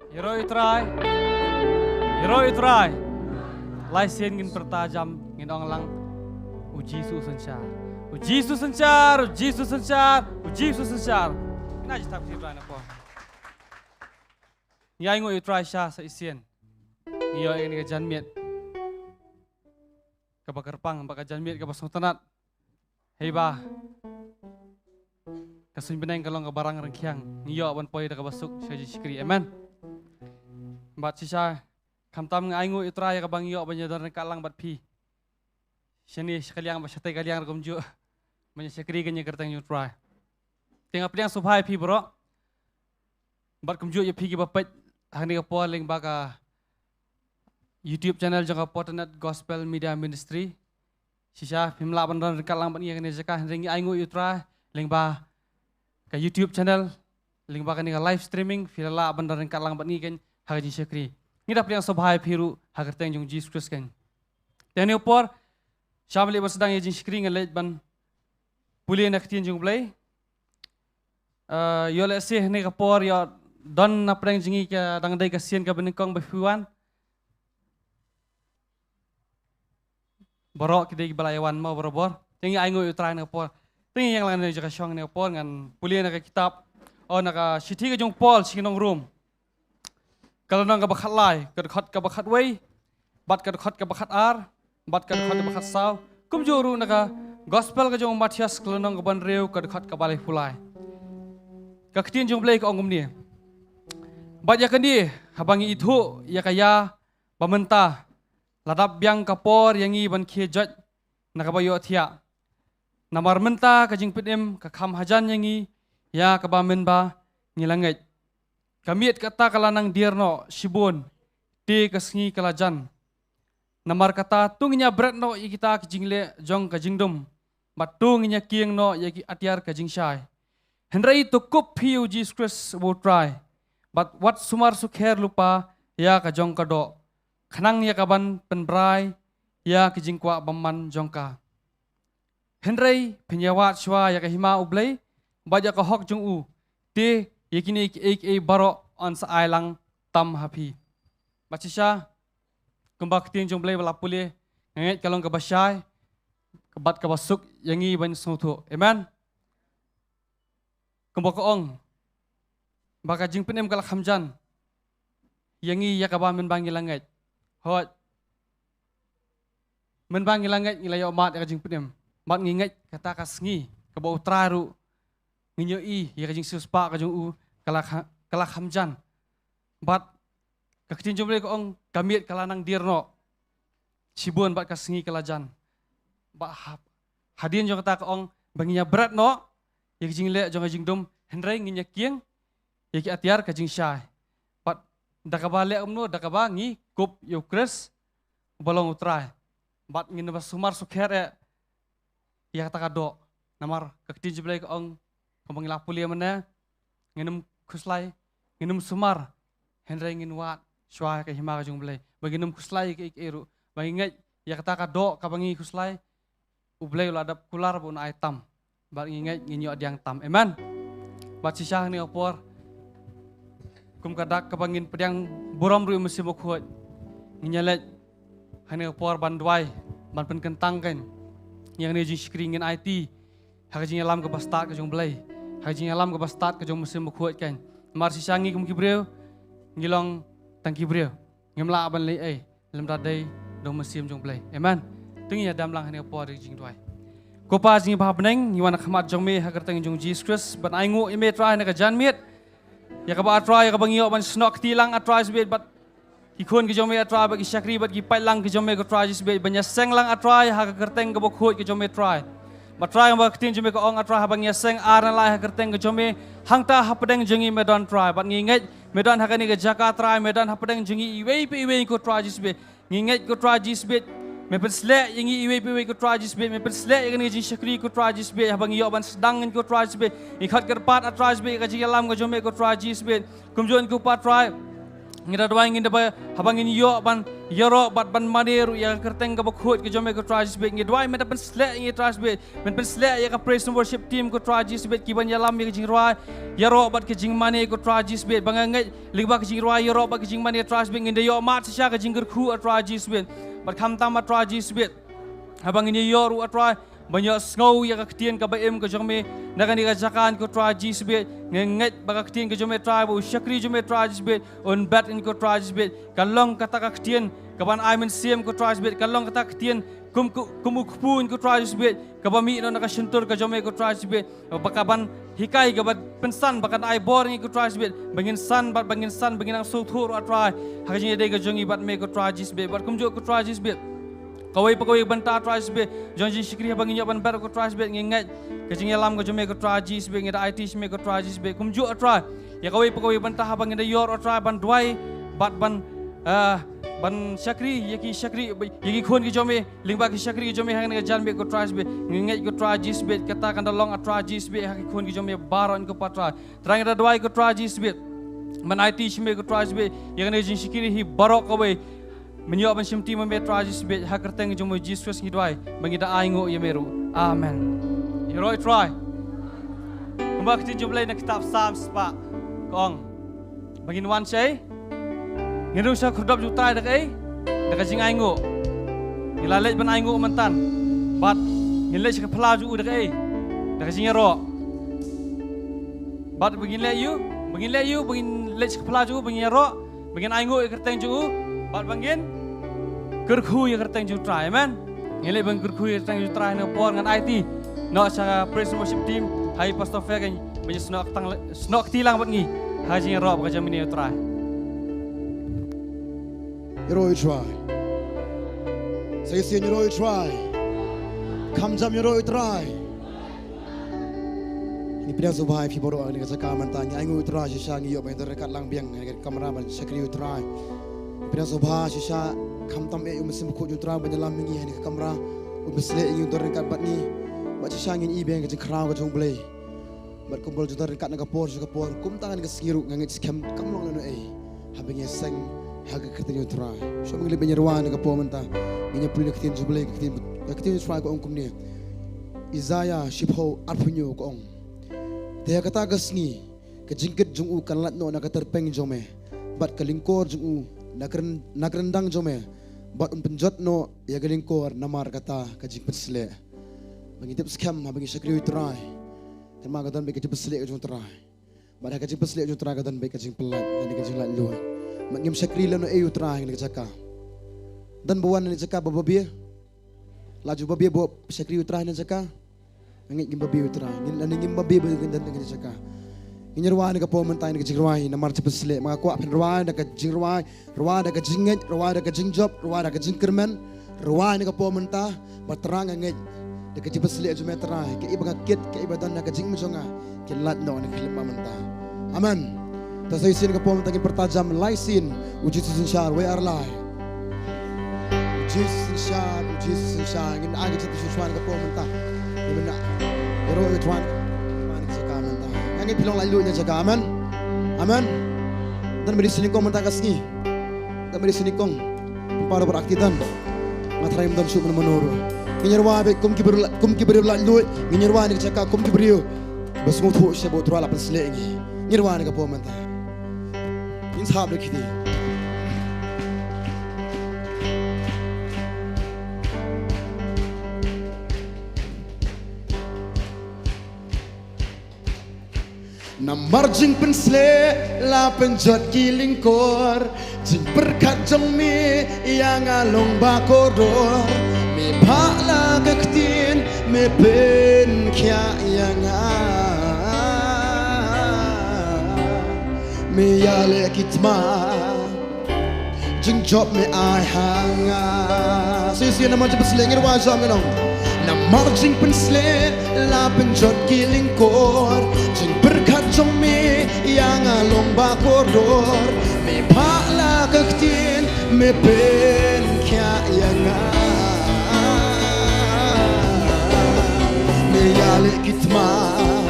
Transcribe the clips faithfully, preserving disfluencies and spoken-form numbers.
Ïaroh ïa u Trai. Ïaroh ïa u Trai. Lai sien ngin pyrta jam, ngin ong lang: U Jisu u synshar. U Jisu u synshar, U Jisu u synshar, U Jisu u synshar. Ngin ai jingtap ïa u Trai na por. Ngi ainguh ïa u Trai sha sa shisien. Ngi ïoh ïa kane ka janmiet kaba kyrpang, bad ka janmiet kaba sngewtynnat. Hei ba ka suiñ bneng ka long kaba rang rangkhiang, ngi ïoh ban poi da kaba suk sha ka jingshakri. Amen. Bad shisha, khamtam nga ainguh ïa u Trai ïa kaba ngi ïoh ban ïadon ryngkat lang bad phi shane sha ka liang, bad shatei ka liang ruh kumjuh, ban ïa shakri ha ka kyrteng jong u Trai. Te nga pdiang sngewbha ïa phi baroh, bad kumjuh ïa phi kiba peit ha kane ka por lyngba ka YouTube channel jong ka Fortinet Gospel Media Ministry. Shisha phim lah ban don ryngkat lang bad ngi ha kane ka jaka, hynrei ngi ainguh ïa u Trai lyngba ka YouTube channel, lyngba kane ka live streaming, phi la lah ban don ryngkat lang bad ngi keiñ ha ka jingshakri. Ngi da pdiang sngewbha ïa phi ruh ha ka kyrteng jong u Jisu Khrist keiñ. Te ha kane ka por, shwa ban leit ban sdang ïa ka jingshakri, ngan leit ban pule na ka ktien jong u Blei. Eh, ïoh lehse ha kane ka por ïoh don na pdeng jong ngi ka dang dei ka sien kaba nyngkong ba phi wan. Baroh ki dei kiba la ïa wan mo barabor. Te ngi ainguh ïa u Trai ha kane ka por. Te ngi ïeng lang na ka jaka shong ha kane ka por, ngan pule na ka kitab, oh, na ka shithi ka jong u Paul sha ki nong Rom, ka lynnong kaba khatlai, ka dkhot kaba khatwei, bad ka dkhot kaba khatar, bad ka dkhot kaba khatsaw. Kumjuh ruh na ka Gospel ka jong u Mathaios, ka lynnong kaba hynriew, ka dkhot kaba laiphew lai. Ka ktien jong u Blei ka ong kumne: Bad ïa kane, haba ngi ithuh ïa ka ïa ba mynta la dap biang ka por ïa ngi ban khie joit na kaba ïohthiah. Namar mynta ka jingpynim ka kham hajan ïa ngi, ïa kaba mynba ngi la ngeit. Ka miet kata ka la nang dier noh shibun, te ka sngi ka la jan. Namar kata, to ngin ïa bret noh ïa kita ki jingleh jong ka jingdum, bad to ngin ïa kieng noh ïa ki atiar ka jingshai. Hynrei to kup phi ïa u Jisu Khrist uba u Trai, bad wat sumar sukher lypa ïa ka jong ka doh, khnang ïa kaban pynbrai ïa ki jingkwah bymman jong ka. Hynrei phin ïa wad shwa ïa ka hima u Blei, bad ïa ka hok jong u, te ïa kine kiei kiei baroh yn sa ai lang tam ha phi. Bad shisha, kumba ka ktien jong u Blei ba la pule, nga ngeit ka long kaba shai bad kaba suk ïa ngi ban sngewthuh. Amen. Kumba ka ong ba ka jingpynim ka la kham jan ïa ngi, ïa kaba mynba ngi la ngeit. Hooid, mynba ngi la ngeit, ngi la ïoh mad ïa ka jingpynim, bad ngi ngeit kata ka sngi kaba u Trai ruh ngin ïohi ïa ka jingsiewspah ka jong u, ka la kha-, ka la kham jan. Bad ka ktien jong u Blei ka ong ka miet ka la nang dier noh shibun bad ka sngi ka la jan. Bad ha-, hadien jong kata ka ong ba ngin ïa bret noh ïa ki jingleh jong ka jingdum, hynrei ngin ïa kieng ïa ki atiar ka jingshai. Bad da kaba leh kumno? Da kaba ngi kup ïa u Khrist uba long u Trai. Bad ngin ym sumar sukher eh ïa kata ka doh. Namar ka ktien jong u Blei ka ong, kumba ngi la pule mynne, ngin ym khuslai, ngin ym sumar, hynrei ngin wad shwa ïa ka hima ka jong u Blei. Ba ngin ym khuslai ïa kiei kiei ruh, ba ngi ngeit ïa kata ka doh kaba ngi khuslai, u Blei u la dep kular ba un ai tam. Bad ngi ngeit ngin ïoh diang tam. Amen. Bad shisha ha kane ka por, kum ka dak kaba ngin pdiang burom ruh ïa u Mynsiem Bakhuid, ngin ïa leit ha kane ka por ban duwai, ban pynkyntang keiñ ïa kane ka jingshakri. Ngin aiti ha ka jingïalam kaba stad ka jong u Blei, ha ka jingïalam kaba stad ka jong u Mynsiem Bakhuid keiñ. Namar shisha ngi kum ki briew ngi long tang ki briew, ngim lah ban leh ei lymda dei da u Mynsiem jong u Blei. Amen. To ngin ïa dem lang ha kane ka por ïa ka jingduwai. Ko Pa jong ngi ba ha bneng, ngi wan ha khmat jong me ha ka kyrteng jong u Jisu Khrist, ban ainguh ïa me Trai na ka janmiet, ïa kaba, A Trai, ïa kaba ngi ïoh ban shnoh kti lang, A Trai Jisu bad ki khun ki jong me, A Trai, bad ki shakri bad ki paidlang ki jong me, ko Trai Jisu bad, ban ïaseng lang, A Trai, ha ka kyrteng kaba khuid ka jong me Trai. Bad Trai, ba ka ktien jong me ka ong, A Trai, haba ngi ïaseng ar ne lai ha ka kyrteng ka jong me, hangta hapdeng jong ngi me don Trai. Bad ngi ngeit me don ha kane ka jaka Trai, me don hapdeng jong ngi iwei pa iwei ko Trai Jisu bad. Ngi ngeit ko Trai Jisu bad, me pynsleh ïa ngi iwei pa iwei ko Trai Jisu bad, me pynsleh ïa kane ka jingshakri ko Trai Jisu bad, haba ngi ïoh ban sdang ngin ko Trai Jisu bad. Ngi khot kyrpad, A Trai Jisu bad, ïa ka jingïalam ka jong me ko Trai Jisu bad. Kumjuh ko Pa Trai, Ngi da duwai ngin da ba, haba ngin ïoh ban ïaroh bad ban mane ruh ïa ka kyrteng kaba khuid ka jong me ko Trai Jisu Bit. Ngi duwai men da pynsleh ïa ngi Trai Jisu Bit. Men pynsleh ïa ka praise and worship team ko Trai Jisu Bit, ki ban ïalam ïa ka jingrwai ïaroh bad ka jingmane ko Trai Jisu Bit. Ba nga ngeit lyngba ka jingrwai ïaroh bad ka jingmane Trai Jisu Bit, ngin da ïoh mad shisha ka jingkyrkhu a Trai Jisu Bit. Bad khamtam a Trai Jisu Bit, haba ngin ïoh ruh a Trai ban ïohsngew ïa ka ktien kaba im ka jong me na kane ka jaka ko Trai Jisu Bit. Nga ngeit ba ka ktien ka jong me Trai, ba u shakri jong me Trai Jisu Bit un bat ïa ngi ko Trai Jisu Bit. Kan long kata ka ktien kaban ai mynsiem ko Trai Jisu Bit. Kan long kata ka ktien kum, kum, kum u kpu ïa ngi ko Trai Jisu Bit, kaba mih noh na ka shyntur ka jong me ko Trai Jisu Bit. Ba ka ban hikai, ka ban pynsan, ba kan ai bor ïa ngi ko Trai Jisu Bit, ba ngin san bad ba ngin san, ba ngin nang sngewthuh ruh a Trai ha ka jingïadei ka jong ngi bad me ko Trai Jisu Bit. Bad kumjuh ko Trai Jisu Bit, kawei pa kawei bynta Trai Jisu Bit jong jingshakri haba ngin ïoh ban bat ko Trai Jisu Bit, ngi ngeit ka jingïalam ka jong me ko Trai Jisu Bit, ngi da aiti sha me ko Trai Jisu Bit. Kumjuh a Trai ïa kawei pa kawei bynta haba ngin da ïoh a Trai ban duwai bad ban, ah, ban shakri ïa ki shakri, ïa ki khun ki jong me, lyngba ki shakri ki jong me ha kane ka janmiet ko Trai Jisu Bit. Ngi ngeit ko Trai Jisu Bit, kata kan da long a Trai Jisu Bit ha ki khun ki jong me baroh ko Pa Trai. Trai ngi da duwai ko Trai Jisu Bit, men aiti sha me ko Trai Jisu Bit ïa kane ka jingshakri hi baroh kawei. Men ïoh ban shim ti ma me Trai Jisu Bit, ha ka kyrteng jong me Jisu Khrist ngi duwai, ba ngi da ainguh ïa me ruh. Amen. Ïaroh ïa u Trai. Kumba ka ktien jong U Blei na ka kitab Salm spah ka ong ba ngin wan shai, ngin rung sha ka khyrdop jong u Trai da kaei? Da ka jingainguh. Ngi la leit ban ainguh mynta, bad ngin leit sha ka phyllaw jong u da kaei? Da ka jingïaroh. Bad ba ngin leit ïa u, ba ngin leit ïa u, ba ngin leit sha ka phyllaw jong u, ba ngin ïaroh, ba ngin ainguh ïa ka kyrteng jong u, bad ba ngin kyrkhu ïa ka kyrteng jong u Trai. Amen. Ngin leit ban kyrkhu ïa ka kyrteng jong u Trai. Na ka por ngan aiti noh sha ka praise and worship team, ha i Pastor Fekeng, ba ïa snoh ktang, snoh kti lang bad ngi ha ka jingïaroh bad ka jingmane ïa u Trai. Ïaroh ïa u Trai. Sa shisien ïaroh ïa u Trai. Kham jam ïaroh ïa u Trai. Ngi pdiang sngewbha ïa phi baroh ha kane ka jaka mynta. Ngi ainguh ïa u Trai shisha, ngi ïoh ban ïadon ryngkat lang biang ha kane ka kamra ban shakri ïa u Trai. Ngi pdiang sngewbha shisha, khamtam ïa u Mynsiem Bakhuid jong u Trai ban ïalam ïa ngi ha kane ka kamra. Un pynsleh ïa ngi, un don ryngkat bad ngi. Bad shisha ngin ïohi biang ïa ka jingkhraw ka jong U Blei. Bad kumba la ju don ryngkat na ka por sha ka por, kumta ha kane ka sngi ruh nga ngeit skhem kam long lehnohei haba ngi ïaseng ha ka kyrteng jong u Trai. Shuwa ba ngin leit ban ïarwai na ka por mynta, ngin ïa pule na ka ktien jong U Blei, ka ktien, ka ktien jong u Trai ka ong kumne. Isaiah shiphew arphew hynñiew ka ong: Te ha kata ka sngi ka jingkit jong u kan lait noh na ka tyrpeng jong me, bad ka lyngkor jong u na ka ryn-, na ka ryndang jong me, bad un pynjot noh ïa ka lyngkor namar kata ka jingpynsleh. Ba ngi tip skhem haba ngi shakri ïa u Trai, kynmaw ka don beit ka jingpynsleh ka jong u Trai. Bad ha ka jingpynsleh jong u Trai ka don beit ka jingpyllait lane ka jinglaitluid. Bad ngim shakri lehnohei ïa u Trai ha kane ka jaka. Don ba wan ha kane ka jaka ba babe? La ju babe ba shakri ïa u Trai ha kane ka jaka? Nga ngeit ngim babe ïa u Trai. Ngin, lane ngim babe ba ngin don ha kane ka jaka. Ngin ïarwai ha kane ka por mynta ha kane ka jingrwai namar jingpynsleh. Ma nga kwah phin rwai da ka jingrwai, rwai da ka jingngeit, rwai da ka jingjop, rwai da ka jingkyrmen. Rwai ha kane ka por mynta, bad Trai nga ngeit da ka jingpynsleh jong me Trai, kaei ba nga kit, kaei ba don ha ka jingim jong nga, kin lait noh na ka khyllipmat mynta. Amen. Te sa shisien ha kane ka por mynta ngin pyrta jam lai sien: U Jisu synshar, wei ar lai. U Jisu synshar, U Jisu synshar. Ngin ai ka jingtip shuwa shuwa ha kane ka por mynta. Ngin ïaroh ïa u Trai ha kane ka jaka mynta. Nga ngeit phi long laitluid ha kane ka jaka. Amen. Amen. Don ba dei sha nyngkong mynta ka sngi. Don ba dei sha nyngkong. Pynpaw da baroh kti don. Nga tharai ym don shuh mano mano ruh. Ngin ïarwai beit kum ki briew la-, kum ki briew laitluid. Ngin ïarwai ha kane ka jaka kum ki briew ba sngewthuh shisha ba u Trai u la pynsleh ïa ngi. Ngin ïarwai ha kane ka por mynta. Ngin sngap da ki kti. Namar jingpynsleh la pynjot ki lyngkor, jingpyrkhat jong me ïa nga long ba kordor. Me phah la ka ktien, me pynkhiah ïa nga. Me ïaleh ki thma, jingjop me ai ha nga. Shisien namar jingpynsleh, ngin rwai jam ngi ong. Namar jingpynsleh la pynjot ki lyngkor, jingpyrkhat jong me ïa nga long ba kordor. Me phah la ka ktien, me pynkhiah ïa nga. Me ïaleh ki thma,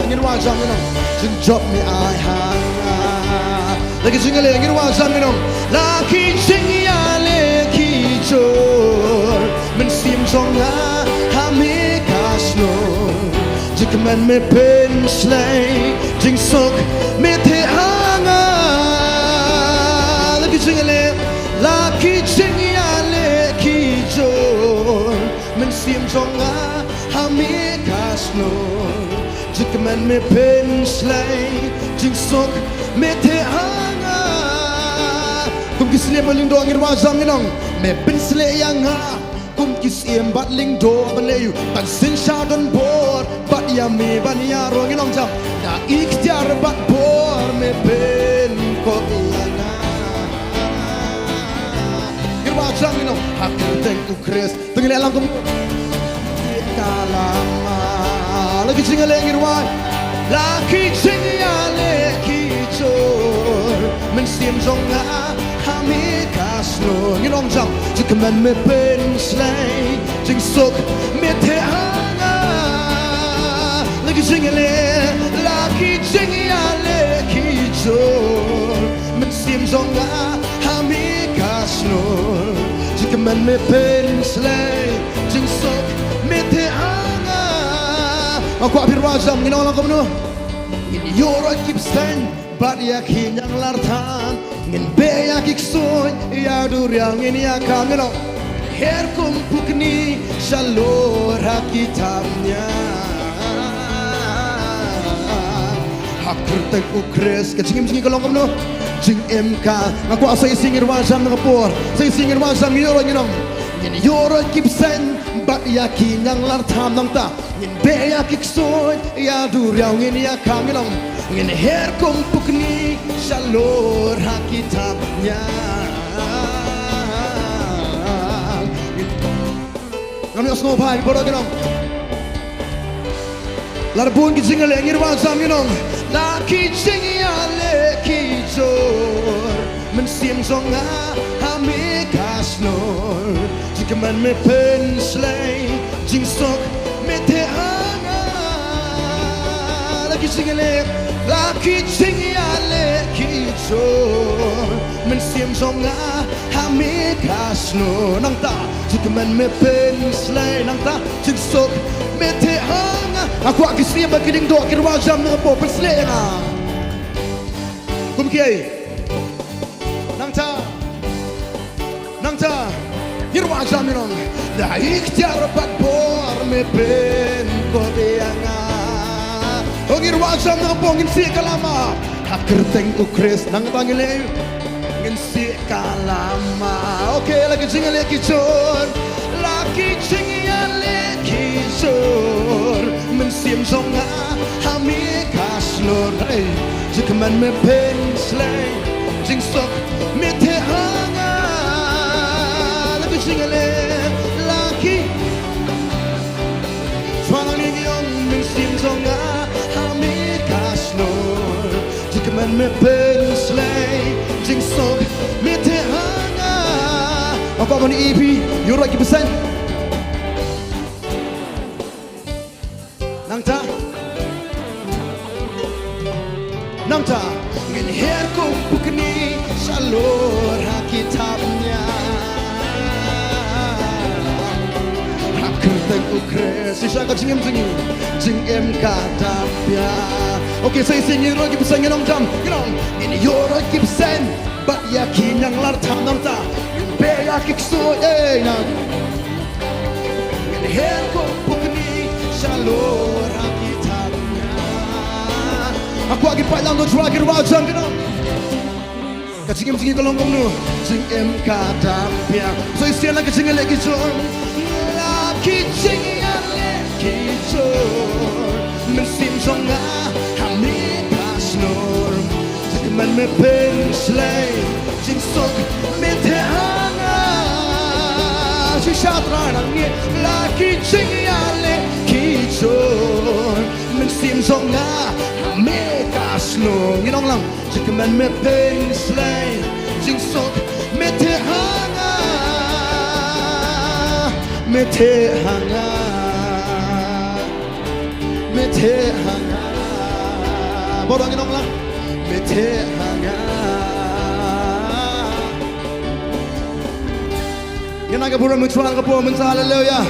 ngin rwai jam ngi ong. Jingjop me ai ha nga. Ki jingïaleh ngin wad jam ngi ong. La ki jingïaleh ki jur, mynsiem jong nga ha me ka shnong. Jingkmen me pynshlei, jingsuk me theh ha nga. La ki jingïaleh, la ki jingïaleh ki jur, mynsiem jong nga ha me ka shnong. Jingkmen me pynshlei, jingsuk me theh ha nga. Kum ki syiem bad lyngdoh ngin wad jam ngi ong. Me pynshlei ïa nga kum ki syiem bad lyngdoh ban leh ïa u, ban synshar donbor bad ïa me ban ïaroh. Ngi ong jam. Da i khtiar bad bor me pynkob ïa nga. Ngin wad jam ngi ong. Ha kyrteng u Khrist. Te ngin ïalang kum. Ka lama. La ki jingïaleh ngin wad. La ki jingïaleh ki jur, mynsiem jong nga ha me ka shnong. Ngi ong jam. Jingkmen me pynshlei, jingsuk me theh ha nga. La ki jingïaleh, la ki jingïaleh ki jur, mynsiem jong nga ha me ka shnong. Jingkmen me pynshlei, jingsuk me theh ha nga. Nga kwah phi wad jam, ngin ong lang kumno. Ngin ïuhroit ki bseiñ bad ïa ki ñianglarthan. Ngin beh ïa ki ksuid ïa duriaw ngin ïa kam. Ngi ong. Her kum pukni shalor ha ki thapniang. Ha kyrteng u Khrist. Ka jingim jong ngi ka long kumno? Jingim ka. Nga kwah sa shisien ngin wad jam na ka por. Sa shisien ngin wad jam, ngi ïuhroit ngi ong. Ngin ïuhroit ki bseiñ bad ïa ki ñianglarthan nangta. Ngin beh ïa ki ksuid ïa duriaw ngin ïa kam. Ngi ong. Ngin her kum pukni shalor ha ki thapniang. Ngam ïohsngew bha, baroh ngi ong. La bun ki jingïaleh ngin wad jam ngi ong. La ki jingïaleh ki jur, mynsiem jong nga ha me ka shnong. Jingkmen me pynshlei, jingsuk me theh ha nga. La ki jingïaleh, la ki jingïaleh ki jur, mynsiem jong nga ha me ka shnong. Nangta jingkmen me pynshlei, nangta jingsuk me theh ha nga. Nga kwah ki syiem bad ki lyngdoh kin wad jam na ka por, pynshlei ïa nga. Kum kiei? Nangta, nangta, ngin wad jam ngi ong. Da i khtiar bad bor me pynkob ïa nga. Oh, ngin wad jam na ka por, ngin sih ka lama. Ha kyrteng u Khrist nangta ngin leh. Ngin sih ka lama. Okay, la ki jingïaleh ki jur, la ki jingïaleh ki jur, mynsiem jong nga ha me ka shnong. Hey, jingkmen me pynshlei, jingsuk me theh ha nga. La ki jingïaleh, la ki Shuwa ngi ong, mynsiem jong nga ha me ka shnong. Jingkmen me pynshlei, jingsuk me theh ha nga. Nga kwah ban ïohi phi ïuhroit ki bseiñ. Nangta, nangta, ngin her kum pukni shalor ha ki thapniang. Ha kyrteng u Khrist. Shisha ka jingim jong ngi, jingim ka dap ïa. Okay, sa shisien ngin ïuhroit ki bseiñ, ngin ong jam, ngin ong. Ngin ïuhroit ki bseiñ bad ïa ki ñianglarthan nangta. Ngin beh ïa ki ksuid, eh, nang. Ngin her kum pukni shalor ha ki thapniang. Nga kwah ki paidlang Dodwra kin wad jam, kin ong. Ka jingim jong ngi ka long kumno? Jingim ka dap ïa. Sa shisien la ka jingïaleh ki jur, la ki jingïaleh ki jur, mynsiem jong nga ha me ka shnong. Jingkmen me pynshlei, jingsuk me theh ha nga. Shisha Trai nang ngi, la ki jingïaleh ki jur, mynsiem jong nga ha me ka shnong. Ngin ong lang. Jingkmen me pynshlei, jingsuk me theh ha nga. Me theh ha nga. Me theh ha nga. Baroh ngin ong lang. Me theh ha nga. Ngin ai ka burom ha U Trai ha kane ka por mynta, haleluya.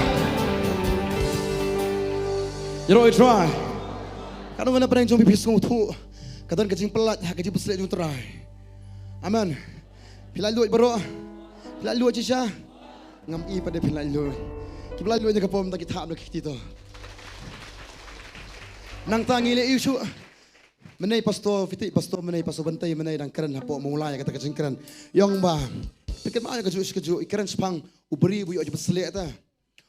Ïaroh ïa U Trai. Katno na pdeng jong phi phi sngewthuh ka don ka jingpyllait ha ka jingpyllait jong U Trai. Amen. Phi laitluid baroh? Phi laitluid shisha? Ngam i pat de phi laitluid. Kiba laitluid ha kane ka por mynta ki thap da ki kti to. Nangta ngi leh ïa u shuh. Mynne pastor, phi tip pastor mynne, pastor Bantei mynne dang kren hapoh Mawlai kata ka jingkren. Ïa ong ba phi kynmaw ïa kajuh shi kajuh, i kren shaphang u briew ba ïoh jingpyllait ta.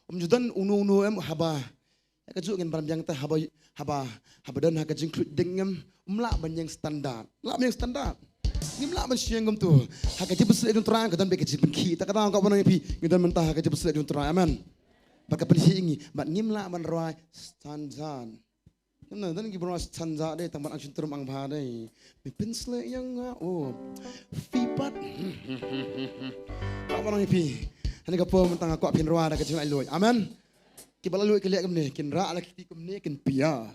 Um ju don uno uno em haba ïa kajuh ngin ban biang ta haba, haba, haba don ha ka jingkhluit ding em, um lah ban ïeng standard. Lah ban ïeng standard. Ngim lah ban shong kumto. Ha ka jingpyllait jong U Trai ka don bad ka jingpynkhih. Ta kata ka ban ong ïa phi, ngi don mynta ha ka jingpyllait jong U Trai. Amen. Bad ka pynkhih ngi, bad ngim lah ban rwai standard. Ngim lah, don kiba rwai standard de, tang ban ang shyntur ang bha de. Me pynsleh ïa nga, oh. Phi pat. Ka ban ong ïa phi. Hangne ka por mynta nga kwah phin rwai da ka jinglaitluid. Amen. Kiba laitluid ki leh kumne, kin rah la ki kti kumne, kin piar.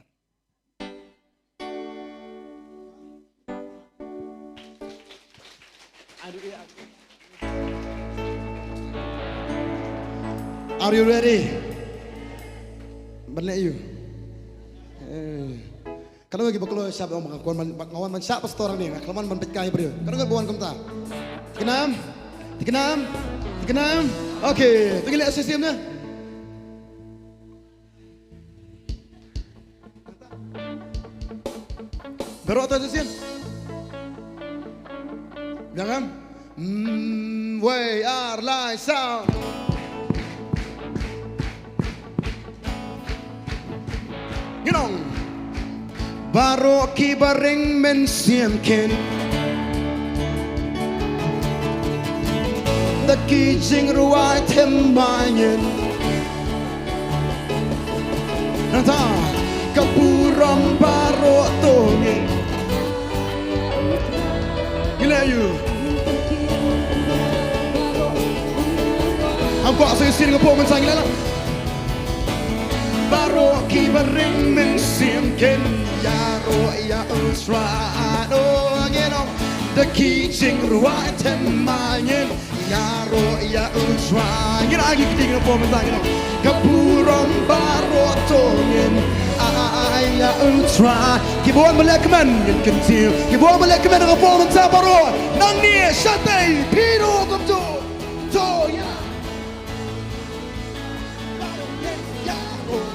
Are you ready? Ban leh ïa u. Eh. Katno kiba kloi shap ong ba nga wan ban, ba nga wan ban shah pastor hangne, nga khlem wan ban peit kai briew. Katno kiba wan kumta? Tiknam? Tiknam? Tiknam? Okay, to ngi leh shisien ne. Baroh to shisien. Biang em? Mm, wei, ar, lai, saw. Ngin ong. Baroh kiba ring mynsiem kin da ki jingrwai thymmai ngin. Nangta ka burom baroh to ngin. Ngi leh ïa u. Hangta sa shisien ka por mynta ngi leh la. Baroh kiba ring mynsiem kin ïaroh ïa U Trai. Oh, ngin ong da ki jingrwai thymmai ngin ïaroh ïa U Trai. Ngin ai ki kti na por mynta ngin ong ka burom baroh to ngin ai ïa U Trai. Kiba wan ban leh kmen ngin kyntiew. Kiba wan ban leh kmen na por mynta baroh. Nangne shatei phi ruh kumjuh. To ïa. Baroh ngin ïaroh.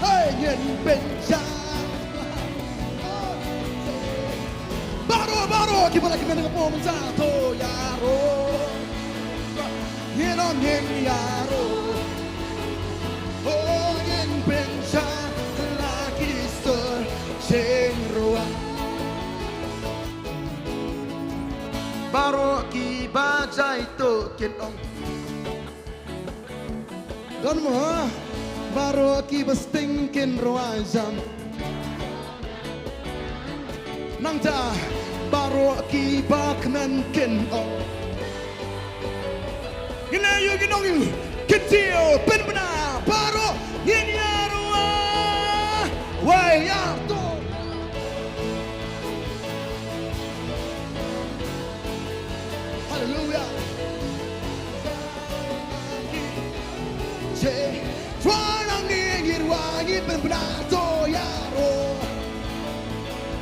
Hei ngin pynjah. Baroh, baroh kiba la kmen na ka por mynta to ïaroh. Ngin ong ngin ïaroh. Oh ngin pynjah la ki stor jingrwai. Baroh kiba jai to kin ong. Don mo, baroh kiba sting kin rwai jam. Nangta baroh kiba kmen kin ong. Ngin ïa u, ngin ong ïa u. Kyntiew, pynbna baroh ngin ïaroh. Wei ïa to. Haleluya. Che, Trai nang ngin ïa rwai ngin pynbna to ïaroh.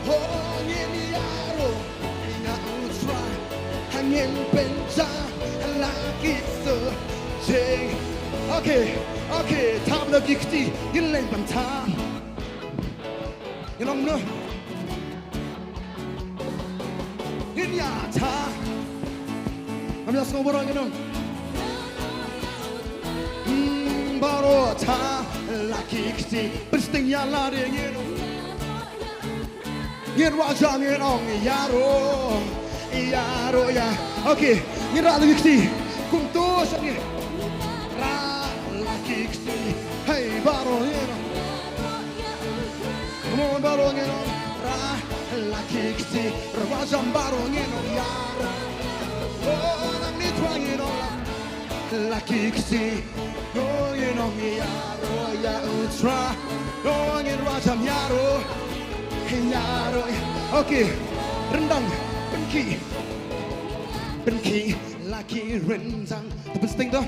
Oh ngin ïaroh ïa U Trai. Ngin pynjah la ki stor jing. Okay, okay, thap la ki kti ngin leit ban thap. Ngin ong noh. Ngin ïa thap. Ngam ïa sngew baroh ngin ong. Hmm, baroh thap la ki kti. Pynsting ïa lade ngin ong. Ngin rwai jam ngin ong ïaroh. Ïaroh ïa. Okay, ngin rah la ki kti. Kumto sha ngi. Rah la ki kti. Hey, baroh ngin ong. Come on, baroh ngin ong. Rah la ki kti. Rwai jam baroh ngin ong ïaroh. Oh, nangne Trai ngin ong la ki kti. Oh ngin ong ïaroh ïa U Trai. Oh ngin rwai jam ïaroh. Ïaroh. Okay. Ryndang. Pynkhih. Pynkhih. la ki ryndang. To pynsting to.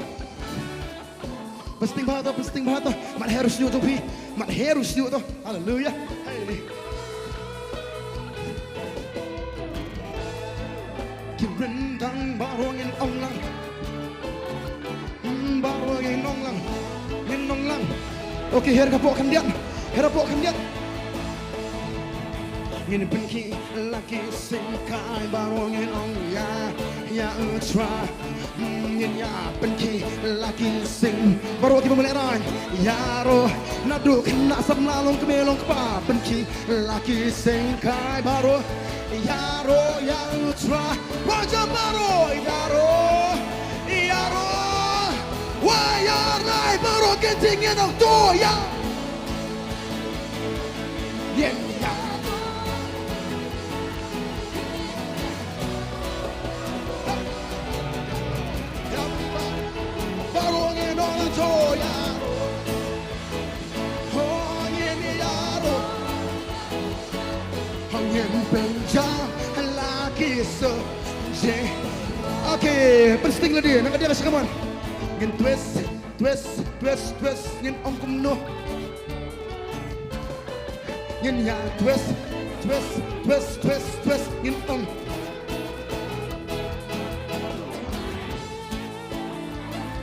Pynsting bha to, pynsting bha to. Mat her shu to phi. Mat her shu to. Haleluya. Hey. Ki ryndang baroh ngin ong lang. Hmm, baroh ngin ong lang. Ngin ong lang. Okay, her ka poh khyndiat. Her ka poh khyndiat. Ngin pynkhih la ki syngkai baroh ngin ong ïa, ïa U Trai. Hmm, ngin ïa pynkhih la ki syng-, baroh kiba mlien rang. Ïaroh naduh khynnah samla long kmie long kpa pynkhih la ki syngkai baroh. Ïaroh ïa U Trai. Wa jam baroh, ïaroh, ïaroh. Wa ïaroh baroh ki jingïaroh to ïa. Ïa, ïa. Baroh ngin ong to ïa. Okay, pynsting lade, nang ka dia ka shikaman. Ngin twist, twist, twist, twist, ngin ong kumno. Ngin ïa twist, twist, twist, twist, twist, ngin ong.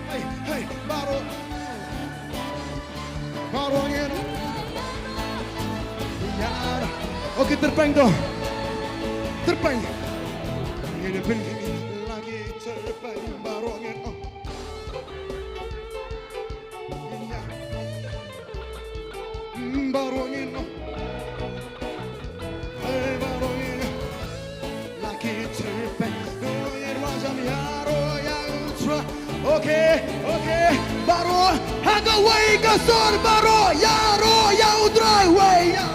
Hey, hey, baroh. Baroh ngin. Ïa. Okay, tyrpeng to. Tyrpeng. Ngin pyn la ki tyrpeng baroh ngin. Oh. Ïa. Baroh ngin. Oh. Hey, baroh ngin. Okay, okay. Baroh ha kawei ka sur baroh ïaroh ïa U Trai wei ïa.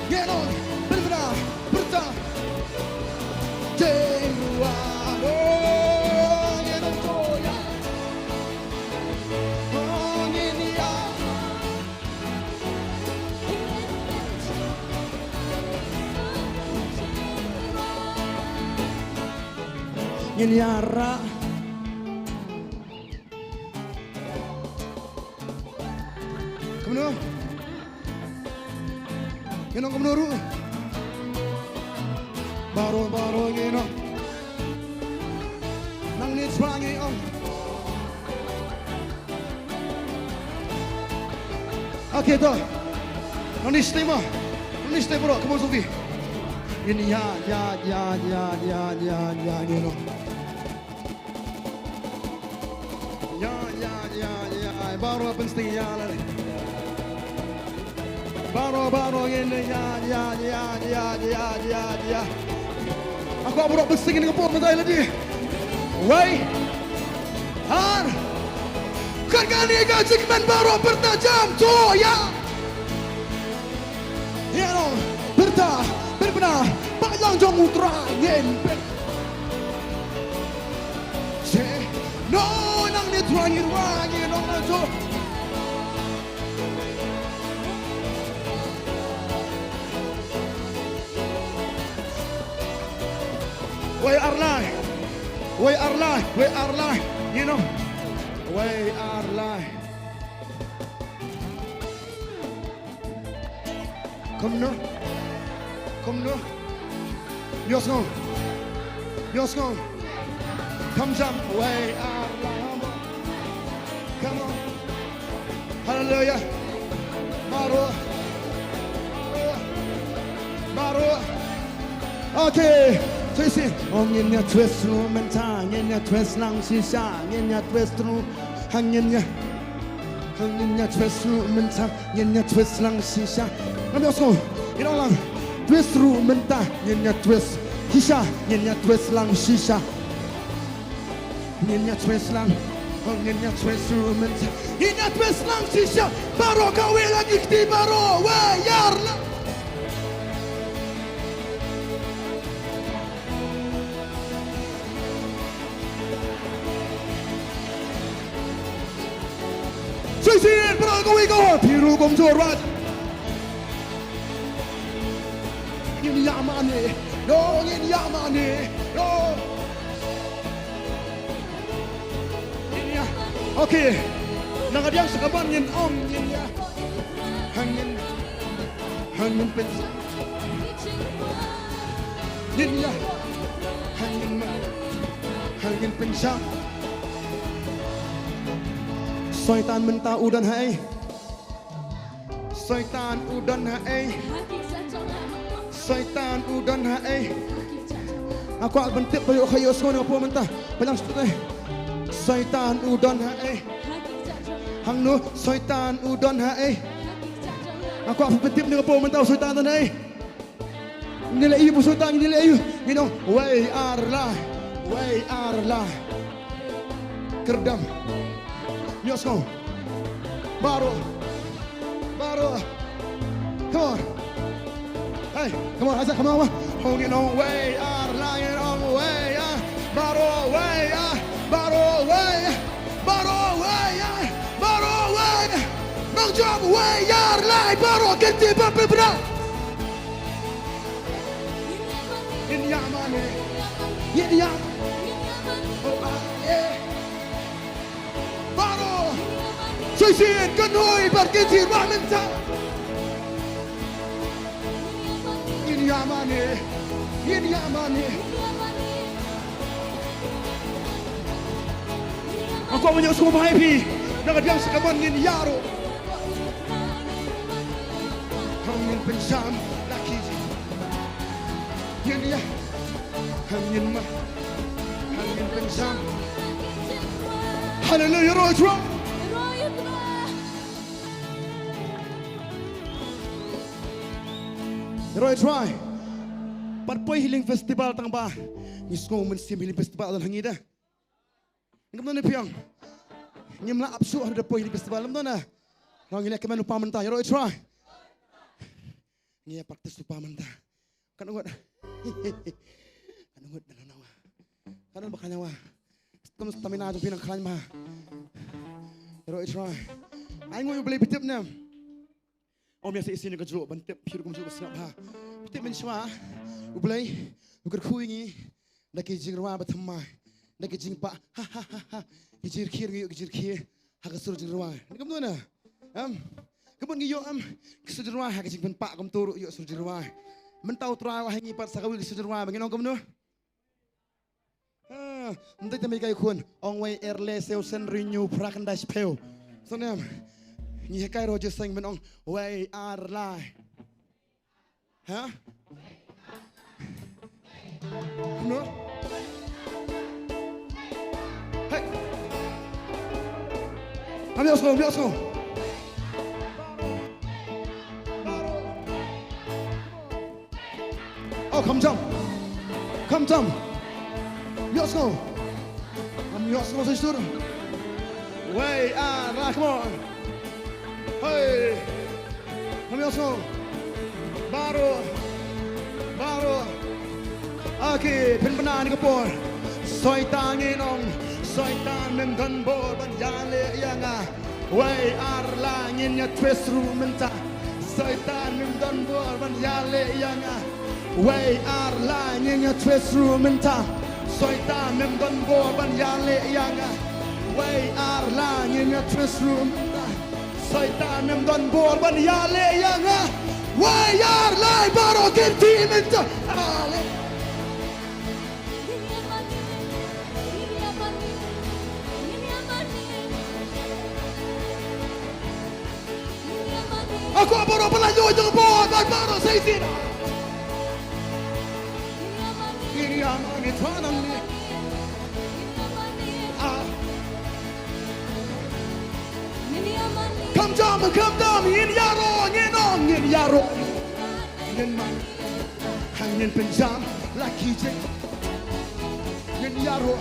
Ngin ong, pyrta, pyrta. Jingwa, oh, ngin ong to ïa. Oh, ngin ïa. Ngin ïa rah. Kumno? Ngin ong kumno ruh? Baroh, baroh ngin ong. Nangne shuwa ngin ong. Okay, to. Nangne shuwa mo. Nangne shuwa baroh, come on, Sophie. Ngin ïa, ïa, ïa, ngin ong. Ïa, ïa, ïa, ïa. Baroh pynsting ïa lade. Baroh, baroh ngin ïa, ïa, ïa. Nga kwah baroh pynsting ngin ka pop mynta ïa lade. Wei. Ar. Kan kane ka jingkmen baroh pyrta jam to ïa. Ïa, pyrta, pyrta, ba ïa jong U Trai ngin pyn. Che, no, nangne Trai ngin wa, ngin ong na to. Wei ar lai, wei ar lai, wei ar lai, ngin ong. Wei ar lai. Kumno? Kumno? Ïohsngew. Ïohsngew. Come jump. Wei ar lai. Come on. Hallelujah. Baroh. Baroh. Okay. Twist. Oh, ngin ïa twist ruh mynta, ngin ïa twist lang shisha, ngin ïa twist ruh. Ha ngin ïa. Ha ngin ïa twist ruh mynta. Ngin ïa twist lang shisha. Ngam ïohsngew. Ngin ong lang. Twist ruh mynta. Ngin ïa twist shisha. Ngin ïa twist lang shisha. Ngin ïa twist lang. Oh, ngin ïa twist ruh mynta. Ngin ïa twist lang shisha. Baroh kawei lang ïa kti baroh. Wei ar lai. Shisien, para kawei ka hot, phi ruh kumjuh ruh. Ïa mane, no ngin ïa mane, no. Ngin ïa. Okay. Na ka diang sa ka ban ngin ong ngin ïa. Ha ngin. Ha ngin pynsham. Ngin ïa. Ha ngin ma. Ha ngin pynsham. Soitan mynta u don ha ei. Soitan u don ha ei. Soitan u don ha ei. Nga kwah ban tip ba ïoh khaïi ïohsngew na ka por mynta. Ba lang sdang ei. Soitan u don ha ei. Hangno Soitan u don ha ei. Nga kwah ban tip na ka por mynta Soitan don ha ei. Ngi leh ïa u Soitan, ngi leh ïa u. Ngi ong wei ar lai. Wei ar lai. Kyrdem. Ïohsngew. Baroh. Baroh. Come on. Hey, come on, Isaac, come on, come on. Ngi ong wei ar lai, ngi ong wei ar. Baroh wei ar. Baroh wei ar. Baroh wei ar. Baroh wei ar. Nong jop wei ar lai. Baroh kynti ba pynbna. Ngin ïa mane. Ngin ïa. Oh, ah, eh. Baroh. Shisien kynhun bad ki jingrwai mynta. Ngin ïa mane. Ngin ïa mane. Nga kwah ban ïohsngew bha ïa phi. Na ka diang sa ka ban ngin ïaroh. Ngin pynsham la ki jing. Ngin ïa. Ngin ma. Ngin pynsham. Hallelujah, ïaroh Trai. Ïaroh Trai. Pat poi Healing Festival tang ba ngi sngew mynsiem Healing Festival don ha ngi da. Ngam don ne phi ong. Ngim lah ap shuh ha da poi Healing Festival, ngam don ne. Ngi leh kmen lypa mynta, ïaroh Trai. Ngi ïa practice lypa mynta. Kan ngut. Kan ngut da nawa. Kan ngut ba ka nawa. Kum stamina jong phi nang khlaiñ bha. Ïaroh Trai. Ai nguh ïa U Blei, phi tip ne em. Ym ïa sa isih ïa ka juh ban tip phi ruh kumjuh ba sngap bha. Phi tip mynshuwa U Blei u kyrkhu ïa ngi da ki jingrwai ba thymmai, da ki jingpah ha ha ha ha, ki jingkhie, ngi ïoh ki jingkhie ha ka sur jingrwai. Ni kumno na? Em, ka mut ngi ïoh em ki sur jingrwai ha ki jingpynpah, kumta ruh ïoh sur jingrwai. Mynta U Trai u wad ha ngi pat sa kawei ki sur jingrwai ba ngin ong kumno? Ha, ym dei tang ba ïa kai khun, ong wei ar lai saw san hynriew hynñiew phra khyndai shiphew. Sngewthuh ne em? Ngi hikai Roger Singh ban ong wei ar lai. Ha? No? Hey. Ambiance, ambiance. Oh, come down. Come down. Let's go. Let's go, sister. Wei ar lai, come on. Hey. Let's go. Baroh. Baroh. Okay, pynbna ïa ka por. Soitan, ngi ong. Soitan, mem don bor ban ïaleh ïa nga. Wei ar lai, ngin ïa twist ruh mynta. Soitan, mem don bor ban ïaleh ïa nga. Wei ar lai, ngin ïa twist ruh mynta. Soitan, mem don bor ban ïaleh ïa nga. Wei ar lai, ngin ïa twist ruh mynta. Soitan, mem don bor ban ïaleh ïa nga. Wei ar lai, baroh kin tih mynta. Ale. Aku baroh pynlait ïa ka bor, baroh sa isih. Ngin ïa mane, Trai, nangne. Ah. Come down, come down, ngin ïaroh, ngin ong, ngin ïaroh. Ngin mane. Ngin pynsham la ki jing. Ngin ïaroh.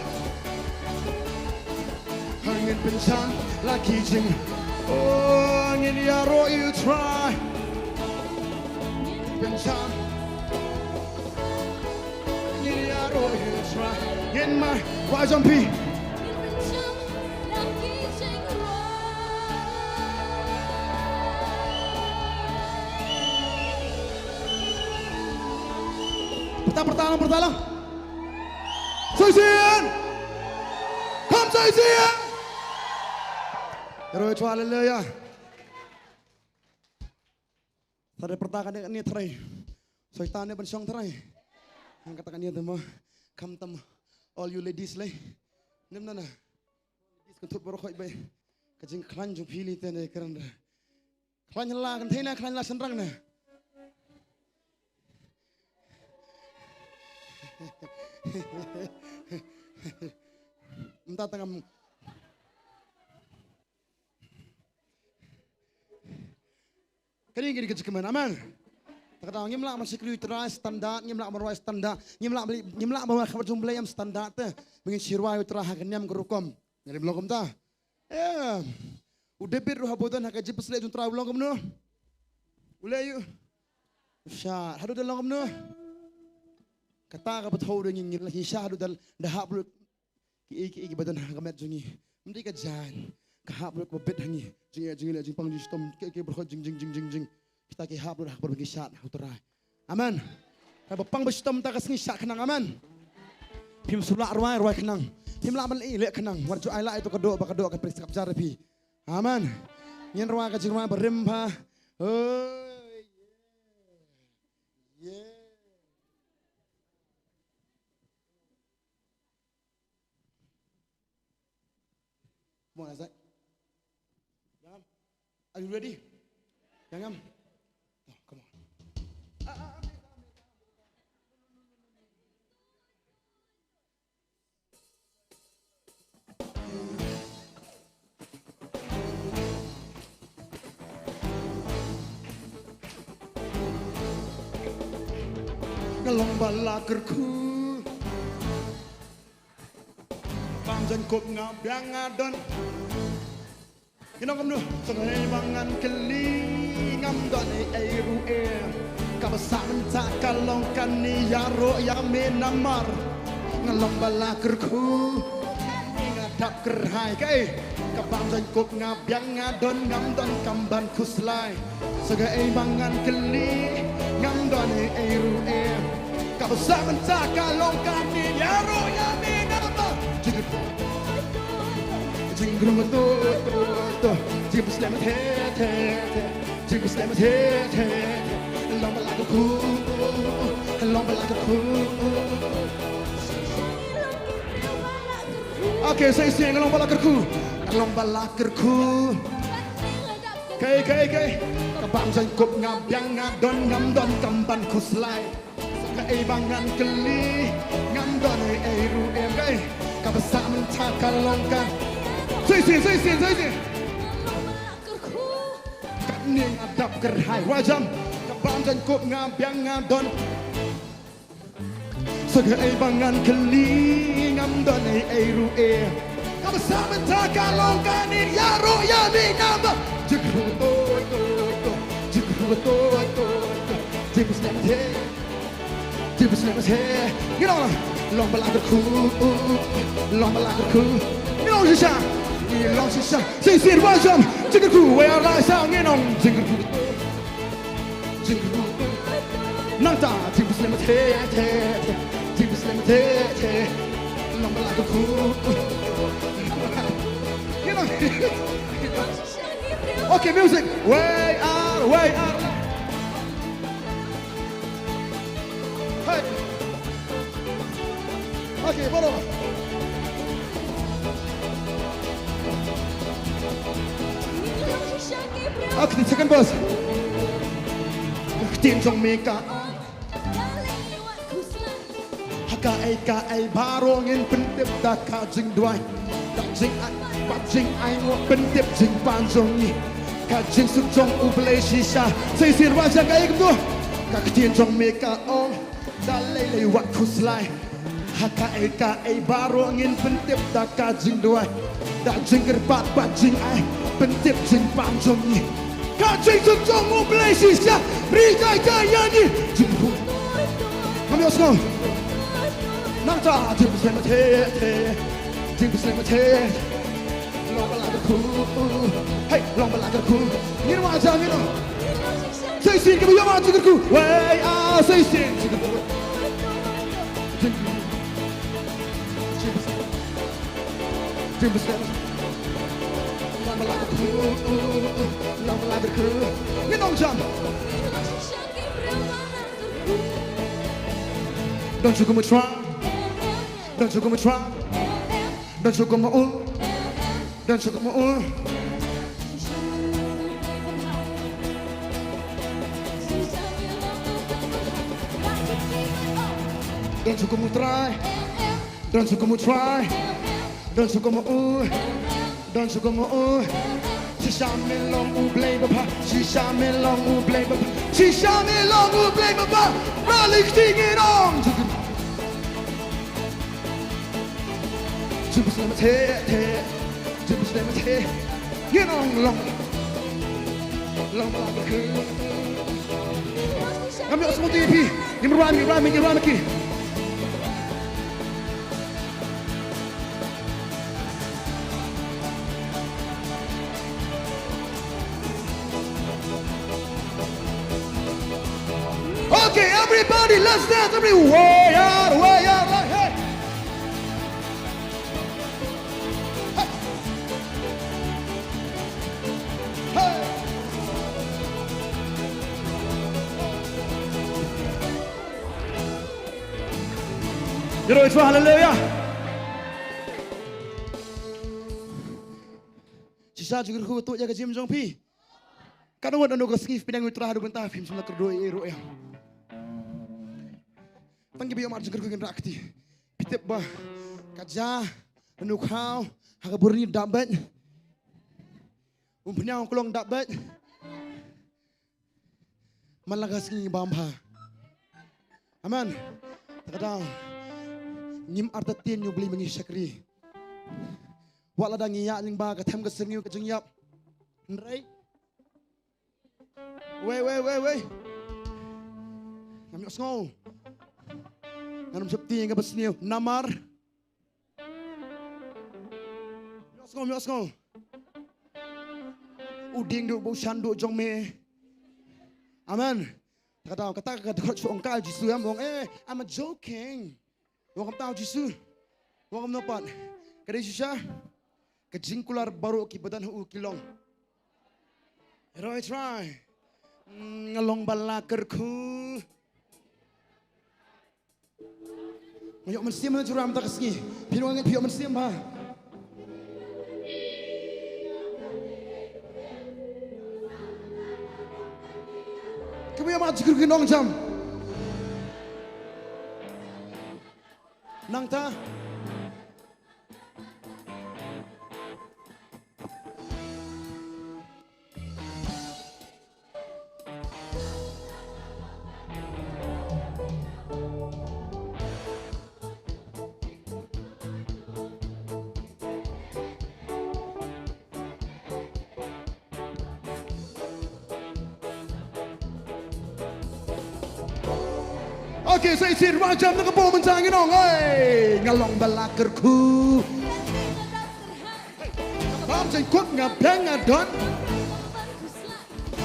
Ngin pynsham la ki jing. Oh, ngin ïaroh ïa u Trai. Ngin pynsham. Ngin ïaroh ïa u Trai. Ngin ma, wa jong phi. Pyrta lang, pyrta lang. Sa shisien. Kham sa shisien. Hero chwa lele ïa. Tare pyrta kane kane trai. Soitan ne ban shong trai. Hang kata kane te mo. Kham tam all you ladies lei. Nym na na. Ladies kan thut baroh khoi bai. Ka jingkhlaiñ jong phi lei te ne kren da. Khlaiñ la kan thei na, khlaiñ la shynrang na. Mynta tang ngam. Kane kane ka jingkmen, amen. Ta ka daw ngim lah ban shakri U Trai standard, ngim lah ban rwai standard, ngim lah ban, ngim lah ban rwai khabar jong U Blei em standard te. Ba ngin shu rwai U Trai ha ka niam ka rukom. Ngi rim long kumta. Em. U David ruh haba u don ha ka jingpynshlur jong U Trai u long kumno? U leh ïa u shad. Haduh da long kumno? Kata ka pathaw da ngi, ngi la ngi shad haduh da, da hap ruh kiei kiei kiba don ha ka met jong ngi. Ym dei ka jaiñ. Ka hap ruh kaba bit ha ngi. Jingeh, jingeh, jingpang, jingshitom, kiei kiei baroh jing, jing, jing, jing, jing. Kita ki hap ruh ha kaba ngi shad ha U Trai. Amen. Kaba pang ba shitom ta ka sngi shad khnang, amen. Phim shu lah rwai, rwai khnang. Phim lah ban leh, leh khnang. Wat ju ai lah ïa to ka doh, ba ka doh ka pyrshah jar phi. Amen. Ngin rwai ka jingrwai barim bha. Oh, yeah. Yeah. Come on, Isaac. Are you ready? Yangam. Oh, come on. Nga long ba la kyrkhu. Bam jaiñ kup nga biang nga don. Ngi ong kumno? Sa kaei ba ngan kylli, ngam don ei ei ruh em. Kaba sah mynta ka long kane, ïaroh ïa me namar nga long ba la kyrkhu. Nga dap kyrhai kaei? Ka bam jaiñ kup nga biang nga don, ngam don kam ban khuslai. Sa kaei ba ngan kylli, ngam don ei ei ruh em. Kaba sah mynta ka long kane, ïaroh ïa me namar. Jingkyrkhu to to to, jingpyslem the the the, jingpyslem the the the. Long ba la kyrkhu, long ba la kyrkhu. Okay, sa shisien, long ba la kyrkhu. Long ba la kyrkhu. Kaei, kaei, kaei? Ka bam jaiñ kup nga biang nga don, ngam don kam ban khuslai. Sa kaei ba ngan kylli, ngam don ei ei ruh em, kaei? Kaba sah mynta ka long ka. Sa shisien, sa shisien, sa shisien. Kane nga dap kyrhai, wa jam. Ka bam jaiñ kup nga biang nga don. Sa kaei ba ngan kylli, ngam don ei ei ruh em. Kaba sah mynta ka long kane, ïaroh ïa me namar. Jingkyrkhu to to to, jingkyrkhu to to to, jingpyslem the, jingpyslem the. Ngi long, long ba la kyrkhu, long ba la kyrkhu. Ngi long shisha, ngi long shisha. Shisien wa jam, jingkyrkhu, wei ar lai saw, ngi long jingkyrkhu. Jingkyrkhu. Nangta, jingpyslem the the the, jingpyslem the the. Long ba la kyrkhu. You know. Okay, music. Wei ar, wei ar. Hey. Okay, baroh. Okay, second verse. Ka ktien jong me ka ong, ha kaei kaei baroh ngin pyntip da ka jingduwai, da jingai bad jingainguh, pyntip jingpang jong ngi, ka jingsuk jong U Blei shisha. Sa shisien wa jam kaei kumto? Ka ktien jong me ka ong, da lei lei wat khuslai. Ha kaei kaei baroh ngin pyntip da ka jingduwai, da jingkyrpad bad jingai, pyntip jingpang jong ngi, ka jingsuk jong U Blei shisha. Ri jai jai ïa ngi. Jingkyrkhu. Ngam ïohsngew. Nangta jingpyslem the the, jingpyslem the. Long ba la kyrkhu. Hey, long ba la kyrkhu. Ngin wa jam, ngin wa. Sa shisien kiba ïoh ma jingkyrkhu. Wei ah, sa shisien jingkyrkhu. Ngi ong jam. Don shu kum u Trai. Don shu kum u Trai. Don shu kum u. Don shu kum u. Don shu kum u Trai. Don shu kum u Trai. Don shu kum u. Don shu kum u. Shisha me long U Blei babha. Shisha me long U Blei babha. Shisha me long U Blei babha. Malik singing on. Jerusalem te te. Jerusalem te. Ngin ong long. Long ba ku. Ngam ïohsngew te phi. Ngim rwai, ngim rwai, ngim rwai ki. Okay, everybody, let's dance. Every way out, way out, right, hey. Hey. Hey. Ïaroh ïa u Trai, haleluya. Shisha jingkyrkhu tuh ïa ka jingim jong phi. Katno ngut naduh ka sngi phi pdiang ïa u Trai haduh mynta phim shym la kyrduh ei ei ruh ïa. Tang kiba ïohmad jingkyrkhu kin rah kti. Phi tip ba ka ja naduh khaw ha ka burni dap beit. U phniang u klong dap beit. Man la ka sngi bam bha. Amen. Ta ka daw ngim artatien ïa U Blei ba ngi shakri. Wat lada ngi ïaid lyngba ka them ka syrngiew ka jingïap. Hynrei. Wei, wei, wei, wei. Ngam ïohsngew. Ngan ym sheptieng ïa kaba sniew. Namar. Ïohsngew, ïohsngew. U dieng duh ba u shan duh jong me. Amen. Kata, kata, kata, kata, ong ka Jisu, em, ong, eh, I'm a joking. Ong kumta u Jisu. Ong kumno pat. Ka dei shisha. Ka jingkular baroh kiba don ha u ki long. Ïaroh ïa u Trai. Mm, nga long ba la kyrkhu. Nga ïoh mynsiem na jong u Trai mynta ka sngi. Phi ong phi ïoh mynsiem bha. Kiba ïohmad jingkyrkhu kin ong jam. Nangta. Okay, sa shisien ruh jam na ka bor mynta ngin ong, hey, nga long ba la kyrkhu. Bam jingkut nga beng nga don.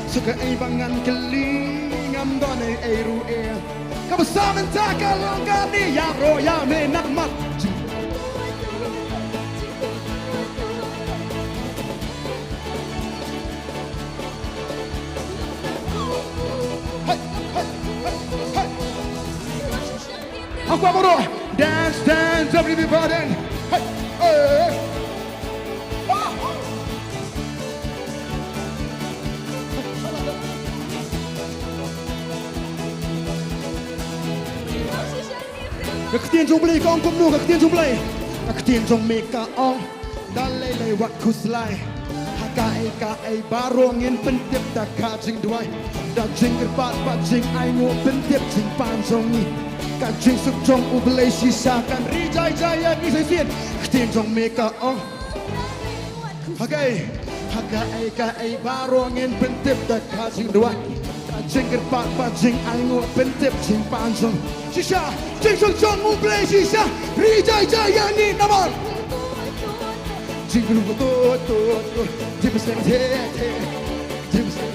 Sa kaei ba ngan kylli ngam don ei ei ruh eh. Kaba sah mynta ka long kane, ïaroh ïa me namar. Hey, hey, hey, hey. Hakwah baroh. Dance, dance, everybody. Hey, hey. Ka ktien jong U Blei ka ong kumno, ka ktien jong U Blei. Ka ktien jong me ka ong. Da lei lei wat khuslai. Ha kaei kaei baroh ngin pyntip da ka jingduwai. Da jingkyrpad bad jingainguh pyntip jingpang jong ngi. Ka jingsuk jong U Blei shisha kan ri jai jai ïa ngi sa shisien. Ka ktien jong me ka ong. Ha kaei, ha kaei kaei baroh ngin pyntip da ka jingduwai. Ka jingkyrpad bad jingainguh pyntip jingpang jong. Shisha, jingsuk jong U Blei shisha. Ri jai jai ïa ngi namar. Jingkyrkhu to to to. Jingpynshlur te te. Jingpynshlur.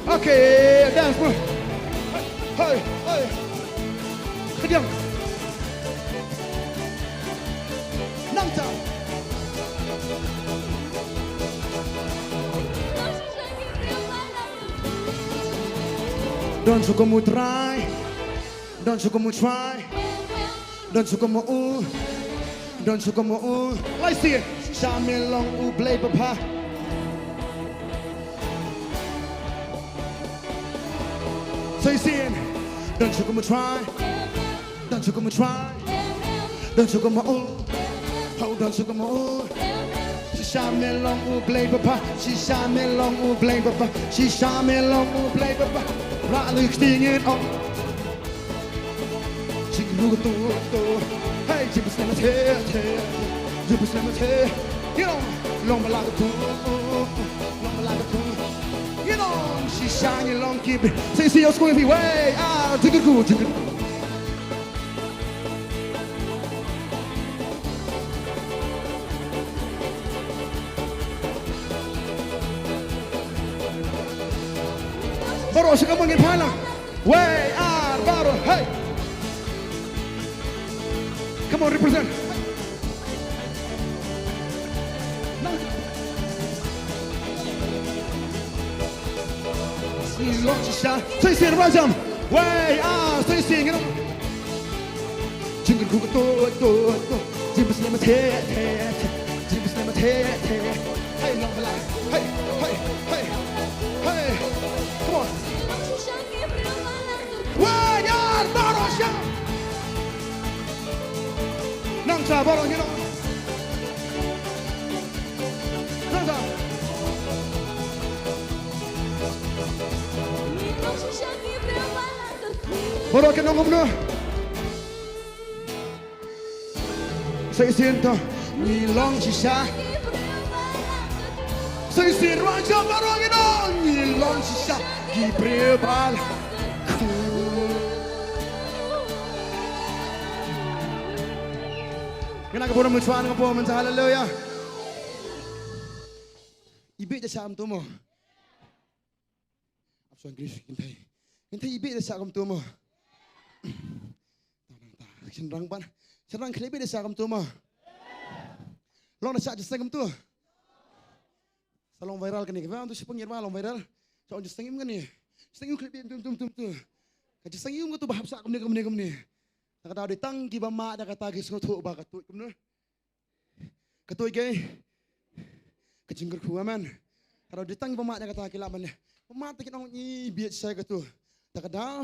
Okay, dance, bro. Hey, hey. Kadiang. Nangta. Don shu kum u Trai. Don shu kum u Trai. Don shu kum u. Don shu kum u. Lai sien. Shisha me long u Blei babha. Sa shisien. Don shu kum u Trai. Don shu kum u Trai. Don shu kum u. Ho don shu kum u. Shisha me long u Blei babha. Shisha me long u Blei babha. Shisha me long u Blei babha. Ra lu ksting it on. Jingkyrkhu to to. Hey, jingpyslem te te. Jingpyslem te. You know, long ba la ka tu. Long ba la ka tu. You know, shisha ngi long ki bi. Say, see, you're going to be way out. Jingkyrkhu, jingkyrkhu. Baroh sha kamon ngin phai lang. Way out, baroh, hey. Come on, represent. Ngi long shisha. Sa shisien rajam. Way out, sa shisien, you know. Jingkyrkhu ka to to to. Jingpyslem te te te. Jingpyslem te te. Hey, long ba la. Hey, hey, hey, hey. Come on. Way out, baroh sha. Nangta baroh ngi long. Nangta. Baroh kin ong kumno. Sa shisien to. Ngi long shisha. Sa shisien rajam baroh ngi ong. Ngi long shisha. Ki briew ba la. Ngin ïa ka burom mynta, ka burom mynta, haleluya. Ibi da shah kumto mo. Ap shuwa English, ngin thei. Ngin thei ibi da shah kumto mo. Ta, ta, ta. Shynrang ban. Shynrang khlem ibi da shah kumto mo. Long da shah jingstad kumto. Sa long viral kane ka, ba tu shipang ïa ba long viral. Sa ong jingstad im kane. Jingstad im khlem ibi tum tum tum tu. Ka jingstad im ka tu ba hap shah kumne kumne kumne. Ka daw dei tang kiba mad da kata ki sngewthuh ba ka tuid kumno. Ka tuid ka jingkyrkhu, amen. Ka daw dei tang ba mad ïa kata ki lah ban leh. Ba mad te ki ong i bieit shai ka tu. Te ka daw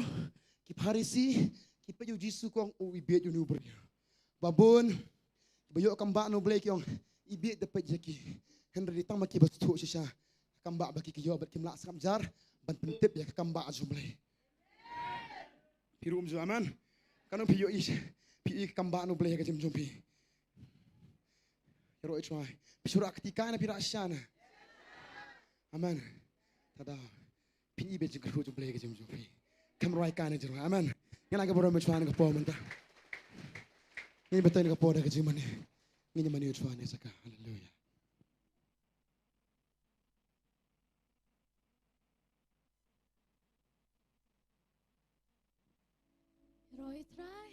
ki Pharisi ki peit ïa u Jisu ki ong u i bieit ïa une u briew. Ba bun kiba ïoh kam bah na u Blei ki ong i bieit da peit ïa ki. Hynrei dei tang ma kiba sngewthuh shisha ka kam bah ba ki ki ïoh bad kim lah sngap jar ban pyntip ïa ka kam bah jong u Blei. Phi ruh um ju, amen. Katno phi ïohi, phi i ka kam bah na u Blei ha ka jingim jong phi. Ïaroh ïa u Trai. Phi shu rah kti kai ne phi rah shisha ne? Amen. Tada. Phi i beit jingkyrkhu jong u Blei ha ka jingim jong phi. Kam rwai kai ne jingrwai. Amen. Ngin ai ka burom ïa u Trai ha ka por mynta. Ngin bteng ïa ka por ha ka jingmane. Ngin ïa mane ïa u Trai ne sa ka. Haleluya. Ïaroh ïa u Trai.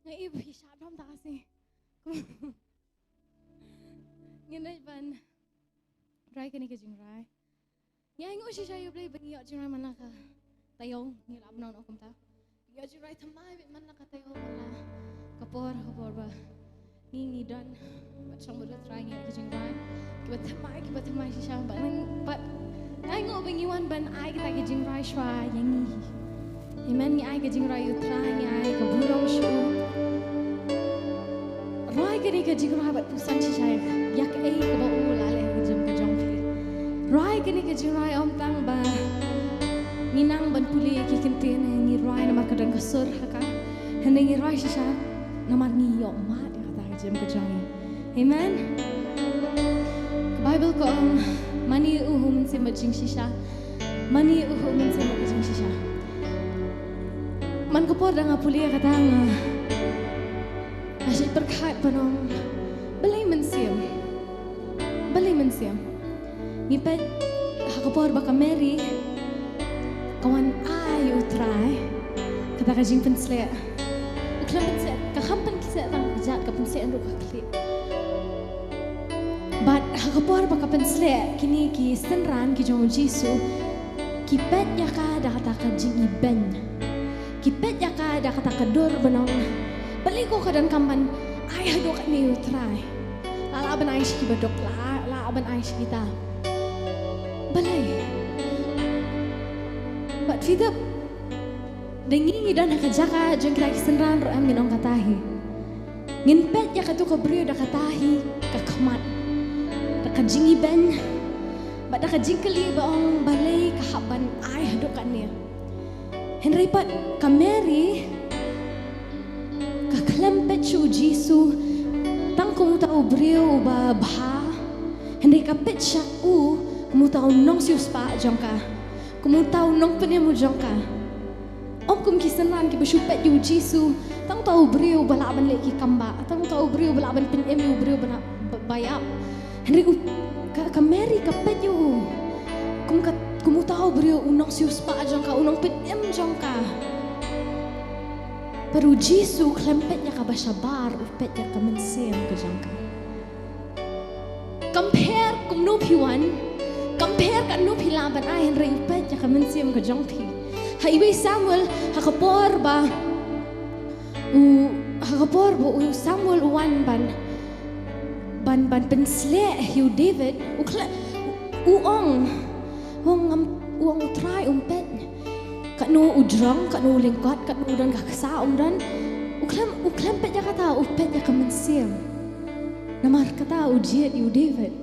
Nga i ba phi shah dom ta ka sngi. Ngin leit ban rai kane ka jingrai. Ngi ainguh shisha ïa u Blei ba ngi ïoh jingrwai man la ka taïew, ngi lah ban ong kumta. Ngi ïoh jingrwai thymmai beit man la ka taïew, man la ka por, ka por ba ngi, ngi don bad shong bad u Trai, ngi ïoh jingrwai kiba thymmai, kiba thymmai shisha. Bad ngi, bad ngi ainguh ba ngi wan ban ai kata ka jingrwai shuwa ïa ngi. Amen. Ngi ai ka jingrwai ïa u Trai, ngi ai ka burom sha u. Rwai kane ka jingrwai bad pyrshang shisha ïa kaei kaba u la leh ha ka jingim ka jong phi. Rwai kane ka jingrwai ym tang ba ngi nang ban pule ïa ki kyntien, ngi rwai namar ka don ka sur ha ka. Hynrei ngi rwai shisha namar ngi ïoh mad ïa kata ha ka jingim ka jong ngi. Amen. Ka Baibl ka ong, mane u ha u mynsiem bad jingshisha. Mane u ha u mynsiem bad jingshisha. Man ka por da nga pule ïa kata nga, nga shait pyrkhat ban ong, balei mynsiem? Balei mynsiem? Ngi peit ha ka por ba ka Mary ka wan ai ïa u Trai, kata ka jingpynsleh. U khlem pynsleh, ka kham pynsleh tang ka jait, ka pynsleh ruh ka khlieh. Bad ha ka por ba ka pynsleh, kine ki synran ki jong u Jisu ki peit ïa ka da kata ka jingibeiñ. Ki peit ïa ka da kata ka dur ban ong, balei ko ka donkam ban ai haduh katne ïa u Trai? La lah ban ai sha ki baduk, la lah ban ai sha kita. Balei? Bad phi tip, da ngi ngi don ha ka jaka jong kita ki synran ruh em, ngin ong kata hi. Ngin peit ïa katu ka briew da kata hi ka khmat, da ka jingibeiñ, bad da ka jingkylli ba ong balei ka hap ban ai haduh katne. Hynrei pat ka Mary ka khlem peit sha u Jisu tang kum uta u briew uba bha, hynrei ka peit sha u kum uta u nongsiewspah jong ka, kum uta u nongpynim u jong ka. Ym kum ki synran kiba shu peit ïa u Jisu tang uta u briew ba lah ban leh ki kambah, tang uta u briew ba lah ban pynim ïa u briew ba lah ba, ba ïap. Hynrei u, ka, ka Mary ka peit ïa u kum ka, kum uta u briew u nongsiewspah jong ka, u nongpynim jong ka. Bad u Jisu u khlem peit ïa ka ba shabar, u peit ïa ka mynsiem ka jong ka. Compare kumno phi wan, compare katno phi lah ban ai, hynrei u peit ïa ka mynsiem ka jong phi. Ha iwei Samuel, ha ka por ba u, ha ka por ba u Samuel u wan ban, ban, ban pynsleh ïa u David, u khlem, u ong, u ong ngam, u ong u Trai um peit katno u jrong, katno u lyngkot, katno u don ka ksa, um don. U khlem, u khlem peit ïa kata, u peit ïa ka mynsiem. Namar kata u jied ïa u David.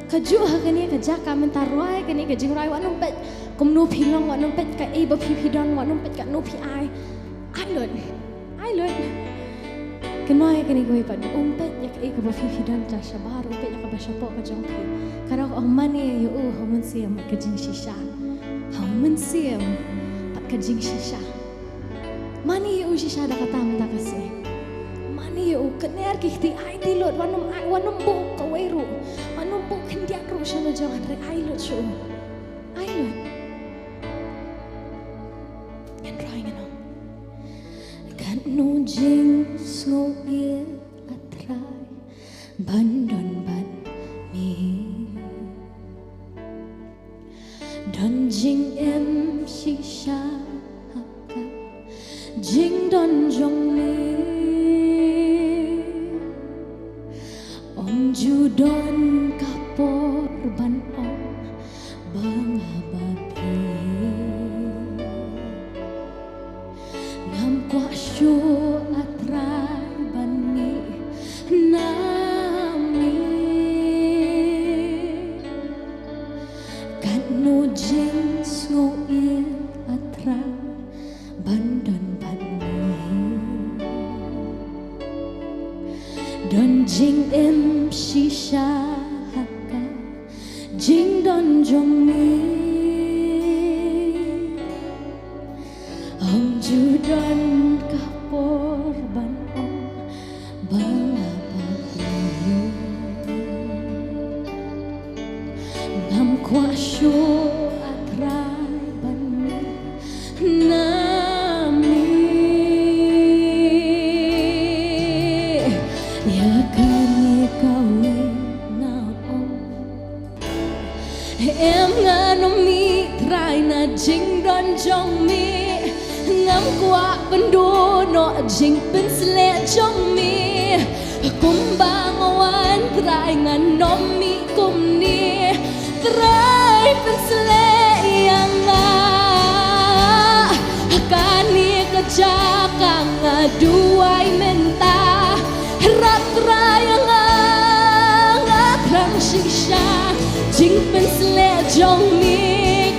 Kajuh ha kane ka jaka mynta, rwai kane ka jingrwai, wat nym peit kumno phi long, wat nym peit kaei ba phi, phi don, wat nym peit katno phi ai. Ai lut. Ai lut. Kynmaw ïa kane kawei pat, um peit ïa kaei kaba phi, phi don sha shabar, um peit ïa kaba shapoh ka jong phi. Ka dok ong mane ïa u ha u mynsiem bad ka jingshisha. Ha u mynsiem bad ka jingshisha. Mane ïa u shisha da kata mynta ka sngi. Mane ïa u, kner ki kti, aiti lut, wat nym ai, wat nym buh kawei ruh. Wat nym buh khyndiat ruh sha la jong, hynrei ai lut sha u. Ai lut. Ngan rwai ngan ong. Katno jingsngewieit A Trai ban don bad me. Don jingim shisha ha ka jingdon jong me. Ym ju don ka por ban ong ba nga bapher. Ngam kwah shuh A Trai ban mih na me. Katno jingsngewieit A Trai ban don bad me. Don jingim shisha ha ka jingdon jong me. Ym ju don ka por ban ong ba nga bapher. Ngam kwah shuh A Trai ban mih na me. Ïa kane kawei nga ong. Em ngan ym mih Trai na jingdon jong me. Ngam kwah pynduh noh jingpynsleh jong me. Kumba nga wan Trai ngan ym mih kumne. Trai pynsleh ïa nga. Ha kane ka jaka nga duwai mynta. Rat Trai ïa nga, nga thrang shisha. Jingpynsleh jong me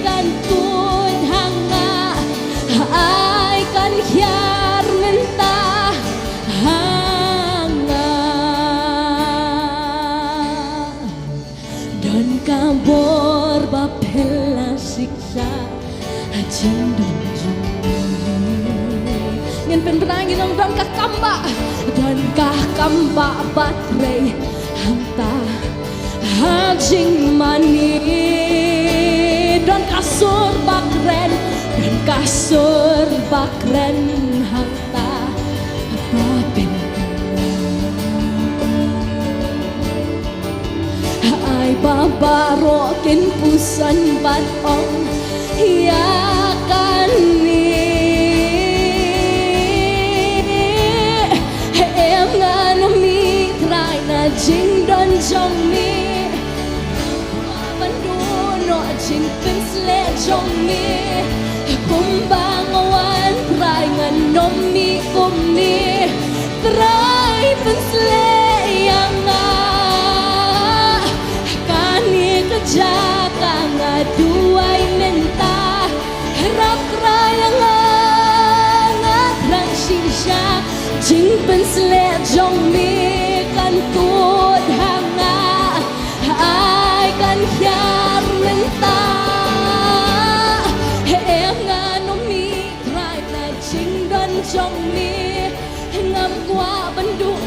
kan tuid ha nga. Ai kan hiar mynta ha nga. Don ka bor ba phylla shiksha ha jingdon jong me. Ngin pynbna, ngin ong don ka kam ba, don ka kam ba ba trei hangta ha jingmane. Don ka sur ba kren, don Ka sur ba kren hangta ba pynban. Ai ba baroh kin puson bad ong ïa kane. Em ngan ong me Trai na jingdon jong me. Ban duh noh jingpynsleh jong me. Kumba nga wan Trai ngan ong me kumne. Trai pynsleh ïa nga. Kane ka jaka nga duwai mynta. Hap Trai ïa nga, nga thrang shisha. Jingpynsleh jong me kan kut ha nga. Ai kan hiar mynta. Em ngan ong me Trai na jingdon jong me. Ngam kwah ban duh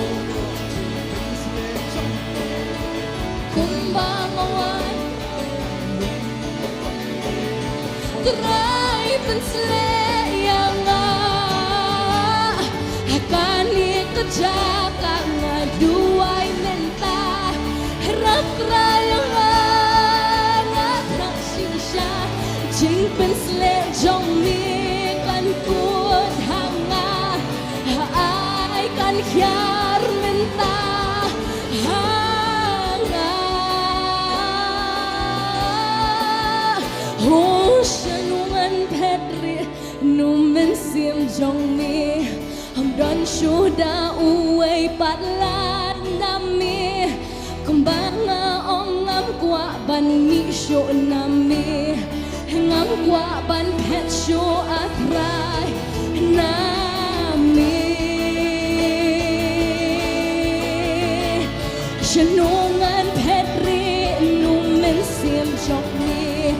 kumba nga wan. Trai pynsleh ïa nga. Ha kane ka jaka nga duwai mynta. Hap Trai ïa nga, nga thrang shisha. Jingpynsleh jong me kan kut ha nga. Ai kan hiar mynta ha nga. Ho shano ngan phet rieh na u mynsiem jong me. Ym don shuh da uwei pat lad na me. Kumba nga ong ngam kwah ban mih shuh na me. Ngam kwah ban phet shuh A Trai na me. Shano ngan phet rieh na u mynsiem jong me.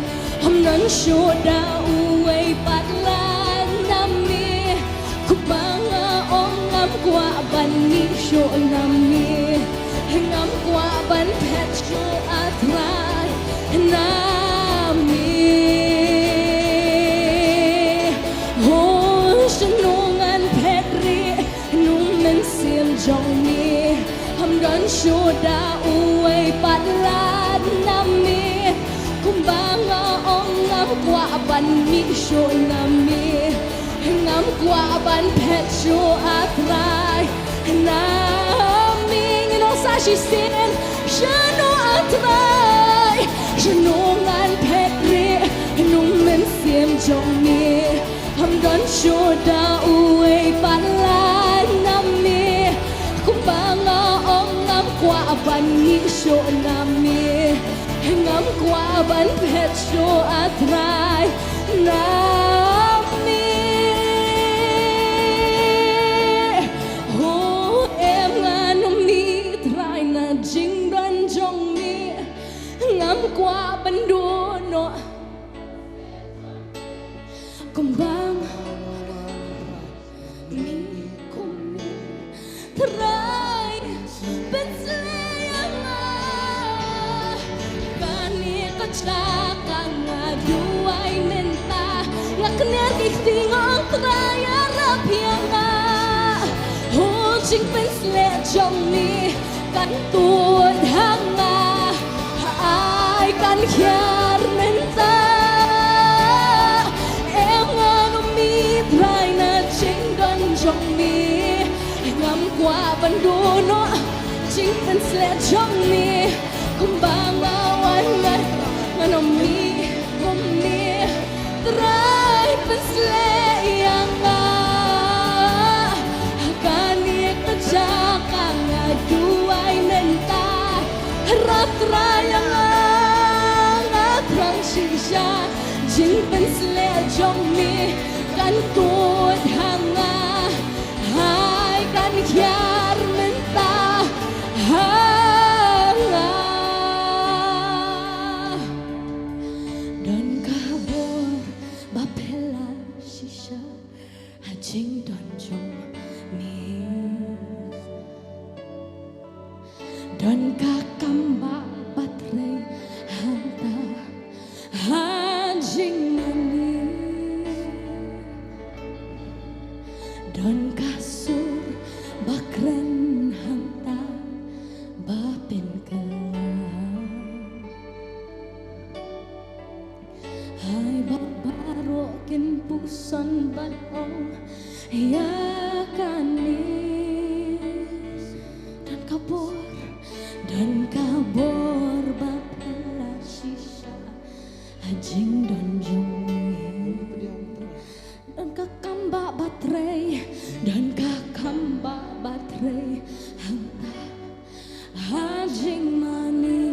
Ym don shuh da uwei pat lad na me. Kumba nga ong ngam kwah ban mih shuh na me. Ngam kwah ban phet shuh A Trai na me. Ho shano ngan phet rieh na u mynsiem jong me. Ym don shuh da uwei pat lad na me. Kumba nga ong ngam kwah ban mih shuh na me. Ngam kwah ban phet shuh A Trai na me. Ngin ong sa shisien. Shano A Trai, shano ngan phet rieh na u mynsiem jong me. Ym don shuh da uwei pat lad na me. Kumba nga ong ngam kwah ban mih shuh na me. Ngam kwah ban phet shuh A Trai na me. Ho em ngan ong me Trai na jingdon jong me. Ngam kwah ban duh noh kumba nga wan. Trai pynsleh ïa nga. Kane ka jaka nga duwai mynta. Nga kner ki kti nga ong Trai ïarap ïa nga. Ho jingpynsleh jong me kan kut ha nga. Ai kan hiar mynta. Em ngan ong me Trai na jingdon jong me. Ngam kwah ban duh noh jingpynsleh jong me. Kumba nga wan ngan ong me kumne. Trai pynsleh ïa nga. Ha kane ka jaka nga duwai mynta. Hap Trai ïa nga, nga thrang shisha. Jingpynsleh jong me kan kut ha nga. Ai kan hiar mynta ha nga. Don ka bor ba phylla shisha ha jingdon jong me. Don ka kam ba trei hangta ha jingmane. Don ka sur ba kren hangta ba pynkylla. Hai ba baroh kin puson bad ong ïa kane. Don ka bor, don ka bor ba pynlah shisha ha jingdon jong me. Don ka kam ba trei, don ka kam ba trei hangta ha jingmane.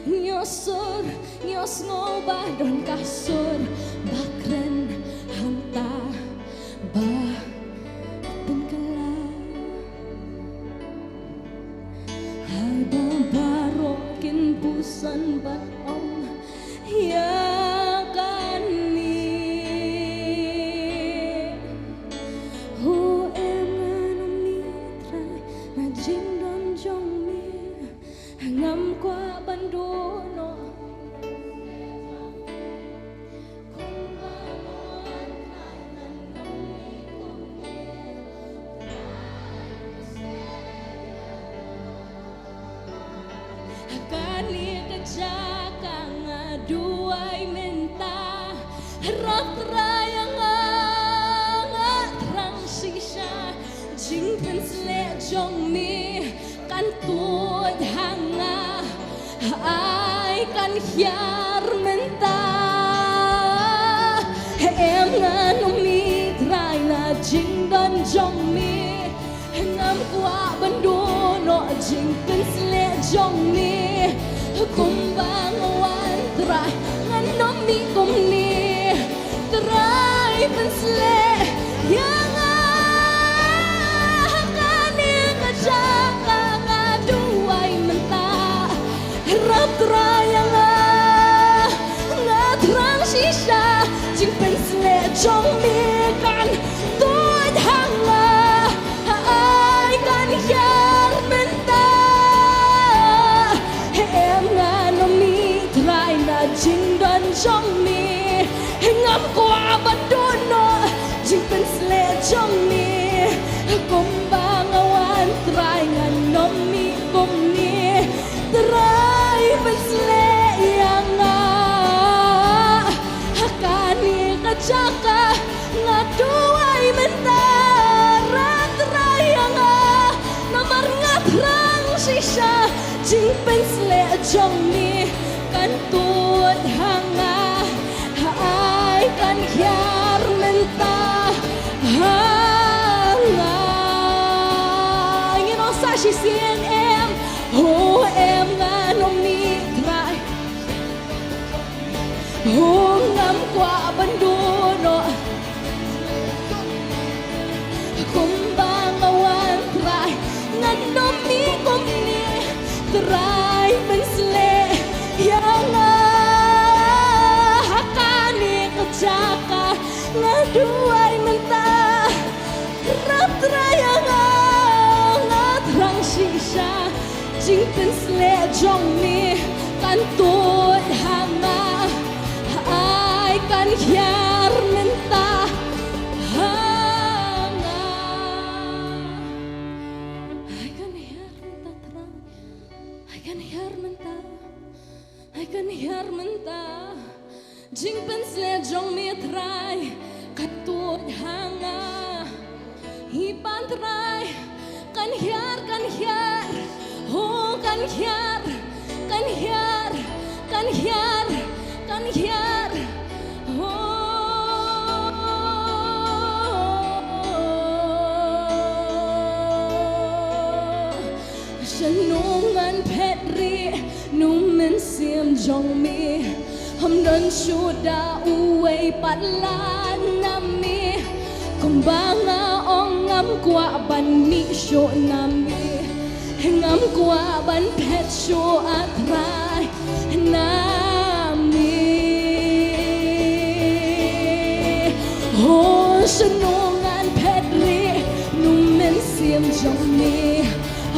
Ngi ïohsur, ngi ïohsngew ba don ka sur ba kren hangta ba pynkylla. Hai ba baroh kin puson bad ong ïa kane. Ho, em ngan ong ïa me Trai, na jingdon jong me ngam kwah ban duh noh. Kane ka jaka nga duwai mynta, Trai ïa nga, nga thrang shisha. Jingpynsleh jong me kan tuid ha nga, ai kan hiar mynta. Em ngan ong ïa me Trai, na jingdon jong me ngam kwah ban duh noh jingpynsleh jong me. Kumba nga wan Trai ngan ong ïa me kumne, Trai pynsleh ïa nga. Kane ka jaka nga duwai mynta, Trai ïa nga, nga thrang shisha. Jingpynsleh jong me kan tuid ha nga, ai kan hiar mynta. Em ngan ong ïa me Trai, na jingdon jong me ngam kwah ban duh noh jingpynsleh jong me. Kumba nga wan Trai ngan ong ïa me kumne, Trai pynsleh ïa nga. Ha kane ka jaka nga duwai mynta, Trai ïa nga, namar nga thrang shisha. Jingpynsleh jong me kan tuid ha nga, ai kan hiar mynta ha nga. Ngin ong sa shisien, em, ho, em ngan ong ïa me Trai, ho, ngam kwah ban duh noh. Kumba nga wan Trai ngan ong ïa me kumne, Trai pynsleh ïa nga. Ha kane ka jaka nga duwai mynta, Trai ïa nga, nga thrang shisha. Jingpynsleh jong me kan tuid ha nga, ai kan hiar mynta ha nga. Ai kan hiar mynta Trai, ai kan hiar mynta. Ai kan hiar mynta. Jingpynsleh jong me Trai kan tuid ha nga. Hi ban Trai, kan hiar, kan hiar. Ho, kan hiar, kan hiar, kan hiar, kan hiar. Ho. Shano ngan phet rieh na u mynsiem jong me. Ym don shuh da uwei pat lad na me. Kumba nga ong ngam kwah ban mih shuh na me. Ngam kwah ban phet shuh, ah Trai, na me. Ho, shano ngan phet rieh na u mynsiem jong me.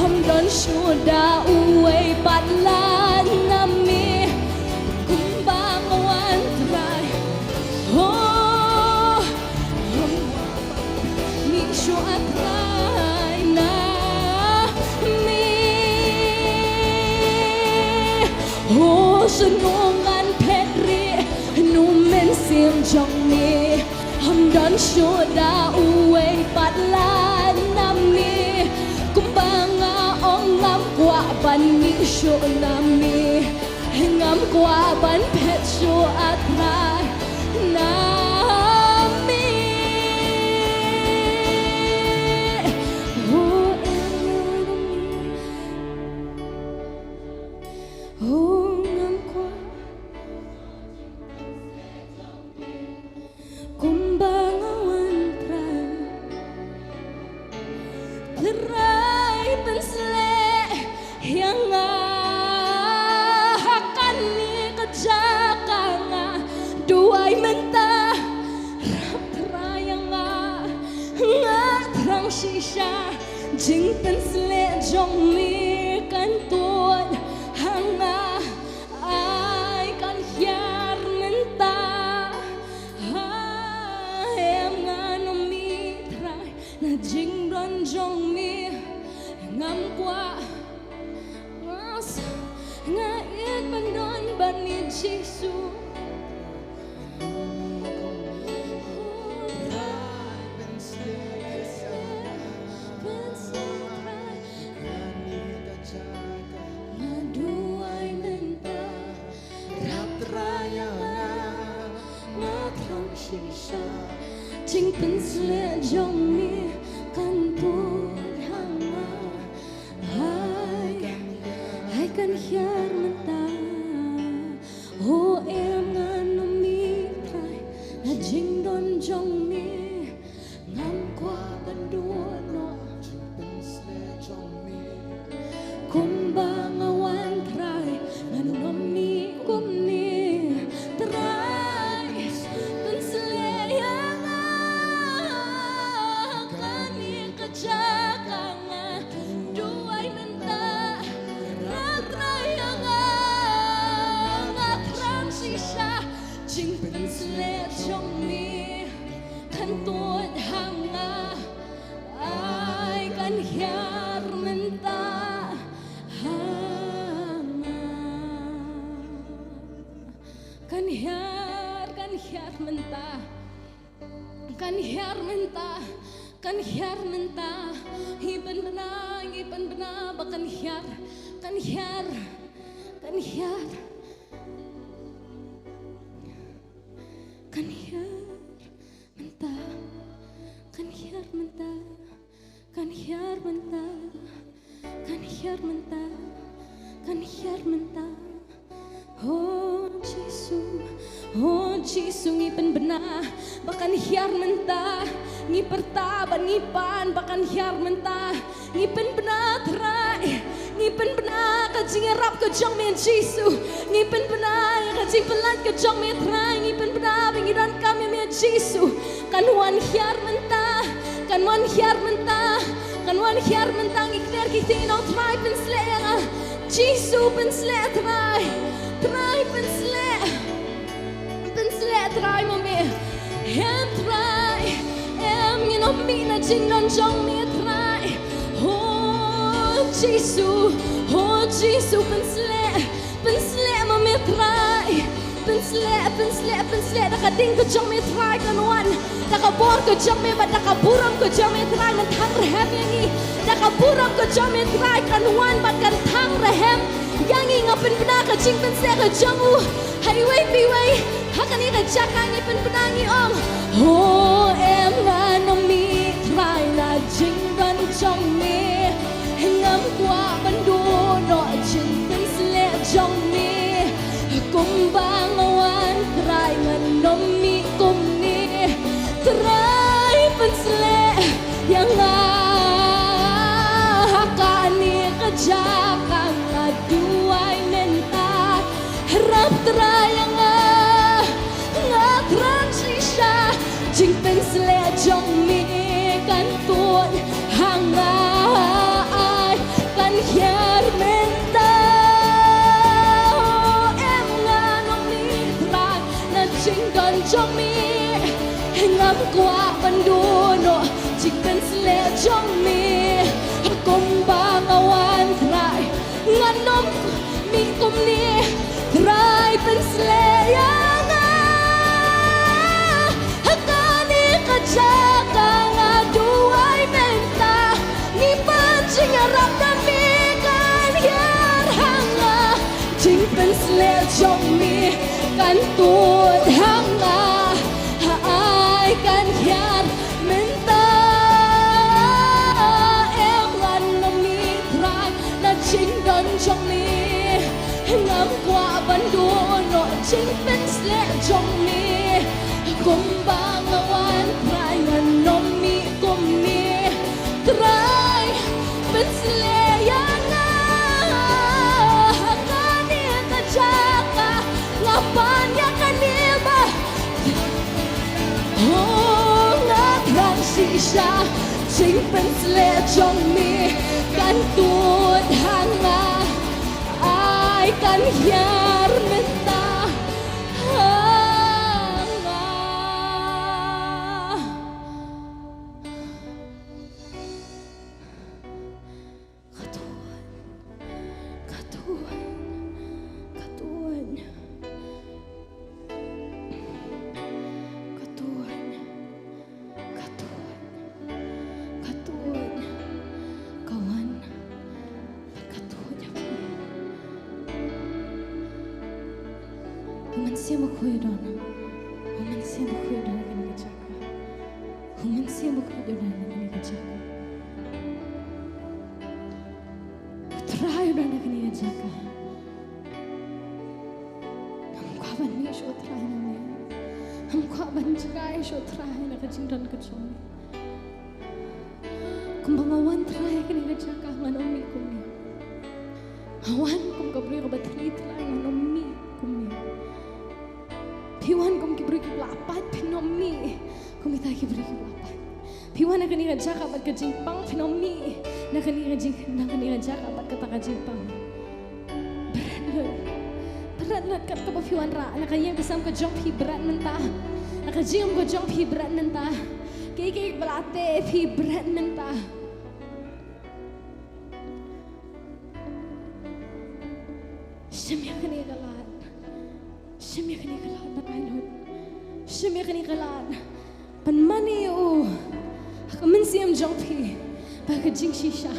Ym don shuh da uwei pat lad na me. Kumba nga wan Trai. Ho, ym Shu ngan phet rieh na u mynsiem jong me. Ym don shuh da uwei pat lem na me. Kumba nga ong ngam kwah ban mih shuh na me. Ngam kwah ban phet shuh, A Trai, na me. Oh, em nga na me. Oh, ngam kwah. Kumba nga wan, Trai. Trai, pynshlur ïa nga ha kane ka jaka nga duwai mynta. Rap Trai ïa nga, nga thrang shisha. Jingpynshlur jong me kan tuid ha nga. Ai kan hiar mynta. Ai em nga na me, Trai, na jingdon jong me. Ngam kwah, nga ïeit ban don bad me, Jisu. Nga duwai mynta. Rap Trai ïa nga, nga thrang shisha. Jingpynshlur jong me kan tuid ha nga. Ai, ai kan hiar mynta. Oh, em nga na me, Trai, na jingdon jong me. Ngam kwah ban duh noh. Kumba nga wan, Trai, ngan ym mih kumne. Trai, pynshlur ïa nga ha kane ka jaka nga duwai mynta. Rap Trai ïa nga, nga thrang shisha. Jingpynshlur jong me kan tuid ha nga. Ai kan hiar mynta ha nga. Kan hiar, kan hiar mynta. Kan hiar mynta. Kan hiar mynta. Ngi pynbna, ngi pynbna ba kan hiar. Kan hiar. Kan hiar. Kan hiar mynta, kan hiar mynta, kan hiar mynta, kan hiar mynta, kan hiar mynta. Oh Jisu, oh Jisu, ngi pynbna ba kan hiar mynta. Ngi pyrta bad ngi pan ba kan hiar mynta. Ngi pynbna, Trai. Ngi pynbna ka jingïarap ka jong me, Jisu. Ngi pynbna ka jingpynlait ka jong me, Trai. Ngi pynbna ba ngi donkam ïa me, Jisu. Kan wan hiar mynta. Kan wan hiar mynta. Kan wan hiar mynta. Ngi kner ki ktien, Trai, pynshlur ïa nga. Jisu, pynshlur, Trai. Trai, pynshlur. Pynshlur, Trai, ma me. Em, Trai. Em, ngin ym mih na jingdon jong me, Trai. Oh Jisu, oh Jisu, pynshlur. Pynshlur, ma me, Trai. Pynshlur, pynshlur, pynshlur. Da ka ding ka jong me, Trai, kan wan. Da ka bor ka jong me bad da ka burom ka jong me, Trai, ngan thang rhem ïa ngi. Da ka burom ka jong me, Trai, kan wan bad kan thang rhem ïa ngi. Nga pynbna ka jingpynshlur ka jong u. Ha iwei pa iwei ha kane ka jaka ngi pynbna, ngi ong: Oh, em nga na me, Trai, na jingdon jong me. Ngam kwah ban duh noh jingpynshlur jong me. Kumba nga wan, Trai, ngan ym mih kumne. Trai, pynshlur ïa nga ha kane ka jaka nga duwai mynta. Rap Trai ïa nga, nga thrang shisha. Jingpynshlur jong me kan tuid ha nga, ai kan hiar mynta. Oh, em nga na me, Trai, na jingdon jong me. Ngam kwah ban duh noh jingpynshlur jong me. Kumba nga wan, Trai, ngan ym mih kumne. Trai, Sleh jong mi kan tud ha nga, ha ai kan hiar mynta. Em lan ma mi Trai na jingdon jong mi, ngam kwah ban duh noh jingpynsleh jong mi. Kumba nga wan Trai ngan ym mih kumne. Trai, pynsleh ïa nga ha kane ka jaka, nga pan ïa kane ba. Oh, nga thrang shisha, jingpynsleh jong mi kan tud ha nga, ai kan hiar mynta ha nga. Ka tuan, ka tuan, ka tuan, ka tuan, ka tuan, ka tuan, ka wan, ka tuan ïa phi. U Mynsiem Bakhuid u don, u Mynsiem Bakhuid u don ha kane ka jaka. U Mynsiem Bakhuid u don ha kane ka jaka. U Trai u don ha kane ka jaka. Ngam kwah ban mih shuh Trai na me. Ngam kwah ban jngai shuh Trai na ka jingdon ka jong me. Kumba nga wan Trai ha kane ka jaka ngan ym mih kumne. Nga wan kum ka briew kaba thylli Trai, ngan ym mih kumne. Phi wan kum ki briew kiba la pait, phin ym mih kum kita ki briew kiba la pait. Phi wan na kane ka jaka bad ka jingpang, phin ym mih na kane ka jing, na kane ka jaka bad kata ka jingpang. Bret lut, bret lut kat kaba phi wanrah. Na ka ïing ka sem ka jong phi bret mynta. Na ka jingim ka jong phi bret mynta. Kiei kiei ba la teh phi bret mynta. Shim ïa kane ka lad. Shim ïa kane ka lad ban ai lut. Shim ïa kane ka lad ban mane ïa u ha ka mynsiem jong phi bad ka jingshisha.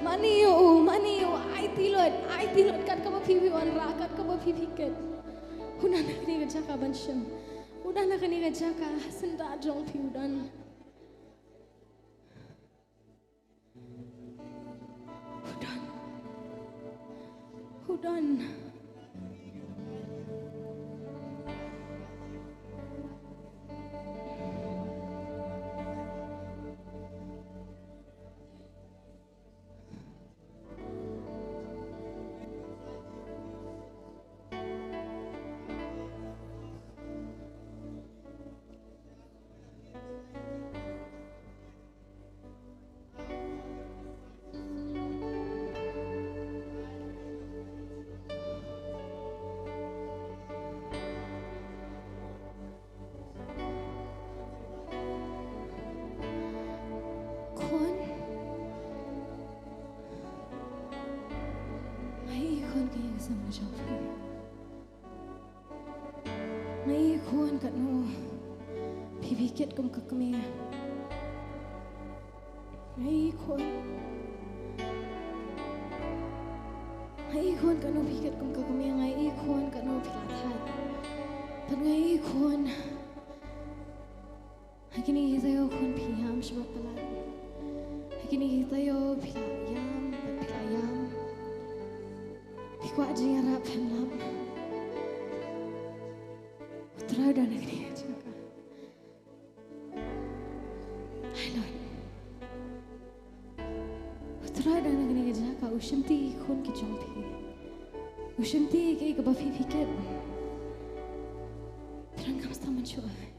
Mane ïa u, mane ïa u, aiti lut, aiti lut kat kaba phi, phi wanrah, kat kaba phi, phi kit. U don ha kane ka jaka ban shim. U don ha kane ka jaka, ha syndah jong phi u don. U don. U don. Khun. Nga ïohi khun ka ïing ka sem ka jong phi. Nga ïohi khun katno phi, phi kit kum ka kmie. Nga ïohi khun. Nga ïohi khun katno phi kit kum ka kmie, nga ïohi khun katno phi la thait. Bad nga ïohi khun. Ha kine ki taïew khun phi ïam shabar palat. Ha kine ki taïew phi la ïam, phi la ïam. Phi kwah jingïarap phin lap. U Trai u don ha kane ka jaka. Ai Lord. U Trai u don ha kane ka jaka, u shimti ïa ki khun ki jong phi. U shimti ïa kaei kaba phi, phi kit. Trai ngam sdang ban shu ai.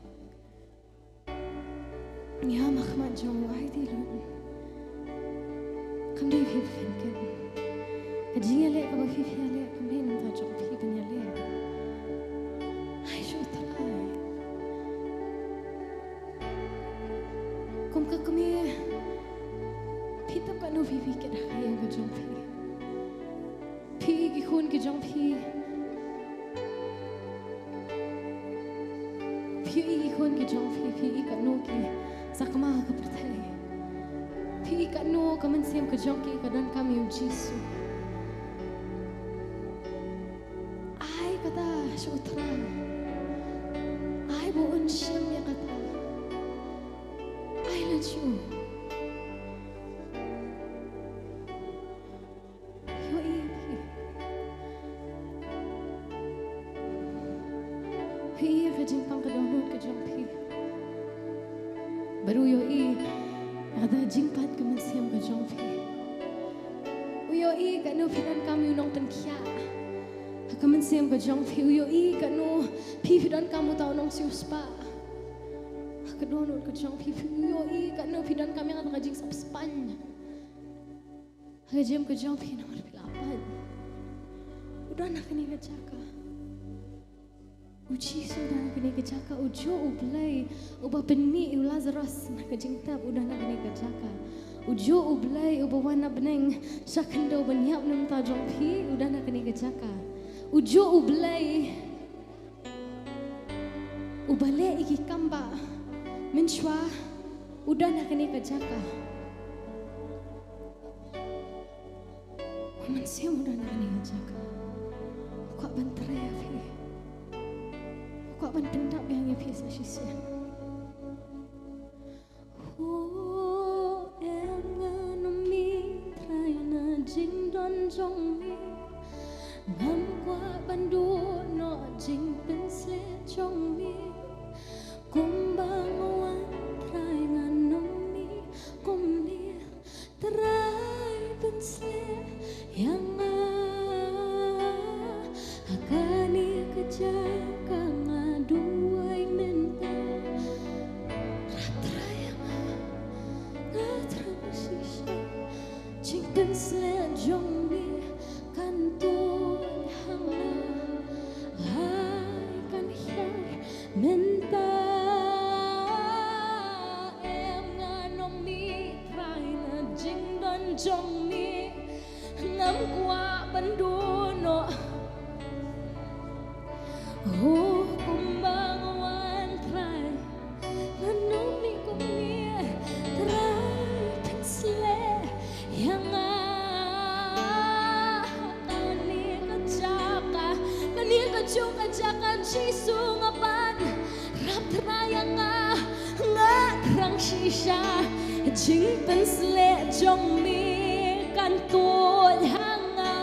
Ïa, ha khmat jong u aiti lut. Kam dei phi ba phin kit. Ka jingïaleh kaba phi, phi ïaleh kam dei na ka bynta jong phi ban ïaleh. Ai shuh Trai. Kum ka kmie, phi tip katno phi, phi kit ha ka ïing ka jong phi. Phi ïohi ki khun ki jong phi. Phi ïohi ki khun ki jong phi, phi ïohi katno ki sakma ha ka pyrthei. Phi ïohi katno ka mynsiem ka jong ki ka donkam ïa u Jisu. Shu trai. Ai ba un shem ïa kata. Ai lynti shu. Ïohi phi. Phi ïa ka jingpang ka dohnud ka jong phi. Bad u ïohi ïa kata ka jingpait ka mynsiem ka jong phi. U ïohi katno phi donkam ïa u nongpynkhiah ha ka mynsiem ka jong phi. U ïohi katno phi, phi donkam uta u nongsiewspah ha ka dohnud ka jong phi. U ïohi katno phi donkam ïa kata ka jingsngewsih. Ha ka jingim ka jong phi namar phi la pait. U don ha kane ka jaka. U Jisu u don ha kane ka jaka. U juh U Blei uba pynmih ïa u Lazarus na ka jingtep, u don ha kane ka jaka. U juh U Blei uba wan na bneng sha khyndew ban ïap na ka bynta jong phi, u don ha kane ka jaka. U juh U Blei uba leh ïa ki kam ba mynshuwa, u don ha kane ka jaka. U Mynsiem u don ha kane ka jaka. U kwah ban trei ïa phi. U kwah ban pyndap biang ïa phi sa shisien. Ho, em ngan ym mih Trai na jingdon jong me. Ngam kwah ban duh noh jingpynshlur jong me. Kumba nga wan Trai ngan ym mih kumne. Trai pynshlur ïa nga ha kane ka jaka nga duwai mynta. Trai ïa nga, nga thrang shisha jingpynshlur jong me kan tuid ha nga. Ai kan hiar mynta. Em ngan ym mih Trai na jingdon jong me. Ngam kwah ban duh noh. Ho, kumba nga wan Trai ngan ym mih kumne. Trai pynshlur ïa nga. Kane ka jaka, kane kajuh ka jaka Jisu nga pan. Rap Trai ïa nga, nga thrang shisha jingpynshlur jong me kan tuid ha nga.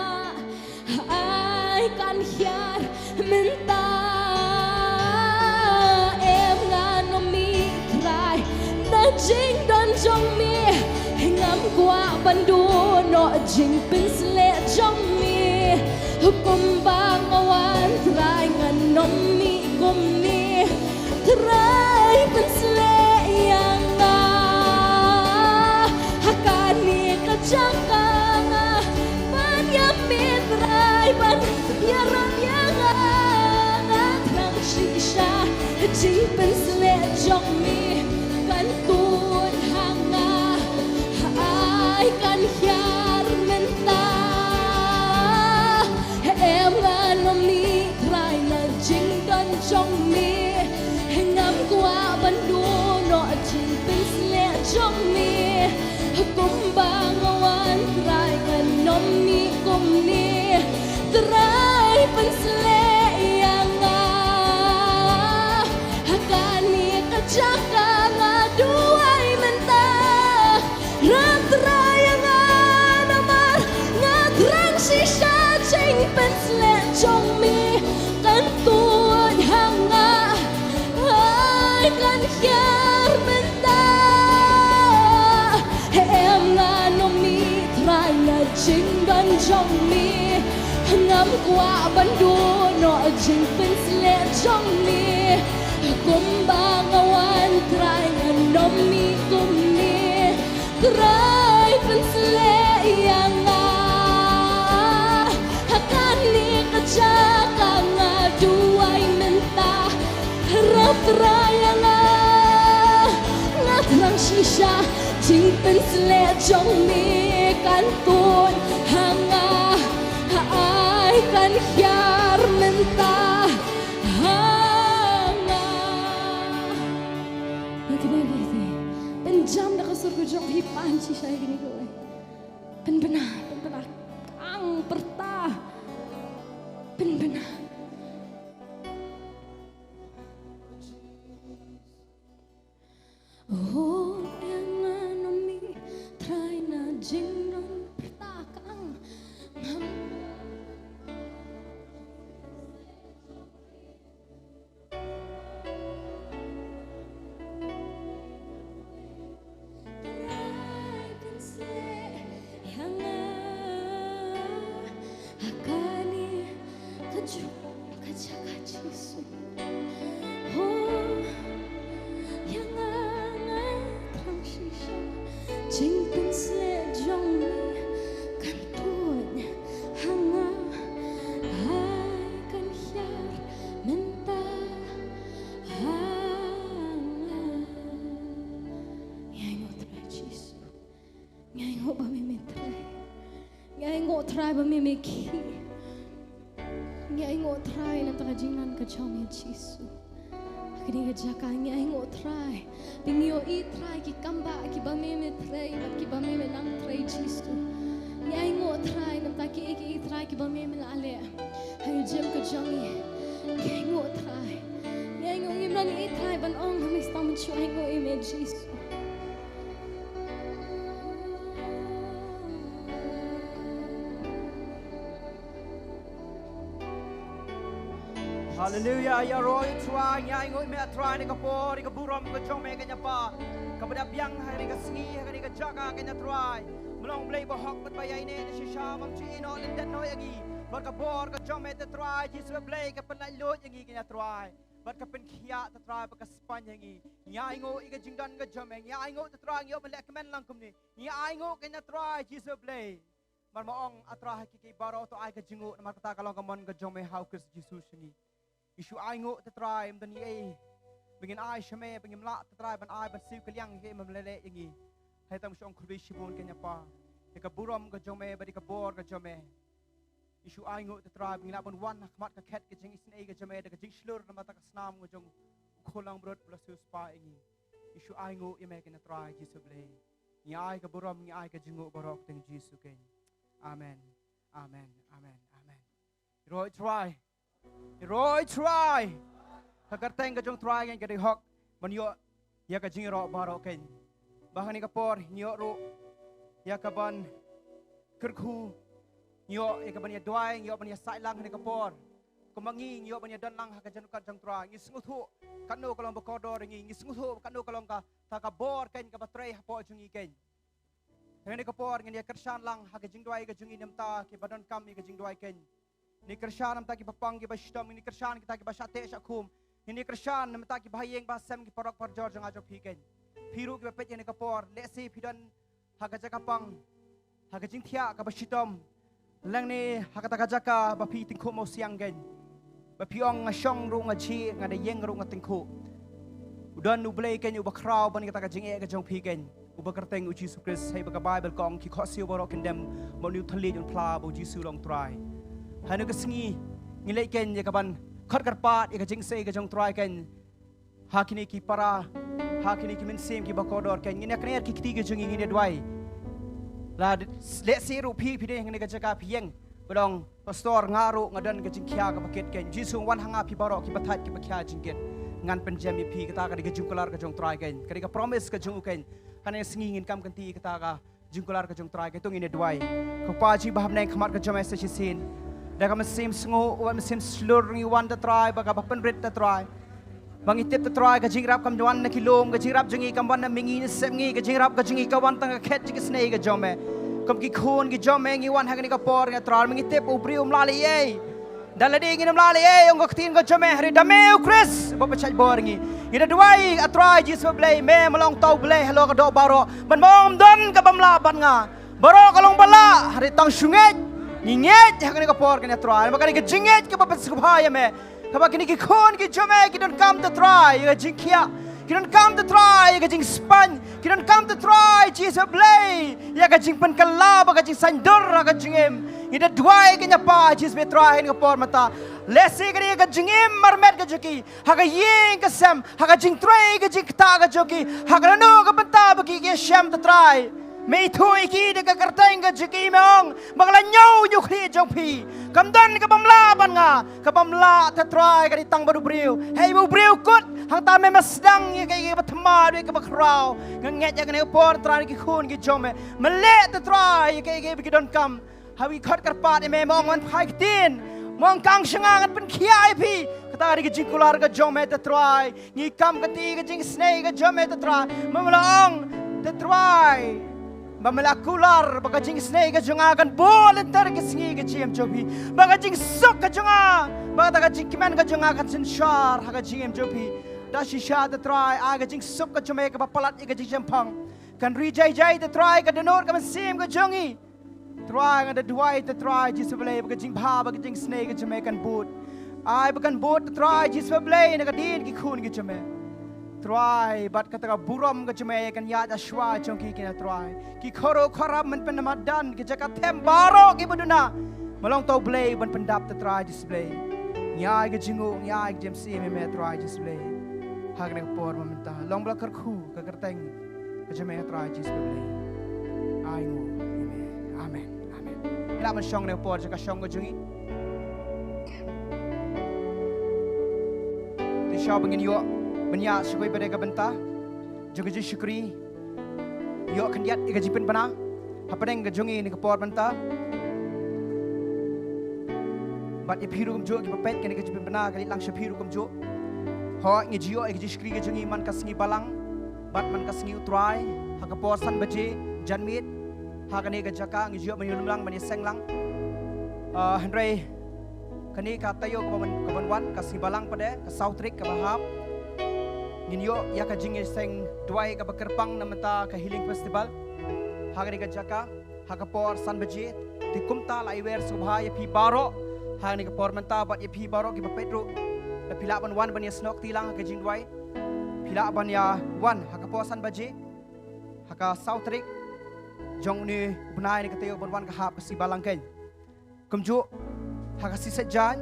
Ai kan hiar mynta. Em ngan ym mih Trai na jingdon jong me. Ngam kwah ban duh noh jingpynshlur jong me. Kumba nga wan Trai ngan ym mih kumne. Trai pynshlur ïa nga ha kane ka jaka nga pan ïa me Trai ban ïarap ïa nga. Nga thrang shisha jingpynshlur jong me kan tuid ha nga. Ai kan hiar mynta. Em ngan ym mih Trai na jingdon jong me. Ngam kwah ban duh noh jingpynshlur jong me. Kumba nga wan Trai ngan ym mih kumne. Trai pynshlur ïa nga ha kane ka jaka nga duwai mynta. Rap Trai ïa nga namar nga thrang shisha jingpynshlur jong me kan tuid ha nga. Ai kan hiar mynta. Em ngan ym mih Trai na jingdon jong me. Ngam kwah ban duh noh jingpynshlur jong me. Kumba nga wan Trai ngan ym mih kumne. Trai pynshlur ïa nga ha kane ka jaka nga duwai mynta. Rap Trai ïa nga, nga thrang shisha jingpynshlur jong me kan tuid ha nga. Ai kan hiar mynta ha nga. Nga kynmaw ïa phi, pynjam da ka sur ka jong phi, pan shisha ïa kine kiwei. Pynbna, pynbna, khang, pyrta. Pynbna. Ngi ainguh ba me me Trai. Ngi ainguh Trai ba me me khih. Ngi ainguh Trai namar ka jingdon ka jong me Jisu. Ha kane ka jaka ngi ainguh Trai. Ba ngi ïohi Trai ki kam ba kiba me me trei bad kiba me me nang trei Jisu. Ngi ainguh Trai namar kiei kiei Trai kiba me me la leh. Ha ka jingim ka jong ngi. Ngi ainguh Trai. Ngi ainguh, ngim nang ïohi Trai ban ong ha me stam shu ainguh ïa me Jisu. Haleluya, ïaroh ïa u Trai, ngi ainguh ïa me Trai, ha kane ka por, ïa ka burom ka jong me keiñ Kpa. Kaba dap biang ha kane ka sngi, ha kane ka jaka keiñ Trai. Me long Blei bahok bad ba ïaineh, shisha bym ju ïehnoh lyndet noh ïa ngi. Bad ka bor ka jong me Trai, Jisu Blei ka pynlait luid ïa ngi keiñ Trai. Bad ka pynkhiah Trai bad ka spaiñ ïa ngi. Ngi ainguh ïa ka jingdon ka jong me. Ngi ainguh Trai ngi ïoh ban leh kmen lang kumne. Ngi ainguh keiñ Trai Jisu Blei. Namar me ong Trai ha kiei kiei baroh to ai ka jingnguh namar kata ka long ka mon ka jong me ha u Khrist Jisu sha ngi. Ngi shu ainguh Trai ym don ei ei ba ngin ai sha me ba ngim lah Trai ban ai ban siew kylliang ïa kiei ba me la leh ïa ngi. Hynrei tang shu ong khublei shibun keiñ Kpa. Ïa ka burom ka jong me bad ïa ka bor ka jong me. Ngi shu ainguh Trai ba ngi lah ban wan ha khmat ka khet ka jingisynei ka jong me da ka jingshlur namar kata ka snam ka jong u khun langbrot ba la siewspah ïa ngi. Ngi shu ainguh ïa me keiñ Trai Jisu Blei. Ngi ai ka burom, ngi ai ka jingnguh baroh ha ka kyrteng Jisu keiñ. Amen. Amen. Amen. Amen. Ïaroh ïa u Trai. Ïaroh ïa u Trai. Ka kyrteng ka jong u Trai keiñ ka dei hok. Ban ïoh ïa ka jingïaroh baroh keiñ. Bad ha kane ka por ngi ïoh ruh ïa kaban kyrkhu, ngi ïoh ïa kaban ïa duwai, ngi ïoh ban ïa saitlang ha kane ka por. Kumba ngi, ngi ïoh ban ïa don lang ha ka jingïaroh ka jong u Trai. Ngi sngewthuh katno ka long ba kordor ïa ngi, ngi sngewthuh katno ka long kata ka bor keiñ kaba trei hapoh jong ngi keiñ. Ha kane ka por ngin ïa kyrshan lang ha ka jingduwai ka jong ngi na bynta kiba donkam ïa ka jingduwai keiñ. Ngin ïa kyrshan na bynta kiba pang kiba shitom, ngin ïa kyrshan kita kiba shah teh shah khum. Ngin ïa kyrshan na bynta kiba ha ïing ba ha sem ki paralok parajor jong nga jong phi keiñ. Phi ruh kiba peit ha kane ka por, lehse phi don ha ka jaka pang, ha ka jingthiah kaba shitom. Lane ha kata ka jaka ba phi tyngkhuh mawsiang keiñ. Ba phi ong nga shong ruh nga jhieh, nga da ïeng ruh nga tyngkhuh. U don U Blei keiñ uba khraw ban kata ka jingeh ka jong phi keiñ. Uba kyrteng U Jisu Khrist, haba ka Baibl ka ong ki khohsiew baroh kin dem ba une u thylliej un phla ba U Jisu long Trai. Ha kane ka sngi ngi leit keiñ ïa kaban khot kyrpad ïa ka jingïaseng ka jong U Trai keiñ. Ha kine ki para, ha kine ki mynsiem kiba kordor keiñ, ngin ïa kner ki kti ki jong ngi, ngin ïa duwai. Lada lehse ruh phi, phi dei ha kane ka jaka phi ïeng, ba ong pastor nga ruh nga don ka jingkhia kaba kit keiñ. Jisu wan ha nga phi baroh kiba thait kiba khia jingkit. Ngan pynjem ïa phi, kata ka dei ka jingkular ka jong U Trai keiñ. Ka dei ka promise ka jong u keiñ. Ha kane ka sngi ngin kam kynti kata ka jingkular ka jong U Trai, keiñ to ngin ïa duwai. Ko Pa jong ngi ba ha bneng, khmat ka jong me sa shisien. Da ka mynsiem sngewnguh, wat mynsiem shlur ngi wan Trai, ba kaba pynrit Trai. Ba ngi tip Trai ka jingïarap kam wan na ki lum, ka jingïarap jong ngi kam wan na mihngi na sepngi, ka jingïarap ka jong ngi ka wan tang ka khet jingisynei ka jong me. Kum ki khun ki jong me ngi wan ha kane ka por Trai, ba ngi tip u briew um lah leh ei. Da lade ngin ym lah leh ei, ong ka ktien ka jong me, hynrei da me U Khrist uba pynshait bor ngi. Ngi da duwai, A Trai Jisu Blei, me ma long uta U Blei halor ka doh baroh. Ban ym don kaba ym lah bad nga. Baroh ka long ba lah, hynrei tang shu ngeit. Ngi ngeit ha kane ka por kane Trai, namar kane ka jingngeit kaba pynsngewbha ïa me. Kaba kine ki khun ki jong me ki donkam Trai ïa ka jingkhiah. Ki donkam Trai ïa ka jingspaiñ. Ki donkam Trai Jisu Blei ïa ka jingpynkylla bad ka jingsaiñdur ha ka jingim. Ngi da duwai kane Pa Jisu Blei Trai ha kane ka por mynta. Lehse kane ka jingim marmet ka jong ki, ha ka ïing ka sem, ha ka jingtrei ka jingktah ka jong ki, ha kano kano ka bynta ba ki ki ïashem Trai. Me ithuh ïa ki da ka kyrteng ka jong ki, me ong ba ka la ñiew ñiewkhlieh jong phi. Kam don kaba ym lah bad nga. Kaba ym lah Trai ka dei tang bad u briew. Hei ba u briew kut, hangta me ma sdang ïa kaei kaei ba thymmai, ïa kaei ba khraw. Nga ngeit ïa kane ka por Trai ki khun ki jong me, me leh Trai ïa kaei kaei ba ki donkam. Haba ngi khot kyrpad ïa me, me ong wan phai ktien, me ong kang sha nga ngan pynkhiah ïa phi. Kata ka dei ka jingkular ka jong me Trai. Ngi kam kynti ka jingisynei ka jong me Trai. Me la ong Trai ba me la kular ba ka jingisynei ka jong nga kan bud lynter ki sngi ka jingim jong phi. Ba ka jingsuk ka jong nga, ba kata ka jingkmen ka jong nga kan synshar ha ka jingim jong phi. Da shisha Trai, ai ka jingsuk ka jong me kaba palat ïa ka jingshemphang. Kan ri jai jai Trai ka dohnud ka mynsiem ka jong ngi. Trai nga da duwai Trai Jisu Blei ba ka jingbha ba ka jingisynei ka jong me kan bud. Ai ba kan bud Trai Jisu Blei na ka dien ki khun ki jong me. Trai, bad kata ka burom ka jong me kan ïaid shuwa jong ki, kine Trai. Ki khoro khorap, mynpynmadan, ki jaka them baroh kiba duna. Malong to Blei ban pyndap, te Trai Jisu Blei. Ngi ai ka jingnguh, ngi ai ka jingïashem ïa me Trai Jisu Blei. Ha kane ka por mynta, long ba la kyrkhu ka kyrteng ka jong me Trai Jisu Blei. Ai nguh ïa me. Amen. Amen. Ngi lah ban shong ha kane ka por jong ka shong ka jong ngi. Te shuwa ba ngin ïoh ban ïa shakri pat ïa ka bynta jong ka jingshakri, ïoh khyndiat ïa ka jingpynbna hapdeng ka jong ngi ha kane ka por mynta. Bad ïa phi ruh kumjuh kiba peit kane ka jingpynbna ka leit lang sha phi ruh kumjuh. Hooid, ngi ju ïoh ïa ka jingshakri ka jong ngi man ka sngi Balang bad man ka sngi U Trai ha ka por san baje janmiet. Ha kane ka jaka ngi ju ïoh ban ïalum lang, ban ïaseng lang. Ah, hynrei kane ka taïew kaba ban, ka ban wan, ka sngi Balang pat, ka saw tarik kaba hap, ngin ïoh ïa ka jingïaseng duwai kaba kyrpang na bynta ka Healing Festival ha kane ka jaka ha ka por san baje. Te kumta la ai wer sngewbha ïa phi baroh ha kane ka por mynta bad ïa phi baroh kiba peit ruh, lada phi lah ban wan ban ïasnoh kti lang ha ka jingduwai, phi lah ban ïa wan ha ka por san baje ha ka saw tarik jong une u bnai, ne ka taïew ban wan ka hap, ka sngi Balang keiñ. Kumjuh ha ka sngi Saitjaiñ,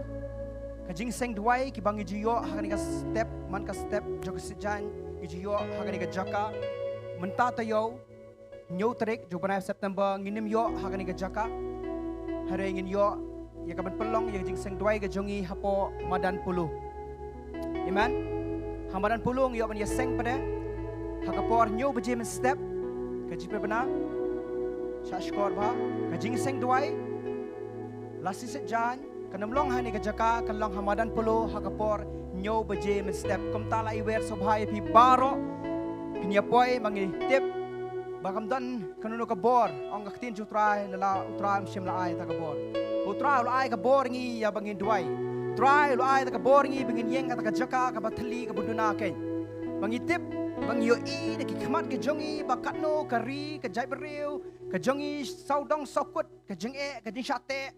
ka jingïaseng duwai kiba ngi ju ïoh ha kane ka step, man ka step jong ka sngi Saitjaiñ, ngi ju ïoh ha kane ka jaka. Mynta taïew, hynñiew tarik jong u bnai September, ngin ym ïoh ha kane ka jaka. Hynrei ngin ïoh ïa ka ban pynlong ïa ka jingïaseng duwai ka jong ngi hapoh madan Polo. Amen. Ha madan Polo ngi ïoh ban ïaseng pat ha ka por hynñiew baje mynstep, ka jingpynbna. Sha shkor bha, ka jingïaseng duwai la sngi Saitjaiñ kan ym long ha kane ka jaka, kan long ha madan Polo ha ka por hynñiew baje mynstep. Kumta la ai wer sngewbha ïa phi baroh, phin ïa poi, ba ngi tip ba kam don kano kano ka bor, ong ka ktien jong U Trai, lada U Trai um shym la ai kata ka bor. U Trai u la ai ka bor ïa ngi ïa ba ngin duwai. U Trai u la ai kata ka bor ïa ngi ba ngin ïeng ha kata ka jaka kaba thylli, kaba duna keiñ. Ba ngi tip, ba ngi ïohi da ki khmat ka jong ngi ba katno ka ri, ka jaitbynriew ka jong ngi sawdong sawkut, ka jingeh, ka jingshah teh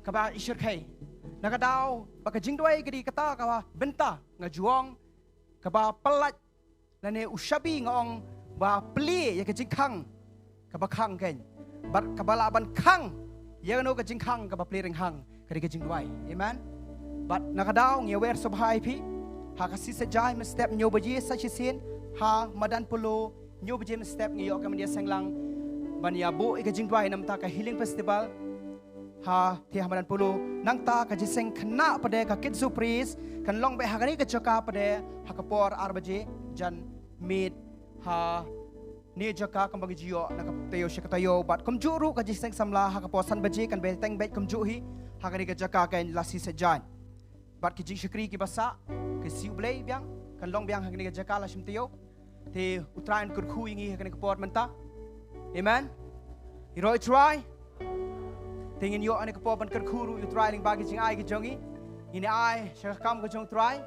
kaba i shyrkhei. Na ka daw ba ka jingduwai ka dei kata ka bynta, nga ju ong, kaba pyllait, lane u shabi, nga ong, ba plie ïa ka jingkhang kaba khang keiñ. Bad kaba lah ban khang ïa kano ka jingkhang kaba plie rynghang, ka dei ka jingduwai. Amen. Bad na ka daw ngi ïa wer sngewbha ïa phi ha ka sngi Saitjaiñ mynstep hynñiew baje sa shisien ha madan Polo, hynñiew baje mynstep ngi ïoh ka ban ïaseng lang ban ïa buh ïa ka jingduwai na bynta ka Healing Festival ha, te ha madan Polo. Nangta ka jingïaseng khynnah pat, ka Kids Surprise, kan long beit ha kane ka jaka pat ha ka por ar baje janmiet, ha kane ka jaka kumba ngi ju ïoh na ka taïew sha ka taïew. Bad kumjuh ruh ka jingïaseng samla ha ka por san baje kan bteng beit kumjuh hi ha kane ka jaka keiñ la sngi Saitjaiñ. Bad ki jingshakri kiba sah, ka siew Blei biang, kan long biang ha kane ka jaka la shim taïew. Te U Trai un kyrkhu ïa ngi ha kane ka por mynta. Amen. Ïaroh ïa U Trai. Te ngin ïoh ha kane ka por ban kyrkhu ruh ïa U Trai lyngba ki jingai ki jong ngi. Ngin ïa ai sha ka kam ka jong U Trai.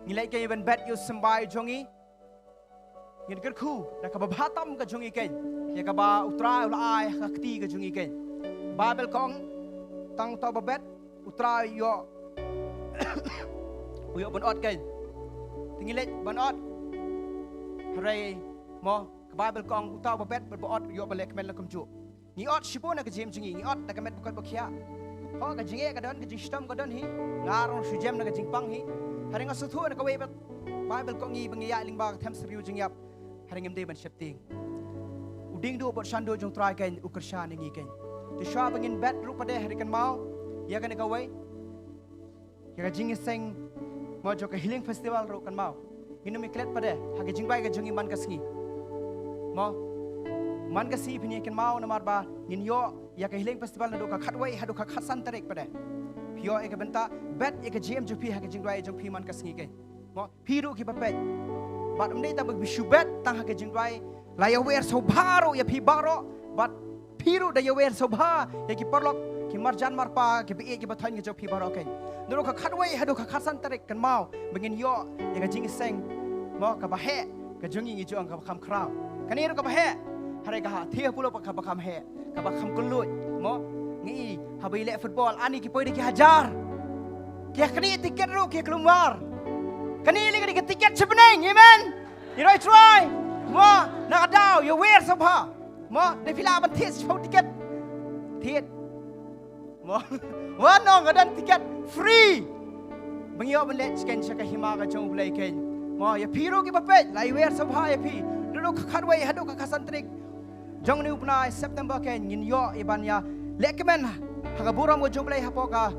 Ngin leit keiñ ban bet ïa u symbai jong ngi. Ngin kyrkhu da kaba bha tam ka jong ngi keiñ ïa kaba U Trai u la ai ha ka kti ka jong ngi keiñ. Baibl ka ong, tang uta uba bet, U Trai u ïoh, u ïoh ban ot keiñ. Te ngin leit ban ot. Hynrei mo, ka Baibl ka ong, uta uba bet bad ba ot u ïoh ban leh kmen lang kumjuh. Ngi ot shibun na ka jingim jong ngi, ngi ot da ka met ba koit ba khiah. Ho, ka jingeh ka don, ka jingshitom ka don hi. Nga ruh shu jem na ka jingpang hi. Hynrei nga sngewthuh na kawei pat Baibl ka ong ïa ngi ba ngi ïaid lyngba ka them syrïew jingïap, hynrei ngim dei ban sheptieng. U diengduh bad shanduh jong U Trai keiñ u kyrshan ïa ngi keiñ. Te shuwa ba ngin bet ruh pat, hynrei kynmaw ïa kane kawei, ïa ka jingïaseng mo jong ka Healing Festival ruh kynmaw. Ngin ym ïa klet pat ha ka jingduwai ka jong ngi man ka sngi. Mo, man ka sngi phin ïa kynmaw namar ba ngin ïoh ïa ka Healing Festival naduh ka khatwei haduh ka khatsan tarik pat. Phi ïoh ïa ka bynta bet ïa ka jingim jong phi ha ka jingduwai jong phi man ka sngi keiñ. Mo, phi ruh kiba peit. Bad ym dei tang ba phi shu bet tang ha ka jingduwai, la ïa wer sngewbha ruh ïa phi baroh, bad phi ruh da ïa wer sngewbha ïa ki paralok, ki marjan marpa, kiba ïeit kiba thoiñ ka jong phi baroh keiñ. Naduh ka khatwei haduh ka khatsan tarik kynmaw ba ngin ïoh ïa ka jingïaseng mo kaba heh ka jong ngi, ngi ju ong kaba kham khraw. Kane ruh kaba heh, hynrei ka ha thie ha Polo pat kaba kham heh, kaba kham kylluid mo. Ngi i haba i leh football, ani ki poi da ki hajar. Ki ïa kane tiket ruh ki ïa kulmar. Kane lei ka dei ka tiket sha bneng, amen. Ïa roi Trai. Mo, na ka daw ïa wer sngewbha. Mo, da phi lah ban thied sha tiket. Thied. Mo, wan nong ka don tiket free. Ba ngi ïoh ban leit sha ka hima ka jong U Blei keiñ. Mo, ïa phi ruh kiba peit, la ïa wer sngewbha ïa phi. Naduh ka khatwei haduh ka khatsan tarik jong une u bnai September keiñ, ngin ïoh ïa ban ïa lehkmen ha ka burom ka jong U Blei hapoh ka,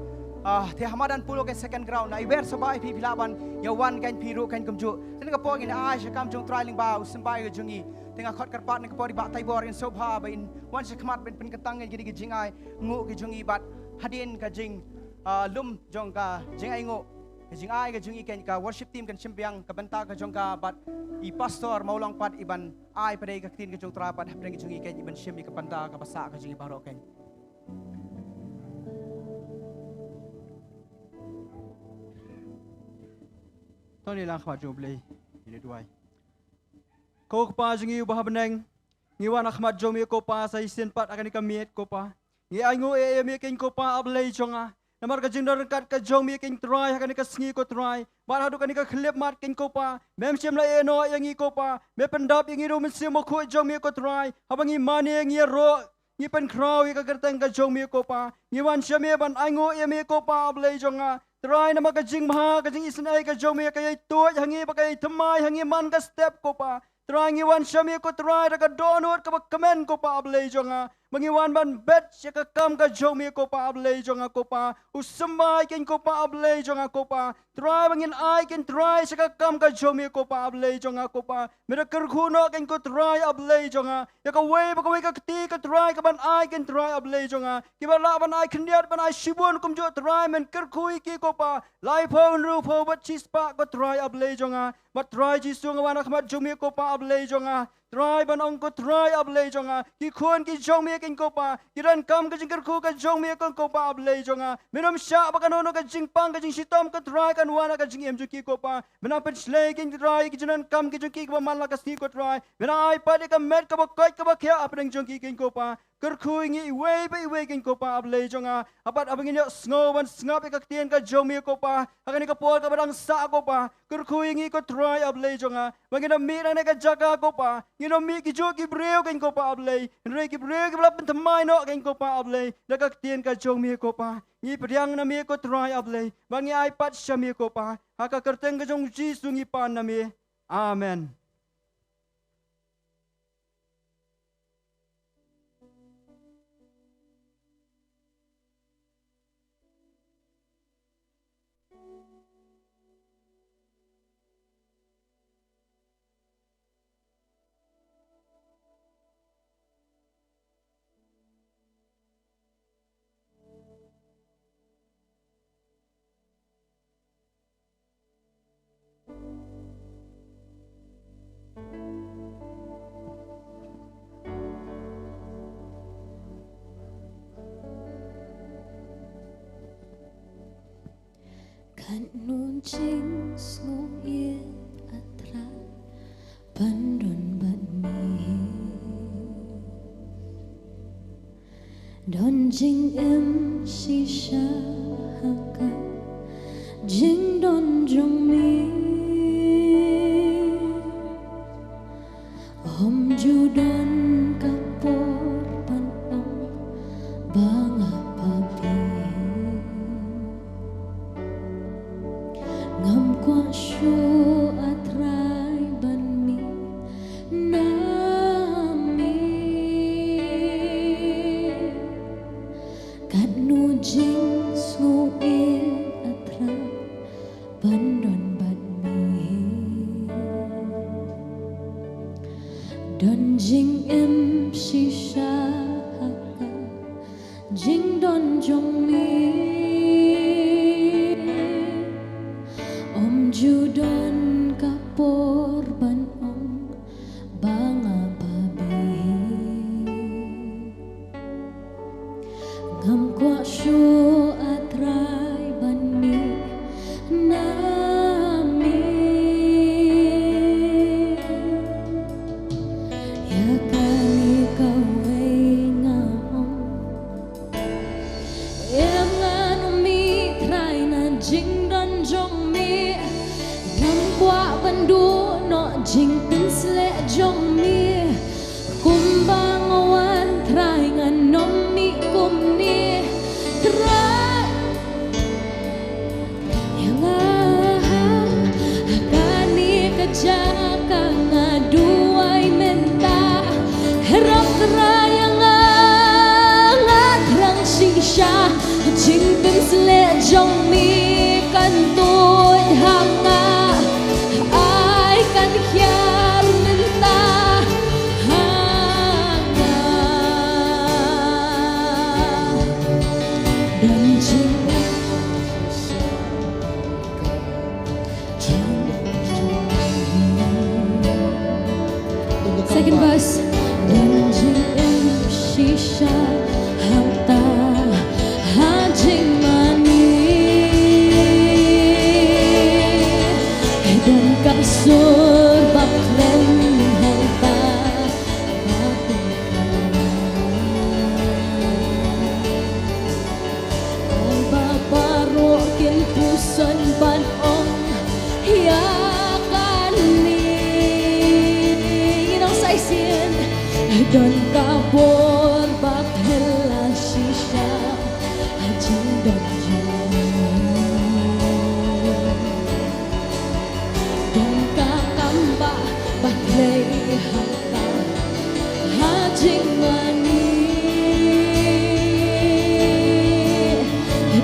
ah, te ha madan Polo ka second ground. La ïa wer sngewbha ïa phi, phi lah ban ïa wan keiñ phi ruh keiñ kumjuh. Te na ka por ngin ai sha kam jong U Trai lyngba u symbai ka jong ngi. Te nga khot kyrpad na ka por i Bah Taibor in sngewbha ba in wan sha khmat ban pynkyntang ïa kine ki jingai nguh ki jong ngi bad hadien ka jing, ah, lum jong ka jingai nguh, ka jingai ka jong ngi keiñ ka worship team kan shim biang ka bynta ka jong ka bad i pastor Mawlong pat i ban ai pat ïa ka ktien ka jong U Trai pat hapdeng ka jong ngi keiñ i ban shim ïa ka bynta kaba sah ka jong ngi baroh keiñ. To ngin ïalang ha khmat jong U Blei, ngin ïa duwai. Ko Kpa jong ngi uba ha bneng, ngi wan ha khmat jong me ko Pa sa shisien pat ha kane ka miet ko Pa. Ngi ainguh ïa me keiñ ko Pa A Blei jong nga. Namar ka jingdon ryngkat ka jong me keiñ Trai ha kane ka sngi ko Trai. Bad haduh kane ka khyllipmat keiñ ko Pa, mem shym la ïehnoh ïa ngi ko Pa. Me pyndap ïa ngi da u Mynsiem Bakhuid jong me ko Trai. Haba ngi mane ngi ïaroh, ngi pynkhraw ïa ka kyrteng ka jong me ko Pa. Ngi wan sha me ban ainguh ïa me ko Pa A Blei jong nga. Trai, namar ka jingbha ka jingisynei ka jong me ka ïai tuid ha ngi bad ka ïai thymmai ha ngi man ka step ko Pa. Trai, ngi wan sha me ko Trai da ka dohnud kaba kmen ko Pa A Blei jong nga. Ba ngi wan ban bet ïa ka kam ka jong me ko Pa A Blei jong nga ko Pa. U symbai keiñ ko Pa A Blei jong nga ko Pa. Trai, ba ngin ai keiñ Trai sha ka kam ka jong me ko Pa A Blei jong nga ko Pa. Me da kyrkhu noh keiñ ko Trai A Blei jong nga. Ïa kawei pa kawei ka kti ko Trai kaban ai keiñ Trai A Blei jong nga. Kiba lah ban ai khyndiat ban ai shibun kumjuh Trai men kyrkhu ïa ki ko Pa. Laiphew, hynriewphew bad shispah ko Trai A Blei jong nga. Bad Trai Jisu nga wan ha khmat jong me ko Pa A Blei jong nga. Trai ban ong ko Trai A Blei jong nga. Ki khun ki jong me keiñ ko Pa. Ki donkam ka jingkyrkhu ka jong me keiñ ko Pa A Blei jong nga. Men ym shah ba kano kano ka jingpang ka jingshitom ko Trai kan wan ha ka jingim jong ki ko Pa. Men nang pynshlei keiñ Trai ki jingdonkam ki jong ki kiba man la ka sngi ko Trai. Men nang ai pat ïa ka met kaba koit kaba khiah hapdeng jong ki keiñ ko Pa. Kyrkhu ïa ngi iwei pa iwei keiñ ko Pa A Blei jong nga. Haba ngin ïohsngew ban sngap ïa ka ktien ka jong me ko Pa. Ha kane ka por kaba dang sah ko Pa. Kyrkhu ïa ngi ko Trai A Blei jong nga. Ba ngin ym mih na kane ka jaka ko Pa. Ngin ym mih kijuh ki briew keiñ ko Pa A Blei. Hynrei ki briew kiba la pynthymmai noh keiñ ko Pa A Blei. Da ka ktien ka jong me ko Pa. Ngi pdiang na me ko Trai A Blei. Ba ngi ai pat sha me ko Pa. Ha ka kyrteng ka jong Jisu ngi pan na me. Amen. Katno jingsngewieit, ah Trai, ban don bad me. Don jingim shisha ha ka jingdon jong me. Ym ju don ka por ban ong ba nga papi. Ngam kwah shuh, ah Trai, ban mih na me. Katno jingsngewieit, ah Trai, ban don bad Trai ïa nga, nga thrang shisha, jingpynsleh jong me kan tuid ha nga, ai kan hiar mynta ha nga. Don jingim Second verse. Don jingim shisha hangta ha jingmane. Don ka sur ba khlem hangta. Ai ba baroh kin puson ban ong ïa kane. Ngi ong sa shisien. Don ka bor ba phylla shisha ha jingdon jong. Don ka kam ba, ba phylla hangta ha jingmane.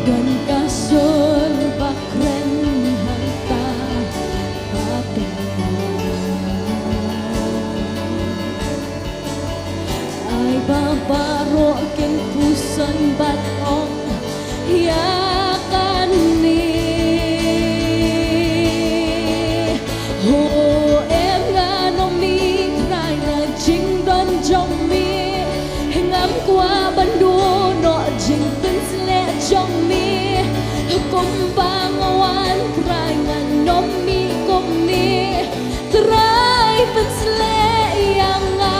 Don ka sur ba kren hangta ha pynban. Ai ba baroh kin puson ban ong ïa kane. Ho em ngan ong me Trai na jingdon jong me. Ngam kwah ban duh noh jingpynsleh jong me. Kumba nga wan Trai ngan ong me kumne. Trai pynsleh ïa nga.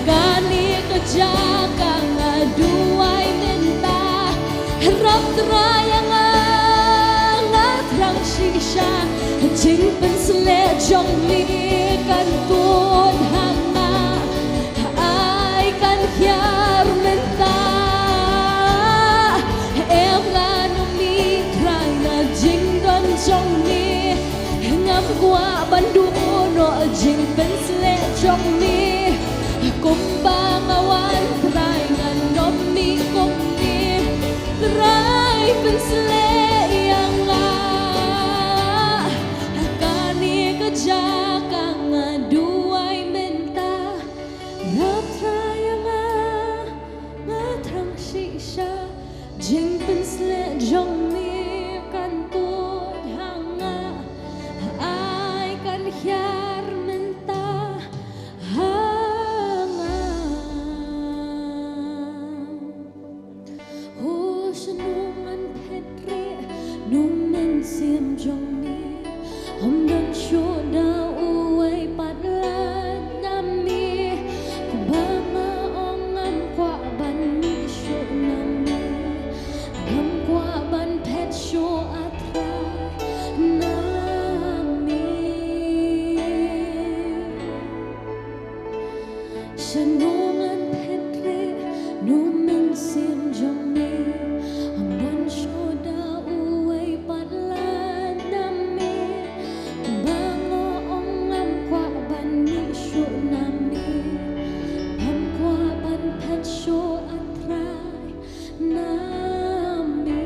Kane ka jaka nga duwai mynta. Rap trai ïa nga, nga thrang shisha. Jingpynsleh jong me kan tuid ha nga. Ai kan hiar mynta. Em ngan ong me Trai na jingdon jong me. Ngam kwah ban duh noh jingpynsleh jong me. Kumba nga wan Trai ngan ong me kumne. Trai pynsleh ïa nga. Kane ka jaka nga duwai mynta. Rap trai ïa nga, nga thrang shisha. Jingpynsleh jong me kan tuid ha nga. Ai kan hiar mynta ha nga. Ho shano ngan phet rieh na u mynsiem jong me. Ym don shuh da uwei pat lait na me. Kumba nga ong ngam kwah ban mih shuh na me. Ngam kwah ban phet shuh A Trai na me. Shano ngan phet rieh na u mynsiem jong me. Ym don shuh da uwei pat lait na me. Kumba nga ong ngam kwah ban mih shuh na me. Ngam kwah ban phet shuh A Trai na me.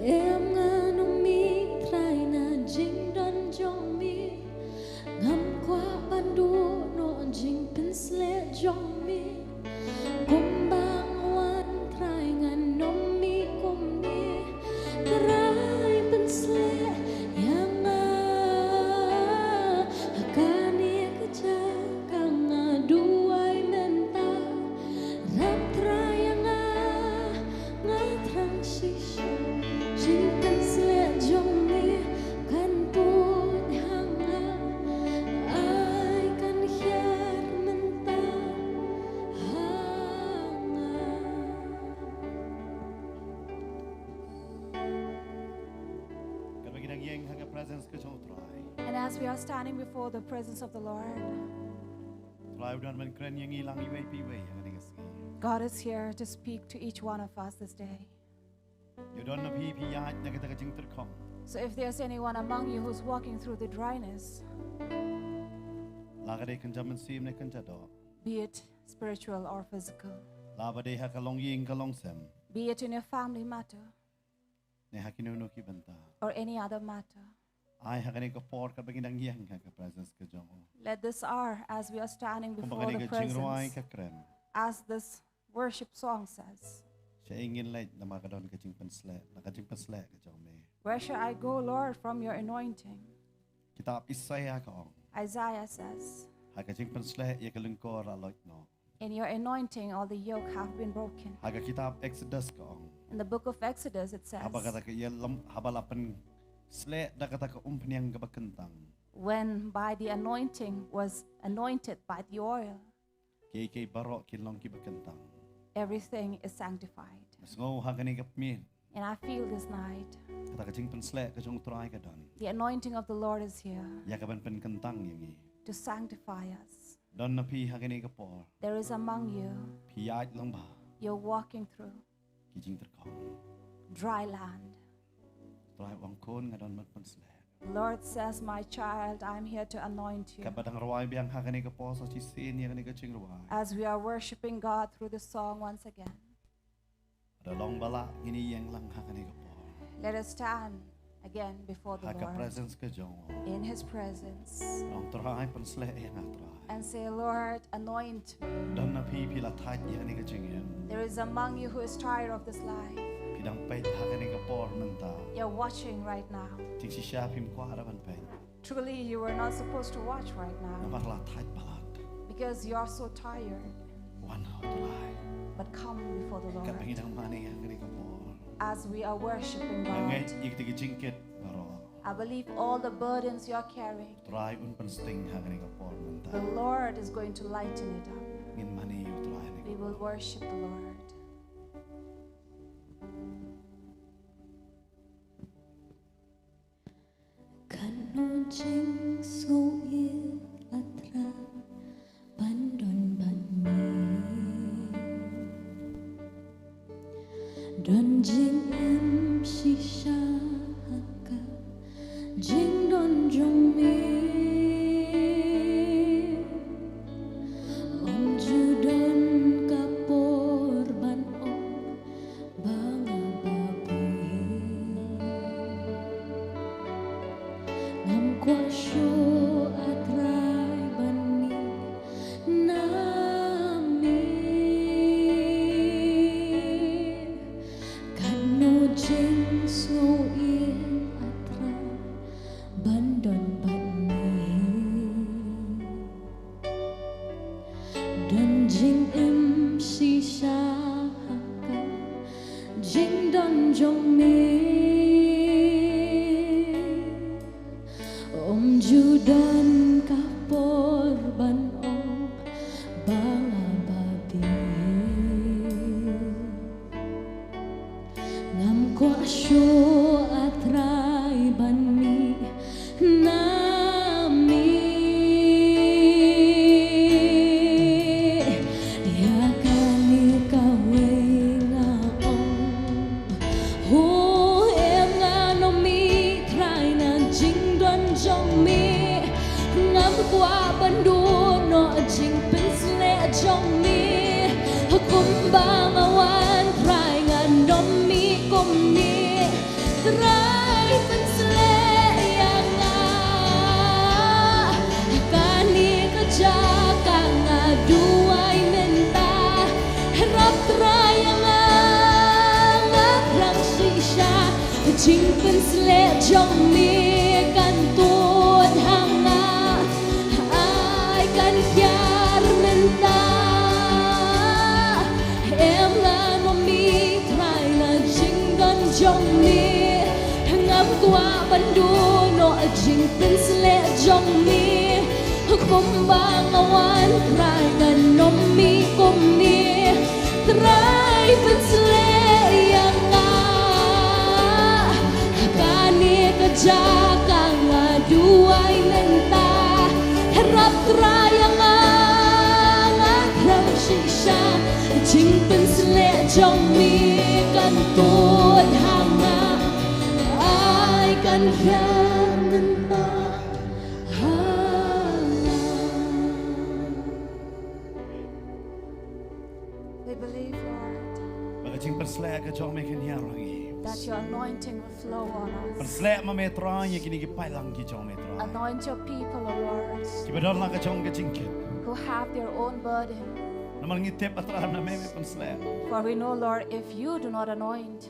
Em ngan ong me Trai na jingdon jong me. Ngam kwah ban duh noh jingpynsleh jong me. Kumba nga wan Trai ngan ong me kumne. Trai pynsleh ïa nga. Ha kane ka jaka nga duwai mynta. Rap trai ïa nga. Nga thrang shisha. Jingpynsleh jong me kan tuid ha nga. Ai kan hiar mynta ha nga. Kaba ngi dang ïeng ha ka presence ka jong U Trai. And as we are standing before the presence of the Lord, Trai u don ban kren ïa ngi lang iwei pa iwei ha kane ka sngi. God is here to speak to each one of us this day. U don na phi, phi ïaid na kata ka jingtyrkhong. So if there's anyone among you who's walking through the dryness, La ka dei kynja mynsiem ne kynja doh. Be it spiritual or physical, La ba dei ha ka longïing ka longsem. Be it in your family matter, Ne ha kino kino ki bynta. Or any other matter. Ai ha kane ka por kaba ngi dang ïeng ha ka presence ka jong u. Let this hour, as we are standing before the presence, Kumba kane ka jingrwai ka kren. As this worship song says, Shaei ngin leit namar ka don ka jingpynsleh, na ka jingpynsleh ka jong me. Where shall I go, Lord, from your anointing? Kitab Isaïah ka ong. Isaiah says, Ha ka jingpynsleh ïa ka lyngkor la loit noh. In your anointing, all the yoke have been broken. Ha ka kitab Exodus ka ong. In the book of Exodus, it says, Haba kata ka ïalam, haba la pynsleh da kata ka umphniang kaba kyntang. When by the anointing was anointed by the oil, Kiei kiei baroh kin long kiba kyntang. Everything is sanctified. Nga sngew ha kane ka miet. And I feel this night. Kata ka jingpynsleh ka jong u Trai ka don. The anointing of the Lord is here. Ïa kaban pynkyntang ïa ngi. To sanctify us. Don na phi ha kane ka por. There is among you. Phi ïaid lang bha. You're walking through. Ki jingtyrkhong. Dry land. Trai u ong khun nga don ban pynsleh. Lord says, "My child, I'm here to anoint you." Kaba dang rwai biang ha kane ka por sa shisien ïa kane ka jingrwai. As we are worshiping God through the song once again. Lada long ba lah ngin ïeng lang ha kane ka por. Let us stand again before the Lord. Ha ka presence ka jong u. In his presence. Ong Trai pynsleh ïa nga Trai. And say, "Lord, anoint me." Don na phi phi la thait ïa kane ka jingim. There is among you who is tired of this life. Phi dang peit ha kane ka por mynta. You're watching right now. Jingshisha phim kwah ban peit. Truly, you were not supposed to watch right now. Namar la thait palat. Because you are so tired. Wan ha u Trai. But come before the Lord. Katba ngi dang mane ha kane ka por. As we are worshiping God. Nga ngeit ïa kata ka jingkit baroh. I believe all the burdens you are carrying. Trai un pynsting ha kane ka por mynta. The Lord is going to lighten it up. Ngin mane ïa u Trai. We will worship the Lord. Katno jingsngew ïa nga Trai ban don bad me. Don jingim shisha ha ka jingdon jong me. Ym ju don ka por ban ong ba nga babe. Ngam kwah shuh A Trai ban mih na me. Katno jingsngew ïa nga A Trai ban don bad me. Don jingim shisha ha ka jingdon jong me. Ym ju don ka por ban ong ba nga babe. Ngam kwah shuh A Trai ban mih na me. Ïa kane kawei nga ong, ho em ngan ym mih Trai na jingdon jong me. Ngam kwah ban duh noh jingpynshlur jong me. Kumba nga wan Trai ngan ym mih kumne. Trai pynshlur ïa nga. Kane ka jaka nga duwai mynta. Hap trai ïa nga. Nga pyrshang shisha. Jingpynshlur jong me kan tut ha nga. Ai kan hiar mynta. Em ngan ym mih Trai na jingdon jong me. Ngam kwah ban duh noh jingpynshlur jong me. Kumba nga wan Trai ngan ym mih kumne. Trai pynshlur ïa nga. Kane ka jaka nga duwai mynta. Hap trai ïa nga. Nga pyrshang shisha. Jingpynshlur jong me kan tut ha nga. Ai An hiar mynta ha nga. We believe, Lord, ba ka jingpynsleh ka jong me kan hiar ha ngi. That your anointing will flow on us. Pynsleh ma me Trai ïa kine ki paidlang ki jong me Trai. Anoint your people, O Lord. Kiba don la ka jong ka jingkit. Who have their own burden. Namar ngi tip ba Trai ma me me pynsleh. For we know, Lord, if you do not anoint,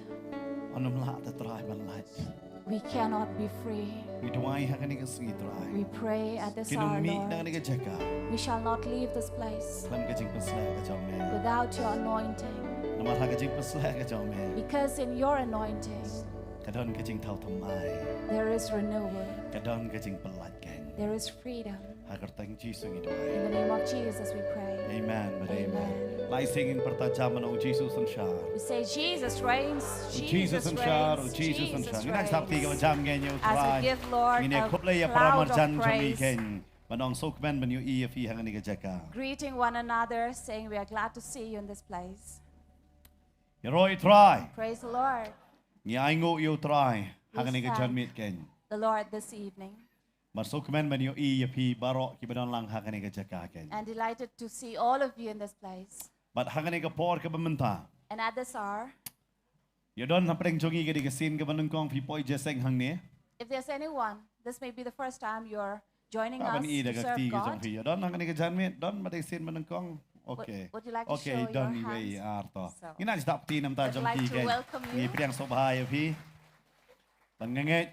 yn ym lah te Trai ban lait. We cannot be free. Ngi duwai ha kane ka sngi Trai. We pray at this hour, Lord. Ngin ym mih na kane ka jaka. We shall not leave this place. Khlem ka jingpynsleh ka jong me. Without your anointing. Namar ha ka jingpynsleh ka jong me. Because in your anointing, ka don ka jingthaw thymmai. There is renewal. Ka don ka jingpynlait kein. There is freedom. Ha ka kyrteng Jisu ngi duwai. In the name of Jesus we pray. Amen. Amen. Lai sing in pyrta jam, "O Jisu synshar." We say, "Jesus reigns, Jesus reigns, Jesus synshar." Ngin nang sdang kti kaba jam kein ïa u Trai. As we give, Lord, a cloud of praise. Ngin ïa khublei ïa para marjan jong ngi kein. Ban ong sngewkmen ban ïohi ïa phi ha kane ka jaka. Greeting one another, saying, "We are glad to see you in this place." Ïaroh ïa u Trai. Praise the Lord. Ngi ainguh ïa u Trai ha kane ka janmiet kein. We thank the Lord this evening. Bad sngewkmen ban ïohi ïa phi baroh kiba don lang ha kane ka jaka kein. And delighted to see all of you in this place. Bad ha kane ka por kaba mynta. And at this hour, ïa don hapdeng jong ngi ka dei ka sien kaba nyngkong phi poi jingïaseng hangne. If there's anyone, this may be the first time you're joining us to serve God. Ka ban i da ka kti ka jong phi. Ïa don ha kane ka janmiet, don ba dei sien ba nyngkong. Would, okay, would you like to show your hands? Okay, don iwei i ar to. So, ngin nang sdang kti namar jong phi kein. I'd like to welcome you. Ngi pdiang sngewbha ïa phi. Bad nga ngeit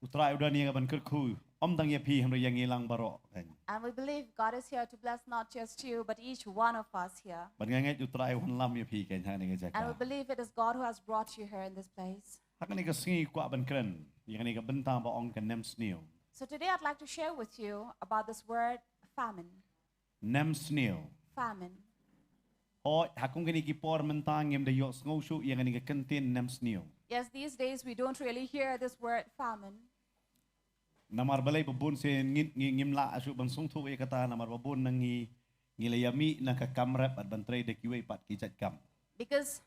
u Trai u don ïa kaban kyrkhu, ym tang ïa phi hynrei ïa ngi lang baroh kein. And we believe God is here to bless not just you, but each one of us here. Bad nga ngeit u Trai u wanlam ïa phi kein ha kane ka jaka. And we believe it is God who has brought you here in this place. Ha kane ka sngi kwah ban kren ïa kane ka bynta ba ong ka nemsniew. So today I'd like to share with you about this word famine. Nemsniew. Famine. Hooid, ha kum kine ki por mynta ngim da ïohsngew shuh ïa kane ka kyntien nemsniew. Yes, these days we don't really hear this word famine. Namar balei ba bun sien ngi, ngi, ngim lah shuh ban sngewthuh ïa kata namar ba bun na ngi ngi la ïa mih na ka kam rep bad ban trei da kiwei pat ki jait kam. Because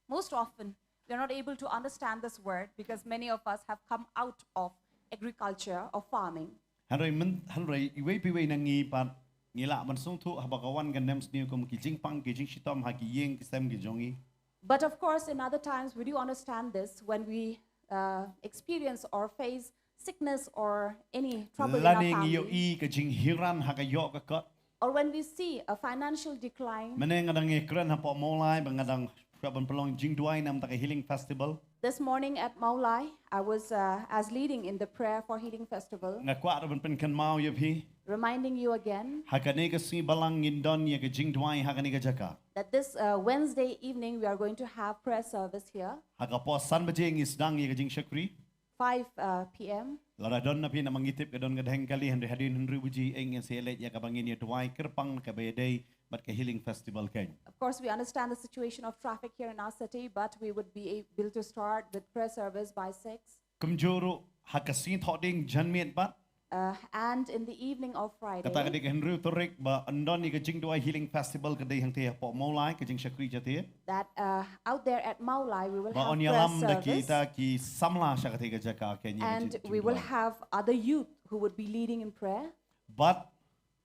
most often, we are not able to understand this word because many of us have come out of agriculture or farming. Hynrei myn-, hynrei iwei pa iwei na ngi pat ngi lah ban sngewthuh haba ka wan ka nemsniew kum ki jingpang ki jingshitom ha ki ïing ki sem ki jong ngi. But of course, in other times, we do understand this when we, uh, experience or face sickness or any trouble in our family. Lane ngi ïohi ka jinghiran ha ka ïoh ka kot. Or when we see a financial decline. Mynne nga dang ïakren hapoh Mawlai ba nga dang kwah ban pynlong jingduwai namar ka Healing Festival. This morning at Mawlai, I was, uh, as leading in the prayer for Healing Festival. Nga kwah ruh ban pynkynmaw ïa phi. Reminding you again. Ha kane ka sngi Balang ngin don ïa ka jingduwai ha kane ka jaka. That this, uh, Wednesday evening we are going to have prayer service here. Ha ka por san baje ngi sdang ïa ka jingshakri. Five, uh, P M. Lada don na phi namar ngi tip ka don ka dheng kali hynrei hadien hynriew baje ngin sa leit ïa kaba ngin ïa duwai kyrpang kaba ïadei bad ka Healing Festival kein. Of course, we understand the situation of traffic here in our city, but we would be able to start with prayer service by six. Kumjuh ruh ha ka sngi Thohdieng janmiet pat. Uh, and in the evening of Friday. Kata ka dei ka hynriew tarik ba yn don ïa ka jingduwai Healing Festival ka dei hangtei hapoh Mawlai ka jingshakri jatei. That, uh, out there at Mawlai, we will have prayer service. Ba yn ïalam da kita ki samla sha katei ka jaka kein ïa ka jingduwai. And we will have other youth who would be leading in prayer. Bad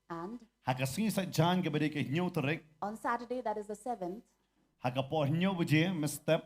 ha ka sngi Saitjaiñ kaba dei ka hynñiew tarik. On Saturday, that is the seventh. Ha ka por hynñiew baje mynstep.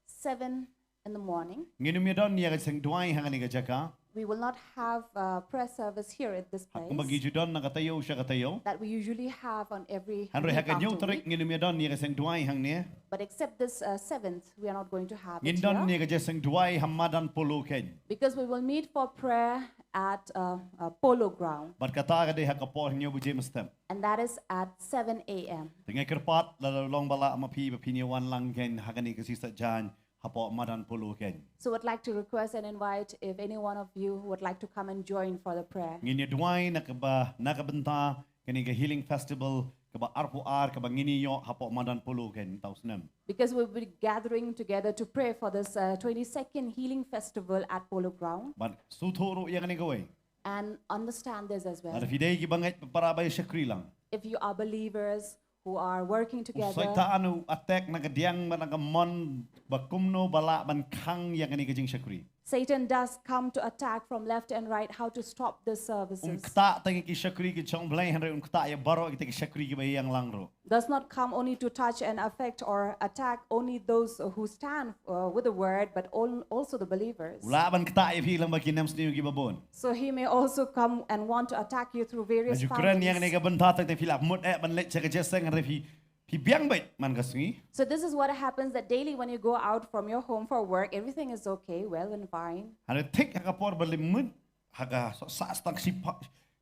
Seven in the morning. Ngin ym ïa don ïa ka jingduwai ha kane ka jaka. We will not have, uh, prayer service here at this place. Ha kumba ngi ju don na ka taïew sha ka taïew. That we usually have on every week after week. Hynrei ha ka hynñiew tarik ngin ym ïa don ïa ka jingduwai hangne. But except this, uh, seventh, we are not going to have it here. Ngin don ïa ka jingduwai ha madan Polo kein. Because we will meet for prayer at, uh, uh, Polo Ground. Bad kata ka dei ha ka por hynñiew baje mynstep. And that is at seven A M. Te nga kyrpad lada long ba lah ma phi ba phin ïa wan lang kein ha kane ka sngi Saitjaiñ hapoh madan Polo kein. So would like to request and invite if any one of you would like to come and join for the prayer. Ngin ïa duwai na kaba, na ka bynta kane ka Healing Festival kaba arphew ar kaba ngin ïa ïoh hapoh madan Polo kein mynta u snem. Because we'll be gathering together to pray for this, uh, twenty-second Healing Festival at Polo Ground. Bad sngewthuh ruh ïa kane kawei. And understand this as well. Lada phi dei kiba ngeit ba para ba ïa shakri lang. If you are believers who are working together. U Soitan u attack na ka diang bad na ka mon ba kumno ba lah ban khang ïa kane ka jingshakri. Satan does come to attack from left and right how to stop these services. Um ktah tang ïa ki shakri ki jong U Blei, hynrei um ktah ïa baroh kita ki shakri kiba ïeng lang ruh. Does not come only to touch and affect or attack only those who stand uh, with the word, but al- also the believers. U lah ban ktah ïa phi lyngba ki nemsniew kiba bun. So he may also come and want to attack you through various Ju kren ïa kane families. Ka bynta tang te phi lah mut eh ban leit sha ka jingïaseng, hynrei phi phi biang beit man ka sngi. So this is what happens, that daily when you go out from your home for work, everything is okay, well and fine. Hynrei thik ha ka por ba lim mut ha ka sah sah tang shi pha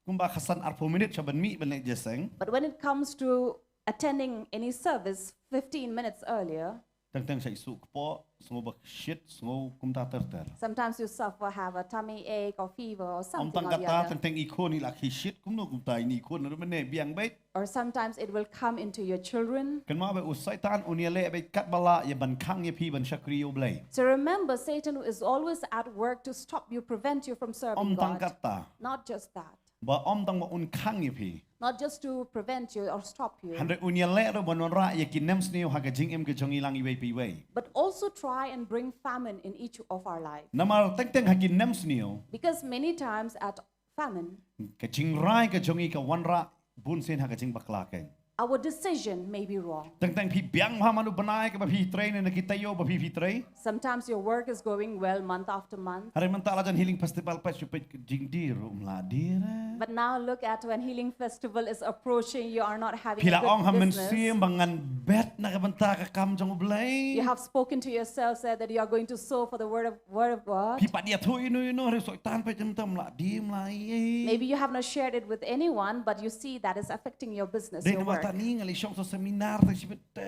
kumba ka san arphew minit sha ban mih ban leit jingïaseng. But when it comes to attending any service fifteen minutes earlier, Teng teng sa i suk kpoh, sngew ba shit, sngew kumta ter ter. Sometimes you suffer, have a tummy ache or fever or Ym something tang or the kata, other. teng teng i khun i la ki shit, kumno kumta i ni khun ruh mynne biang beit. Or sometimes it will come into your children. Kynmaw beit u Soitan un ïaleh beit katba lah ïa ban khang ïa phi ban shakri ïa U Blei. So remember, Satan is always at work to stop you, prevent you from serving Ym tang God. Kata. Not just that. Ba ym tang ba un khang ïa phi. Not just to prevent you or stop you. Hynrei un ïaleh ruh ban wanrah ïa ki nemsniew ha ka jingim ka jong i lang iwei pa iwei. But also try and bring famine in each of our life. Namar teng teng ha ki nemsniew. Because many times at famine, Ka jingrai ka jong i ka wanrah bun sien ha ka jingbakla kein. Our decision may be wrong. Teng teng phi biang bha man u bnai kaba phi trei ne na ki taïew ba phi phi trei. Sometimes your work is going well month after month. Hynrei mynta la jan Healing Festival pat shu peit ka jingdie ruh ym lah die re. But now look at when Healing Festival is approaching, you are not having Phi a la ong ha good business. mynsiem ba ngan bet na ka bynta ka kam jong U Blei. You have spoken to yourself, said that you are going to sow for the word of, word of God. Phi pat ïathuh ïano ïano, hynrei Soitan pat ym tam lah die ym lah ei. Maybe you have not shared it with anyone, but you see that is affecting your business, Dei your namar work. ta ni nga leit shong sa seminar ta shibit te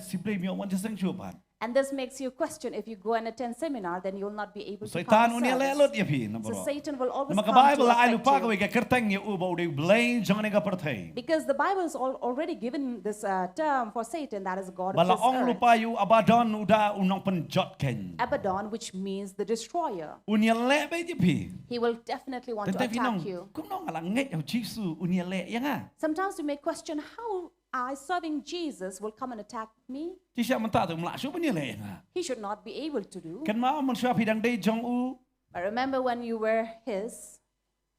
shi blei ym ïoh wan jingïaseng shuh pat. And this makes you question, if you go and attend seminar, then you will not be able to come Soitan to un ïaleh service. lut ïa phi na So baroh. Satan will always Namar ka come to Bible la ai lypa affect kawei you. Ka kyrteng ïa u ba u dei U Blei jong kane ka pyrthei. Because the Bible has al- already given this uh, term for Satan, that is God Ba of la this ong earth. Lypa ïa u Abaddon, u da u nongpynjot kein. Abaddon, which means the destroyer. Un ïaleh beit ïa phi. He will definitely want to Teng teng phi nong, attack you. kumno nga la ngeit ïa u Jisu un ïaleh ïa nga. Sometimes you may question how I, serving Jesus, will come and attack me. Shisha mynta te um lah shuh ban ïaleh ïa nga. He should not be able to do. Kynmaw mynshuwa phi dang dei jong u. But remember when you were his,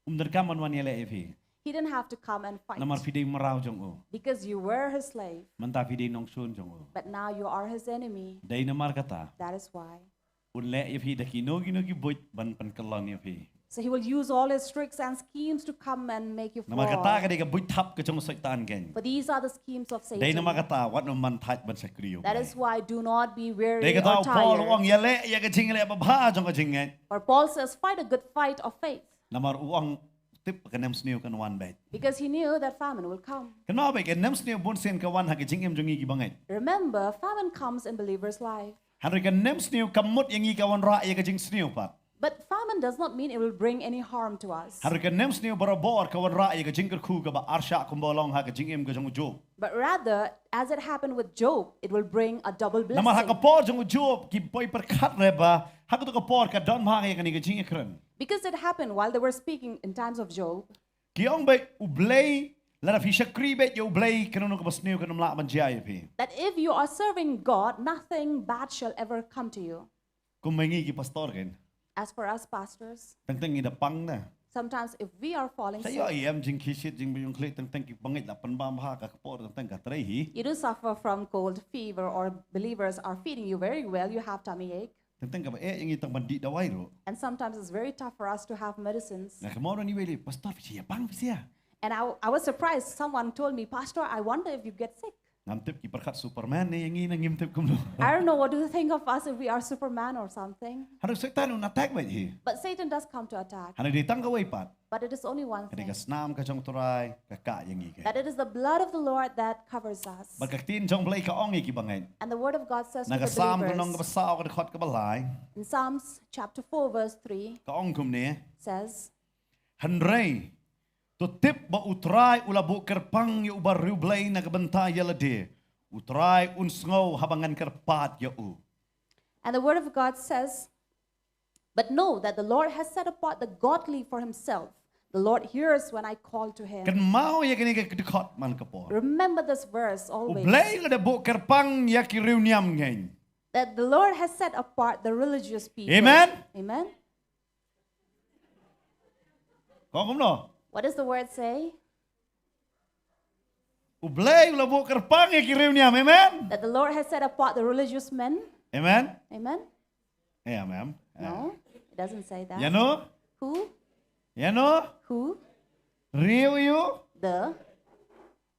Um donkam ban wan ïaleh ïa phi. he didn't have to come and fight. Namar phi dei mraw jong u. Because you were his slave. Mynta phi dei nongshun jong u. But now you are his enemy. Dei namar kata. That is why. Un leh ïa phi da kino kino ki buit ban pynkyllon ïa phi. So he will use all his tricks and schemes to come and make you Namar kata ka fall. dei ka buit thap ka jong u Soitan kein. For these are the schemes of Dei namar Satan. Kata, wat nym man thait ban shakri ïa u. That is why do not be weary Dei kata or u Paul u ong tired. Ïaleh ïa ka jingleh babha jong ka jingngeit. For Paul says, fight a good fight of faith. Namar u ong tip ka nemsniew kan wan beit. Because he knew that famine will come. Kynmaw beit ka nemsniew bun sien ka wan ha ka jingim jong ngi ki bangeit. Remember, famine comes in believers' life. Hynrei ka nemsniew kam mut ïa ngi ka wanrah ïa ka jingsniew pat. But famine does not mean it will bring any harm to us. Hynrei ka nemsniew barabor ka wanrah ïa ka jingkyrkhu kaba arshah kumba long ha ka jingim ka jong u Job. But rather, as it happened with Job, it will bring a double Namar ha ka blessing. Por jong u Job ki poi pyrkhat re ba ha kato ka por ka don bha ïa kane ka jingïakren. Because it happened while they were speaking in times of Job, Ki ong beit U Blei, lada phi shakri beit ïa U Blei, kano kano kaba sniew kam lah ban jia ïa phi. That if you are serving God, nothing bad shall ever come to you. Kum ma ngi ki pastor kein. As for us pastors, Teng teng ngi da pang da. Sometimes if we are falling Sa sick, ïoh ïa em jingkhie shit jingbiang khlieh, teng teng ki bangeit la pynbam ha ka por, teng teng ka trei hi. You do suffer from cold, fever, or believers are feeding you very well, you have tummy ache. Teng teng kaba eh ïa ngi tang ban dih dawai ruh. And sometimes it's very tough for us to have medicines. Nga kynmaw da ni wei lei, pastor, phi ïa pang phi ïa. And I, I was surprised. Someone told me, Pastor, I wonder if you get sick. Ngam tip ki pyrkhat Superman ne ïa ngi, ne ngim tip kumno. I don't know, what do you think of us if we are Superman or something? Hynrei Soitan un attack beit hi. But Satan does come to attack. Hynrei dei tang kawei pat. But it is only one Ka dei ka thing. snam ka jong u Trai ka kah ïa ngi kein. That it is the blood of the Lord that covers us. Bad ka ktien jong u Blei ka ong ïa ki bangeit. And the word of God says Na to ka the Salm ka nong believers kaba saw ka dkhot kaba lai. In Psalms chapter four, verse three Ka ong kumne. Says, Hynrei to tip ba u Trai u la buh kyrpang ïa u bariewblei na ka bynta ïa lade. U Trai un sngew haba ngan kyrpad ïa u. And the word of God says, But know that the Lord has set apart the godly for himself. The Lord hears when I call to him. Kynmaw ïa kane ka dkhot man ka por. Remember this verse always. U Blei u la buh kyrpang ïa ki riewniam ngein. That the Lord has set apart the religious people. Amen. Amen. Ka ong kumno? What does the word say? U Blei u la buh kyrpang ïa ki riewniam, amen? That the Lord has set apart the religious men. Amen. Amen. Eh, amen. Eh. No, it doesn't say that. Ïano? Who? Ïano? Who? Riew ïu? The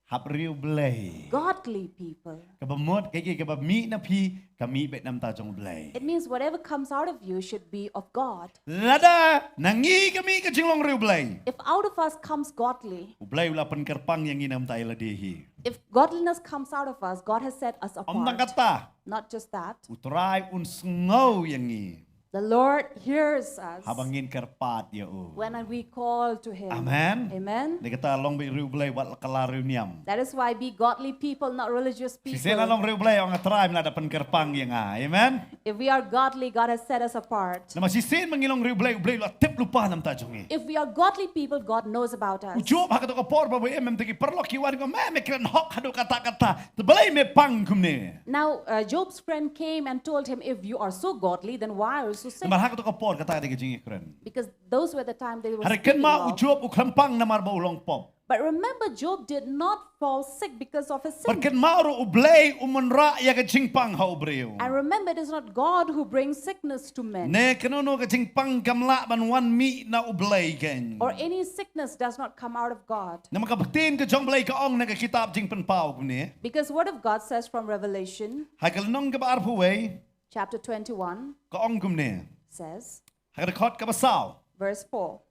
Hap riew Blei. Godly people. Kaba mut, ka ki, kaba mih na phi, ka mih beit na bynta jong U Blei. It means whatever comes out of you should be of God. Lada na ngi ka mih ka jinglong riew Blei, if out of us comes godly, U Blei u la pynkyrpang ïa ngi na bynta ïa lade hi. If godliness comes out of us, God has set us apart. Ym tang kata. Not just that. U Trai un sngew ïa ngi. The Lord hears us. Haba ngin kyrpad ïa u. When we call to him. Amen. Amen. Dei kata long beit riew Blei wat la ka la riewniam. That is why be godly people, not religious people. Shisien la long riew Blei, ong, Trai me la da pynkyrpang ïa nga. Amen. If we are godly, God has set us apart. Namar shisien ma ngi long riew Blei, U Blei u la tip lypa na bynta jong ngi. If we are godly people, God knows about us. U Job ha kato ka por ba u im, em, te ki paralok ki wan, ki ong, me, me kren hok haduh katta katta, te balei me pang kumne? Now, uh, Job's friend came and told him, "If you are so godly, then why are you so sick?" Namar ha kato ka por kata ka dei ka jingïakren. Because those were the time they were speaking of. Hynrei kynmaw, u Job u khlem pang namar ba u long pop. But remember, Job did not fall sick because of his sin. Bad kynmaw ruh, U Blei um wanrah ïa ka jingpang ha u briew. And remember, it is not God who brings sickness to men. Ne kano kano ka jingpang kam lah ban wan mih na U Blei kein. Or any sickness does not come out of God. Namar ka ktien ka jong U Blei ka ong na ka kitab Jingpynpaw kumne. Because word of God says from Revelation, ha ka lynnong kaba arphew wei, chapter twenty-one, ka ong kumne. Says, ha ka dkhot kaba saw, verse four.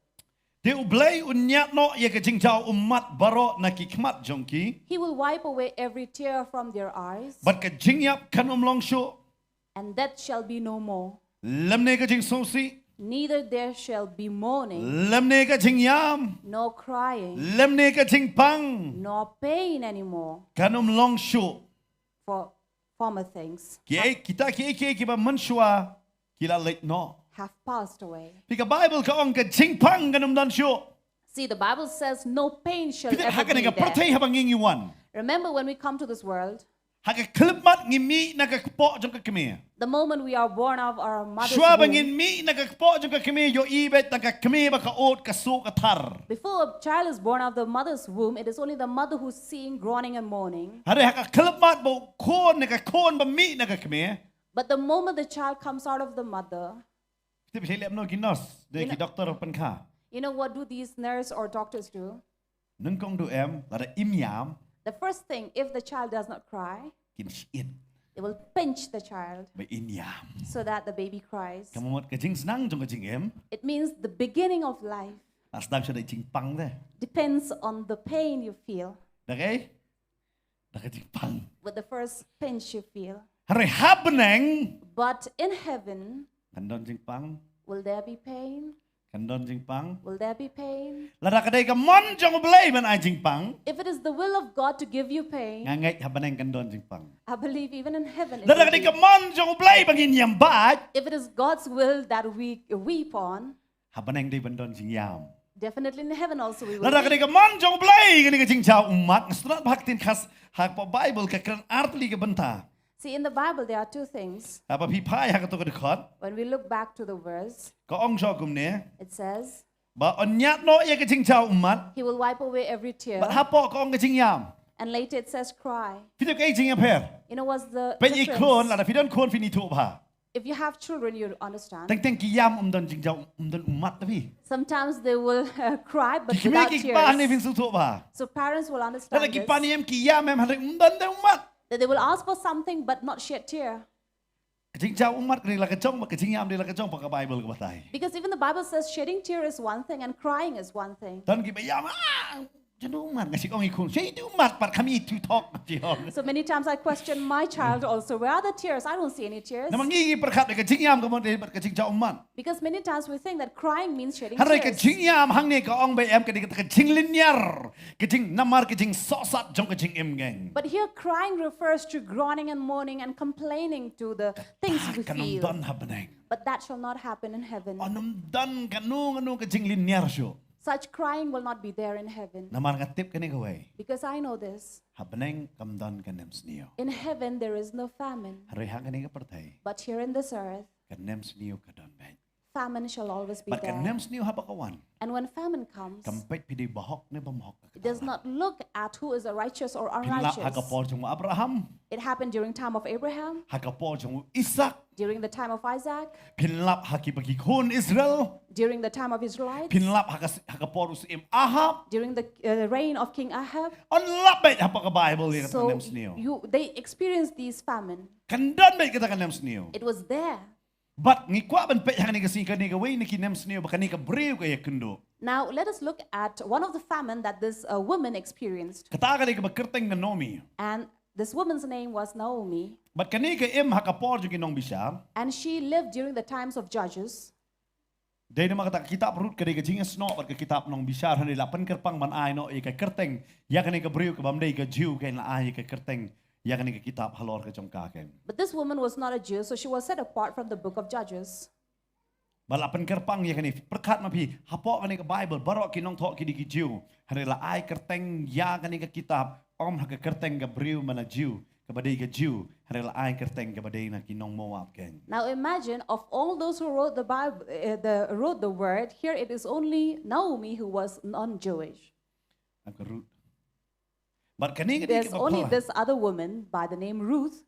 Te U Blei un ñiad noh ïa ka jingjaw ummat baroh na ki khmat jong ki. He will wipe away every tear from their eyes. Bad ka jingïap kan ym long shuh. And death shall be no more. Lymne ka jingsngewsih. Neither there shall be mourning. Lymne ka jingïam. Nor crying. Lymne ka jingpang. Nor pain anymore. Kan ym long shuh. For former things. Kiei, kita kiei kiei kiba mynshuwa ki la leit noh. Have passed away. Phi, ka Baibl ka ong ka jingpang kan ym don shuh. See, the Bible says no pain shall ever be there. Phi tip, ha kane ka pyrthei haba ngi ngi wan. Remember when we come to this world, ha ka khyllipmat ngi mih na ka kpoh jong ka kmie. The moment we are born of our mother's womb. Shuwa ba ngin mih na ka kpoh jong ka kmie, ïohi beit tang ka kmie ba ka ud, ka suh ka thar. Before a child is born of the mother's womb, it is only the mother who's seeing groaning and moaning. Hynrei ha ka khyllipmat ba u khun ne ka khun ba mih na ka kmie. But the moment the child comes out of the mother, phi tip sha lem no ki nurse, de ki doctor pynkha. You know, you know what do these nurse or doctors do? Nyngkong duh em, lada im ïam. The first thing, if the child does not cry, kin shyiet. They will pinch the child. Ba in ïam. So that the baby cries. Ka mut ka jingsnang jong ka jingim. It means the beginning of life. Ka sdang sha da jingpang te. Depends on the pain you feel. Da kaei? Da ka jingpang. With the first pinch you feel. Hynrei ha bneng. But in heaven, kan don jingpang? Will there be pain? Kan don jingpang? Will there be pain? Lada ka dei ka mon jong U Blei ban ai jingpang, if it is the will of God to give you pain, nga ngeit ha bneng kan don jingpang. I believe even in heaven it will be. Lada ka dei ka mon jong U Blei ba ngin ïam bad, if it is God's will that we weep on, ha bneng dei ban don jingïam. Definitely in heaven also we will weep. Lada ka dei ka mon jong U Blei kane ka jingjaw ummat, nga sngewtynnat ba ha ka ktien khas ha ka Baibl ka kren artylli ka bynta. See, in the Bible there are two things. Haba phi phai ha kato ka dkhot, when we look back to the verse, ka ong shuh kumne. It says, ba un ñiad noh ïa ka jingjaw ummat. He will wipe away every tear. Bad hapoh ka ong ka jingïam. And later it says cry. Phi tip kaei ka jingïapher? You know what's the difference? Peit ïa ki khun, lada phi don khun phin ithuh bha. If you have children, you understand. Teng teng ki ïam, ym don jingjaw, ym don ummat te phi. Sometimes they will, uh, cry, but without tears. Ki kmie ki kpa hangne phin sngewthuh bha. So parents will understand this. Lada ki pan ïam ki ïam em hynrei ym don te ummat. That they will ask for something but not shed tear. Ka jingjaw ummat ka dei la ka jong, bad ka jingïam dei la ka jong, pat ka Baibl ka batai. Because even the Bible says shedding tear is one thing and crying is one thing. Don kiba ïam, ah, jong ummat, nga shu ong ïa ki khun, shu ïa ummat pat kham ïa tu thok, shu ong. So many times I question my child also, "Where are the tears? I don't see any tears." Namar ngi ngi pyrkhat ka jingïam ka mon dei bad ka jingjaw ummat. Because many times we think that crying means shedding tears. Hynrei ka jingïam hangne ka ong ba em ka dei ka jinglynñiar, ka jing, namar ka jingsohsat jong ka jingim, gang. But here crying refers to groaning and moaning and complaining to the things we feel. Kata kan ym don ha bneng. But that shall not happen in heaven. Un ym don kano kano ka jinglynñiar shuh. Such crying will not be there in heaven. Namar nga tip kane kawei. Because I know this. Ha bneng kam don ka nemsniew. In heaven there is no famine. Hynrei ha kane ka pyrthei, but here in this earth, ka nemsniew ka don beit. famine shall always be Bad ka there. Nem Sniew haba ka wan, And when famine comes, kam peit phi dei ba hok ne bym hok. it does not look at who is a righteous or Pynlap ha ka unrighteous. por jong u Abraham. It happened during time of Abraham, Ha ka por jong u Isak. during the time of Isaac, Pynlap ha ki ba ki khun Israel. during the time of Israelites, Pynlap ha ka, ha ka por u Syiem Ahab. during the uh, reign of King Ahab. Yn lap beit hapoh ka Bible ïa kata ka So Nem Sniew. you, they experienced these famine. Kan don beit kata ka Nem Sniew. It was there. Bad ngi kwah ban peit ha kane ka sngi kane kawei na ki Nem Sniew ba kane ka briew ka ïakynduh. Now let us look at one of the famine that this uh, woman experienced. Kata ka dei kaba kyrteng Naomi. And this woman's name was Naomi. Bad kane ka im ha ka por jong ki nongbishar. And she lived during the times of Judges. Dei namar kata ka kitab Ruth ka dei ka jingïasnoh bad ka kitab Nongbishar, hynrei la pynkyrpang ban ai noh ïa ka kyrteng ïa kane ka briew kaba ym dei ka Jiw, kan la ai ïa ka kyrteng ïa kane ka kitab halor ka jong ka, kan. But this woman was not a Jew, so she was set apart from the book of Judges. Bad la pynkyrpang ïa kane, pyrkhat ma phi, hapoh kane ka Bible baroh ki nongthoh ki dei ki Jiw, hynrei la ai kyrteng ïa kane ka kitab ym ha ka kyrteng ka briew ba na Jiw, kaba dei ka Jiw, hynrei la ai kyrteng kaba dei na ki nong Moab, kan. Now imagine, of all those who wrote the Bible, uh, the, wrote the word, here it is only Naomi who was non-Jewish. Am ka Ruth. Bad kane ka dei There's kaba only phylla. This other woman by the name Ruth.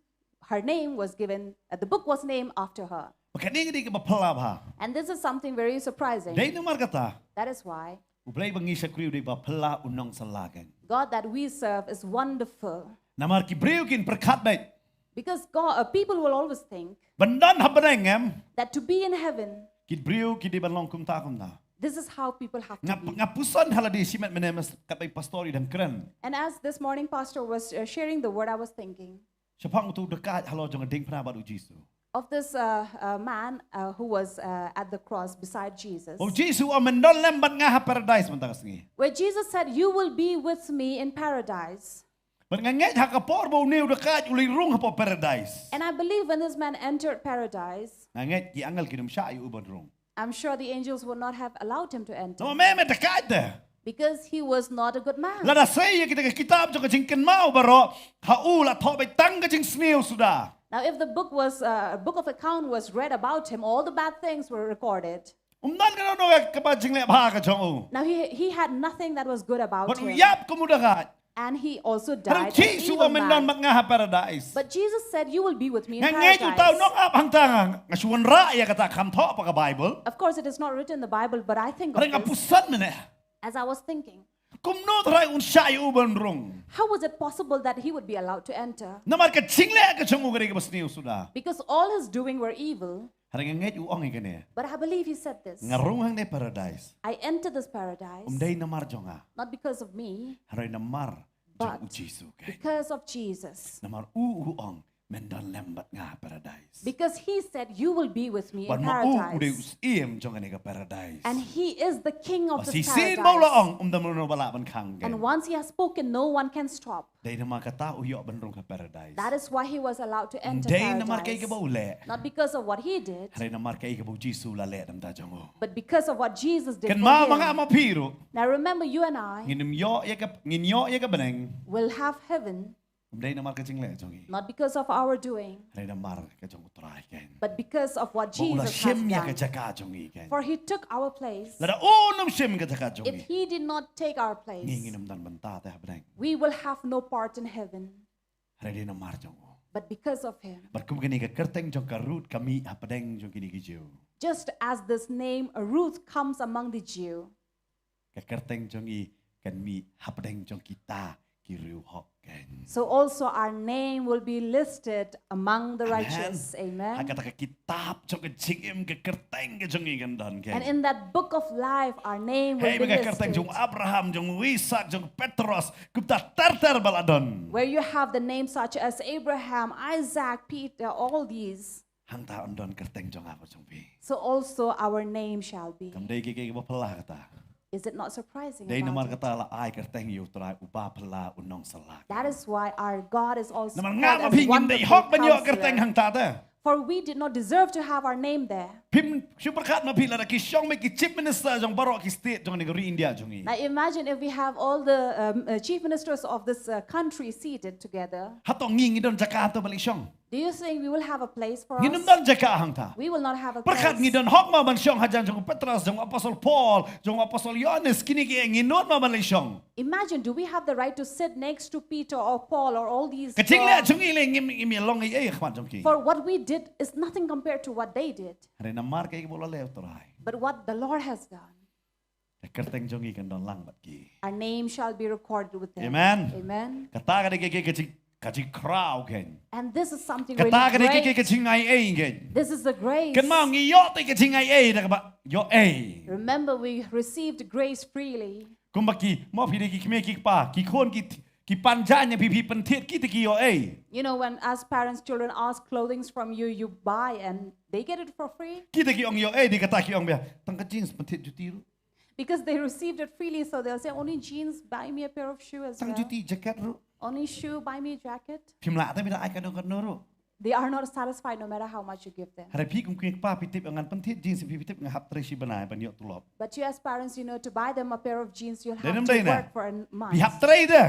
Her name was given, uh, the book was named after her. Bad kane ka dei kaba phylla bha. And this is something very surprising. Dei namar kata. That is why U Blei ba ngi shakri u dei ba phylla, u nongsylla, kan. God that we serve is wonderful. Namar ki briew kin pyrkhat beit. Because God, uh, people will always think Ban don ha bneng, em. That to be in heaven, Ki briew ki dei ban long kumta kumta. This is how people have to Nga, be. Nga puson ha lade shimet mynne mynstep katba i pastor i dang kren. And as this morning pastor was uh, sharing the word, I was thinking Shaphang utu u dakaid halor jong ka diengphna bad u Jisu. Of this uh, uh, man uh, who was uh, at the cross beside Jesus. U Jisu u ong, men don lem bad nga ha paradise mynta ka sngi. Where Jesus said, "You will be with me in paradise." Bad nga ngeit ha ka por ba une u dakaid u leit rung hapoh paradise. And I believe when this man entered paradise, Nga ngeit ki angel kin ym shah ïa u ban rung. I'm sure the angels would not have allowed him to enter. Namar me me dakaid te. Because he was not a good man. Lada sei ïa kita ki kitab jong ka jingkynmaw baroh, ha u la thoh beit tang ka jingsniew suda. Now, if the book was, uh, a book of account was read about him, all the bad things were recorded. Um don kano kano ka kaba jingleh bha ka jong u. Now, he, he had nothing that was good about Bad u him. ïap kum u dakaid. And he also Hadang died an Jisu u evil ong, men don man. bad nga ha paradise. But Jesus said, "You will be with me in Nga ngeit uta u paradise." nongaphanta nga, nga shu wanrah ïa kata, kam thoh hapoh ka Bible. Of course, it is not written in the Bible, but I think of Hadang nga this puson mynne. As I was thinking. Kumno trai un shah ïa u ban rung. How was it possible that he would be allowed to enter? Namar ka jingleh ka jong u ka dei kaba sniew suda. Because all his doing were evil, Hadang nga ngeit u ong ïa kane. But I believe he said this. Nga rung hangne paradise. "I enter this paradise Um dei namar jong nga. Not because of me, Hadang namar jong but u Jisu, kan. Because of Jesus." Namar u u ong, men don lem bad nga ha paradise. Because he said, "You will be with me Bad in ma u u dei u paradise." Syiem jong kane ka paradise. And he is the king of Bad this shisien ba u la paradise. ong, um don mano ba lah ban khang, kan. And once he has spoken, no one can stop. Dei namar kata u ïoh ban rung ha paradise. That is why he was allowed to enter Dei namar kaei paradise. Kaba u leh. Not because of what he did, Hadang namar kaei kaba u Jisu u la leh na ka bynta jong u. but because of what Jesus did Kan for ma him. ma nga ma phi ruh. Now remember, you and I Ngin ym ïoh ïa ka, ngin ïoh ïa ka bneng. Will have heaven Um dei namar ka jingleh jong ngi. Not because of our doing, Hadang namar ka jong u Trai, kan. but because of what Ba u la Jesus shim ïa ka has done. Jaka jong ngi, kan. For he took our place. Lada un ym shim ka jaka jong ngi, If he did not take our place, ngi ngin ym don bynta te ha bneng. We will have no part in heaven. Hadang namar jong u. But because of him, Bad kum kane ka kyrteng jong ka Ruth ka mih hapdeng jong kine ki Jiw. Just as this name Ruth comes among the Jew, Ka kyrteng jong ngi kan mih hapdeng jong kita ki riewhok, kan. So also our name will be listed among the Amen. Righteous. Amen. Ha kata ka kitab jong ka jingim, ka kyrteng ka jong ngi kan don, kan. And in that book of life, our name will Hei be ba ka kyrteng listed. Jong Abraham, jong Isak, jong Petros, kumta ter ter ba la don. Where you have the names such as Abraham, Isaac, Peter, all these. Hangta un don kyrteng jong nga bad jong phi. So also our name shall be. Kam dei ka, ka, kaba phylla kata. Is it not surprising? Dei namar About it? Kata la ai kyrteng ïa u Trai uba phylla, u nongsala. That is why our God is also Namar called nga ma as phi ngim dei Wonderful hok ban ïoh kyrteng Counselor. Hangta te. For we did not deserve to have our name there. Phim shu pyrkhat ma phi lada ki shong beit ki chief minister jong baroh ki state jong kane ka ri India jong ngi. Now imagine if we have all the um, uh, chief ministers of this uh, country seated together. Hato ngi ngi don jaka hato ban leit shong? Do you think we will have a place for Ngin ym us? don jaka hangta. We will not have a Pyrkhat ngi place. Don hok ma ban shong hajan jong u Petros, jong u Apostol Paul, jong u Apostol Ïohannes, kine ki, ngi nud ma ban leit shong. Imagine, do we have the right to sit next to Peter or Paul or all these? Ka jingleh uh, jong ngi leh ngim, ngim ïalong ei ei ha khmat jong ki. For what we did is nothing compared to what they did. Hynrei namar kaei kaba u la leh u Trai, But what the Lord has done, ka kyrteng jong ngi kan don lang bad ki. our name shall be recorded with them. Amen. Amen. Kata ka dei ka, ka, ka jing, ka jingkhraw kein. And this is something really Kata ka dei ka, ka, great. Ka jingai ei kein. This is the grace. Kynmaw ngi ïoh te ka jingai ei da kaba ïoh ei. Remember, we received grace freely. Kumba ki, mo phi dei ki kmie ki kpa, ki khun ki, ki pan jaiñ ïa phi, phi pynthied, kita ki ïoh ei. You know, when as parents, children ask clothing from you, you buy and they get it for free. Kita ki ong ïoh ei, dei kata ki ong bha, tang ka jeans pynthied juti ruh. Because they received it freely, so they'll say, "Only jeans, buy me a pair of shoe as Tang well. Juti jacket ruh. Only shoe, buy me a jacket." Phim lah te bha da ai kano kano ruh. They are not satisfied no matter how much you give them. Hynrei phi kum kmie kpa phi tip ngan pynthied jeans, phi, phi tip nga hap trei shi bnai ban ïoh tulop. But you as parents, you know, to buy them a pair of jeans, you'll Dei have nam to dei ne? Work for a month. Phi hap trei de.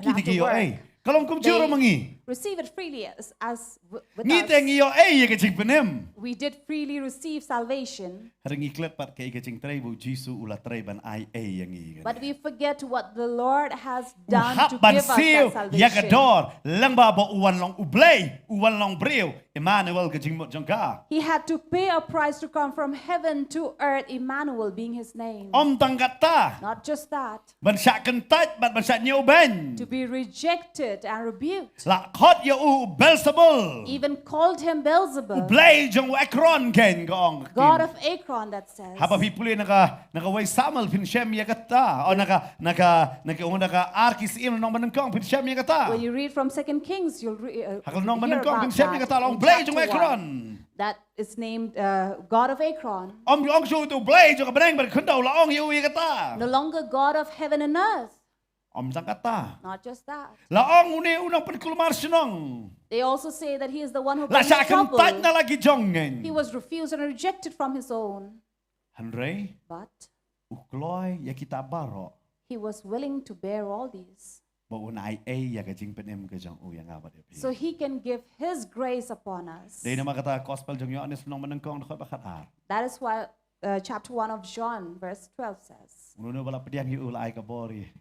You'll have Kita ki to ïoh ei. Work. Ka long kumjuh ruh ma ngi. Receive it freely as, as w- with Ngi te us. Ngi ïoh ei ïa ka jingpynim. We did freely receive salvation. Hynrei ngi klet pat kaei ka jingtrei ba u Jisu u la trei ban ai ei ïa ngi. But we forget what the Lord has U done hap to ban give us siew that ïa ka salvation. Dor, lyngba ba u wan long u Blei, u wan long briew, Emmanuel ka jingmut jong ka. He had to pay a price to come from heaven to earth, Emmanuel being his name. Ym tang kata. Not just that. Ban shah kyntait bad ban shah ñiewbeiñ. To be rejected and rebuked. La khot ïa u Beelzebul. Even called him Beelzebub. U blei jong u Ekron kein ka ong. God of Ekron, that says. Haba phi pule na ka, na ka wei Samuel phin shem ïa kata. O na ka, na ka, na ka, na ka ar ki syiem lynnong banyngkong phin shem ïa kata. When you read from Second Kings, you'll re- uh, Ha ka lynnong hear banyngkong phin about shem ïa that kata, la ong in blei jong u chapter Ekron. One. That is named uh, God of Ekron. Ym ong shuh uto u blei jong ka bneng bad khyndew, la ong ïa u ïa kata. No longer God of heaven and earth. Ym tang kata. Not just that. La ong une u nongpynkulmar shnong. They also say that he is the one who La brings shah trouble. Kyntait na la ki jong ngi. He was refused and rejected from his own. Hynrei But u kloi ïa kita baroh. He was willing to bear all these. Ba un ai ei ïa ka jingpynim ka jong u ïa nga bad ïa phi. So he can give his grace upon us. Dei namar kata gospel jong u Ïoannis lynnong banyngkong dkhot ba khatar. That is why uh, chapter one of John, verse twelve says, Uno uno ba la pdiang ïa u la ai ka bor ïa u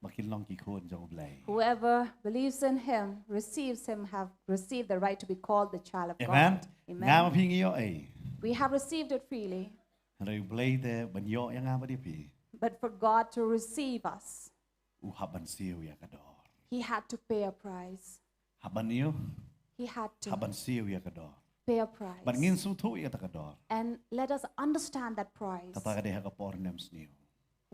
ba kin long ki khun jong u Blei. Whoever believes in him, receives him, have received the right to be called the child of Amen. God. Amen. Nga ma phi ngi ïoh ei. We have received it freely, Hynrei u Blei te ban ïoh ïa nga bad ïa phi. But for God to receive us, U hap ban siew ïa ka dor. He had to pay a price. Hap ban ïoh. He had to Hap ban siew ïa ka dor. Pay a price. Bad ngin sngewthuh ïa kata ka dor. And let us understand that price. Kata ka dei ha ka por nemsniew.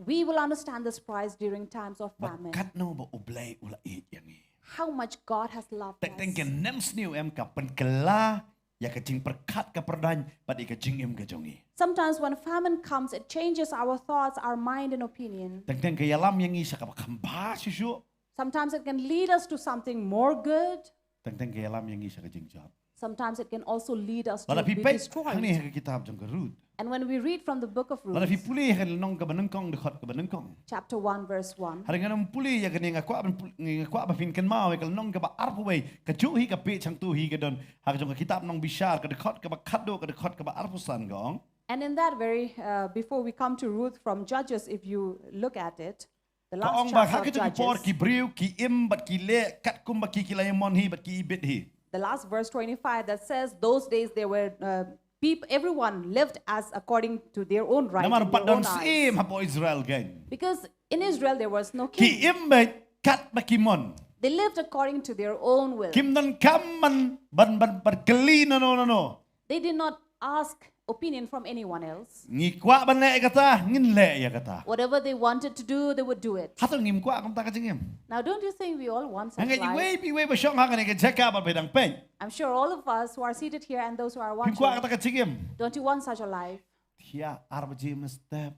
We will understand this price during times of Ba famine. Katno ba u Blei u la ïeit ïa ngi. How much God has loved Teng teng ka us. nemsniew em ka pynkylla ïa ka jingpyrkhat ka pyrdain bad ïa ka jingim ka jong ngi. Sometimes when famine comes, it changes our thoughts, our mind, and opinion. Teng teng ka ïalam ïa ngi sha kaba kham bha shuh shuh. Sometimes it can lead us to something more good. Teng teng ka ïalam ïa ngi sha ka jingjot. Sometimes it can also lead us to Lada phi be peit hangne destroyed. Ha ka kitab jong ka Ruth. And when we read from the book of Lada phi Ruth, pule ha ka lynnong kaba nyngkong dkhot kaba nyngkong. Chapter one, verse one, Hynrei ngan ym pule ïa kane, nga kwah ban pul- nga kwah ba phin kynmaw ïa ka lynnong kaba arphew wei, kajuh hi ka page hangto hi ka don ha ka jong ka kitab Nongbishar, ka dkhot kaba khatduh, ka dkhot kaba arphew san ka ong. And in that very, uh, before we come to Ruth from Judges, if you look at it, the Ka last ong ba ha chapter ka of jong ki por Judges, ki briew ki im bad ki leh katkum ba ki ki la ïamon hi bad ki ibit hi. The last verse twenty-five that says, "Those days they were, uh, peop- everyone lived as according to their own right, Namar in pat their don own syiem eyes." Hapoh Israel kein. Because in Israel there was no Ki king. Im bad kat ba ki mon. They lived according to their own will. Kim donkam ban ban ban ban kylli nano nano. They did not ask opinion from anyone else. Ngi kwah ban leh ïa kata, ngin leh ïa kata. Whatever they wanted to do, they would do it. Hato ngim kwah kumta ka jingim? Now, don't you think we all want such Hynrei life? iwei pa iwei ba shong hangne ha ka jaka ba phi dang peit. I'm sure all of us who are seated here and those who are Phim kwah watching, kata ka jingim? Don't you want such a life? Thiah ar baje mynstep.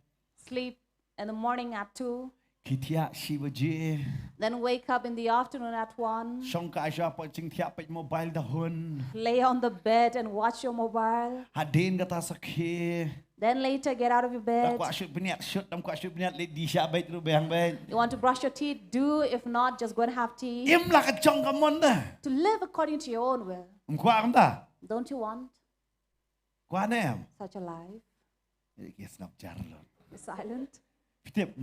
Sleep in the morning at two. Ki thiah shi baje. Then wake up in the afternoon at one. Shong kai sha poi jingthiah peit mobile da hun. Lay on the bed and watch your mobile. Hadien kata sakhi. Then later get out of your Da bed. kwah shu bniat shu, dam kwah shu bniat leit di sha beit ruh bang beit. You want to brush your teeth? Do. If not, just go and have tea. Im la ka jong ka mon da. To live according to your own will. Em kwah kumta? Don't you want Kwah ne em? Such a life. Ki sngap jar lut. Silent. Phi tip,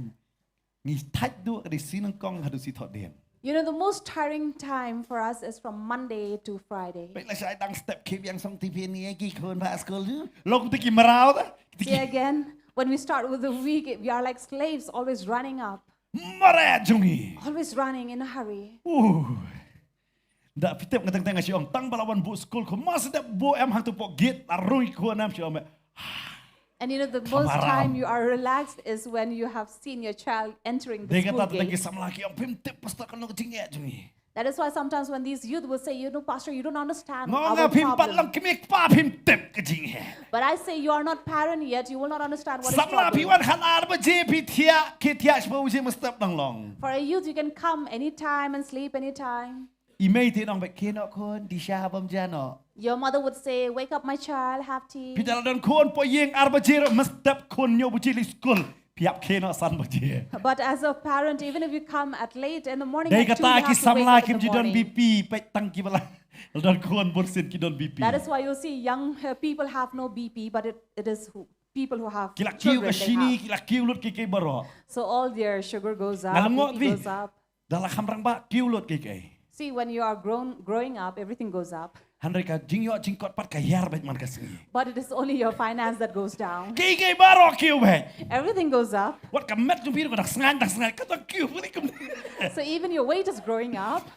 ngi thait duh ka dei shi nyngkong haduh shi thoh dien. You know, the most tiring time for us is from Monday to Friday. Peit la shai dang step ki biang song ti phi ni ki khun ba school tu. Long ti ki mraw ta. See again, when we start with the week, we are like slaves, always running up. Mara jong ngi. Always running in a hurry. Uh. Da phi tip nga teng teng nga shu ong tang ba la wan buh skul ko ma sdep buh em hangtu poh gate la rung ko nam shu ong. And you know the most time you are relaxed is when you have seen your child entering the school gate. Dei kata tang ki samla ki ong phim tip pastor kano ka jingeh jong ngi. That is why sometimes when these youth will say, you know, Pastor, you don't understand our problem. Nga ong phim pat long kmie kpa phim tip ka jingeh. But I say, you are not parent yet, you will not understand what is problem. Samla phi wan khan ar baje phi thiah, ki thiah shiphew baje mynstep dang long. For a youth, you can come anytime and sleep anytime. I mei te nong bad kynnoh khun, disha bam jano. Your mother would say, wake up my child, have tea. Phi da la don khun, po ïing ar baje ruh, mynstep khun hynñiew baje leit skul. Phi ap kynnoh san baje. But as a parent, even if you come at late in the morning, dei kata ki samla kim ju don B P, peit tang ki ba la don khun bun sien ki don B P. That is why you see young uh, people have no B P, but it, it is who, people who have ki la kiew ka shini, ki la kiew lut ki ki baroh. So all their sugar goes up, B P goes up. Da la kham rangbah kiew lut kiei kiei. See, when you are grown, growing up, everything goes up. Hynrei ka jingïoh jingkot pat ka hiar beit man ka sngi. But it is only your finance that goes down. Kiei kiei baroh kiew beit. Everything goes up. Wat ka met jong phi ruh ka dang sngain dang sngain ka dang kiew beit kum. So even your weight is growing up.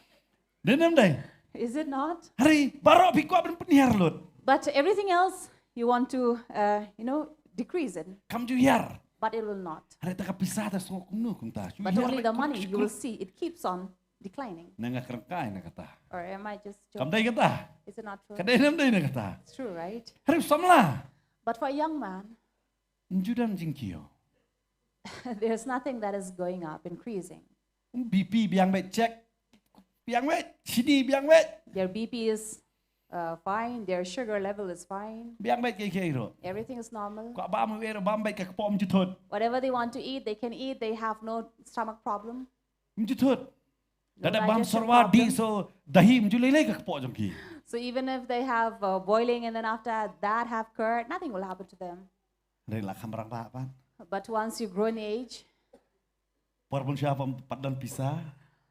Dei ne em dei? Is it not? Hynrei baroh phi kwah ban pynhiar lut. But everything else you want to, uh, you know, decrease it. Kam ju hiar. But it will not. Hynrei ta ka pisa ta sngew kumno kumta. But only the money you will see, it keeps on declining. Na nga kren kai na kata. Or am I just joking? Kam dei kata. Is it not true? Ka dei nam dei na kata. It's true, right? Hynrei samla. But for a young man, nju dang jingkiew. There's nothing that is going up, increasing. B P biang beit, check biang beit, shini biang beit. Their B P is uh, fine, their sugar level is fine. Biang beit kiei kiei ruh. Everything is normal. Kwah bam wei ruh bam beit ka kpoh ym ju thut. Whatever they want to eat, they can eat. They have no stomach problem. Ym ju thut. Lada bam sarwa dih so dahi ym ju lei lei ka kpoh jong ki. So even if they have uh, boiling and then after that have curd, nothing will happen to them. Hynrei la kham rangbah pat. But once you grow in age, por bun sha pat don pisa.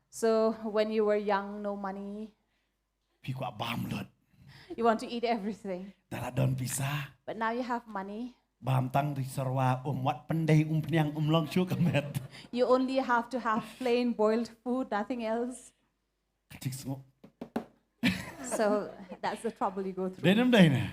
So when you were young, no money. Phi kwah bam lut. You want to eat everything. Da la don pisa. But now you have money. Bam tang ri sarwa um wat pyndei um pniang um long shuh ka met. You only have to have plain boiled food, nothing else. Ka tik sngew. So that's the trouble you go through. Dei nam dei ne.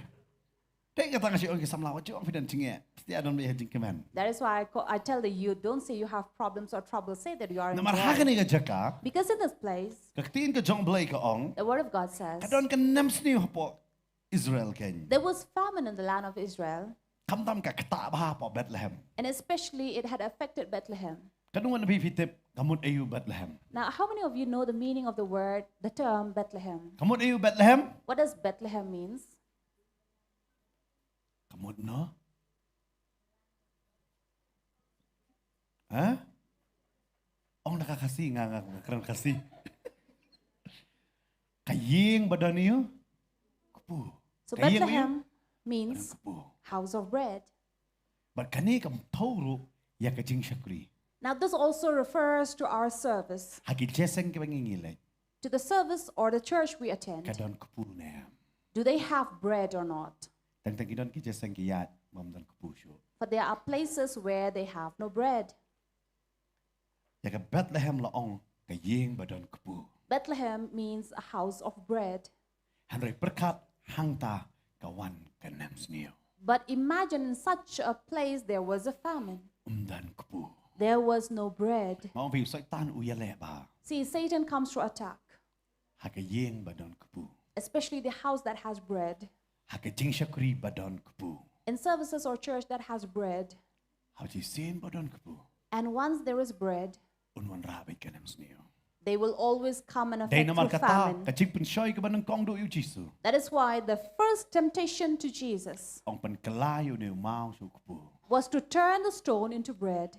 Te kata nga shu ong ki samla wat ju ong phi don jingeh. Phi don beit ha jingkmen. That is why I, call, I tell the youth, don't say you have problems or trouble. Say that you are in joy. Namar ha kane ka jaka. Because in this place, ka ktien ka jong Blei ka ong, the word of God says, ka don ka nemsniew hapoh Israel kein. There was famine in the land of Israel. Khamtam ka ktah bha hapoh Bethlehem. And especially it had affected Bethlehem. Katno ngan phi tip ka mut aïu Bethlehem? Now, how many of you know the meaning of the word, the term Bethlehem? Ka mut aïu Bethlehem? What does Bethlehem means? Ka mut no? Ha? Ong na ka Khasi nga nga kren Khasi. Ka ïing ba don ïu kpu. So Bethlehem means house of bread. Bad kane kam thaw ruh ïa ka jingshakri. Now this also refers to our service. Ha ki jingïaseng kiba ngi ngi leit. To the service or the church we attend. Ka don kpu ne em? Do they have bread or not? Teng teng ki don ki jingïaseng ki ïaid bym don kpu shuh. But there are places where they have no bread. Ïa ka Bethlehem la ong ka ïing ba don kpu. Bethlehem means a house of bread. Hynrei pyrkhat hangta ka wan ka nemsniew. But imagine in such a place there was a famine. Ym don kpu. There was no bread. Nga ong phi u Soitan u ïaleh bha. See, Satan comes to attack. Ha ka ïing ba don kpu. Especially the house that has bread. Ha ka jingshakri ba don kpu. In services or church that has bread. Ha u shisien ba don kpu. And once there is bread, un wanrah beit ka nemsniew. They will always come and affect through famine. Dei namar kata ka jingpynshoi kaba nyngkong ïa u Jisu. That is why the first temptation to Jesus, ong pynkylla ïa une u maw sha u kpu, was to turn the stone into bread.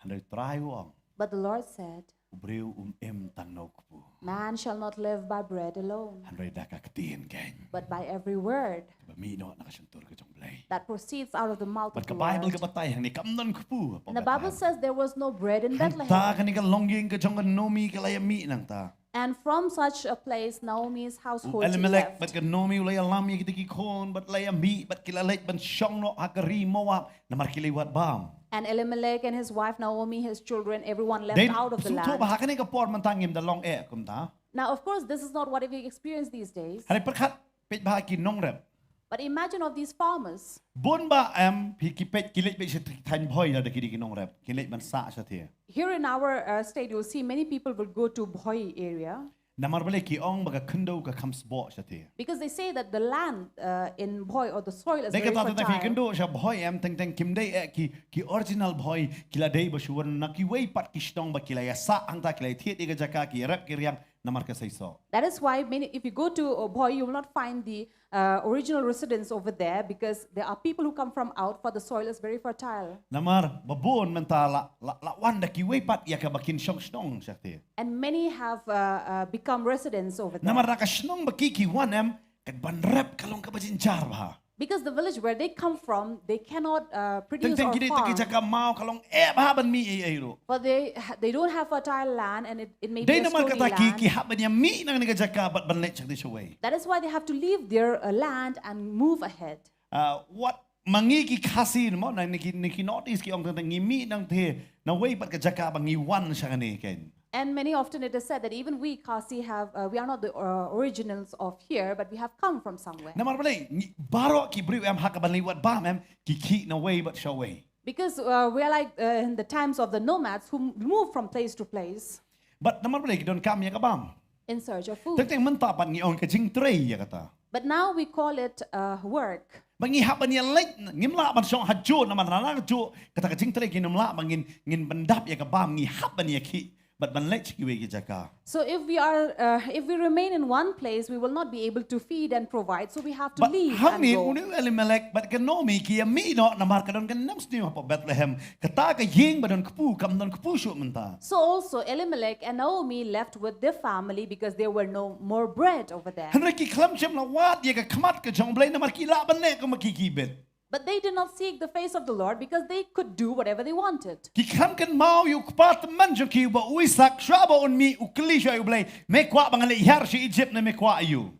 Hynrei u Trai u ong, but the Lord said, Briew um im tang na u kpu. Man shall not live by bread alone, Hynrei da ka ktien kein. But by every word Ba mih noh na ka shyntur ka jong Blei. That proceeds out of the mouth of Bad ka the Bible Lord. Ka batai hangne kam don kpu. And the Bible says there was no bread in Bethlehem. Hangta kane ka longing ka jong ka Naomi ka la ïa mih nangta. And from such a place, Naomi's household, she Elimelech left. Bad ka Naomi u la ïalam ïa kita ki khun bad la ïa mih bad ki la leit ban shong noh ha ka ri Moab namar ki la wad bam. And Elimelech and his wife Naomi, his children, everyone left out of the land. Ba ha kane ka por mynta ngim da long eh kumta. Now, of course, this is not what we experience these days. Hynrei pyrkhat peit ba ki nongrep. But imagine of these farmers. Bun ba em phi ki peit ki leit beit sha thaiñ Bhoi da ki dei ki nongrep. Ki leit ban sah sha the. Here in our uh, state, you'll see many people will go to Bhoi area. Namar balei ki ong ba ka khyndew ka kham sboh sha the. Because they say that the land uh, in Bhoi or the soil is very Dei kata ta phi fertile. Khyndew sha Bhoi em teng teng kim dei eh ki ki original Bhoi ki la dei ba shuwa na kiwei pat ki shnong ba ki la ïa sah hangta ki la ïa thied ïa ka jaka ki rep ki riang namar ka seisoh. That is why many, if you go to uh, Bhoi, you will not find the uh, original residents over there because there are people who come from out for the soil is very fertile. Namar ba bun mynta la la la wan da kiwei pat ïa ka ba kin shong shnong sha the. And many have uh, uh, become residents over there. Namar na ka shnong ba ki ki wan em ka ban rep ka long ka ba jynjar bha. Because the village where they come from, they cannot uh, Teng produce teng or ki dei ta ki farm. Jaka maw ka long eh bha ban mih ei ei ruh. For they ha- they don't have fertile land and it, it may be Dei a namar stony kata ki land. Ki hap ban ïa mih na kane ka jaka bad ban leit sha kti shawei. That is why they have to leave their uh, land and move ahead. Uh, wat ma ngi ki Khasi mo na ngi ki ngi ki North East ki ong teng teng ngi mih nangta na wei bad ka jaka ba ngi wan sha kane kein. And many often it is said that even we Khasi have uh, we are not the uh, originals of here, but we have come from somewhere. Namar balei ngi baroh ki briew em ha ka ban leit wad bam em ki khih na wei bad shawei. Because uh, we are like uh, in the times of the nomads who move from place to place Bad namar balei ki don kam ïa ka bam. In search of Teng food. Teng mynta pat ngi ong ka jingtrei ïa kata. But now we call it uh, work. Ba ngi hap ban ïa leit ngim lah ban shong ha ju namar na la ju kata ka jingtrei ki ngim lah ba ngin ngin ban dap ïa ka bam ngi hap ban ïa khih bad ban leit sha kiwei ki jaka. So if we are uh, if we remain in one place, we will not be able to feed and provide. So we have to Bad leave and hangne go. Une u Elimelek bad ka Naomi ki ïa mih noh namar ka don ka nemsniew hapoh Bethlehem. Kata ka ïing ba don kpu kam don kpu shuh mynta. So also Elimelech and Naomi left with their family because there were no more bread over there. Hynrei ki khlem shym la wad ïa ka khmat ka jong Blei namar ki lah ban leh kum ki ki bit. But they did not seek the face of the Lord because they could do whatever they wanted. Ki khlem kynmaw ïa u kpa tymmen jong ki ba u Isak shuwa ba un mih u kylli shuwa ïa u Blei. Me kwah ba ngan leit hiar sha Egypt ne me kwah ïa u.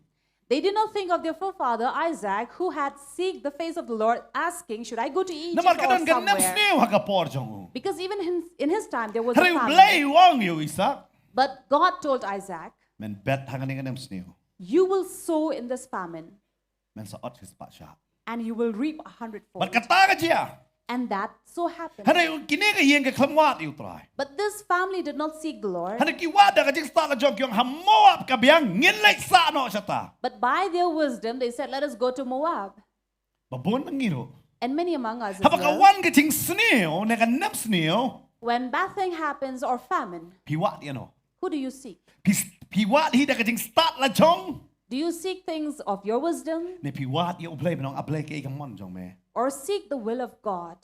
They did not think of their forefather Isaac, who had seek the face of the Lord, asking, "Should I go to Egypt Namar ka or don ka somewhere?" nemsniew ha ka por jong u. Because even in, in his time there was a Hynrei u famine. Blei u ong ïa u Isak. But God told Isaac, Men bet ha kane ka nemsniew. "You will sow in this famine, Men sa ot shi spah shah. and you will reap a hundredfold." Bad kata ka jia. And that so happened. Hynrei kine ka ïing ka khlem wad ïa u Trai. But this family did not seek the Lord. Hynrei ki wad da ka jingstad la jong ki ong ha Moab ka biang ngin leit sah noh shata. But by their wisdom, they said, "Let us go to Moab." Ba bun na ngi ruh. And many among us as Haba ka well. wan ka jingsniew ne ka nemsniew. When bad thing happens or famine, Phi wad ïa no. Who do you seek? Phi, phi wad hi da ka jingstad la jong. Do you seek things of your wisdom Ne phi wad ïa u Blei ba nong a Blei kaei ka mon jong me. Or seek the will of God?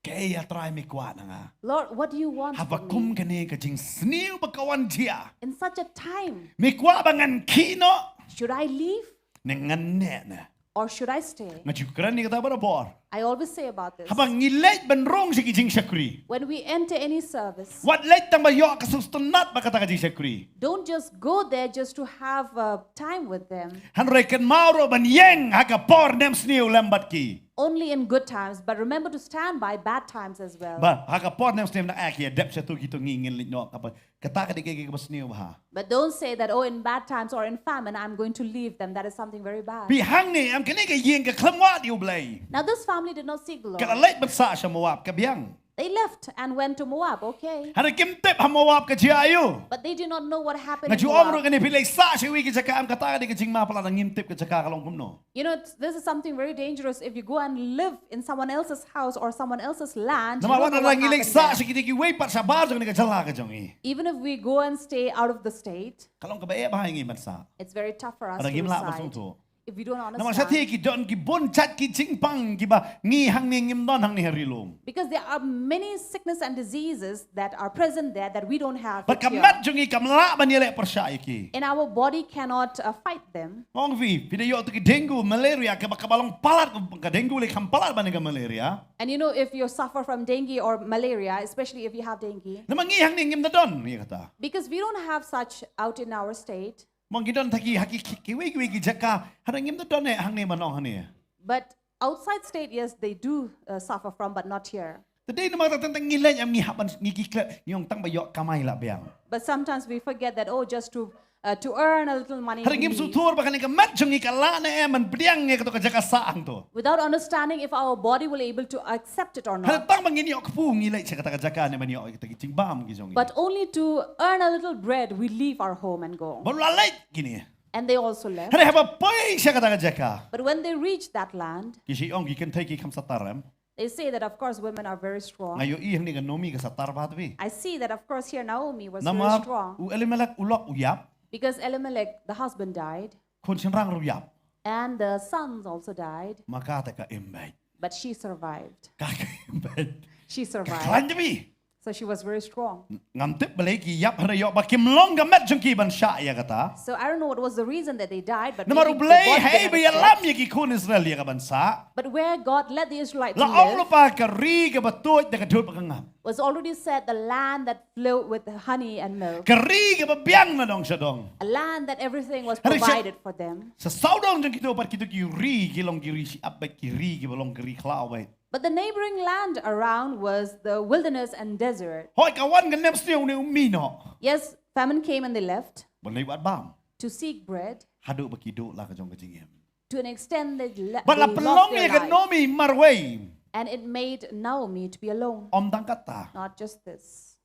Kaei ïa Trai me kwah na nga. Lord, what do you want Haba from kum me? Kane ka jingsniew ba ka wan jia. In such a time, Me kwah ba ngan khih noh. Should I leave? Ne ngan neh ne. Or should I stay? Nga ju kren ïa kata barabor. I always say about this. Haba ngi leit ban rung sha ki jingshakri. When we enter any service, Wat leit tang ba ïoh ka sngewtynnat bad kata ka jingshakri. Don't just go there just to have uh, time with them. Hynrei kynmaw ruh ban ïeng ha ka por nemsniew lem bad ki. Only in good times, but remember to stand by bad times as well. Ba ha ka por nemsniew na ai ki dep sha tu ki tu ngi ngin leit noh ka ba. Kata ka dei ka ba sniew bha. But don't say that, "Oh, in bad times or in famine, I'm going to leave them." That is something very bad. Phi hangne em kane ka ïing ka khlem wad ïa u Blei. Now, this family did not seek the Lord. Ka la leit ban sah sha Moab ka biang. They left and went to Moab, okay? Hynrei kim tip ha Moab ka jia aïu. But they did not know what happened Nga in ju ong ruh Moab. kane phi leit sah sha wi ki jaka em kata ka dei ka jingma palat ngim tip ka jaka ka long kumno. You know, it's, this is something very dangerous. If you go and live in someone else's house or someone else's land, you Namar don't know wat what ngi leit happened sah there. Sha kine ki wei pat sha bar jong kane ka jylla ka jong ngi. Even if we go and stay out of the state, Ka long kaba eh bha ïa ngi ban sah. It's very tough for us Hynrei to ngim lah ban reside. sngewthuh. if we don't Namar sa thie understand. Ki don ki bun jait ki jingpang kiba ngi hangne ngim don hangne ha ri lum. Because there are many sickness and diseases that are present there that we don't have Bad it ka here. met jong ngi kam lah ban ïaleh pyrshah ïa ki. And our body cannot uh, fight them. Ong phi, phi da ïoh tu ki dengue, malaria, kaba ka ba long palat ka dengue lei kham palat ban ka malaria. And you know, if you suffer from dengue or malaria, especially if you have dengue, Namar ngi hangne ngim da don ïa kata. Because we don't have such out in our state. Mong ki don taki ha ki ki ki wei ki wei ki jaka. Hada ngim da don eh hangne manong hangne. But outside state, yes, they do uh, suffer from, but not here. Te dei namar ta tang ngi leh em ngi hap ban ngi ki klet ngi ong tang ba ïoh kamai la biang. But sometimes we forget that, oh, just to uh, to earn a little money. Hada We ngim su need. Thur ba kane ka met jong ngi ka lah ne em ban pdiang ngi ka to ka jaka sah hangto. Without understanding if our body will able to accept it or Hada not. Tang ba ngin ïoh kpu ngi leh sha kata ka jaka ne ban ïoh kita ki jingbam ki jong ngi. But only to earn a little bread, we leave our home and go. Ba la leh kine. And they also left. Hada haba poi sha kata ka jaka. But when they reach that land, Ki shi ong ki kynthei ki kham satar em. They say that, of course, women are very strong. Nga ïohi hangne ka Naomi ka satar bha twi. I see that, of course, here Naomi was very Namar strong. U Elimelek u lok u ïap. Because Elimelech, the husband, died, Khun shynrang ruh ïap. And the sons also died, Ma kata ka im beit. But she survived. Ka ka im beit. She Ka survived. khlaiñ twi. So she was very strong. Ngam tip balei ki ïap hynrei ïoh ba kim long ka met jong ki ban shah ïa kata. So I don't know what was the reason that they died, but Namar maybe U the Blei body hei ba didn't accept. Ïalam ïa ki khun Israel ïa ka ban shah. But where God led the Israelites La to ong live lypa ka ri kaba tuid da ka dud ba ka ngap. Was already said the land that flowed with honey and milk. Ka ri kaba biang na dong sha dong. A land that everything was Hynrei sha- provided for them. Sa sawdong jong kito pat kito ki ri ki long ki ri shi ap beit ki ri kiba long ki ri khlaw beit. But the neighboring land around was the wilderness and desert. Hoi ka wan ka nep sniew ne u mih noh. Yes, famine came and they left Ban leit wad bam. To seek bread. Haduh ba ki duh la ka jong ka jingim. To an extent they, le- Bad la they lost pynlong their ïa ka life. Naomi marwei. And it made Naomi to be alone. Ym tang kata. Not just this.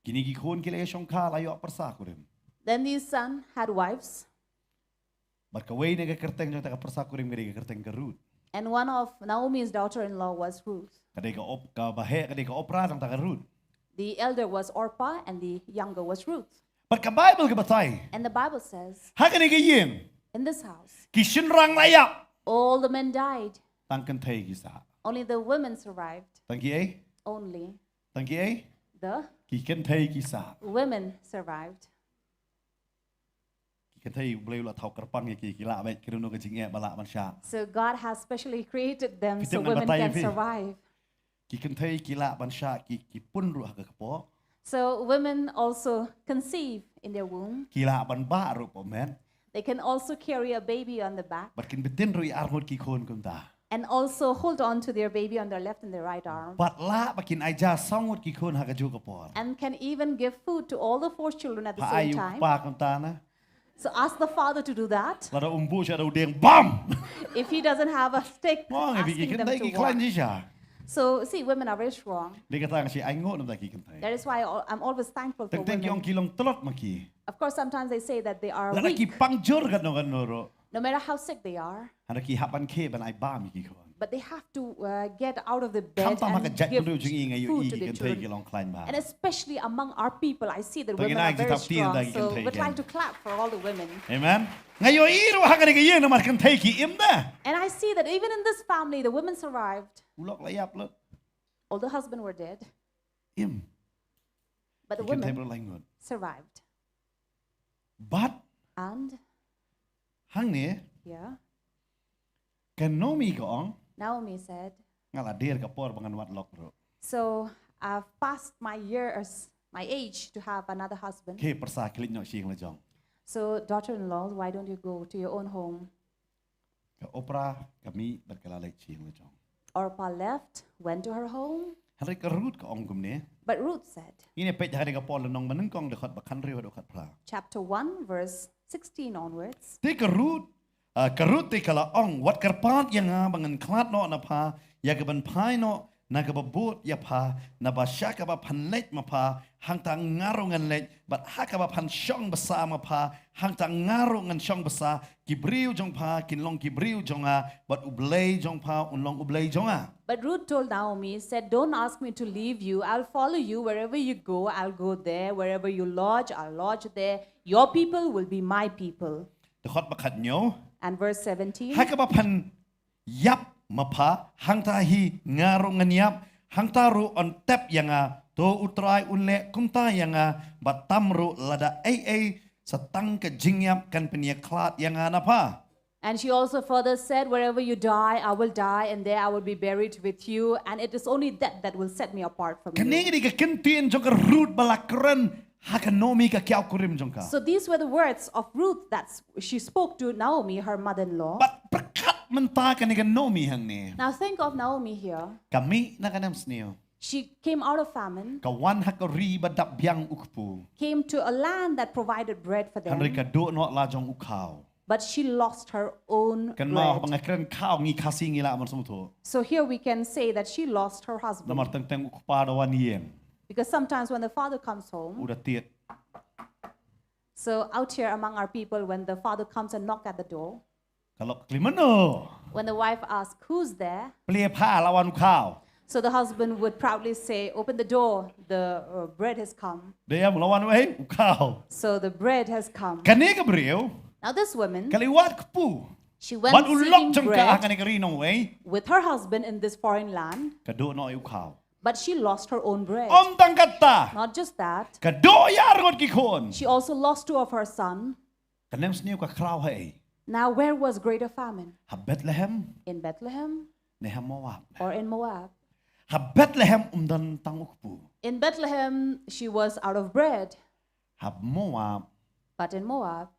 Kine ki khun ki la ïa shongkha la ïoh pyrsa kurim. Then these sons had wives. Bad kawei na ka kyrteng jong kata ka pyrsa kurim ka dei ka kyrteng ka Ruth. And one of Naomi's daughter-in-law was Ruth. Ka dei ka Op ka baheh ka dei ka Oprah tang kata ka Ruth. The elder was Orpah and the younger was Ruth. Bad ka Bible ka batai. And the Bible says, Ha kane ka ïing. In this house, Ki shynrang la ïap. All the men died. Tang kynthei ki sah. Only the women survived. Tang ki ei. Only Tang ki ei. The Ki kynthei ki sah. Women survived. Ki kynthei U Blei u la thaw kyrpang ïa ki ki lah beit ki ruh ka jingeh ba lah ban shah. So God has specially created them Ki so tip ngan women batai can phi. Survive. Ki kynthei ki lah ban shah ki ki pun ruh ha ka kpoh. So women also conceive in their womb. Ki lah ban bah ruh poh met. They can also carry a baby on the back. Bad kin btin ruh ïa arngut ki khun kumta. And also hold on to their baby on their left and their right arm. Bad lah ba kin ai ja saw ngut ki khun ha ka ju ka por. And can even give food to all the four children at the Pha ai same u time. Pa kumta na. So ask the father to do that. Lada um buh sha da u dieng bam. If he doesn't have a stick, Mo ngi ki asking them kynthei to ki khlaiñ walk. Shisha. So see, women are very strong. Dei kata nga shi ai nguh namar ki kynthei. That is why I al- I'm always thankful for Teng teng ki ong women. Ki long tlot ma ki. Of course, sometimes they say that they are Lada ki weak. Pangjur katno katno ruh. No matter how sick they are, Hana ki hap ban khie ban ai bam ïa ki khun. But they have to uh, get out of the bed Khamtam ha ka and jait give bynriew jong ngi nga ïohi food ki to their kynthei ki children. Long khlaiñ bha. And especially among our people, I see that Tang women ina are ki very tap ti strong. da ki So kynthei we'd like ki. To clap for all the women. Amen. Nga ïohi ruh ha kane ka ïing namar kynthei ki im da. And I see that even in this family, the women survived. U lok la ïap lut. All the husband were dead, Im. But the Ki kynthei women bro lain ngut. Survived. Bad And hangne yeah, ka Naomi ka ong. Naomi said, Nga la der ka por ba ngan wad lok ruh. So I've passed my years, my age to have another husband. Khie pyrsa khie leit noh sha ïing la jong. So daughter-in-law, why don't you go to your own home? Ka Oprah ka mih bad ka la leit sha ïing la jong. Orpah left, went to her home. Hynrei ka Ruth ka ong kumne. But Ruth said, Ngin ïa peit ha kane ka por lynnong ba nyngkong dkhot ba khathynriew haduh khathynriew. Chapter one, verse sixteen onwards. Te ka Ruth, ah, ka Ruth te ka la ong, wat kyrpad ïa nga ba ngan khlad noh na pha, ïa kaban phai noh na kaba bud ïa pha, naba sha kaba phan leit ma pha, hangta nga ruh ngan leit, bad ha kaba phan shong basa ma pha, hangta nga ruh ngan shong basa, ki briew jong pha kin long ki briew jong nga, bad U Blei jong pha un long U Blei jong nga. But Ruth told Naomi, said, "Don't ask me to leave you. I'll follow you wherever you go. I'll go there. Wherever you lodge, I'll lodge there. Your people will be my people." Dkhot ba khathynñiew. And verse seventeen. Ha kaba phan ïap ma pha, hangta hi nga ruh ngan ïap, hangta ruh yn tep ïa nga, to U Trai un leh kumta ïa nga, bad tam ruh lada ei ei sa tang ka jingïap kan pynïakhlad ïa nga na pha. And she also further said, "Wherever you die, I will die, and there I will be buried with you, and it is only death that will set me apart from Kane you." Ka dei ka kyntien jong ka Ruth ba la kren ha ka Naomi ka kiaw kurim jong ka. So these were the words of Ruth that s- she spoke to Naomi, her mother-in-law. Bad pyrkhat mynta kane ka Naomi hangne. Now think of Naomi here. Ka mih na ka nemsniew. She came out of famine, Ka wan ha ka ri ba dap biang u kpu. came to a land that provided bread for them, Hynrei ka duh noh la jong u khaw. But she lost her own Kynmaw ba bread. nga kren khaw, ngi Khasi ngi lah ban sngewthuh. So here we can say that she lost her husband. Namar teng teng u kpa da wan ïeng. Because sometimes when the father comes home, U da tied. So out here among our people, when the father comes and knock at the door, Ka lok kli mano. When the wife asks, "Who's there?" Plie pha, la wan u khaw. So the husband would proudly say, "Open the door, the uh, bread has come." Dei ïa u la wan wei u khaw. So the bread has come. Kane ka briew Now this woman, ka leit wad kpu. She went Bad u lok seeking jong ka ha bread kane ka ri nongwei. With her husband in this foreign land, Ka duh noh ïa u khaw. But she lost her own bread. Ym tang kata. Not just that, Ka duh ïa arngut ki khun. She also lost two of her son. Ka nemsniew ka khraw ha ei. Now, where was greater famine? Ha Bethlehem. In Bethlehem Ne ha Moab. Or in Moab? Ha Bethlehem ym don tang u kpu. In Bethlehem, she was out of bread. Ha Moab. But in Moab,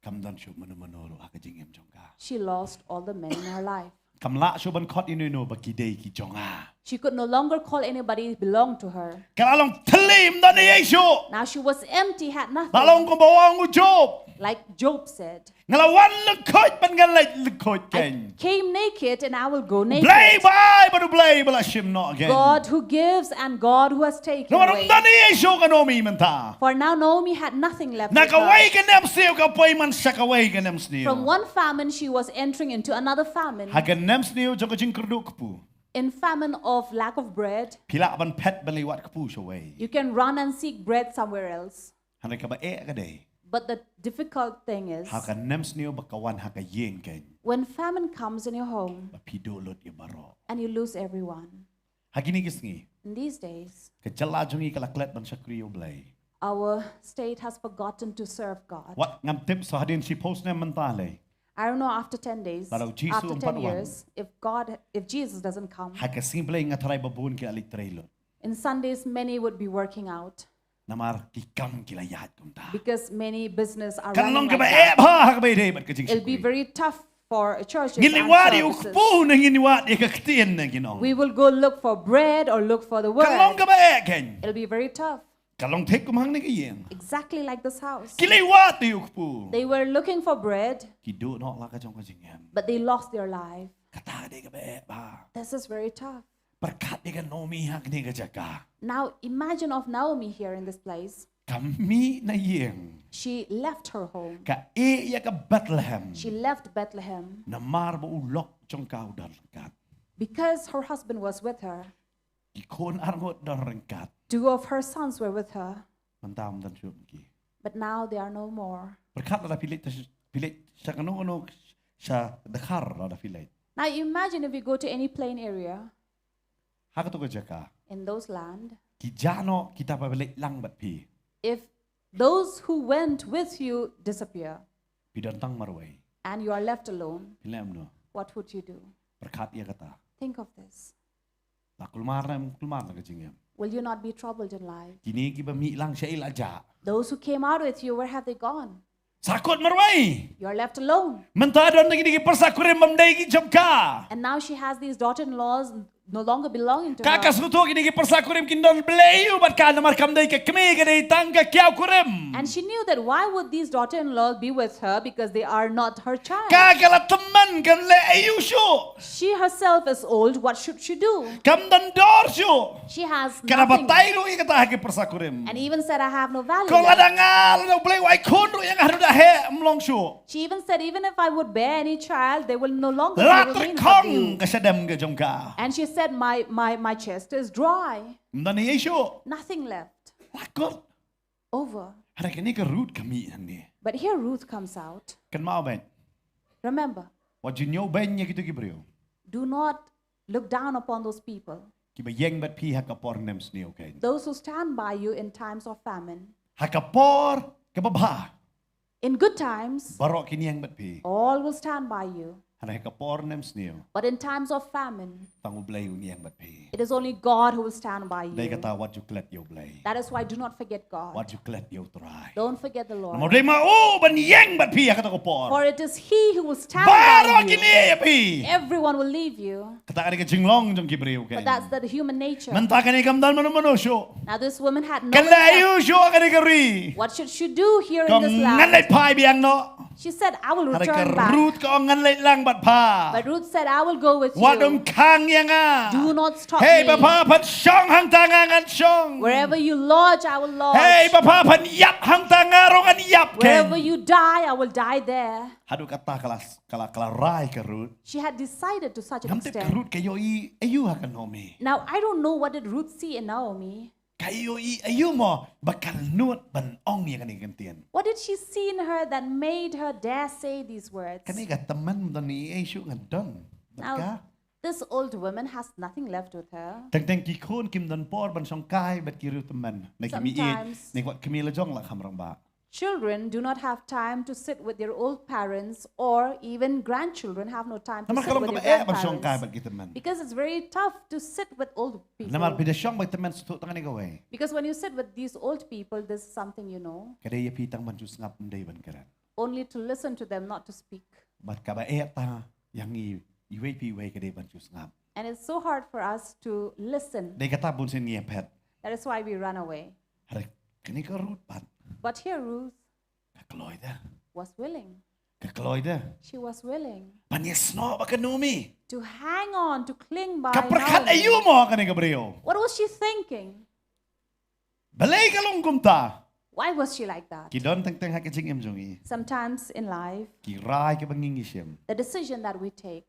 Kam don shuh mano mano ruh ha ka jingim jong ka. She lost all the men in her life. Kam lah shuh ban khot ïa no no ba ki dei ki jong nga. She could no longer call anybody belong to her. Ka la long thylli, ym don ei ei shuh. Now she was empty, had nothing. La long kumba ong u Job. Like Job said, Nga la wan lyngkhuit bad ngan leit lyngkhuit kein. "I came naked and I will go naked." Blei ba ai bad u Blei ba la shim noh kein. God who gives and God who has taken Namar ym away. don ei ei shuh ka Naomi mynta. For now, Naomi had nothing left Na with her. kawei ka nemsniew ka poi man sha kawei ka nemsniew. From one famine, she was entering into another famine. Ha ka nemsniew jong ka jingkyrduh kpu. In famine of lack of bread, Phi lah ban phet ban leit wad kpu shawei. You can run and seek bread somewhere else. Hynrei kaba eh ka dei. But the difficult thing is, Ha ka nemsniew ba ka wan ha ka ïing kein. When famine comes in your home Ba phi duh lut ïa baroh. And you lose everyone. Ha kine ki sngi. In these days, Ka jylla jong ngi ka la klet ban shakri ïa u Blei. Our state has forgotten to serve God. Wat ngam tip sa hadien shiphew snem mynta lei. I don't know, after ten days, Lada u Jisu after um ten pat wan. Years, if God, if Jesus doesn't come, Ha ka sngi Blei nga tharai ba bun ki la leit trei lut. In Sundays, many would be working out. Namar ki kam ki la ïaid kumta. Because many business are Kan long running kaba like eh that. Bha ha kaba ïadei bad ka It'll be jingshakri. Very tough for a church Ngin to ïa wad answer ïa u our business. Kpu ne ngin ïa wad ïa ka ktien ne ngin ong. We will go look for bread or look for the Kan long word. Kaba eh kein. It'll be very tough. Kan long thik kum hangne ka ïing. Exactly like this house. Ki la ïa wad ïa u Kpu. They were looking for bread, Ki duh noh la ka jong ka jingim. But they lost their life. Kata ka dei kaba eh Bha. This is very tough. Pyrkhat ïa ka Naomi ha kane ka jaka. Now imagine of Naomi here in this place. Ka mih na ïing. She left her home. Ka ïeh ïa ka Bethlehem. She left Bethlehem. Namar ba u lok jong ka u don ryngkat. Because her husband was with her. Ki khun arngut don ryngkat. Two of her sons were with her. Mynta ym don shuh ki. But now they are no more. Pyrkhat lada phi leit, phi leit sha kano kano sha dkhar lada phi leit. Now imagine if we go to any plain area. Ha kato ka jaka. In those land. Ki jah noh kita ba leit lang bad phi. If those who went with you disappear. Phi don tang marwei. And you are left alone. Phi leh kumno. What would you do? Pyrkhat ïa kata. Think of this. La kulmar ne em kulmar la ka jingim. Will you not be troubled in life? Kine kiba mih lang shaei la jah. Those who came out with you, where have they gone? Sa kut marwei. You're left alone. Mynta don kine ki pyrsa kurim bym dei ki jong ka. And now she has these daughter-in-laws no longer belonging to Ka ka her. sngewthuh kine ki pyrsa kurim kin don blei ïa u bad ka namar kam dei ka kmie, ka dei tang ka kiaw kurim. And she knew that why would these daughter-in-law be with her, because they are not her child. Ka ka la tymmen, kam leh aïu shuh. She herself is old, what should she do? Kam don dor shuh. She has Ka la nothing. batai ruh ïa kata ha ki pyrsa kurim. And even said, "I have no value Kong left." Adang nga la u Blei u ai khun ruh ïa nga haduh da heh, ym long shuh. She even said, "Even if I would bear any child, they will no longer La be remain tyrkhong with you." ka shadem ka jong ka. And she said, "My, my, my chest is dry." Ym don ei ei shuh. Nothing left. La kut. Over. Hynrei kane ka Ruth ka mih hangne. But here Ruth comes out. Kynmaw beit. Remember, wat ju ñiewbeiñ ïa kito ki briew. Do not look down upon those people. Kiba ïeng bad phi ha ka por nemsniew kein. Those who stand by you in times of famine. Ha ka por kaba bha. In good times, Baroh kin ïeng bad phi. All will stand by you. Hynrei ha ka por nemsniew. But in times of famine, Tang U Blei un ïeng bad phi. It is only God who will stand by you. Dei kata wat ju klet ïa U Blei. That is why do not forget God. Wat ju klet ïa U Trai. Don't forget the Lord. Namar dei ma u ban ïeng bad phi ha kata ka por. For it is He who will stand Baroh by kin you. Ïeh ïa phi. Everyone will leave you. Kata ka dei ka jinglong jong ki briew kein. But that's the human nature. Mynta kane kam don mano mano shuh. Now this woman had no Ka leh help. aiu shuh kane ka ri. What should she do here Ka in this ngan land? leit phai biang noh. She said, I will Hynrei return ka back. Ruth ka ong ngan leit lang bad pha. But Ruth said, I will go with Wat ym you. khang ïa nga. Do not stop Hei, me. ba pha phan shong hangta nga ngan shong. Wherever you lodge, I will lodge. Hei, ba pha phan ïap hangta nga ruh ngan ïap kein. Wherever you die, I will die there. Haduh kata ka la, ka la, ka la rai ka Ruth. She had decided to such an Ngam tip ka extent. Ruth ka ïohi aiu ha ka Naomi. Now, I don't know what did Ruth see in Naomi. Ka ïohi aiu mo ba ka nud ban ong ïa kane ka ktien. What did she see in her that made her dare say these words? Kane ka tymmen don ei ei shuh nga don. Bad ka. Now, this old woman has nothing left with her. Teng teng ki khun kim don por ban shongkai bad ki riewtymmen. Na ki mei ïeit, Sometimes- na ki wat kmie la jong la kham rangbah. Children do not have time to sit with their old parents or even grandchildren have no time to Namar sit ka long with kaba their eh ban shongkai grandparents. Bad ki tymmen. Because it's very tough to sit with old people. Namar phi da shong bad tymmen sngewthuh tang kane kawei. Because when you sit with these old people, this is something you know. Ka dei ïa phi tang ban shu sngap ym dei ban kren. Only to listen to them, not to speak. Bad kaba eh ta ïa ngi iwei pa iwei ka dei ban shu sngap. And it's so hard for us to listen. Dei kata bun sien ngi ïa phet. That is why we run away. Hynrei kane ka Ruth pat. But here Ruth Ka kloi de. Was willing. Ka kloi de. She was willing Ban ïa snoh bad ka Naomi. To hang on, to cling by. Ka pyrkhat aiu mo kane ka briew. What was she thinking? Balei ka long kumta. Why was she like that? Ki don teng teng ha ka jingim jong ngi. Sometimes in life, ki rai kaba ngi ngi shim. The decision that we take.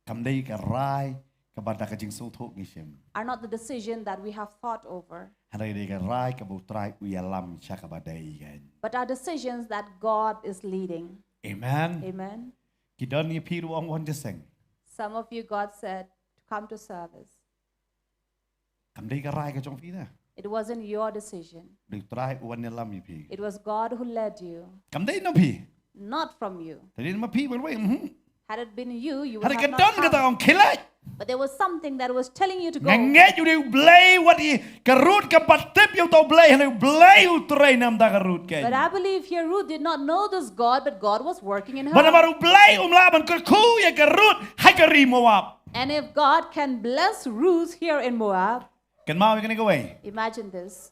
Kam dei ka rai kaba da ka jingsngewthuh ngi shim. Are not the decision that we have thought over. Hynrei dei ka rai kaba U Trai u ïalam sha kaba dei kan. But are decisions that God is leading. Amen. Amen. Ki don ngi phi ruh ong wan jingïaseng. Some of you, God said to come to service. Kam dei ka rai ka jong phi da. It wasn't your decision. Dei U Trai u wan ïalam ïa phi. It was God who led you. Kam dei na phi. Not from you. Te dei na phi ban wei. Mhm. Had it been you, you would Hynrei ka have don not kata come. Ong khie leit. But there was something that was telling you to go. Nga ngeit u dei U Blei wat i ka Ruth ka pat tip ïa uta U Blei hynrei U Blei u trei namar ka Ruth kan. But I believe here Ruth did not know this God, but God was working in her. Ba namar U Blei um lah ban kyrkhu ïa ka Ruth ha ka ri Moab. And if God can bless Ruth here in Moab, Kynmaw ïa kane kawei. Imagine this.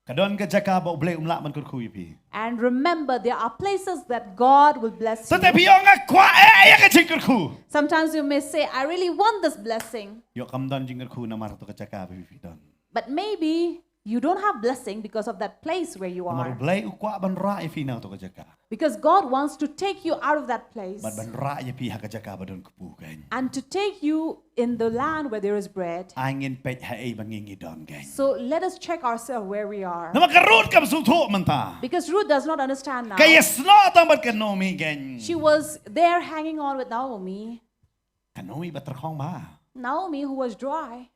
Ka don ka jaka ba U Blei um lah ban kyrkhu ïa phi. And remember, there are places that God will bless Te you. Te phi ong nga kwah eh ïa ka jingkyrkhu. Sometimes you may say, I really want this blessing. Ïoh kam don jingkyrkhu namar to ka jaka ba phi don. But maybe you don't have blessing because of that place where you Namar U are. Blei u kwah ban rah ïa phi na to ka jaka. Because God wants to take you out of that place Bad ban rah ïa phi ha ka jaka ba don kpu kan. And to take you in the land where there is bread. Ai ngin peit ha ei ba ngi ngi don kan. So let us check ourselves where we are. Namar ka Ruth kam sngewthuh mynta. Because Ruth does not understand now. Ka ïa snoh tang bad ka Naomi kan. She was there hanging on with Naomi. Ka Naomi ba tyrkhong ba. Naomi, who was dry,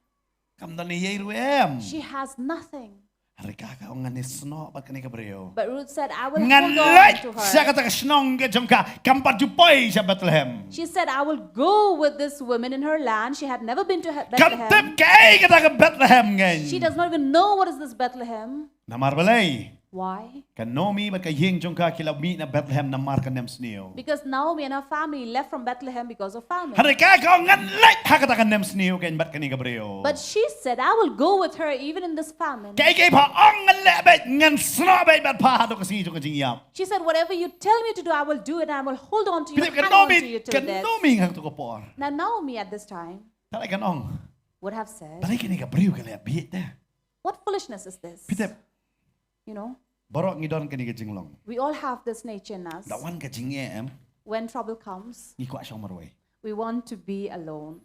Kam don ei ei ruh em. She has nothing. Hynrei ka ka ong ngan ïa snoh bad kane ka briew. But Ruth said, I will Ngan hold on leit to sha her. Kata ka shnong ka jong ka kam pat ju poi sha Bethlehem. She said, I will go with this woman in her land. She had never been to he- Kam tip Bethlehem. kaei kata ka Bethlehem kan. She does not even know what is this Bethlehem. Namar balei. Why? Ka Naomi bad ka ïing jong ka ki la mih na Bethlehem namar ka nemsniew. Because Naomi and her family left from Bethlehem because of famine. Hynrei ka ka ong ngan leit ha kata ka nemsniew kan bad kane ka briew. But she said, I will go with her even in this famine. Kaei kaei pha ong ngan leh beit ngan snoh beit bad pha haduh ka sngi jong ka jingïap. She said, whatever you tell me to do, I will do it. I will hold on to you, Phi tip ka hang on Naomi to you ka till death. Naomi ha kata ka por. Now Naomi at this time Tang ka ong. Would have said, Balei kane ka briew ka leh bieit te. What foolishness is this? Phi tip. You know, Baroh ngi don kane ka jinglong. We all have this nature in us. Da wan ka jingeh em. When trouble comes, Ngi kwah shong marwei. We want to be alone.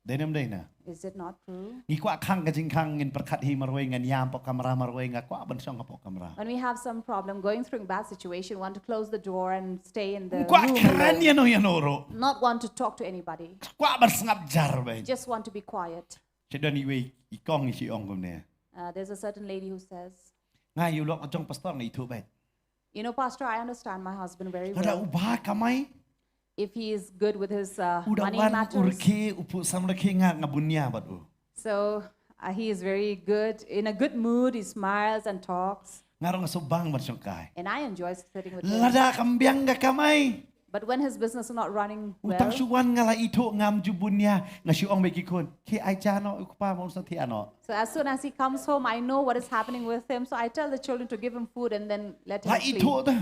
Dei ne ym dei na? Is it not true? Ngi kwah khang ka jingkhang, ngin pyrkhat hi marwei, ngan ïam hapoh kamra marwei, nga kwah ban shong hapoh kamra. When we have some problem, going through a bad situation, want to close the door and stay in the Kwah room kren alone. Ïano ïano ruh. Not want to talk to anybody. Kwah ban sngap jar beit. Just want to be quiet. Sha don iwei i kong i shu ong kumne. Uh, there's a certain lady who says, Nga ïa u lok jong pastor nga ithuh beit. You know, Pastor, I understand my husband very Lada well. U Bah kamai, If he is good with his uh, u da money wan u matters, rkhe, u put sam rkhe, nga nga bun nia bad u. So uh, he is very good, in a good mood, he smiles and talks. Nga ruh nga sngewbang ban shong kai. And I enjoy sitting with him. Lada kam biang ka kamai, But when his business is not running u tang well, shu wan nga la ithuh, ngam ju bun nia, nga shu ong beit ki khun, ki ai ja noh u kpa, ma u sa thiah noh. So as soon as he comes home, I know what is happening with him. So I tell the children to give him food and then let him La sleep. Ithuh ta.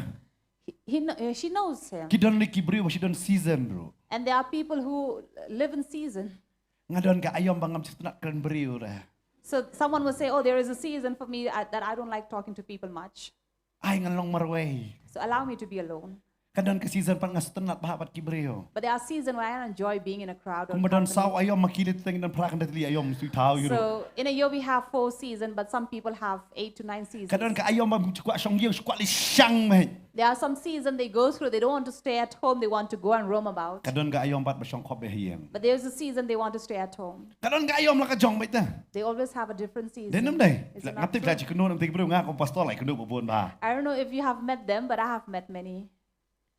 He, he, kn- uh, she knows him. Ki don ne ki briew ba shi don season ruh. And there are people who live in season. Nga don ka aïom ba ngam sngewtynnat kren briew ruh. So someone will say, "Oh, there is a season for me uh, that I don't like talking to people much. Ai ngan long marwei. So allow me to be alone." Ka don ka season pat nga sngewtynnat bha bad ki briew. But there are seasons where I enjoy being in a crowd. Or Kum ba don company. Saw aïom ma ki dei teng don phra khyndai tylli aïom sngewthuh ïa u ruh. So in a year we have four seasons, but some people have eight to nine seasons. Ka don ka aïom ba shu kwah shong ïing, shu kwah leit shang beit. There are some seasons they go through, they don't want to stay at home, they want to go and roam about. Ka don ka aïom pat ba shong khop beit ha ïing. But there's a season they want to stay at home. Ka don ka aïom la ka jong beit ta. They always have a different season. Dei ne ym dei. Is it Nga not tip la true? shi kynnoh, ym tip briew, nga kum pastor la kynnoh ba bun bha. I don't know if you have met them, but I have met many.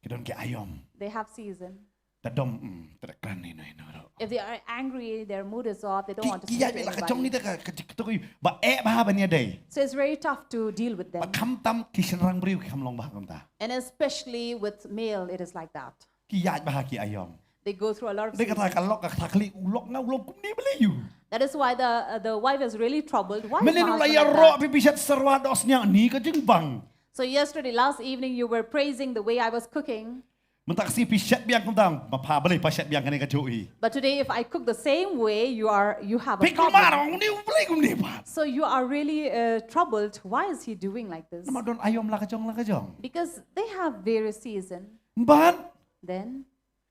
Ka don ki aïom. They have season. Ta dom, mm, ta da kren ïano ïano ruh. If they are angry, their mood is off, they don't Ki want to ki speak ïaid to beit la ka jong ni anybody. ta ka ka jik to ki ba eh bha ban ïadei. So it's very tough to deal with Ba them. kham tam ki shynrang briew ki kham long bha kumta. And especially with male, it is like that. Ki ïaid bha ki aïom. They go through a lot of Dei kata seasons. Ka lok ka thakli u lok nga u lok kumne balei ïa u. That is why the uh, the wife is really troubled. Why is Mynne my u la husband ïa like roh that? Phi phi shet syrwa dos nia ni ka jingbang. So yesterday, last evening, you were praising the way I was cooking. Mynta ka sngi phi shet biang kumta, ma pha balei pha shet biang kane ka juh hi. But today, if I cook the same way, you are you have a Phi kumar problem. ong ni u balei kumne pat. So you are really uh, troubled. Why is he doing like this? Namar don aïom la ka jong la ka jong. Because they have various season. Bad Then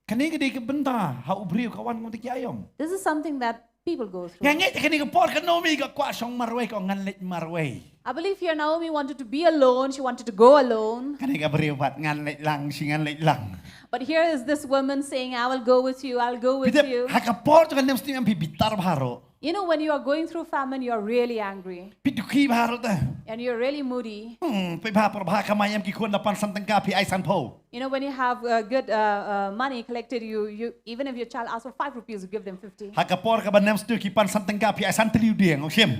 kane ka dei ka bynta ha u briew ka wan kumta ki aïom. This is something that people go through. Nga ngeit kane ka por ka Naomi ka kwah shong marwei, ka ong ngan leit marwei. I believe here Naomi wanted to be alone. She wanted to go alone. Kane ka briew pat ngan leit lang, shi ngan leit lang. But here is this woman saying, "I will go with you. I'll go with Phi tip, you." ha ka por jong ka nemsniew em phi bitar bha ruh. You know, when you are going through famine, you are really angry. Phi dukhi bha ruh ta. And you're really moody. Hmm, phi bha por bha kamai em ki khun da phew san tyngka phi ai sanphew. You know, when you have uh, good uh, uh, money collected, you, you even if your child asks for five rupees, you give them fifty. Ha ka por kaba nemsniew ki phew san tyngka phi ai san tylli u dieng, ong shim.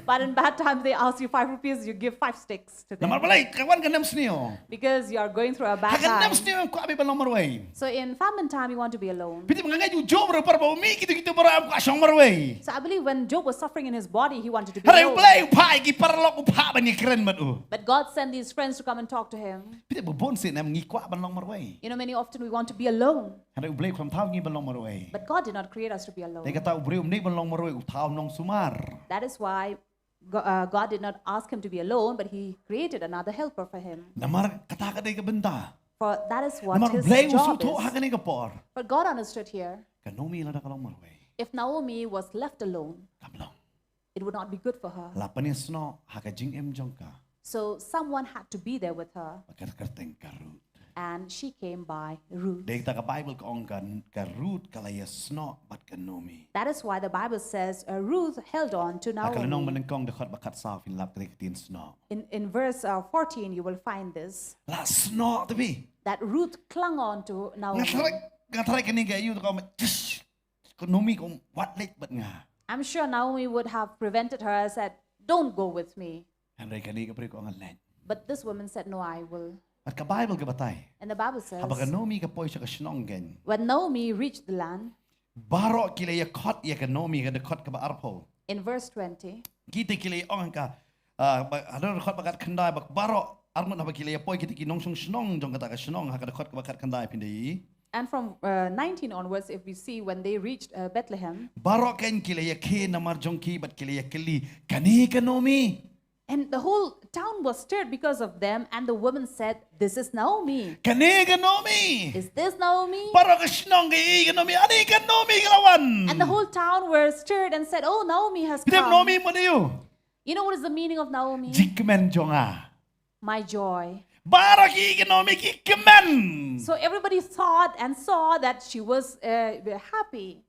But in bad times, they ask you five rupees, you give five sticks to them. Namar balei, ka wan ka nemsniew. Because you are going through a Ha bad ka time. nemsniew em kwah beit ban long marwei. So in famine time, you want to be alone. Phi tip nga ngeit u Job ruh por ba u mih kito kito para em kwah shong marwei. So I believe when Job was suffering in his body, he wanted to be Hynrei u alone. Blei u phah ïa ki paralok, u phah ban ïakren bad u. But God sent these friends to come and talk to him. Phi tip, bun sien em ngi kwah ban long marwei. You know, many often we want to be alone. Hynrei u Blei u khlem thaw ngi ban long marwei. But God did not create us to be alone. Dei kata u briew um dei ban long marwei, u thaw u nongsumar. That is why Go- uh, God did not ask him to be alone, but he created another helper for him. Namar kata ka dei ka bynta. For that is what Namar u his Blei u job sngewthuh ha is. Kane ka por. But God understood here. Ka Naomi lada ka long marwei, If Naomi was left alone, kam long. It would not be good for her. La pynïasnoh ha ka jingim jong ka. So someone had to be there with her. Bad ka kyrteng ka Ruth. And she came by Ruth. Dei kata ka Baibl ka ong ka, ka Ruth ka la ïasnoh bad ka Naomi. That is why the Bible says uh, Ruth held on to Ha ka lynnong Naomi. Banyngkong dkhot ba khatsawphew ngi lap ka ktien snoh. In, in verse uh, fourteen, you will find this. La snoh te phi. That Ruth clung on to Nga Naomi. tharai, nga tharai kane ka ïa u te ka ong, "Tish, ka Naomi ka ong wat leit bad nga." I'm sure Naomi would have prevented her and said, "Don't go with me." Hynrei kane ka briew ka ong, "Ngan leit." But this woman said, "No, I will." Bad ka Baibl ka batai. And the Bible says, haba ka Naomi ka poi sha ka shnong kein, when Naomi reached the land, baroh ki la ïakhot ïa ka Naomi, ka dkhot kaba arphew. In verse twenty, kita ki la ong ka, ah, ba, ha ka dkhot ba khatkhyndai, ba baroh arngut haba ki la ïapoi kita ki nongshong shnong jong kata ka shnong, ha ka dkhot kaba khatkhyndai phin da ïohi. And from uh, nineteen onwards, if we see when they reached uh, Bethlehem, baroh kein ki la ïakhie namar jong ki bad ki la ïakylli, "Kane ka Naomi?" And the whole town was stirred because of them, and the woman said, "This is Naomi." Kane ka Naomi. Is this Naomi? Baroh ka shnong ka ïohi ka Naomi. Ani ka Naomi ka la wan. And the whole town were stirred and said, "Oh, Naomi has Phi tip come." Naomi mano? You know what is the meaning of Naomi? Jingkmen jong nga. My joy. Baroh ki ïohi ka Naomi ki kmen. So everybody thought and saw that she was uh, happy.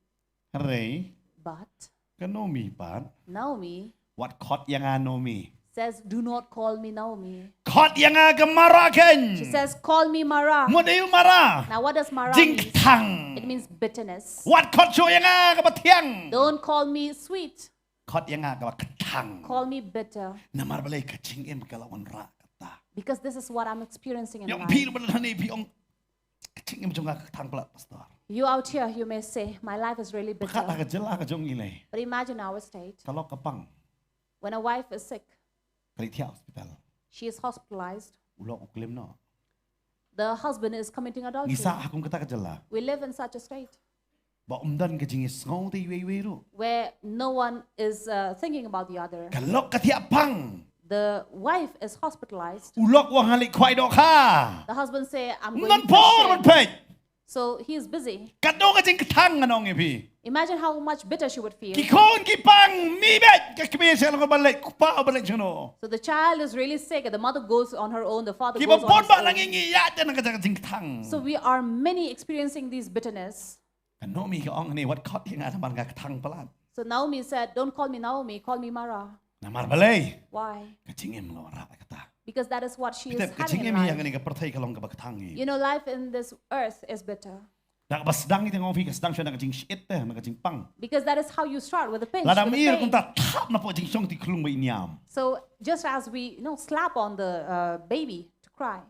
Hynrei But ka Naomi pat. Naomi Wat khot ïa nga Naomi. says, "Do not call me Naomi." Khot ïa nga ka Mara keiñ. She says, "Call me Mara." Mano Mara? Now, what does Mara mean? Jingkthang. It means bitterness. Wat khot shuh ïa nga kaba thiang. Don't call me sweet. Khot ïa nga kaba kthang. Call me bitter. Namar balei ka jingim ka la wanrah kata. Because this is what I'm experiencing in Ïa phi life. ba hane phi ong ka jingim jong nga ka kthang palat, pastor. You out here, you may say, "My life is really Pyrkhat ha bitter." ka jylla ka jong ngi lei. But imagine our state. Ka lok ka pang. When a wife is sick, Ka leit thiah hospital. She is hospitalized. U lok u klim noh. The husband is committing Ngi adultery. sah ha kum kata ka jylla. We live in such a state Ba ym don ka jingsngew te iwei iwei ruh. Where no one is uh, thinking about the other. Ka lok ka thiah pang. The wife is hospitalized. U lok u ong nga leit khwai dohkha. The husband say, "I'm Ym going don por ban fishing." peit. So he is busy. Katno ka jingkthang ngan ong ïa phi. Imagine how much bitter she would feel. Ki khun ki pang, mih beit, ka kmie sha long ba leit, kpa ba leit shano. So the child is really sick, and the mother goes on her own, the father Kiba goes on bun his ba la own. ngi ngi ïa te na ka jingkthang. So we are many experiencing these bitterness. Ka Naomi ka ong ne wat khot ïa nga namar nga kthang palat. So Naomi said, "Don't call me Naomi, call me Mara." Namar balei? Why? Ka jingim la wanrah kata. Because that is what she Phi is tip ka having in jingim hi ha life. kane ka pyrthei ka long kaba kthang hi. You know, life in this earth is bitter. Da kaba sdang ïa te nga ong phi ka sdang shuwa na ka jingsyiet te, na ka jingpang. Because that is how you start, with a pinch, Lada with a mir pain. Kumta thap na pdeng jong te i khlung ba i niam. So just as we, you know, slap on the uh, baby to cry.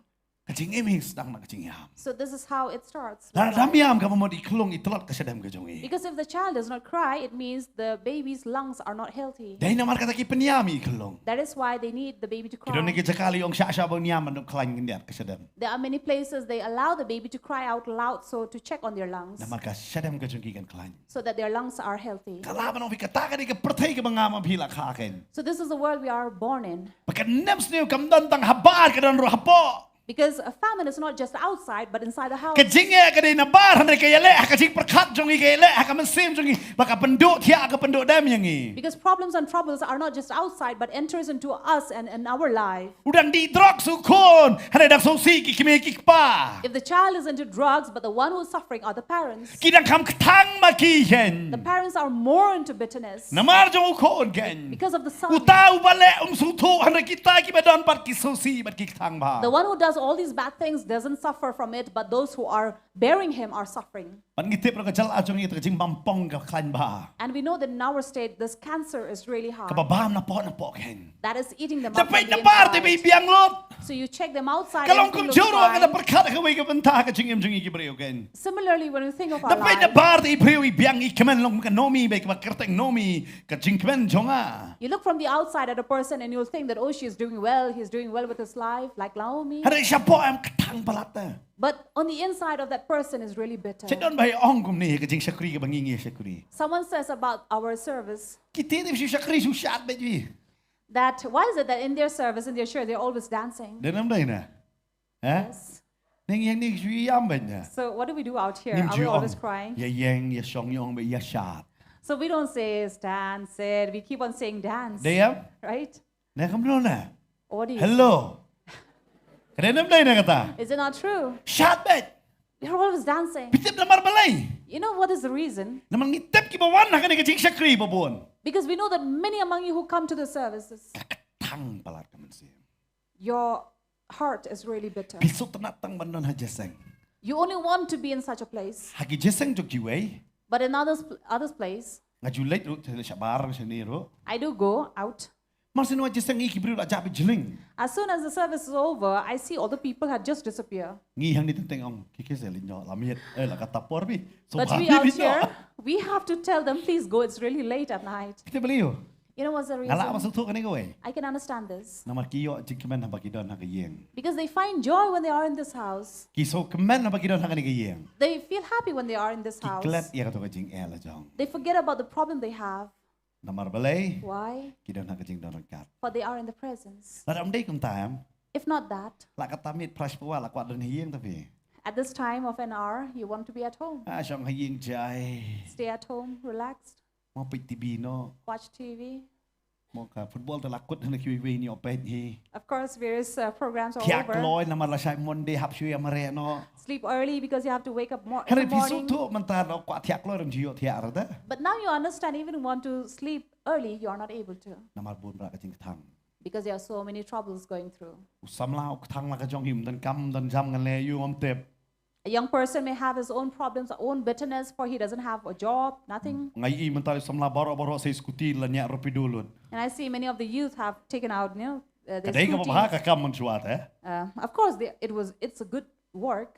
Ka jingim hi sdang na ka jingïam. So this is how it starts. Lada dam ïam ka mut i khlung i tlot ka shadem ka jong i. Because if the child does not cry, it means the baby's lungs are not healthy. Dei namar kata ki pynïam i khlung. That is why they need the baby to Ki don cry. ki jaka lei ong shah shah ba niam ban khleiñ khyndiat ka shadem. There are many places they allow the baby to cry out loud so to check on their lungs, Namar ka shadem ka jong ki kan khleiñ. So that their lungs are healthy. Ka lah ban ong phi kata ka dei ka pyrthei kaba nga ma phi la kha kein. So this is the world we are born in. Ba ka nemsniew kam don tang habar, ka don ruh hapoh. Because a famine is not just outside, but inside the house. Ka jingeh ka dei nabar, hynrei ka ïaleh ha ka jingpyrkhat jong i, ka ïaleh ha ka mynsiem jong i. Ba ka pynduh thiah, ka pynduh dem ïa ngi. Because problems and troubles are not just outside, but enters into us and in our life. U dang dih drugs u khun, hynrei dang sngewsih ki kmie ki kpa. If the child is into drugs, but the one who is suffering are the parents. Ki dang kham kthang ma ki kein. The parents are more into bitterness. Namar jong u khun kein. Because of the son. Uta uba leh um sngewthuh, hynrei kita kiba don pat ki sngewsih bad ki kthang bha. The one who does all these bad things doesn't suffer from it, but those who are bearing him are suffering. Bad ngi tip ruh ka jylla jong ngi ka jingbam pong ka khlaiñ bha. And we know that in our state, this cancer is really high. Kaba bam napoh napoh kein. That is eating them Te up from peit the nabar te inside. biang lut. So you check them outside Ka and long if you kum look jur ruh ka da fine, pyrkhat ha kawei ka bynta ha ka jingim jong ngi ki briew kein. Similarly, when you think of our Te peit lives, nabar te i briew i biang i kmen long ka Naomi, ba kaba kyrteng Naomi, ka jingkmen jong nga. You look from the outside at a person and you'll think that, "Oh, she's doing well, he's doing well with his life, like Naomi." Hynrei shapoh em kthang palat te. But on the inside of that person is really bitter. Te don ba ong kumne ka jingshakri kaba ngi ngi shakri. Someone says about our service Ki te te shu shakri shu shad beit wi. that why is it that in their service, in their church, they're always dancing? Dei nam dei na. Eh? Yes. Ning yang ning shu ïam beit na. So what do we do out here? Nim Are we ju always ong. Crying? Ïa ïeng, ïa shong, ïa ong beit, ïa shad. So we don't say stand, sit. We keep on saying dance. Dei em? Right? Na kam lo na. What do you Hello. Ka dei nam dei na kata. Is it not true? Shad beit. We're always dancing. Phi tip namar balei. You know what is the reason? Namar ngi tip kiba wan ha kane ka jingshakri ba bun. Because we know that many among you who come to the services, Ka kthang palat ka mynsiem. Your heart is really bitter. Phi sngewtynnat tang ban don ha jingïaseng. You only want to be in such a place. Ha ki jingïaseng jong kiwei. But in others, others' place, Nga ju leit ruh, te shabar shane ruh. I do go out. Mar shu wan jingïaseng i ki briew la jah beit jylliew. As soon as the service is over, I see all the people had just disappeared. Ngi hangne teng teng ong, ki ki se leit noh, la miet, eh, la katta por beit. So But ba we beit out beit noh. Here, we have to tell them, "Please go, it's really late at night." Phi tip balei. You know what's the Nga lah ban reason? sngewthuh kane kawei. I can understand this. Namar ki ïoh jingkmen haba ki don ha ka ïing. Because they find joy when they are in this house. Ki sngewkmen haba ki don ha kane ka ïing. They feel happy when they are in this Ki house. Klet ïa kato ka jingeh la jong. They forget about the problem they have. Namar balei? Why? Ki don ha ka jingdon ryngkat. For they are in the presence. Lada ym dei kumta em, If not that, la katta miet phra shiphew la kwah don ha ïing tapi. At this time of an hour, you want to be at home. Ah, shong ha ïing jai. Stay at home, relaxed, Mo peit TV noh. Watch T V. Mo ka football te la kut na kiwi wi ni opet hi. Of course, various uh, programs are Thiah over. Kloi namar la shai Monday hap shu ïa mareh noh. Sleep early because you have to wake up more in Hynrei the phi shu morning. Thuh mynta noh kwah thiah kloi ym ju ïoh thiah re te. But now you understand, even want to sleep early, you are not able to Namar bun bha ka jingkthang. Because there are so many troubles going through. U samla u kthang la ka jong hi, ym don kam, ym don jam, ngan leh aïu ngam tip. A young person may have his own problems, own bitterness, for he doesn't have a job, nothing. Nga ïohi mynta u samla baroh baroh sa ïoh scooty la ñiah rapido lut. And I see many of the youth have taken out, you know, uh, Ka their dei kaba bha scooties. ka kam mynshuwa te. Uh, of course, they, it was it's a good work.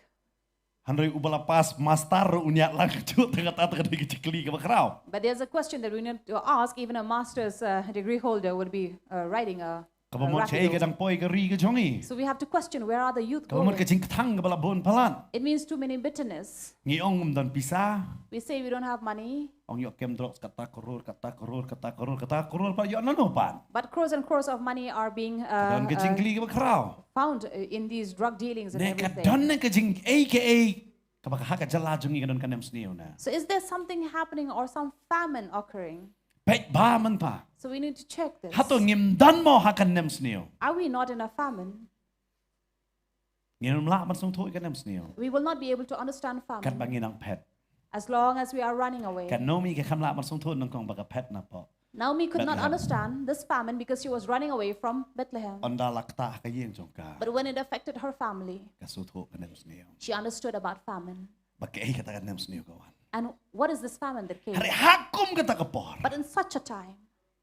Hynrei uba la pass master ruh u ñiah lang ka juk tang kata tang ka dei ka jingkylli kaba khraw. But there's a question that we need to ask. Even a master's uh, degree holder would be uh, writing a, Kaba a mut shaei ka rapido. Dang poi ka ri ka jong i. So we have to question, where are the youth Kaba mut ka going? Jingkthang kaba la bun palat. It means too many bitterness. Ngi ong ym don pisa. We say we don't have money, Ong ïoh kem drugs kata koror, kata koror, kata koror, kata koror, pat ïoh nano pat. But crores and crores of money are being Ka don uh, ka uh, jingkylli kaba khraw. found uh, in these drug dealings and Ne ka everything. don ne ka jingei kaei kaba ka ha ka jylla jong i ka don ka nemsniew ne. So is there something happening or some famine occurring? Peit bha mynta. So we need to check this. Hato ngim don mo ha ka nemsniew? Are we not in a famine? Ngim lah ban sngewthuh ïa ka nemsniew. We will not be able to understand Katba famine ngi nang phet. As long as we are running away. Ka Naomi ka kham lah ban sngewthuh nyngkong ba ka phet na pdeng. Naomi could not Bethlehem. Understand this famine because she was running away from Bethlehem. Ynda la ktah ha ka ïing jong ka. But when it affected her family, Ka sngewthuh ka nemsniew. She understood about famine. Ba kaei kata ka nemsniew ka wan. And what is this famine that came? Hynrei ha kum kata ka por. But in such a time,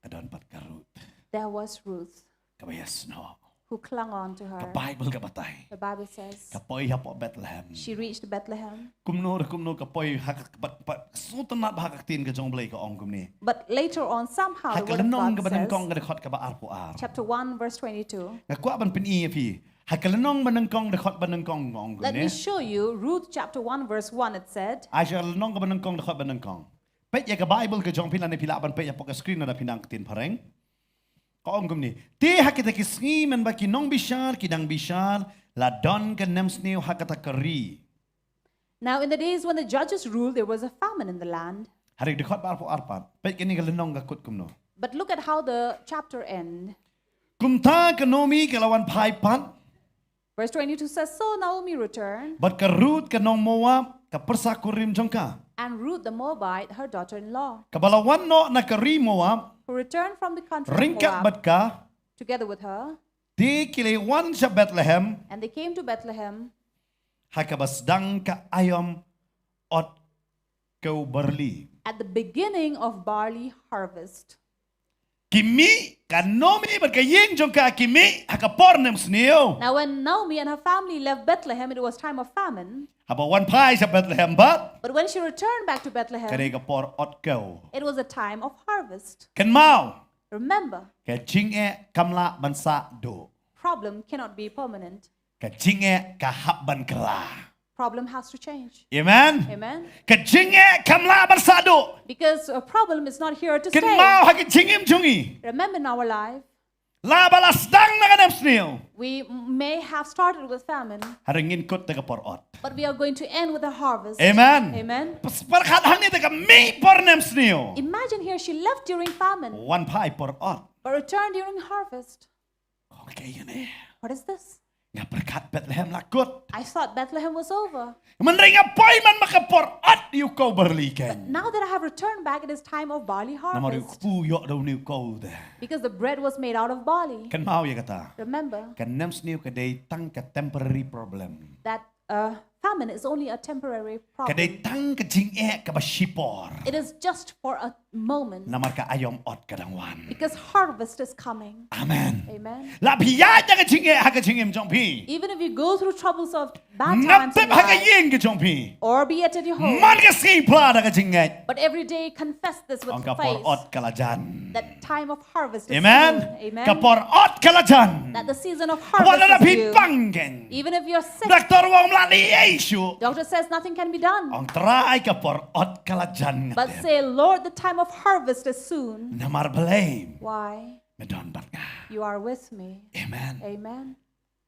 Ka don pat ka Ruth. There was Ruth Kaba ïasnoh. Who clung on to her. Ka Baibl ka batai. The Bible says Ka poi hapoh Bethlehem. She reached Bethlehem. Kumno re kumno ka poi ha ka, ba, ba, sngewtynnat bha ka ktien ka jong U Blei ka ong kumne. But later on, somehow, Ha the ka word of lynnong God kaba says, nyngkong ka dkhot kaba arphew ar. Chapter one, verse twenty-two. Nga kwah ban pyni ïa phi. Ha ka lynnong ba nyngkong dkhot ba nyngkong ka ong kumne. Let me show you Ruth chapter one, verse one, it said. Ai sha ka lynnong kaba nyngkong dkhot ba nyngkong. Peit ïa ka Baibl ka jong phi lane phi lah ban peit ïa hapoh ka screen lada phi nang ktien phareng. Ka ong kumne. Te ha kita ki sngi mynba ki nongbishar ki dang bishar la don ka nemsniew ha kata ka ri. Now, in the days when the judges ruled, there was a famine in the land. Hynrei dkhot ba arphew ar pat. Peit kane ka lynnong ka kut kumno. But look at how the chapter end. Kumta ka Naomi ka la wan phai pat. Verse twenty-two says, So Naomi returned. Bad ka Ruth ka nong Moab ka pyrsa kurim jong ka. And Ruth the Moabite, her daughter-in-law. Kaba la wan noh na ka ri Moab. Who returned from the country of Moab. Ryngkat bad ka. Together with her. Te ki la wan sha Bethlehem. And they came to Bethlehem. Ha kaba sdang ka aïom ot kew barli. At the beginning of barley harvest. Ki mih, ka Naomi bad ka ïing jong ka ki mih ha ka por nemsniew. Now when Naomi and her family left Bethlehem, it was time of famine. Haba wan phai sha Bethlehem pat. But when she returned back to Bethlehem, ka dei ka por ot kew. It was a time of harvest. Kynmaw. Remember. Ka jingeh kam lah ban sah duh. Problem cannot be permanent. Ka jingeh ka hap ban kylla. Problem has to change. Amen. Amen. Ka jingeh kam lah ban sah duh. Because a problem is not here to stay. Kynmaw ha ka jingim jong ngi. Remember in our life. La ba la sdang na ka nemsniew. We may have started with famine. Hynrei ngin kut da ka por ot. But we are going to end with a harvest. Amen. Amen. Pyrkhat hangne te ka mih por nemsniew. Imagine here she left during famine. Wan phai por ot. But returned during harvest. Kong ka ïa ne. What is this? Nga pyrkhat Bethlehem la kut. I thought Bethlehem was over. Mynta nga poi man ma ka por ot ïa u kew barli kein. But now that I have returned back, it is time of barley harvest. Namar u kpu ïoh da une u kew te. Because the bread was made out of barley. Kynmaw ïa kata. Remember. Ka nemsniew ka dei tang ka temporary problem. That uh, famine is only a temporary problem. Ka dei tang ka jingeh kaba shipor. It is just for a moment. Namar ka aïom ot ka dang wan. Because harvest is coming. Amen. Amen. La phi ïaid da ka jingeh ha ka jingim jong phi. Even if you go through troubles of bad times in life, ngam tip ha ka ïing ka jong phi. Or be it at your home. Man ka sngi phla da ka jingngeit. But every day confess this with faith. Ong ka por ot ka la jan. That time of harvest is soon. Amen. Amen. Ka por ot ka la jan. That the season of harvest is due. Wat la phi pang kein. Even if you're sick. Doktor u ong ym lah leh ei Issue. Doctor says nothing can be done. Ong Trai, ka por ot ka la jan ngat. But say, Lord, the time of harvest is soon. Namar balei? Why? Me don bad nga. You are with me. Amen. Amen.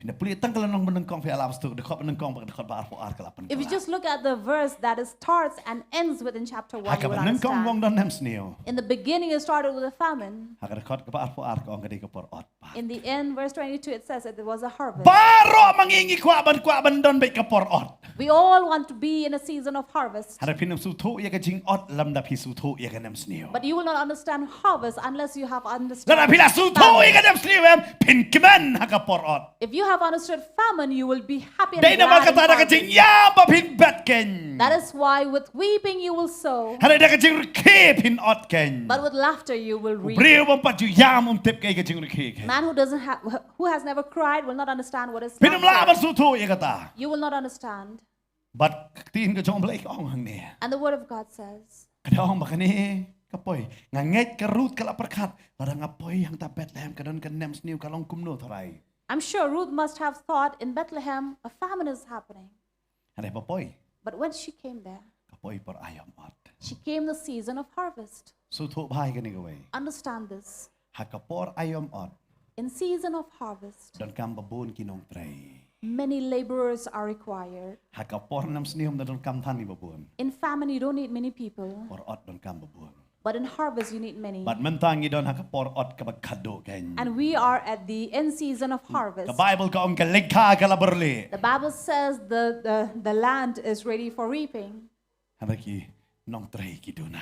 Phin da pule tang ka lynnong ba nyngkong, phi la pule tu, dkhot ba nyngkong bad dkhot ba arphew ar ka la pynkylla. If you just look at the verse that is starts and ends within chapter one, you will understand. Ha kaba nyngkong u ong don nem sniew. In the beginning, it started with a famine. Ha ka dkhot kaba arphew ar ka ong ka dei ka por ot. In the end, verse twenty-two, it says that there was a harvest. Baroh ma ngi ngi kwah ban, kwah ban don beit ka por ot. We all want to be in a season of harvest. Hynrei phin ym sngewthuh ïa ka jingot lymda phi sngewthuh ïa ka nem sniew. But you will not understand harvest unless you have understood. Lada phi la sngewthuh ïa ka nem sniew em, phin kmen ha ka por ot. If you have understood famine, you will be happy and glad in harvest. Dei namar kata da ka jingïam ba phin bet khein. That is why with weeping you will sow. Hynrei da ka jingrakhe phin ot khein. But with laughter you will reap. U briew bym pat ju ïam um tip kaei ka jingrakhe khein. Man who doesn't have, who has never cried will not understand what is laughter. Phin ym lah ban sngewthuh ïa kata. You will not understand. Bad ka ktien ka jong U Blei ka ong hangne. And the word of God says, ka da ong ba kane ka poi. Nga ngeit ka Ruth ka la pyrkhat, lada nga poi hangta Bethlehem, ka don ka nem sniew, ka long kumno Trai. I'm sure Ruth must have thought, in Bethlehem a famine is happening. Hynrei ba poi. But when she came there, ka poi por aïom ot. She came the season of harvest. Sngewthuh bha ïa kane kawei. Understand this. Ha ka por aïom ot. In season of harvest, donkam ba bun ki nongtrei. Many laborers are required. Ha ka por nem sniew ym donkam than ïa ba bun. In famine, you don't need many people. Por ot donkam ba bun. But in harvest, you need many. Bad mynta ngi don ha ka por ot kaba khadduh khein. And we are at the end season of harvest. Ka Baibl ka ong ka lynga ka la byrlih. The Bible says the, the, the land is ready for reaping. Hynrei ki nongtrei ki duna.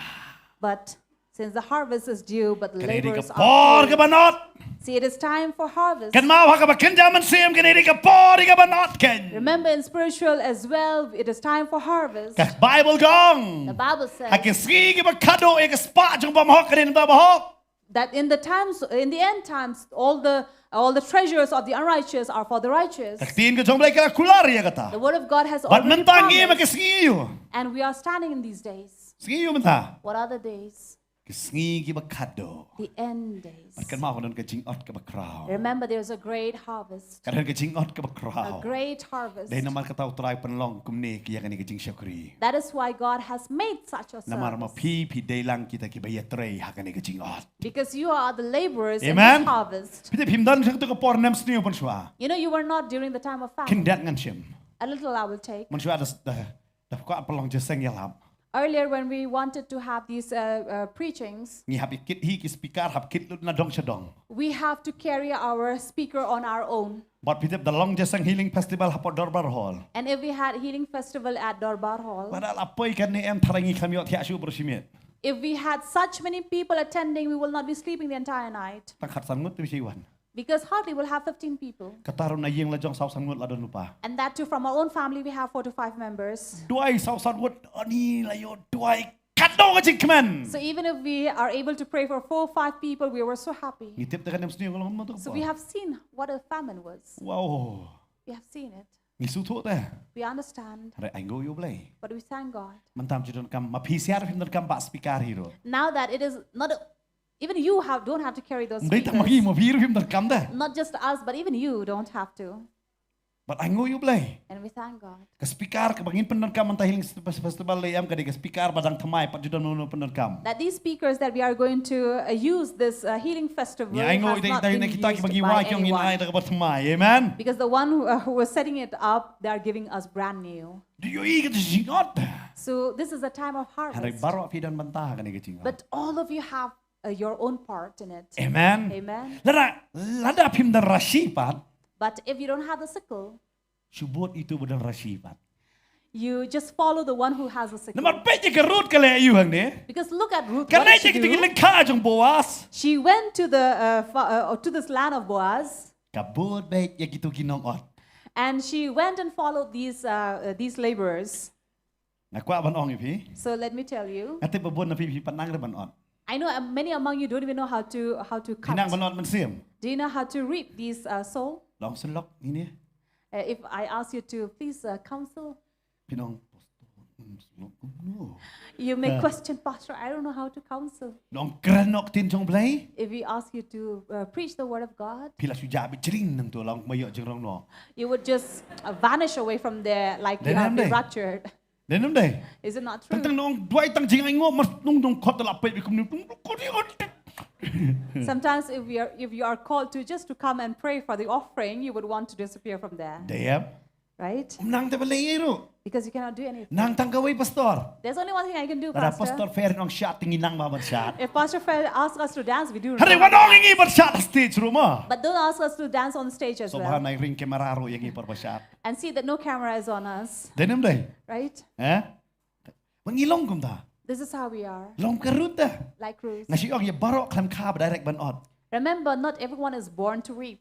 But since the harvest is due, but the laborers are few. Kane dei ka por kaba nod. See, it is time for harvest. Kynmaw ha kaba kynja mynsiem, kane dei ka por kaba nod khein. Remember, in spiritual as well, it is time for harvest. Ka Baibl ka ong. The Bible says. Ha ki sngi kiba khadduh ïa ka spah jong u bymhok ka dei namar u bymhok. That in the times, in the end times, all the, all the treasures of the unrighteous are for the righteous. Ka ktien ka jong U Blei ka la kular ïa kata. The word of God has already promised. Bad mynta ngi ma ki sngi aïu. And we are standing in these days. Sngi aïu mynta? What are the days? Ki sngi kiba khadduh. The end days. Bad kynmaw ka don ka jingot kaba khraw. Remember, there's a great harvest. Ka don ka jingot kaba khraw. A great harvest. Dei namar kata U Trai u pynlong kumne ïa kane ka jingshakri. That is why God has made such a service. Namar ma phi, phi dei lang kita kiba ïatrei ha kane ka jingot. Because you are the laborers in this harvest. Amen. Phi te phim don shang tu ka por nem sniew mynshuwa. You know, you were not during the time of famine. Khyndiat ngan shim. A little I will take. Mynshuwa da, da, da kwah pynlong jingïaseng ïalap. Earlier, when we wanted to have these, uh, uh, preachings, ngi hap kit hi ki speaker, hap kit lut na dong sha dong. We have to carry our speaker on our own. Bad phi tip da long jingïaseng healing festival hapoh Dorbar Hall. And if we had healing festival at Dorbar Hall, lada la poi kane em tharai ngi khlem ïoh thiah shuh baroh shi miet. If we had such many people attending, we will not be sleeping the entire night. Tang khatsan ngut te shi wan. Because hardly we'll have fifteen people. Kata ruh na ïing la jong saw san ngut la don lypa. And that too, from our own family, we have four to five members. Duwai saw san ngut, ani la ïoh duwai. Khadduh ka jingkmen. So even if we are able to pray for four, five people, we were so happy. Ngi tip te ka nem sniew ka long kumno tu ka por. So we have seen what a famine was. Wow. We have seen it. Ngi sngewthuh te. We understand. Hynrei ainguh ïa U Blei. But we thank God. Mynta ym ju donkam, ma phi sha ruh phim donkam bah speaker hi ruh. Now that it is not a, even you have, don't have to carry those speakers. Ym dei tang ma ngi, ma phi ruh phim donkam te. Not just us, but even you don't have to. But ainguh ïa U Blei. And we thank God. Ka speaker kaba ngin pyndonkam mynta Healing Festival lei em ka dei ka speaker ba dang thymmai, pat ju don mano pyndonkam. That these speakers that we are going to, uh, use this, uh, healing festival has not been used by anyone. Ngi ainguh ïa kita kiba ngi wai ki ong ngin ai da kaba thymmai. Amen. Because the one who, uh, who was setting it up, they are giving us brand new. Dei ïohi kata ka jingot. So this is a time of harvest. Hynrei baroh phi don bynta ha kane ka jingot. But all of you have, uh, your own part in it. Amen. Amen. Lada, lada phim don rashi pat. But if you don't have the sickle, shu bud ïa uto ba don rashi pat. You just follow the one who has a sickle. Namar peit ïa ka Ruth ka leh aïu hangne. Because look at Ruth, what did she do? Ka leit ïa kito ki lyngkha jong Boaz. She went to the, uh, fa-, uh, to this land of Boaz. Ka bud beit ïa kito ki nongot. And she went and followed these, uh, uh, these laborers. Nga kwah ban ong ïa phi. So let me tell you. Nga tip ba bun na phi phi pat nang ruh ban ot. I know, uh, many among you don't even know how to, how to cut. Phi nang ban ot mynsiem. Do you know how to reap these, uh, sow? Long sylok ngin ïa. Uh, if I ask you to please, uh, counsel. Phin ong, Pastor, ym You may question, Pastor, I don't know how to counsel. Nong kren noh ktien jong Blei. If we ask you to uh, preach the word of God, phi la shu jah bit jring nangto, long ma ïoh jingrong noh. You would just uh, vanish away from there like you have been raptured. Dei ne em dei? Is it not true? Tang tang nong duwai tang jingainguh, mar nong dong khot la peit bad kumne. Sometimes if we are, if you are called to just to come and pray for the offering, you would want to disappear from there. Dei em? Right? Nang te balei ruh. Because you cannot do anything. Nang tang kawei pastor. There's only one thing I can do, Pastor. Pastor Fer nong shad te ngi nang ma ban shad. If Pastor Fer asks us to dance, we do. Hare, wat ong ngi ban shad stage ruh ma. But don't ask us to dance on stage as well. Sngewbha nai ring kamera ruh ïa ngi por ba shad. And see that no camera is on us. Dei ne em dei? Right? Eh? Ba ngi long kumta. This is how we are. Long ka Ruth da. Like Ruth. Nga shu ong ïa baroh khlem kha ba direct ban ot. Remember, not everyone is born to reap.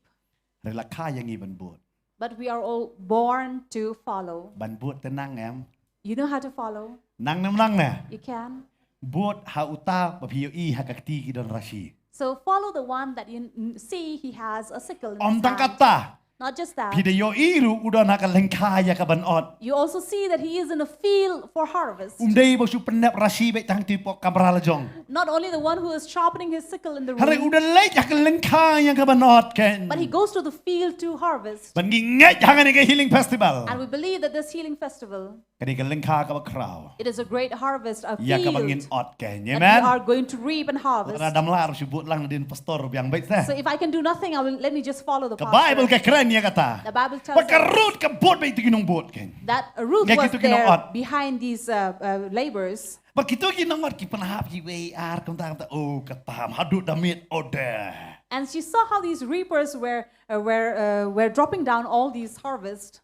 Hare, la kha ïa ngi ban bud. But we are all born to follow. Ban bud te nang em. You know how to follow. Nang ne em nang ne? You can. Bud ha uta ba phi ïohi ha ka kti ki don rashi. So follow the one that you n- see he has a sickle in his hand. Ym tang kata. Not just that. Phi da ïohi ruh u don ha ka lyngkha ïa ka ban ot. You also see that he is in a field for harvest. Um dei ba shu pynnep rashi beit tang tu pok kamra la jong. Not only the one who is sharpening his sickle in the room. Hare, u da leit ha ka lyngkha ïa ka ban ot kein. But he goes to the field to harvest. Ban ngi ngeit hangne ka healing festival. And we believe that this healing festival, kane ka lyngkha kaba khraw. It is a great harvest, a field. Ïa kaba ngin ot kein. Amen. That we are going to reep and harvest. Lada dam lah shu bud lang nadien pastor biang beit te. So if I can do nothing, I will let me just follow the pastor. Ka Bible ka kren ïa kata. The Bible tells us. Ba ka Ruth ka bud beit tu ki nongbud kein. That Ruth was there behind these uh, uh, labors. Ba kito ki nongbud ki pynhap kiwei ar kumta kumta, oh, kata haduh da miet order. And she saw how these reapers were uh, were uh, were dropping down all these harvest.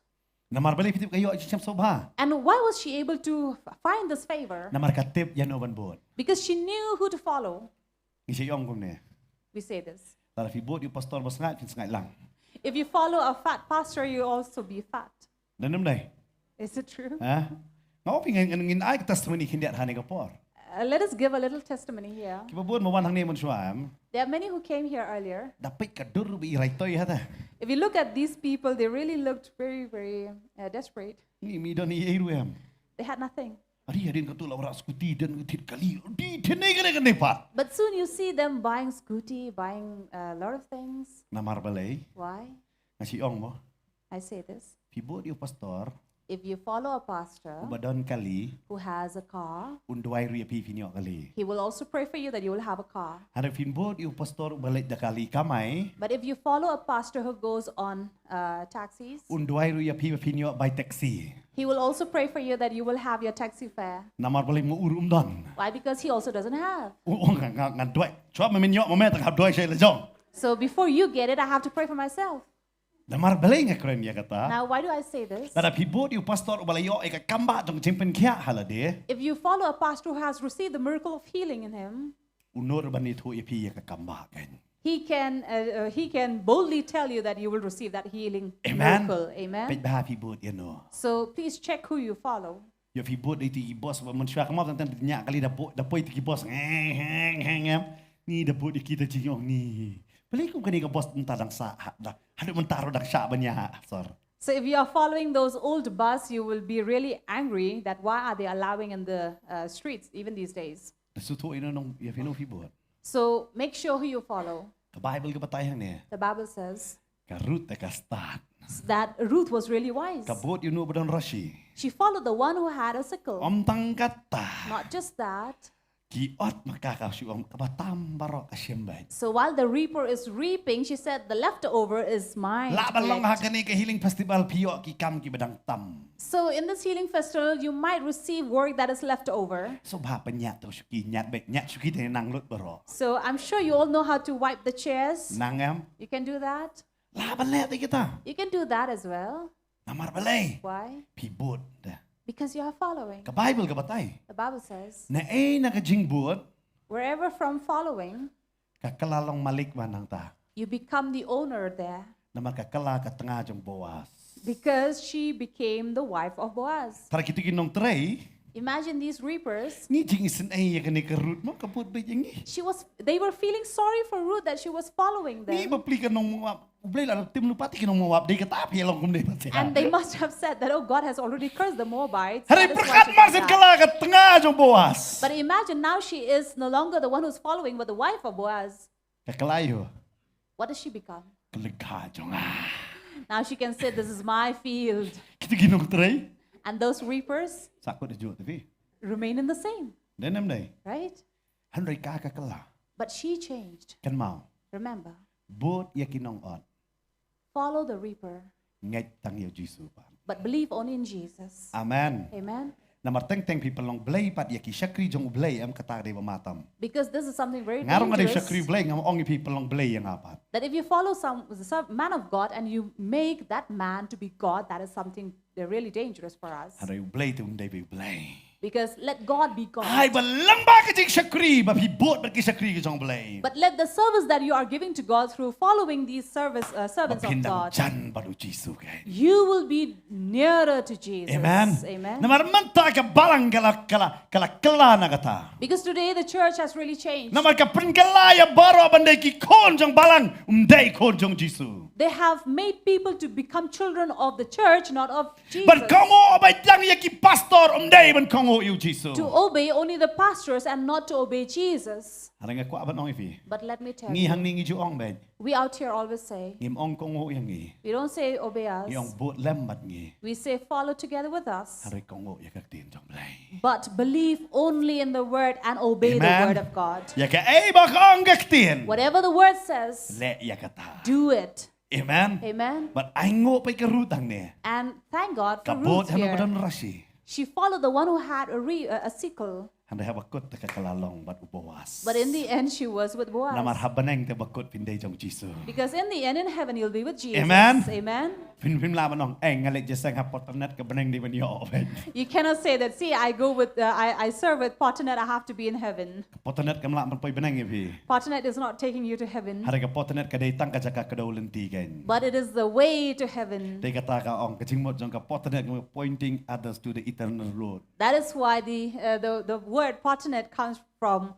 Namar balei phi tip ka ïoh jingshem sngewbha? And why was she able to f- find this favor? Namar ka tip ïano ban bud. Because she knew who to follow. Ngi shu ong kumne. We say this. Lada phi bud ïa u pastor ba sngaid, phin sngaid lang. If you follow a fat pastor, you also be fat. Dei ne em dei? Is it true? Ha? Nga ong phi, ngin, ngin ai ka testimony khyndiat hangne ka por. Uh, let us give a little testimony here. Kiba bud ma wan hangne mynshuwa em. There are many who came here earlier. Da peit ka dur ba i raitoi hata. If you look at these people, they really looked very, very uh, desperate. Ngi mi don ei ei ruh em. They had nothing. Ari hadien katu la wanrah scooty, don u thied kali. Di thied ne kane kane pat. But soon you see them buying scooty, buying a lot of things. Namar balei? Why? Nga shu ong mo. I say this. Phi bud ïa u pastor. If you follow a pastor uba don kali, who has a car, un duwai ruh ïa phi phin ïoh kali. He will also pray for you that you will have a car. Hynrei phin bud ïa u pastor uba leit da kali kamai. But if you follow a pastor who goes on uh, taxis, un duwai ruh ïa phi ba phin ïoh bai taxi. He will also pray for you that you will have your taxi fare. Namar balei ma u ruh um don. Why? Because he also doesn't have. U ong nga nga duwai. Shuwa ma men ïoh ma me tang hap duwai sha i la jong. So before you get it, I have to pray for myself. Namar balei nga kren ïa kata? Now, why do I say this? Lada phi bud ïa u pastor uba la ïoh ïa ka kambah jong ka jingpynkhiah ha lade. If you follow a pastor who has received the miracle of healing in him, u nud ban ïathuh ïa phi ïa ka kambah kein. He can uh, uh, he can boldly tell you that you will receive that healing miracle. Amen. Peit bha phi bud ïano. So please check who you follow. Ïoh phi bud ïa ki boss ba mynshuwa ka map tang tang ñiah kali da poi da poi ki boss. Ngeng ngeng ngeng. Ngi da bud ïa ki da jingong ngi. Balei kum kane ka boss mynta dang sah ha da. Haduh mynta ruh dang sah ban ñiah ha sor. So if you are following those old bus, you will be really angry that why are they allowing in the uh, streets even these days. Da shu thuh ïa nong ïa phi nong phi bud. So make sure who you follow. Ka Bible ka batai hangne. The Bible says. Ka Ruth te ka stad. That Ruth was really wise. Ka bud ïa uno ba don rashi. She followed the one who had a sickle. Ym tang kata. Not just that. Ki ot ma ka ka shu ong kaba tam baroh ka shem beit. So while the reaper is reaping, she said, the leftover is mine. Lah ban long ha kane ka healing festival phi ïoh ki kam kiba dang tam. So in this healing festival, you might receive work that is left over. Sngewbha pynñiat to shuki ñiat beit ñiat shuki te nang lut baroh. So I'm sure you all know how to wipe the chairs. Nang em? You can do that. Lah ban leh te kita. You can do that as well. Namar balei? Why? Phi bud da. Because you are following. Ka Bible ka batai. The Bible says. Na ei na ka jingbud. Wherever from following. Ka kylla long malik ba nangta. You become the owner there. Namar ka kylla ka tnga jong Boaz. Because she became the wife of Boaz. Tara kito ki nongtrei. Imagine these reapers. Ngi jing isynei ïa kane ka Ruth mo, ka bud beit ïa ngi. She was. They were feeling sorry for Ruth that she was following Ngi them. bapli ka nong Moab. U Blei la tim lypa ïa ki nong Moab, dei kata phi long kumne pat. And they must have said that, "Oh, God has already cursed the Moabites." Hynrei That is why pyrkhat she mar did shen that. ka la ka tnga jong Boaz. But imagine now she is no longer the one who's following, but the wife of Boaz. Ka kylla ïa u. What does she become? Ka lyngkha jong nga. Now she can say, "This is my field." Kita ki nongtrei. And those reapers Sa kut da juk te phi. remain in the same, Dei ne em dei. Right? Hynrei ka ka kylla. But she changed. Kynmaw. Remember, Bud ïa ki nong-ot. Follow the reaper, Ngeit tang ïa u Jisu pat. But believe only in Jesus. Amen. Amen. Namar teng teng phi pynlong blei pat ïa ki shakri jong u Blei, em kata ka dei ba ma tam. Because this is something very Nga ruh nga dei dangerous. Shakri Blei, nga ong ïa phi pynlong blei ïa nga pat. That if you follow some, some man of God and you make that man to be God, that is something they're really dangerous for us. Hynrei u Blei te un dei ba u Blei. Because let God be God. Ai ba lang ba ka jingshakri ba phi bud bad ki shakri ki jong u Blei. But let the service that you are giving to God through following these service, uh, servants of God, Ba phin dang jan bad u Jisu kein. You will be nearer to Jesus. Amen. Amen. Namar mynta ka balang ka la ka la ka la kylla na kata. Because today the church has really changed. Namar ka pynkylla ïa baroh ban dei ki khun jong balang, ym dei khun jong u Jisu. They have made people to become children of the church, not of Jesus. Ban kohnguh beit tang ïa ki pastor, ym dei ban kohnguh ïa u Jisu. To obey only the pastors and not to obey Jesus. Hynrei nga kwah ban ong ïa phi. But let me tell Ngi you, hangne ngi ju ong beit. We out here always say, Ngim ong kohnguh ïa ngi. We don't say obey us. Ngi ong bud lem bad ngi. We say follow together with us. Hynrei kohnguh ïa ka ktien jong u Blei. But believe only in the word and obey the Amen. Word of God. Ïa kaei ba ka ong ka ktien. Whatever the word says, Leh ïa kata. Do it. Amen. Amen. Bad ai nguh pat ïa ka Ruth hangne. And thank God for Ka bud Ruth ha kaba here. don rashi. She followed the one who had a, re- a sickle. Hynrei ha bakut te ka la long bad u Boaz. But in the end, she was with Boaz. Namar ha bneng te bakut phin dei jong u Jisu. Because in the end, in heaven, you'll be with Jesus. Amen. Amen. Phin phin lah ban ong, eh, nga leit jingïaseng ha Potternet, ka bneng dei ban ïoh beit. You cannot say that, "See, I go with, uh, I, I serve with Potternet, I have to be in heaven." Potternet kam lah ban poi bneng ïa phi. Potternet is not taking you to heaven. Hynrei ka Potternet ka dei tang ka jaka kdew lynti kein. But it is the way to heaven. Dei kata ka ong ka jingmut jong ka Potternet, pointing others to the eternal road. That is why the, uh, the, the word Potternet comes from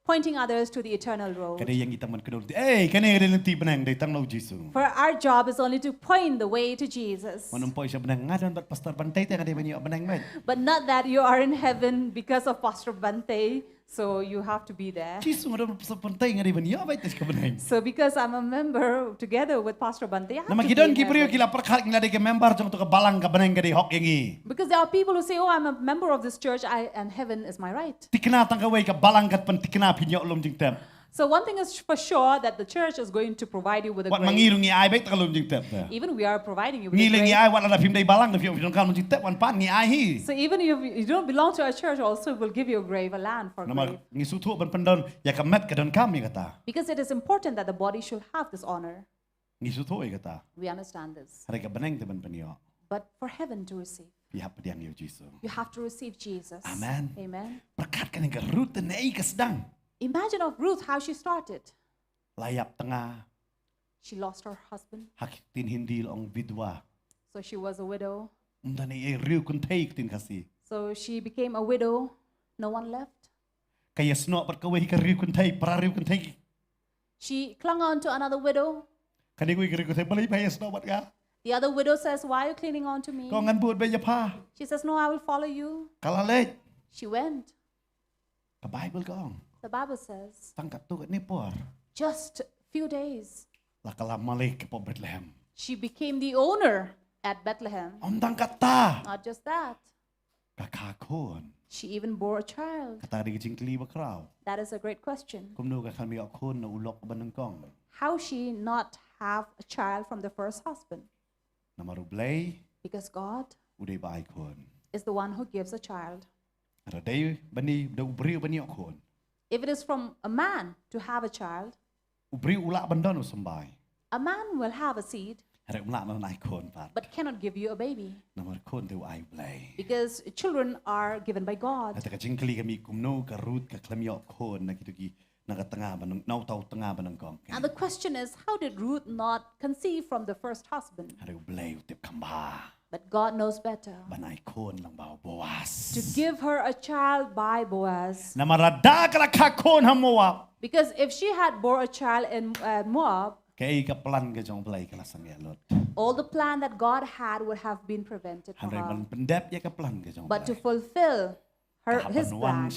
pointing others to the eternal road. Ka dei ïa ngi tang ban kdew lynti. Eh, kane ka dei lynti bneng, dei tang na u Jisu. For our job is only to point the way to Jesus. Ngan ym poi sha bneng, nga don bad Pastor Bantei te nga dei ban ïoh bneng beit. But not that you are in heaven because of Pastor Bante, so you have to be there. Jisu, nga don bad Pastor Bantei nga dei ban ïoh beit te sha bneng. So because I'm a member together with Pastor Bante, I have Namar to ki be don in ki briew heaven. Ki la pyrkhat, ngi la dei ki member jong katu ka balang, ka bneng ka dei hok ïa ngi. Because there are people who say, "Oh, I'm a member of this church, I, and heaven is my right." Thikna tang kawei, ka balang kan pynthikna phi ïa u lum jingtep. So one thing is for sure, that the church is going to provide you with a Wat ma ngi grace. ruh ngi ai beit ïa ka lum jingtep te. Even we are providing you with Ngi a leh ngi grace. Ai, wat lada phim dei balang te phi ong phi donkam lum jingtep, wan pan ngi ai hi. So even if you don't belong to a church also, we'll give you a grave, a land for Namar grave. Ngi sngewthuh ban pyndon ïa ka met ka donkam ïa kata. Because it is important that the body should have this honor. Ngi sngewthuh ïa kata. We understand this. Hynrei ka bneng te ban pynïoh. But for heaven to receive, Phi hap pdiang ïa u Jisu. You have to receive Jesus. Amen. Amen. Pyrkhat kane ka Ruth, ne ka sdang. Imagine of Ruth, how she started. La ïap tnga. She lost her husband. Ha ka ktien Hindi la ong vidwa. So she was a widow. Ym don ei ei, riew kynthei ka ktien Khasi. So she became a widow. No one left. Ka ïasnoh bad kawei ka riew kynthei, para riew kynthei. She clung on to another widow. Kane kawei ka riew kynthei, balei pha ïasnoh bad nga? The other widow says, "Why are you clinging on to me?" Ka ong ngan bud beit ïa pha. She says, "No, I will follow you." Ka la leit. She went. Ka Baibl ka ong. The Bible says, Tang katto katne por. Just few days, La ka la malik hapoh Bethlehem. She became the owner at Bethlehem. Ym tang kata. Not just that, Ka kha khun. She even bore a child. Kata ka dei ka jingkylli ba khraw. That is a great question. Kumno ka khlem ïoh khun na u lok ba nyngkong? How she not have a child from the first husband? Namar U Blei. Because God. U dei ba ai khun. Is the one who gives a child. Hynrei dei ba ni, dei u briew ban ïoh khun. If it is from a man to have a child, U briew u lah ban don u symbai. A man will have a seed. Hynrei um lah ban ai khun pat. But cannot give you a baby. Namar khun te u ai U Blei. Because children are given by God. Kata ka jingkylli ka mih kumno ka Ruth ka khlem ïoh khun na kito ki, na ka tnga ba nyng, na uta u tnga ba nyngkong. And the question is, how did Ruth not conceive from the first husband? Hynrei U Blei u tip kham bha. But God knows better. Ban ai khun lang ba u Boaz. To give her a child by Boaz. Namar lada ka la kha khun ha Moab. Because if she had bore a child in uh, Moab, kaei ka plan ka jong Blei ka la sangeh lut. All the plan that God had would have been prevented for Hynrei ban her. Pyndep ïa ka plan ka jong Blei. But to fulfill her, his plan.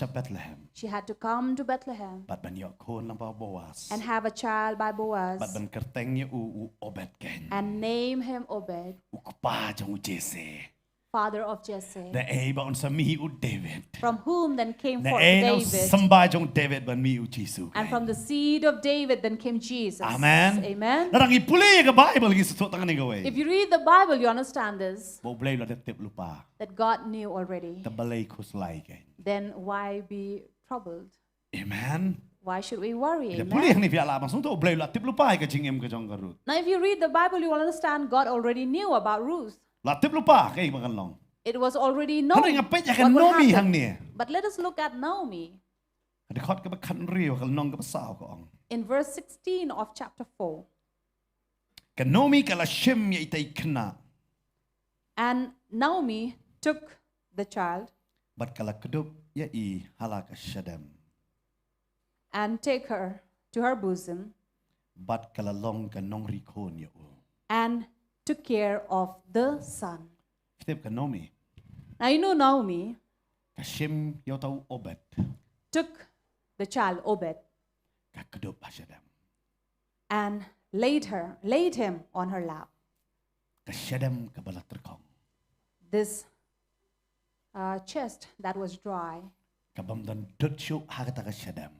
She had to come to Bethlehem. Bad ban ïoh khun lang ba Boaz. And have a child by Boaz. Bad ban kyrteng ïa u u Obed Ken. And name him Obed. U kpa jong u Jesse. Father of Jesse. Na ei ba un sa mih u David. From whom then came forth David. Na ei na u symbai jong David ban mih u Jisu. And from the seed of David then came Jesus. Amen. Amen. Na dang i pule ka Bible ki suthu tangan ni kawei. If you read the Bible, you understand this. Ba u Blei la tip lupa. That God knew already. Te balei khuslai kein. Then why be troubled? Amen. Why should we worry? Ïa pule hangne phi la bang sngewthuh Blei la tip lypa ïa ka jingim ka jong ka Ruth. Now if you read the Bible, you will understand God already knew about Ruth. La tip lypa kaei ba kan long. It was already known. Hynrei nga peit ïa ka Naomi hangne. But let us look at Naomi. Ka dkhot kaba khathynriew ka lynnong kaba saw ka ong. In verse sixteen of chapter four. Ka Naomi ka la shim ïa itei i khynnah. And Naomi took the child. Bad ka la kdup ïa i ha la ka shadem. And take her to her bosom. Bad ka la long ka nongri khun ïa u. And took care of the son. Phi tip ka Naomi. Now you know Naomi. Ka shim ïa uta u Obed. Took the child Obed. Ka kdup ha shadem. And laid her, laid him on her lap. Ka shadem kaba la tyrkhong. This uh, chest that was dry. Ka bym don dud shuh ha kata ka shadem.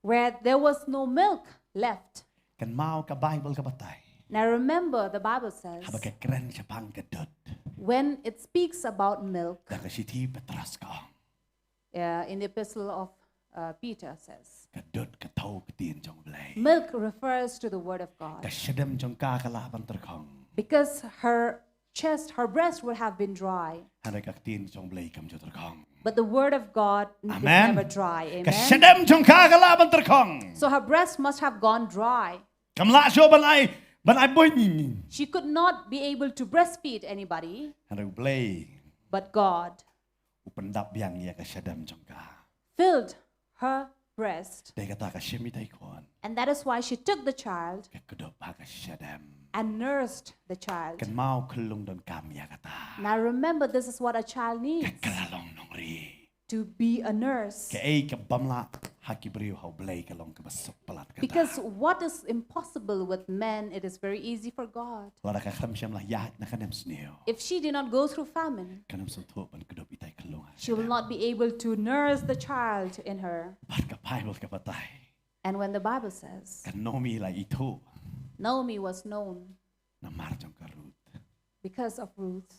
Where there was no milk left. Kynmaw ka Bible ka batai. Now remember, the Bible says, haba ka kren shaphang ka dud. When it speaks about milk, da ka shithi Petros ka ong. Uh, in the epistle of uh, Peter says, ka dud ka thew ktien jong Blei. Milk refers to the word of God. Ka shadem jong ka ka lah ban tyrkhong. Because her chest, her breast would have been dry. Hynrei ka ktien jong Blei kam ju tyrkhong. But the word of God is never dry. Amen. Ka shadem jong ka ka lah ban tyrkhong. So her breast must have gone dry. Kam lah shuh ban ai, ban ai buiñ. She could not be able to breastfeed anybody. Hynrei u Blei. But God. U pyndap biang ïa ka shadem jong ka. Filled her breast. Dei kata ka shim ïa i khun. And that is why she took the child. Ka kdup ha ka shadem. And nursed the child. Kynmaw khyllung donkam ïa kata. Now remember, this is what a child needs. Ka kylla long nongri. To be a nurse. Kaei ka bym lah ha ki briew ha u Blei ka long kaba suk palat kata. Because what is impossible with men, it is very easy for God. Lada ka khlem shym la ïaid na ka nemsniew. If she did not go through famine, kan ym sngewthuh ban kdup ïa i khyllung ha shadem. She will not be able to nurse the child in her. Bad ka Bible ka batai. And when the Bible says, ka Naomi la ithuh. Naomi was known. Namar jong ka Ruth. Because of Ruth.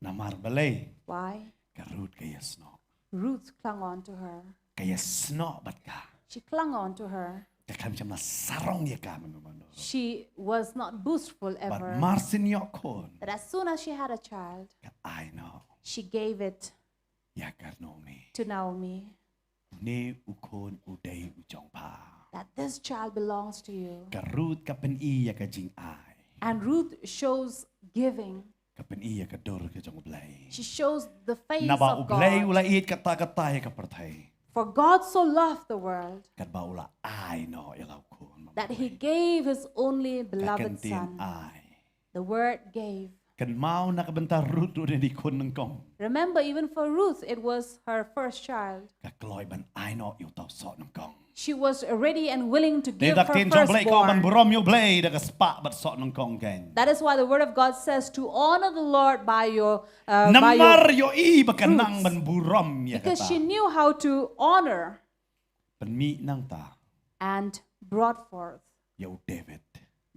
Namar balei? Why? Ka Ruth ka ïasnoh. Ruth clung on to her. Ka ïasnoh bad ka. She clung on to her. Ka khlem shym la sarong ïa ka mynno mynno. She was not boastful ever. Bad mar syn ïoh khun. That as soon as she had a child, ka ai noh. She gave it. Ïa ka Naomi. To Naomi. Une u khun u dei u jong pha. That this child belongs to you. Ka Ruth ka pyni ïa ka jingai. And Ruth shows giving. Ka pyni ïa ka dur ka jong u Blei. She shows the face of God. Naba u Blei u la ïeit katta katta ïa ka pyrthei. For God so loved the world. Katba u la ai noh ïa la u khun. That he gave his only beloved son. Ka kyntien ai. The word gave. Kynmaw na ka bynta Ruth ruh dei khun nyngkong. Remember, even for Ruth, it was her first child. Ka kloi ban ai noh ïa uta u soh nyngkong. She was ready and willing to give her firstborn. Dei da ka ktien jong Blei ka ong ban burom ïa u Blei da ka spah bad soh nyngkong kein. That is why the word of God says to honor the Lord by your uh, by your fruits. Namar ïohi ba ka nang ban burom ïa kata. Because she knew how to honor. Pynmih nangta. And brought forth. Ïa u David.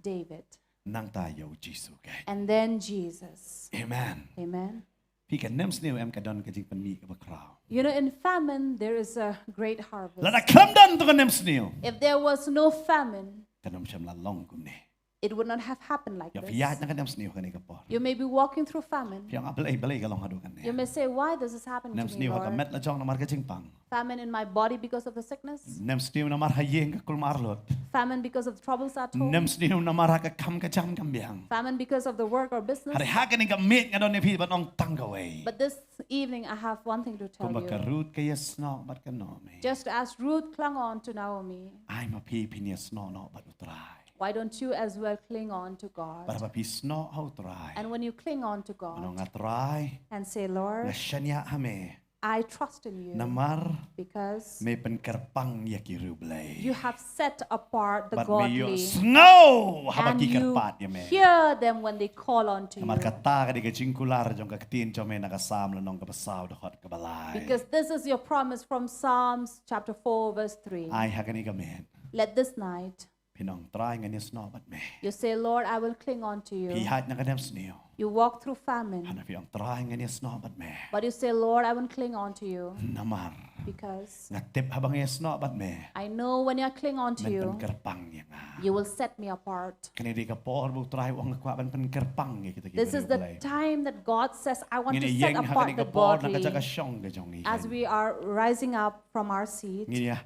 David. Nangta ïa u Jisu kein. And then Jesus. Amen. Amen. Phi, ka nemsniew em ka don ka jingpynmih kaba khraw. You know, in famine, there is a great harvest. Lada khlem don to ka nemsniew. If there was no famine, kan ym shym la long kumne. It would not have happened like Ïa phi ïaid this. na ka nemsniew ha kane ka por. You may be walking through famine. Phi ong, "Ah, balei, balei ka long haduh kane?" You may say, "Why this is happening to me, Nemsniew ha ka Lord?" met la jong namar ka jingpang. Famine in my body because of the sickness. Nemsniew namar ha ïing ka kulmar lut. Famine because of the troubles at home. Nemsniew namar ha ka kam ka jam kam biang. Famine because of the work or business. Hynrei ha kane ka miet nga don ïa phi ban ong tang kawei. But this evening, I have one thing to tell Kumba ka you. Ruth ka ïasnoh bad ka Naomi. Just as Ruth clung on to Naomi, Ai ma phi phin ïasnoh noh bad U Trai. why don't you as well cling on to God? Bad haba phi snoh ha U Trai. And when you cling on to Ngan ong, God "Ah Trai, and say, nga "Lord, shaniah ha me. I trust in you," Namar because me pynkyrpang ïa ki riewblei. you have set apart the Bad me ïoh godly, sngew haba and ki you kyrpad ïa me." hear them when they call on to Namar you. kata ka dei ka jingkular jong ka ktien jong me na ka Salm lynnong kaba saw dkhot kaba lai. Because this is your promise from Psalms chapter four, verse three. Ai ha kane ka miet. Let this night, Phin ong, "Trai, ngan ïasnoh bad me." you say, "Lord, I will cling on to Phi you." ïaid na ka nemsniew. You walk through famine, Hana phi ong, "Trai, ngan ïasnoh bad me." but you say, "Lord, I will cling on to you," Namar because nga tip haba nga ïasnoh bad me, I know when I cling on to men you, pynkyrpang ïa nga. you will set me apart. Kane dei ka por ba U Trai u ong, "Nga kwah ban pynkyrpang ïa kita ki This is the riewblei." time that God says, "I want to Ngin ïa set ïeng ha apart kane the ka por na ka godly." jaka shong ka jong ngi. As we are rising up from our seat, Ngin ïa,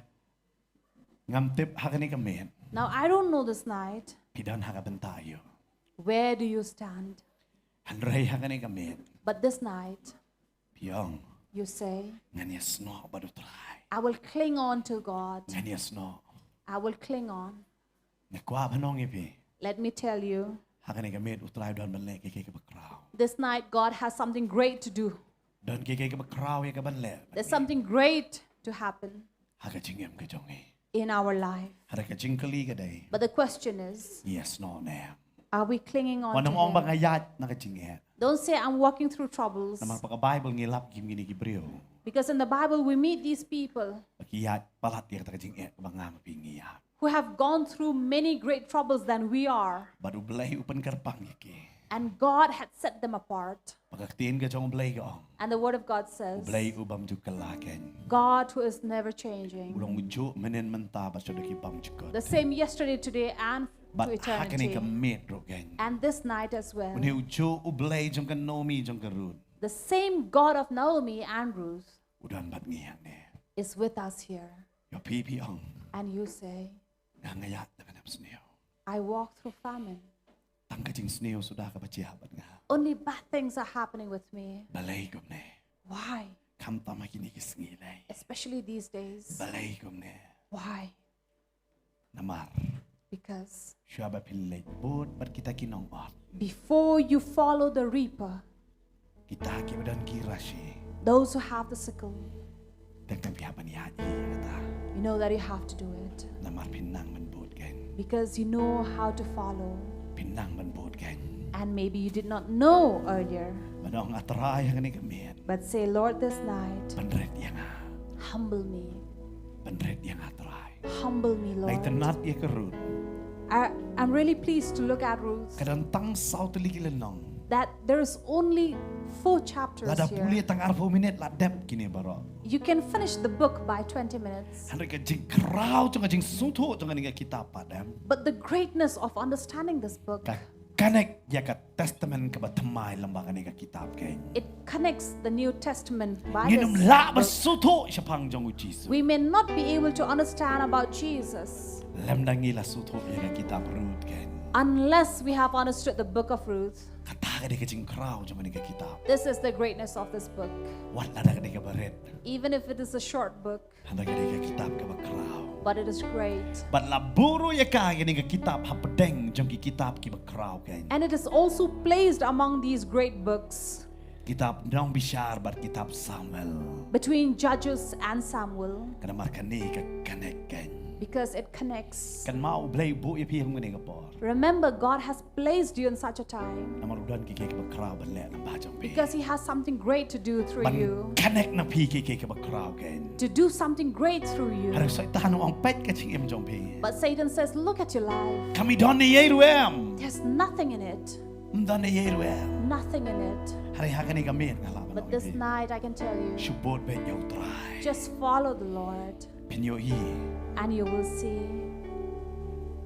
ngam tip ha kane ka miet. Now, I don't know this night, Phi don ha ka bynta aïu. where do you stand? Hynrei ha kane ka miet. But this night, Phi ong, you say, "Ngan ïasnoh bad U Trai." "I will cling on to God. Ngan ïasnoh. I will cling on." Nga kwah ban ong ïa phi. Let me tell you, Ha kane ka miet U Trai u don ban leh kiei kiei kiba khraw. this night God has something great to do. Don kiei kiei kiba khraw ïa ka ban leh. There's something great to happen Ha ka jingim ka jong ngi. in our life. Hynrei ka jingkylli ka dei. But the question is, Ngi ïasnoh ne em? Are we clinging on Wat to nym ong ba Him? nga ïaid na ka jingeh. Don't say, "I'm walking through troubles." Namar ba ka Bible ngi lap ki ïa kine ki briew. Because in the Bible, we meet these people Ba ki ïaid palat ïa kata ka jingeh kaba nga ma phi ngi ïaid. who have gone through many great troubles than we are. Bad U Blei u pynkyrpang ïa ki. And God had set them apart. Ba ka ktien ka jong U Blei ka ong, And the Word of God U says, Blei u bym ju kylla keiñ. God who is never changing. U long u juh mynhynnin mynta bad shaduh ki bymjukut. The same yesterday, today, and to Bad ha kane eternity. ka miet ruh keiñ. And this night as well, Une u juh U Blei jong ka Naomi jong ka Ruth. The same God of Naomi and Ruth U don bad ngi hangne. is with us here. Ïa phi phi ong, And you say, nga nga ïaid na ka nemsniew. "I walk through famine. Tang ka jingsniew suda kaba jia bad nga. Only bad things are happening with me. Balei kumne? Why?" Khamtam ha kine ki sngi lei. Especially these days. Balei kumne? Why? Namar Because shuwa ba phi leit bud bad kita ki nongot, before you follow the reaper, kita kiba don ki rashi, those who have the sickle, te khlem phi hap ban ïaid hi kata. you know that you have to do it. Namar phi nang ban bud keiñ. Because you know how to follow. Phi nang ban bud keiñ. And maybe you did not know earlier. Ban ong, A Trai, ha kane ka miet, But say, "Lord, this night, pynrit ïa nga. humble me. Pynrit ïa nga, Trai." Humble me, Nga Lord." itynnad ïa ka Ruth. I, I'm really pleased to look at Ruth. Ka don tang saw tylli ki lynnong. That there is only four chapters Lada here. pule tang arphew minit la dep kine baroh. You can finish the book by twenty minutes. Hynrei ka jingkhraw jong ka jingsngewthuh jong kane ka kitab pat em, But the greatness of understanding this book, ka connect ïa ka testament kaba thymmai lyngba kane ka kitab keiñ. it connects the New Testament by Ngin ym this lah ban book. sngewthuh shaphang jong u Jisu. We may not be able to understand about Jesus Lymda ngi la sngewthuh ïa ka kitab Ruth keiñ. unless we have understood the book of Ruth. Kata ka dei ka jingkhraw jong kane ka kitab. This is the greatness of this book. Wat lada ka dei kaba rit, Even if it is a short book, hynrei ka dei ka kitab kaba khraw. but it is great. Bad la buh ruh ïa ka kane ka kitab hapdeng jong ki kitab kiba khraw keiñ. And it is also placed among these great books, Kitab Nongbishar bad kitab Samuel. between Judges and Samuel, Ka namar kane ka connect keiñ. because it connects. Kynmaw, U Blei u buh ïa phi ha kane ka por. Remember, God has placed you in such a time Namar u don kiei kiei kiba khraw ban leh lyngba jong phi. because He has something great to do through Ban you, connect na phi kiei kiei kiba khraw keiñ. to do something great through you. Hynrei Soitan u ong, peit ka jingim jong phi. But Satan says, "Look at your life. Kam don ei ei ruh em. There's nothing in it. Ym don ei ei ruh em. Nothing in it." Hynrei ha kane ka miet nga lah ban ong. But this night I can tell you, shu bud beit ïa U Trai. Just follow the Lord. Phin ïohi. And you will see.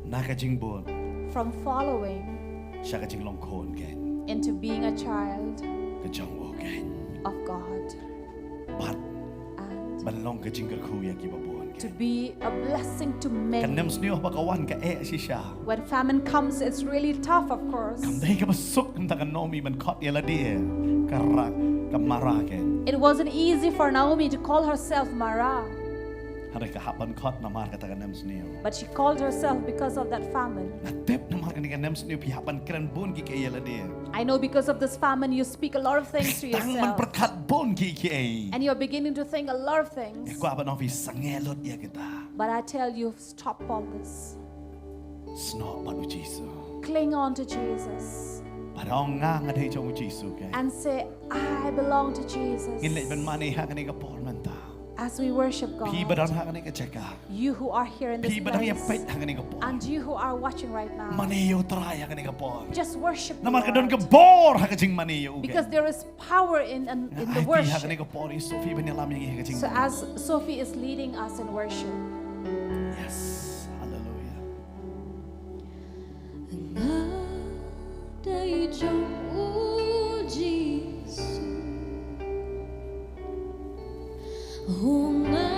Na ka jingbud. from following sha ka jinglong khun keiñ into being a child ka jong u keiñ. Of God. Bad And ban long ka jingkyrkhu ïa kiba bun to keiñ. Be a blessing to Ka nem many. sniew ba ka wan ka eh shisha. When famine comes, it's really tough, of course. Kam dei kaba suk kumta ka Naomi ban khot ïa lade ka ra ka Mara keiñ. It wasn't easy for Naomi to call herself Mara, Hynrei ka hap ban khot namar kata ka nem sniew. But she called herself because of that famine. Nga tip namar kane ka nem sniew phi hap ban kren bun kiei kiei ïa lade. I know because of this famine, you speak a lot of things to Tang ban yourself. Pyrkhat bun kiei kiei. And you're beginning to think a lot of things. Nga kwah ban ong phi sangeh lut ïa kita. But I tell you, stop all this. Snoh bad u Jisu. Cling on to Jesus. Bad ong nga nga dei jong u Jisu keiñ. And say, I belong to Jesus. Ngin leit ban mane ha kane ka por mynta. As we worship God, Phi ba don ha kane ka jaka. You who are here in this Phi ba dang ïa place, peit ha kane ka por. And you who are watching right now, Mane ïa u Trai ha kane ka por. Just worship Namar ka don ka God. Bor ha ka jingmane ïa u. Because there is power in, in, in the Ai ti ha kane worship. Ka por i Sophie ban ïalam ïa ngi ha ka jing. So as Sophie is leading us in worship. Yes. Hallelujah. Nga dei jong u Jisu. Oh, nga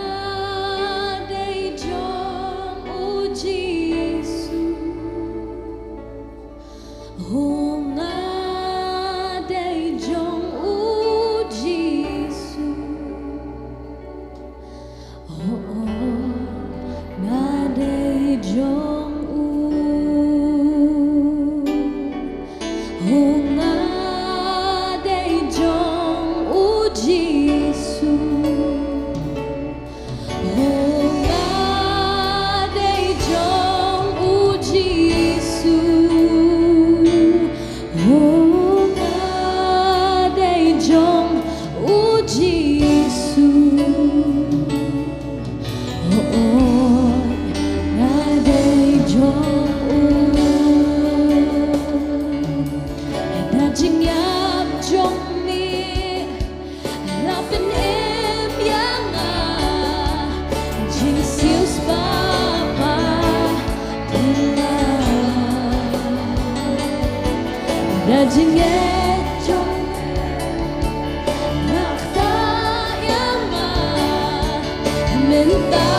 dei jong u Jisu. Oh, nga dei jong u Jisu. Oh, oh, nga dei jong u. Oh, nga dei jong u Jisu. Oh, nga dei jong u Jisu. Oh, nga dei jong u Jisu. Oh, oh, nga dei jong u. Da jingïap jong me la pynim ïa nga, jingsiewspah pat ïa nga. Da jingngeit jong me la ktah ïa nga, mynta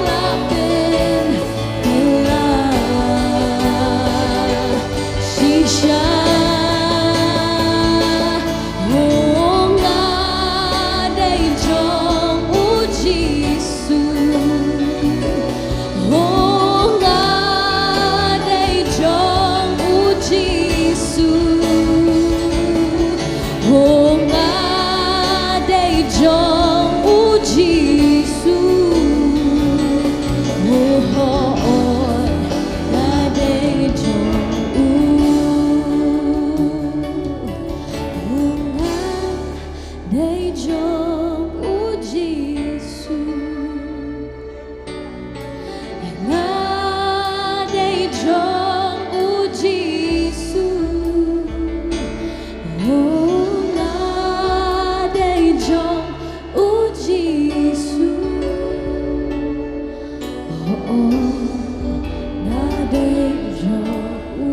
la pynkylla shisha. Oh, nga dei jong u Jisu. Oh, nga dei jong u Jisu. Oh, nga dei jong u Jisu. Oh, oh, oh, nga dei jong u. Oh, nga dei jong u Jisu. Nga dei jong u Jisu. Oh, nga dei jong u Jisu. Oh, oh, nga dei jong u.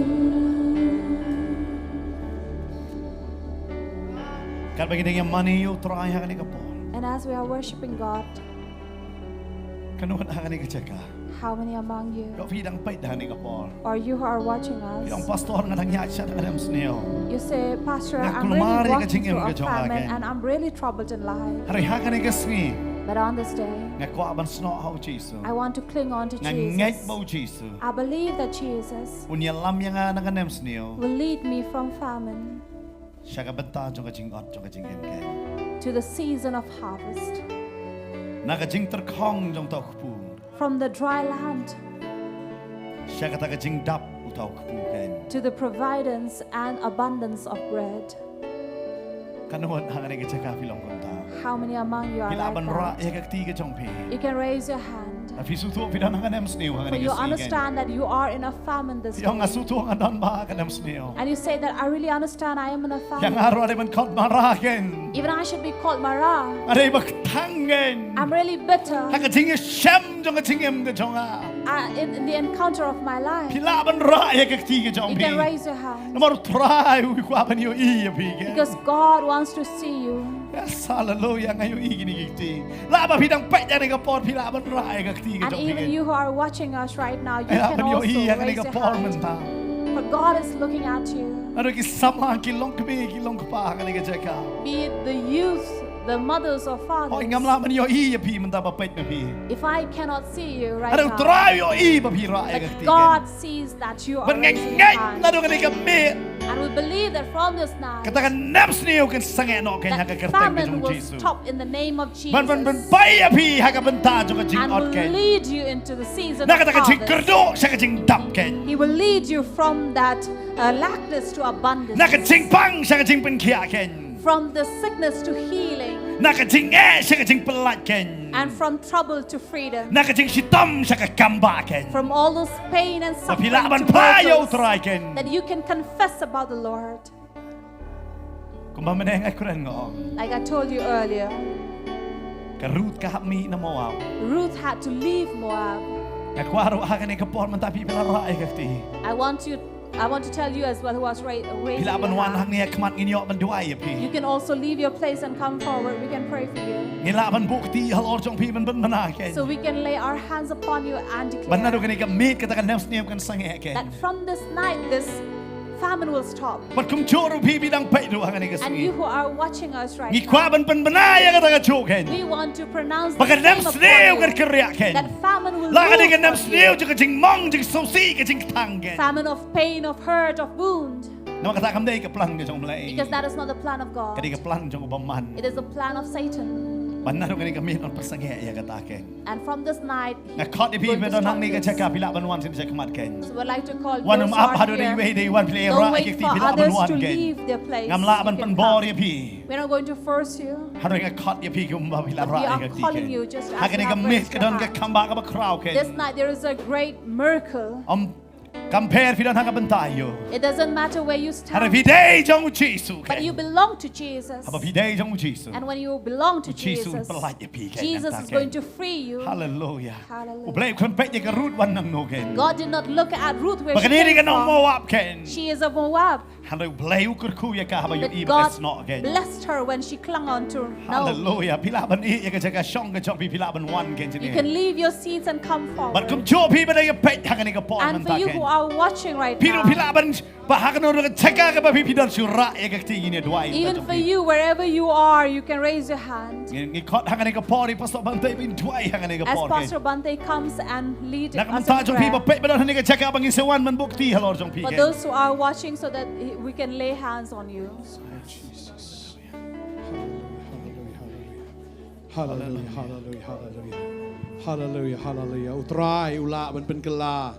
Katba ngi dang ïa mane ïa u Trai ha kane ka por. And as we are worshiping God, Katno ngut ha kane ka jaka? How many among you? Lok phi dang peit ha kane ka por. Or you who are watching Phi ong, us, Pastor, nga dang ïaid sha ka nem sniew. You say, Pastor, Nga I'm kulmar really ïa ka walking jingim through ka a jong nga famine keiñ. And I'm really troubled in life. Hynrei ha kane ka sngi, But on this day, nga kwah ban snoh ha u Jisu. I want to cling on to Nga ngeit ba Jesus. u Jisu I believe that Jesus un ïalam ïa nga na ka nem sniew will lead me from famine sha ka bynta jong ka jingot jong ka jingim keiñ. To the season of harvest. Na ka jingtyrkhong jong uta u kpu, From the dry land sha kata ka jingdap uta u kpu keiñ. To the providence and abundance of bread. Katno ngut ha kane ka jaka phi long kumta? How many among you are Phi lah like ban rah that? ïa ka kti ka jong phi. You can raise your hand. Phi sngewthuh phi don ha ka nem sniew ha For kane you ka sngi keiñ. Understand that you are in a famine this Phi ong, nga day. Sngewthuh nga don bha ha ka nem sniew. And you say that I really understand I am in a Ïa famine. nga ruh dei ban khot Mara keiñ. Even I should be called Mara. Nga dei ba kthang keiñ. I'm really bitter. Ha ka jingïashem jong ka jingim ka jong nga. uh, in, in the encounter of my life. Phi lah ban rah ïa ka kti ka jong phi. You can raise your hand. Namar U Trai u kwah ban ïohi ïa phi, kan? Because God wants to see you. Yes, hallelujah, nga ïohi kine ki kti. Lah ba phi dang peit ïa kane ka por, phi lah ban rah ïa ka kti ka jong phi. And even you who are watching us right now, you can also raise your hand. Phi lah ban ïohi ïa kane ka por mynta. For God is looking at you. Naduh ki samla, ki longkmie, ki longkpa ha kane ka jaka. Be it the youth, the mothers or fathers. Hooid, ngam lah ban ïohi ïa phi mynta ba peit na phi. If I cannot see you right now, naduh U Trai u ïohi ba phi rah ïa ka kti, kan? But God sees that you are raising your hand. Bad nga ngeit naduh kane ka miet, and we believe that from this night, kata ka nep sniew kan sangeh noh, kan, ha ka kyrteng ka jong U Jisu. That famine will stop in the name of Jesus. Bad, bad, bad, ban bai ïa phi ha ka bynta jong ka jingïoh, kan? And will lead you into the season of harvest. Na kata ka jingkyrduh sha ka jingdap, kan? He will lead you from that, uh, lackness to abundance. Na ka jingpang sha ka jingpynkhiah, kan? From the sickness to healing. Na ka jingeh sha ka jingpyllait, kan? And from trouble to freedom. Na ka jingshitom sha ka kambah, kan? From all those pain and suffering to miracles. Ba phi lah ban phai ïa U Trai, kan? That you can confess about the Lord. Kumba mynne nga kren nga ong. Like I told you earlier. Ka Ruth ka hap mih na Moab. Ruth had to leave Moab. Nga kwah ruh ha kane ka por mynta phi ba la rah ïa ka kti. I want you, I want to tell you as well who was ra-, raising your hand. Phi lah ban wan hangne ha khmat, ngin ïoh ban duwai ïa phi. You can also leave your place and come forward. We can pray for you. Ngin lah ban buh kti halor jong phi ban pynbna, kan? So we can lay our hands upon you and declare. Bad naduh kane ka miet kata ka nep sniew kan sangeh, kan? That from this night, this famine will stop. Bad kumjuh ruh phi ba dang peit ruh ha kane ka sngi. And you who are watching us right now, ngi kwah ban pynbna ïa kata kajuh, kan? We want to pronounce the name of God. Ba ka nep sniew kan kyrïah, kan? That famine will move from you. La ka dei ka nep sniew jong ka jingmong, jingsngewsih, ka jingkthang, kan? Famine of pain, of hurt, of wound. Namar kata kam dei ka plan ka jong U Blei. Because that is not the plan of God. Ka dei ka plan jong u bymman. It is the plan of Satan. Bad naduh kane ka miet un pynsangeh ïa kata, kan? And from this night, he is going to stop your prosperity. Nga khot ïa phi ba don hangne ha ka jaka, phi lah ban wan sha khmat, kan? So we'd like to call those who are here. Wan, ym ap haduh ba dei wei dei wan, phi lah ban rah ïa ka kti, phi lah ban wan, kan? Don't wait for others to leave their place. Ngam lah ban pynbor ïa phi. We're not going to force you. Hynrei nga khot ïa phi kumba phi la rah ïa ka kti, kan? But we are calling you just as you have raised your hand. Ha kane ka miet ka don ka kambah kaba khraw, kan? This night there is a great miracle. Ym Kam pher phi don ha ka bynta aiu. It doesn't matter where you stand. Hynrei phi dei jong u Jisu, kan. But you belong to Jesus. Haba phi dei jong u Jisu, and when you belong to Jesus, u Jisu un pyllait ïa phi, kan, Jesus is going to free you. Hallelujah. Hallelujah. U Blei u khlem peit ïa ka Ruth wan nangno, kan. God did not look at Ruth where she came from. Ba kane ka dei ka nong Moab, kan. She is of Moab. Hynrei u Blei u kyrkhu ïa ka haba ïohi ba ka snoh, kan. But God blessed her when she clung on to Naomi. Hallelujah. Phi lah ban ïeh ïa ka jaka shong ka jong phi, phi lah ban wan, kan, jong ngi. You can leave your seats and come forward. Bad kumjuh phi ba dang ïa peit ha kane ka por mynta, kan. And for you who are watching right now, phi ruh phi lah ban, ba ha kano ruh ka jaka kaba phi, phi don, shu rah ïa ka kti, ngin ïa duwai. Even for you, wherever you are, you can raise your hand. Ngi, ngi khot ha kane ka por ïa Pastor Bante ban duwai ha kane ka por, kan. As Pastor Bante comes and lead us in prayer. Na ka bynta jong phi ba peit ba don ha kane ka jaka ba ngin sa wan ban buh kti halor jong phi, kan. For those who are watching, so that we can lay hands on you. Hallelujah, hallelujah, hallelujah. Hallelujah, hallelujah, hallelujah. Hallelujah, hallelujah. U Trai u lah ban pynkylla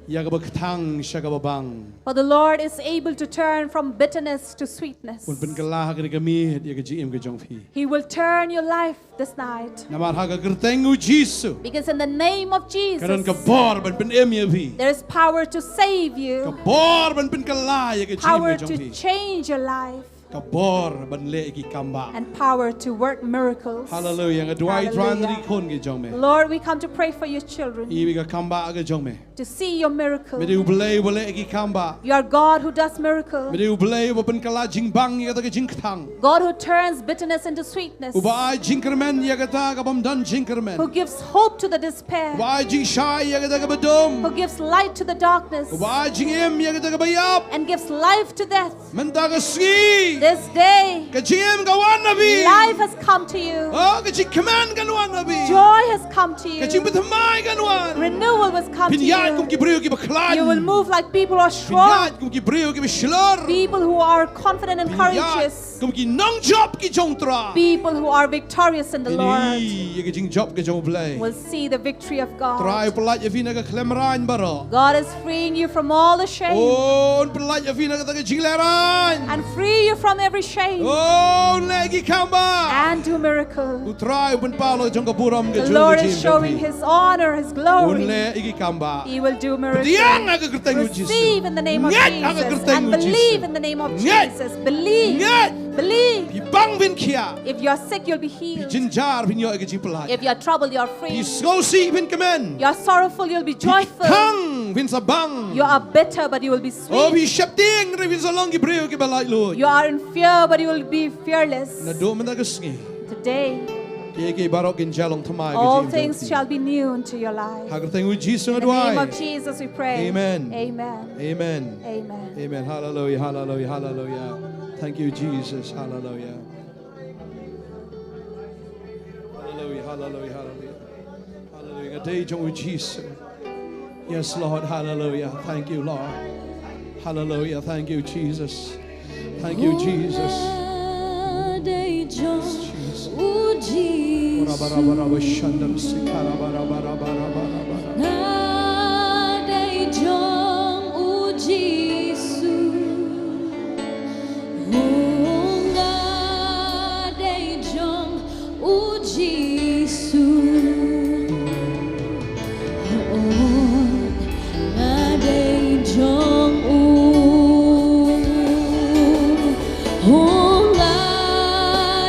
ïa kaba kthang sha kaba bang. For the Lord is able to turn from bitterness to sweetness. Un pynkylla ha kane ka miet ïa ka jingim ka jong phi. He will turn your life this night. Namar ha ka kyrteng u Jisu, because in the name of Jesus, ka don ka bor ban pynim ïa phi. There is power to save you. Ka bor ban pynkylla ïa ka jingim ka jong phi. Power to change your life. Ka bor ban leh ïa ki kambah. And power to work miracles. Hallelujah. Nga duwai, Trai, na ki khun ki jong me. Lord, we come to pray for your children. Ïa ka kambah ka jong me. To see your miracle. Me dei u Blei uba leh ïa ki kambah. You are God who does miracle. Me dei u Blei uba pynkylla jingbang ïa kata ka jingkthang. God who turns bitterness into sweetness. Uba ai jingkyrmen ïa kata ka bym don jingkyrmen. Who gives hope to the despair. Uba ai jingshai ïa kata kaba dum. Who gives light to the darkness. Uba ai jingim ïa kata kaba ïap. And gives life to death. Mynta ka sngi. This day. Ka jingim ka wan na phi. Life has come to you. Oh, ka jingkmen kan wan na phi. Joy has come to you. Ka jingpynthymmai kan wan. Renewal has come to you. Phin ïaid kum ki briew kiba khlaiñ. You will move like people who are strong. Phin ïaid kum ki briew kiba shlur. People who are confident and courageous. Phin ïaid kum ki nongjop ki jong U Trai. People who are victorious in the Lord. Phin i ïa ka jingjop ka jong U Blei. Will see the victory of God. U Trai u pyllait ïa phi na ka khlem raiñ baroh. God is freeing you from all the shame. Oh, un pyllait ïa phi na kata ka jinglehrain. And free you from every shame. Oh, un leh ïa ki kambah. And do miracle. U Trai u pynpaw la ka jong ka burom ka jong ka jingim jong phi. The Lord is showing his honor, his glory. Un leh ïa ki kambah. He will do miracles. Pdiang ha ka kyrteng u Jisu. Receive in the name of Jesus. Ngeit ha ka kyrteng u Jisu. And believe in the name of Jesus. Ngeit. Believe. Ngeit. Believe. Phi bang phin khiah. If you are sick, you'll be healed. Phi jynjar phin ïoh ïa ka jingpyllait. If you are troubled, you are free. Phi sngewsih phin kmen. You are sorrowful, you'll be joyful. Phi khang phin sa bang. You are bitter, but you will be sweet. Oh, phi sheptieng hynrei phin sa long ki briew kiba laitluid. You are in fear, but you will be fearless. Naduh mynta ka sngi. Today. Kiei kiei baroh kin jia long thymmai ka jingim jong phi. All things shall be new unto your life. Ha ka kyrteng u Jisu nga duwai. In the name of Jesus we pray. Amen. Amen. Amen. Amen. Amen. Hallelujah, hallelujah, hallelujah. Thank you, Jesus. Hallelujah. Hallelujah, hallelujah, hallelujah. Hallelujah. Nga dei jong u Jisu. Yes, Lord. Hallelujah. Thank you, Lord. Hallelujah. Thank you, Jesus. Thank you, Jesus. Nga dei jong u Jisu. Raba, raba, raba, shandar, sika, raba, raba, raba, raba, raba, raba. Nga dei jong u Jisu. Oh, nga dei jong u Jisu. Oh, nga dei jong u. Oh, nga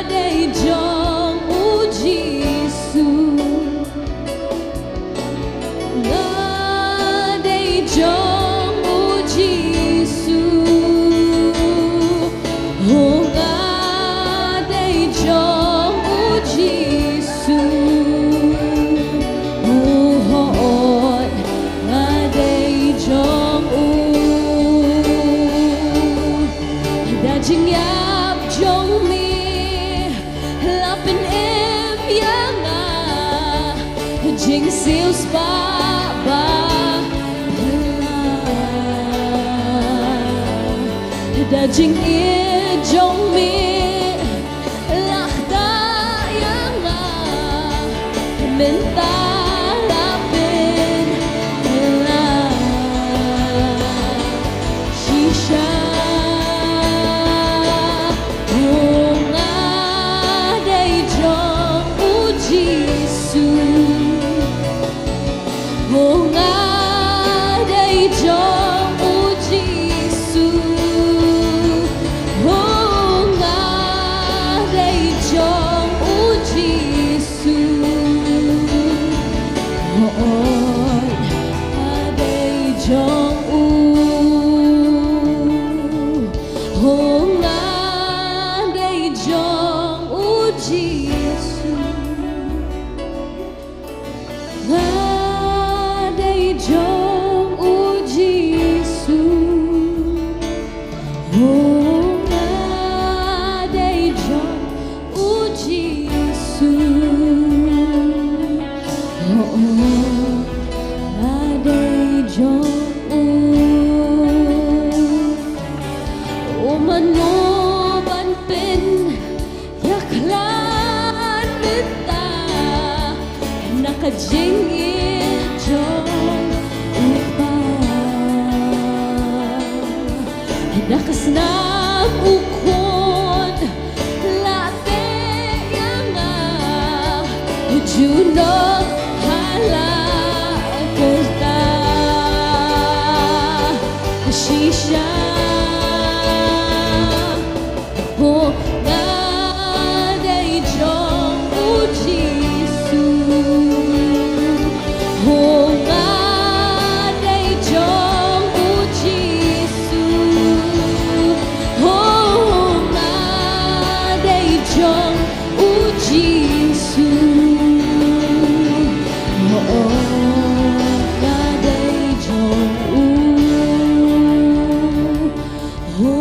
dei jong u Jisu. Nga dei jong u Jisu. Oh, nga dei jong u Jisu. Oh, hooid, nga dei jong u. Da jingïap jong me la pynim ïa nga, jingsiewspah ba phylla. Da jingïeit jong me la ktah ïa nga, mynta la pynkylla. Shisha, oh, nga dei jong u Jisu. Oh, nga dei jong u Jisu. Oh, nga dei jong u Jisu. Hooid, nga dei jong u. Oh, nga dei jong u Jisu. Nga dei jong u Jisu. Oh, nga dei jong u Jisu. Oh, oh, nga dei jong u. Oh, mano ban pyn ïakhlad mynta na ka jingïeit jong u Kpa. Da ka snam u khun la teh ïa nga, junom ha la kurta. Shisha. Ho nga dei jong u Jisu. Ho nga dei jong u Jisu. Ho nga dei jong u Jisu. Ho nga dei jong u. Ho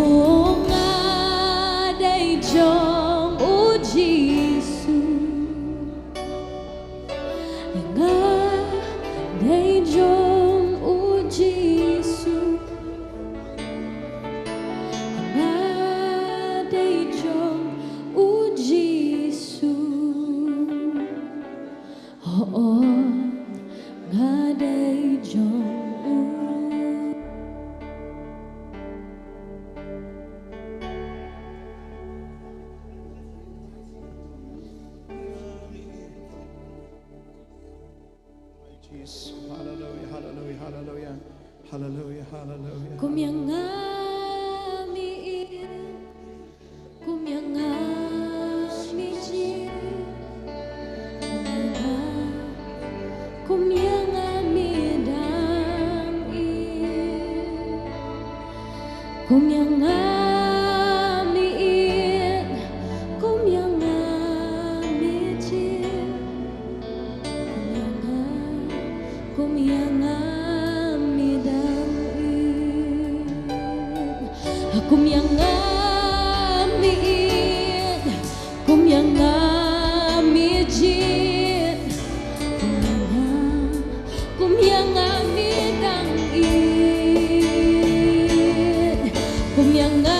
nga dei jong u Jisu. Nga dei jong u Jisu. Nga dei jong u Jisu. Oh, oh, nga dei jong u. Hallelujah, hallelujah, hallelujah. Hallelujah, hallelujah. Kum ïa nga mi ïeit. Kum ïa Kum ïa nga mi ïeit, kum ïa nga mi jied, kum ïa nga, kum ïa nga mi dang ïeit. Kum ïa nga mi ïeit, kum ïa nga mi jied, kum ïa nga, kum ïa nga mi dang ïeit, kum ïa nga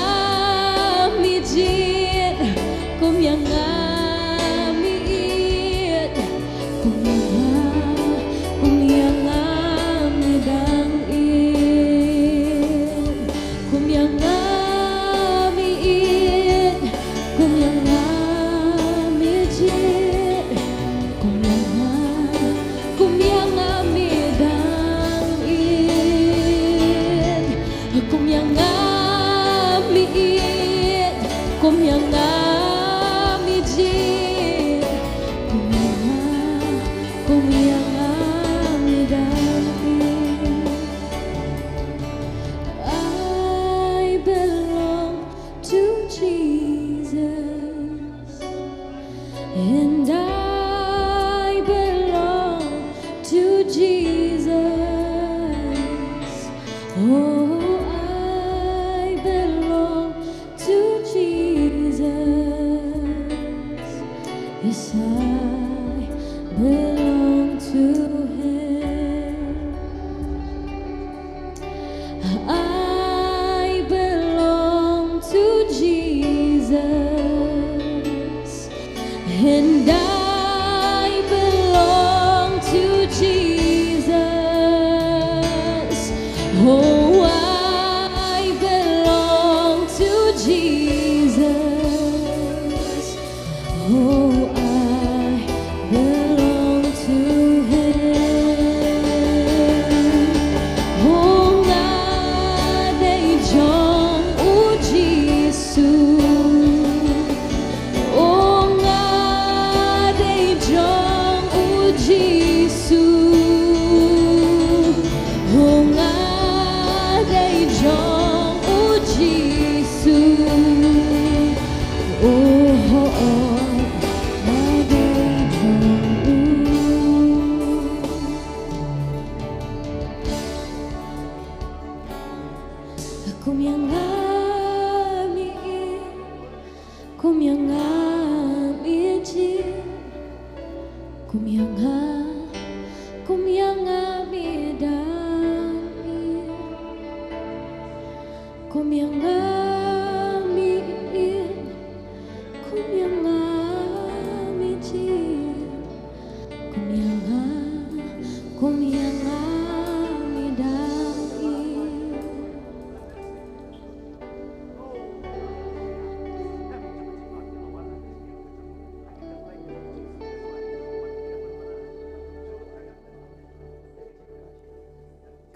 mi jied, kum ïa nga mi ïeit, kum ïa nga, kum ïa nga mi dang ïeit. Kum ïa nga mi ïeit, kum ïa nga mi jied, kum ïa nga, kum ïa nga mi dang ïeit. Kum ïa nga mi ïeit, kum ïa nga mi jied, kum ïa nga, kum ïa nga mi dang ïeit. I belong to Jesus, and I belong to Jesus. Oh, I belong to Jesus. Yes, I belong to Him. I belong to Jesus, and I belong to Jesus. Oh, I belong to Jesus. Oh, I belong to Him. Oh, nga dei jong U Jisu. Oh, nga dei jong U Jisu. Oh, nga dei jong U Jisu. Oh, oh, oh, nga dei jong U. Kum ïa nga mi ïeit, kum ïa nga mi jied, kum ïa nga, kum ïa nga mi dang ïeit. Kum ïa nga mi ïeit, kum ïa nga mi jied, kum ïa nga, kum ïa nga mi dang ïeit.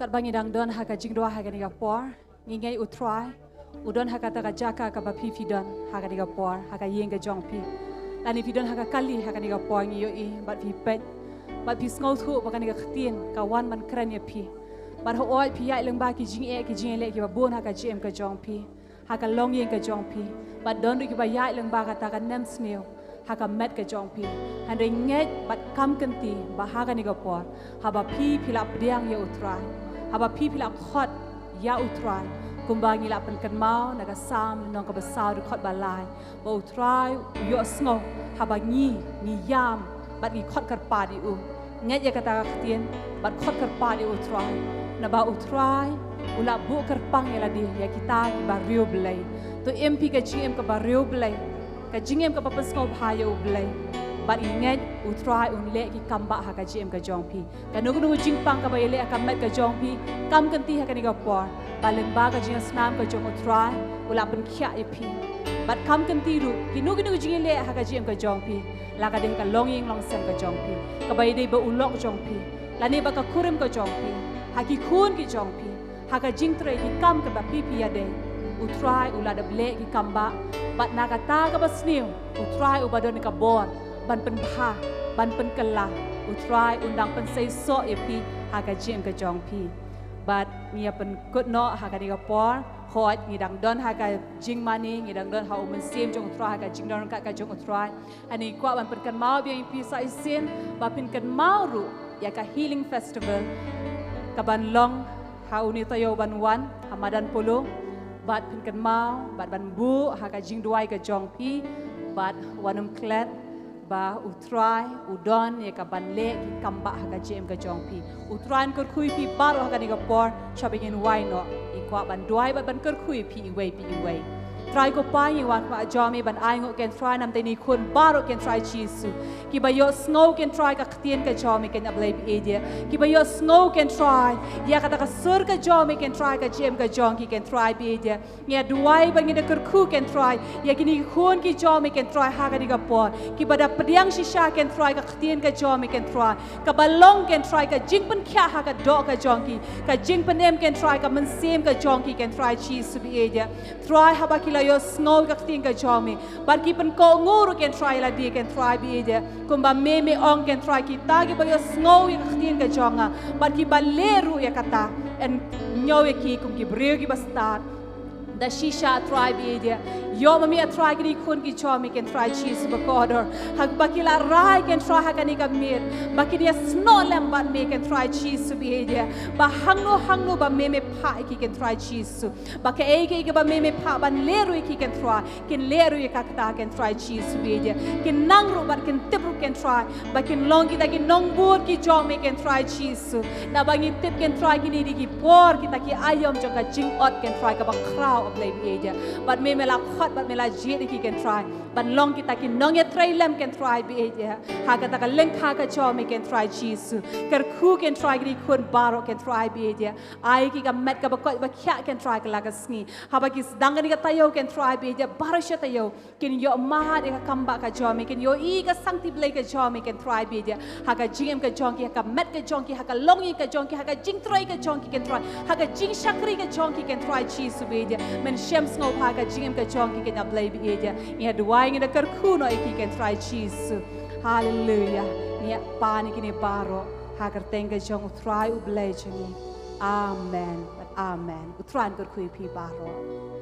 Katba ngi dang don ha ka jingduwai ha kane ka por, ngi ngeit U Trai u don ha kata ka jaka kaba phi phi don ha kane ka por, ha ka ïing ka jong phi. Lane phi don ha ka kali ha kane ka por, ngi ïohi bad phi peit bad phi sngewthuh ba kane ka ktien ka wan ban kren ïa phi. Bad hooid phi ïaid lyngba ki jingeh ki jingïaleh kiba bun ha ka jingim ka jong phi, ha ka longïing ka jong phi. Bad don ruh kiba ïaid lyngba kata ka nemsniew ha ka met ka jong phi. Hynrei ngeit bad kam kynti ba ha kane ka por, haba phi phi la pdiang ïa U Trai, haba phi phi la khot ïa U Trai, kumba ngi la pynkynmaw na ka Salm lynnong kaba saw dkhot ba lai, ba U Trai u ïohsngew haba ngi, ngi ïam bad ngi khot kyrpad ïa u. Ngeit ïa kata ka ktien bad khot kyrpad ïa U Trai, naba U Trai u la buh kyrpang ïa lade, ïa kita kiba riewblei. To im phi ka jingim kaba riewblei, ka jingim kaba pynsngewbha ïa U Blei. Bad ngi ngeit U Trai un leh ki kambah ha ka jingim ka jong phi. Kano kano ka jingpang kaba ïaleh ha ka met ka jong phi, kam kynti ha kane ka por ba lyngba ka jingïasnam ka jong U Trai u la pynkhiah ïa phi. Bad kam kynti ruh kino kino ka jingïaleh ha ka jingim ka jong phi, la ka dei ha ka longïing longsem ka jong phi, kaba ïadei bad u lok jong phi, lane bad ka kurim ka jong phi, ha ki khun ki jong phi, ha ka jingtrei ki kam kaba phi phi ïadei, U Trai u la dep leh ki kambah. Bad na kata kaba sniew, U Trai uba don ka bor ban pynbha, ban pynkylla, U Trai un dang pynseisoh ïa phi ha ka jingim ka jong phi. Bad ngi ïa pynkut noh ha kane ka por Khot ngi dang don ha ka jingmane, ngi dang don ha u mynsiem jong u Trai, ha ka jingdon ryngkat ka jong u Trai. Ani kwah ban pynkynmaw biang ïa phi sa shisien, ba pynkynmaw ruh ïa ka Healing Festival ka ban long ha une u taïew ban wan ha madan Polo, bad pynkynmaw bad ban buh ha ka jingduwai ka jong phi, bad wat nym klet ba u Trai u don ïa ka ban leh ki kam bah ha ka jingim ka jong phi. U Trai un kyrkhu ïa phi baroh ha kane ka por, shwa ba ngin wai noh. Ngi kwah ban duwai bad ban kyrkhu ïa phi iwei pa iwei. Trai ko Pa, ngi wan ha jong me ban ainguh, ko Trai, namar kine ki khun baroh, ko Trai Jisu, kiba ïohsngew, ko Trai, ka ktien ka jong me, ko A Blei ba ïeit. Kiba ïohsngew, ko Trai, ïa kata ka sur ka jong me, ko Trai, ha ka jingim ka jong ki, ko Trai ba ïeit. Ngi duwai bad ngi da kyrkhu, ko Trai, ïa kine ki khun ki jong me, ko Trai, ha kane ka por, kiba da pdiang shisha, ko Trai, ka ktien ka jong me, ko Trai, kaba long, ko Trai, ka jingpynkhiah ha ka doh ka jong ki, ka jingpynim, ko Trai, ka mynsiem ka jong ki, ko Trai Jisu ba ïeit. Trai, haba ki la ïohsngew ïa ka ktien ka jong me, bad ki pynkohnguh ruh, ko Trai, ïa lade, ko Trai ba ïeit, kumba me, me ong, ko Trai, kita kiba ïohsngew ïa ka ktien ka jong nga, bad kiba leh ruh ïa kata, yn ñiew ïa ki kum ki briew kiba stad. Da shisha, Trai ba ïeit, ïoh ma me, Trai, kine ki khun ki jong me, ko Trai Jisu bakordor, haba ki la rai, ko Trai, ha kane ka miet, ba kin ïasnoh lem bad me, ko Trai Jisu ba ïeit, ba hangno hangno ba me, me phah ïa ki, ko Trai Jisu, ba kaei kaei kaba me, me phah ban leh ruh ïa ki, ko Trai, kin leh ruh ïa kata, ko Trai Jisu ba ïeit. Kin nang ruh bad kin tip ruh, ko Trai, ba kin long kita ki nongbud ki jong me, ko Trai Jisu. Naba ngi tip, ko Trai, kine dei ki por, kita ki aïom jong ka jingot, ko Trai, kaba khraw, A Blei ba ïeit. Bad me, me la khot bad me la jied ïa ki, ko Trai, ban long kita ki nongïatreilang, ko Trai ba ïeit, ha kata ka lyngkha ka jong me, ko Trai Jisu. Kyrkhu, ko Trai, kine ki khun baroh, ko Trai ba ïeit, ai ki ka met kaba koit ba khiah, ko Trai, ka la ka sngi. Haba ki sdang kane ka taïew, ko Trai ba ïeit, baroh shi taïew kin ïohmad ïa ka kam bah ka jong me, kin ïohi ïa ka sangti Blei ka jong me, ko Trai ba ïeit, ha ka jingim ka jong ki, ha ka met ka jong ki, ha ka longïing ka jong ki, ha ka jingtrei ka jong ki, ko Trai, ha ka jingshakri ka jong ki, ko Trai Jisu ba ïeit. Men shem sngewbha ha ka jingim ka jong ki, ko A Blei ba ïeit. Ngi duwai, ngi da kyrkhu noh ïa ki, ko Trai Jisu. Haleluya. Ngi pan ïa kine baroh ha ka kyrteng ka jong u Trai U Blei jong ngi. Amen. Amen. U Trai un kyrkhu ïa phi baroh.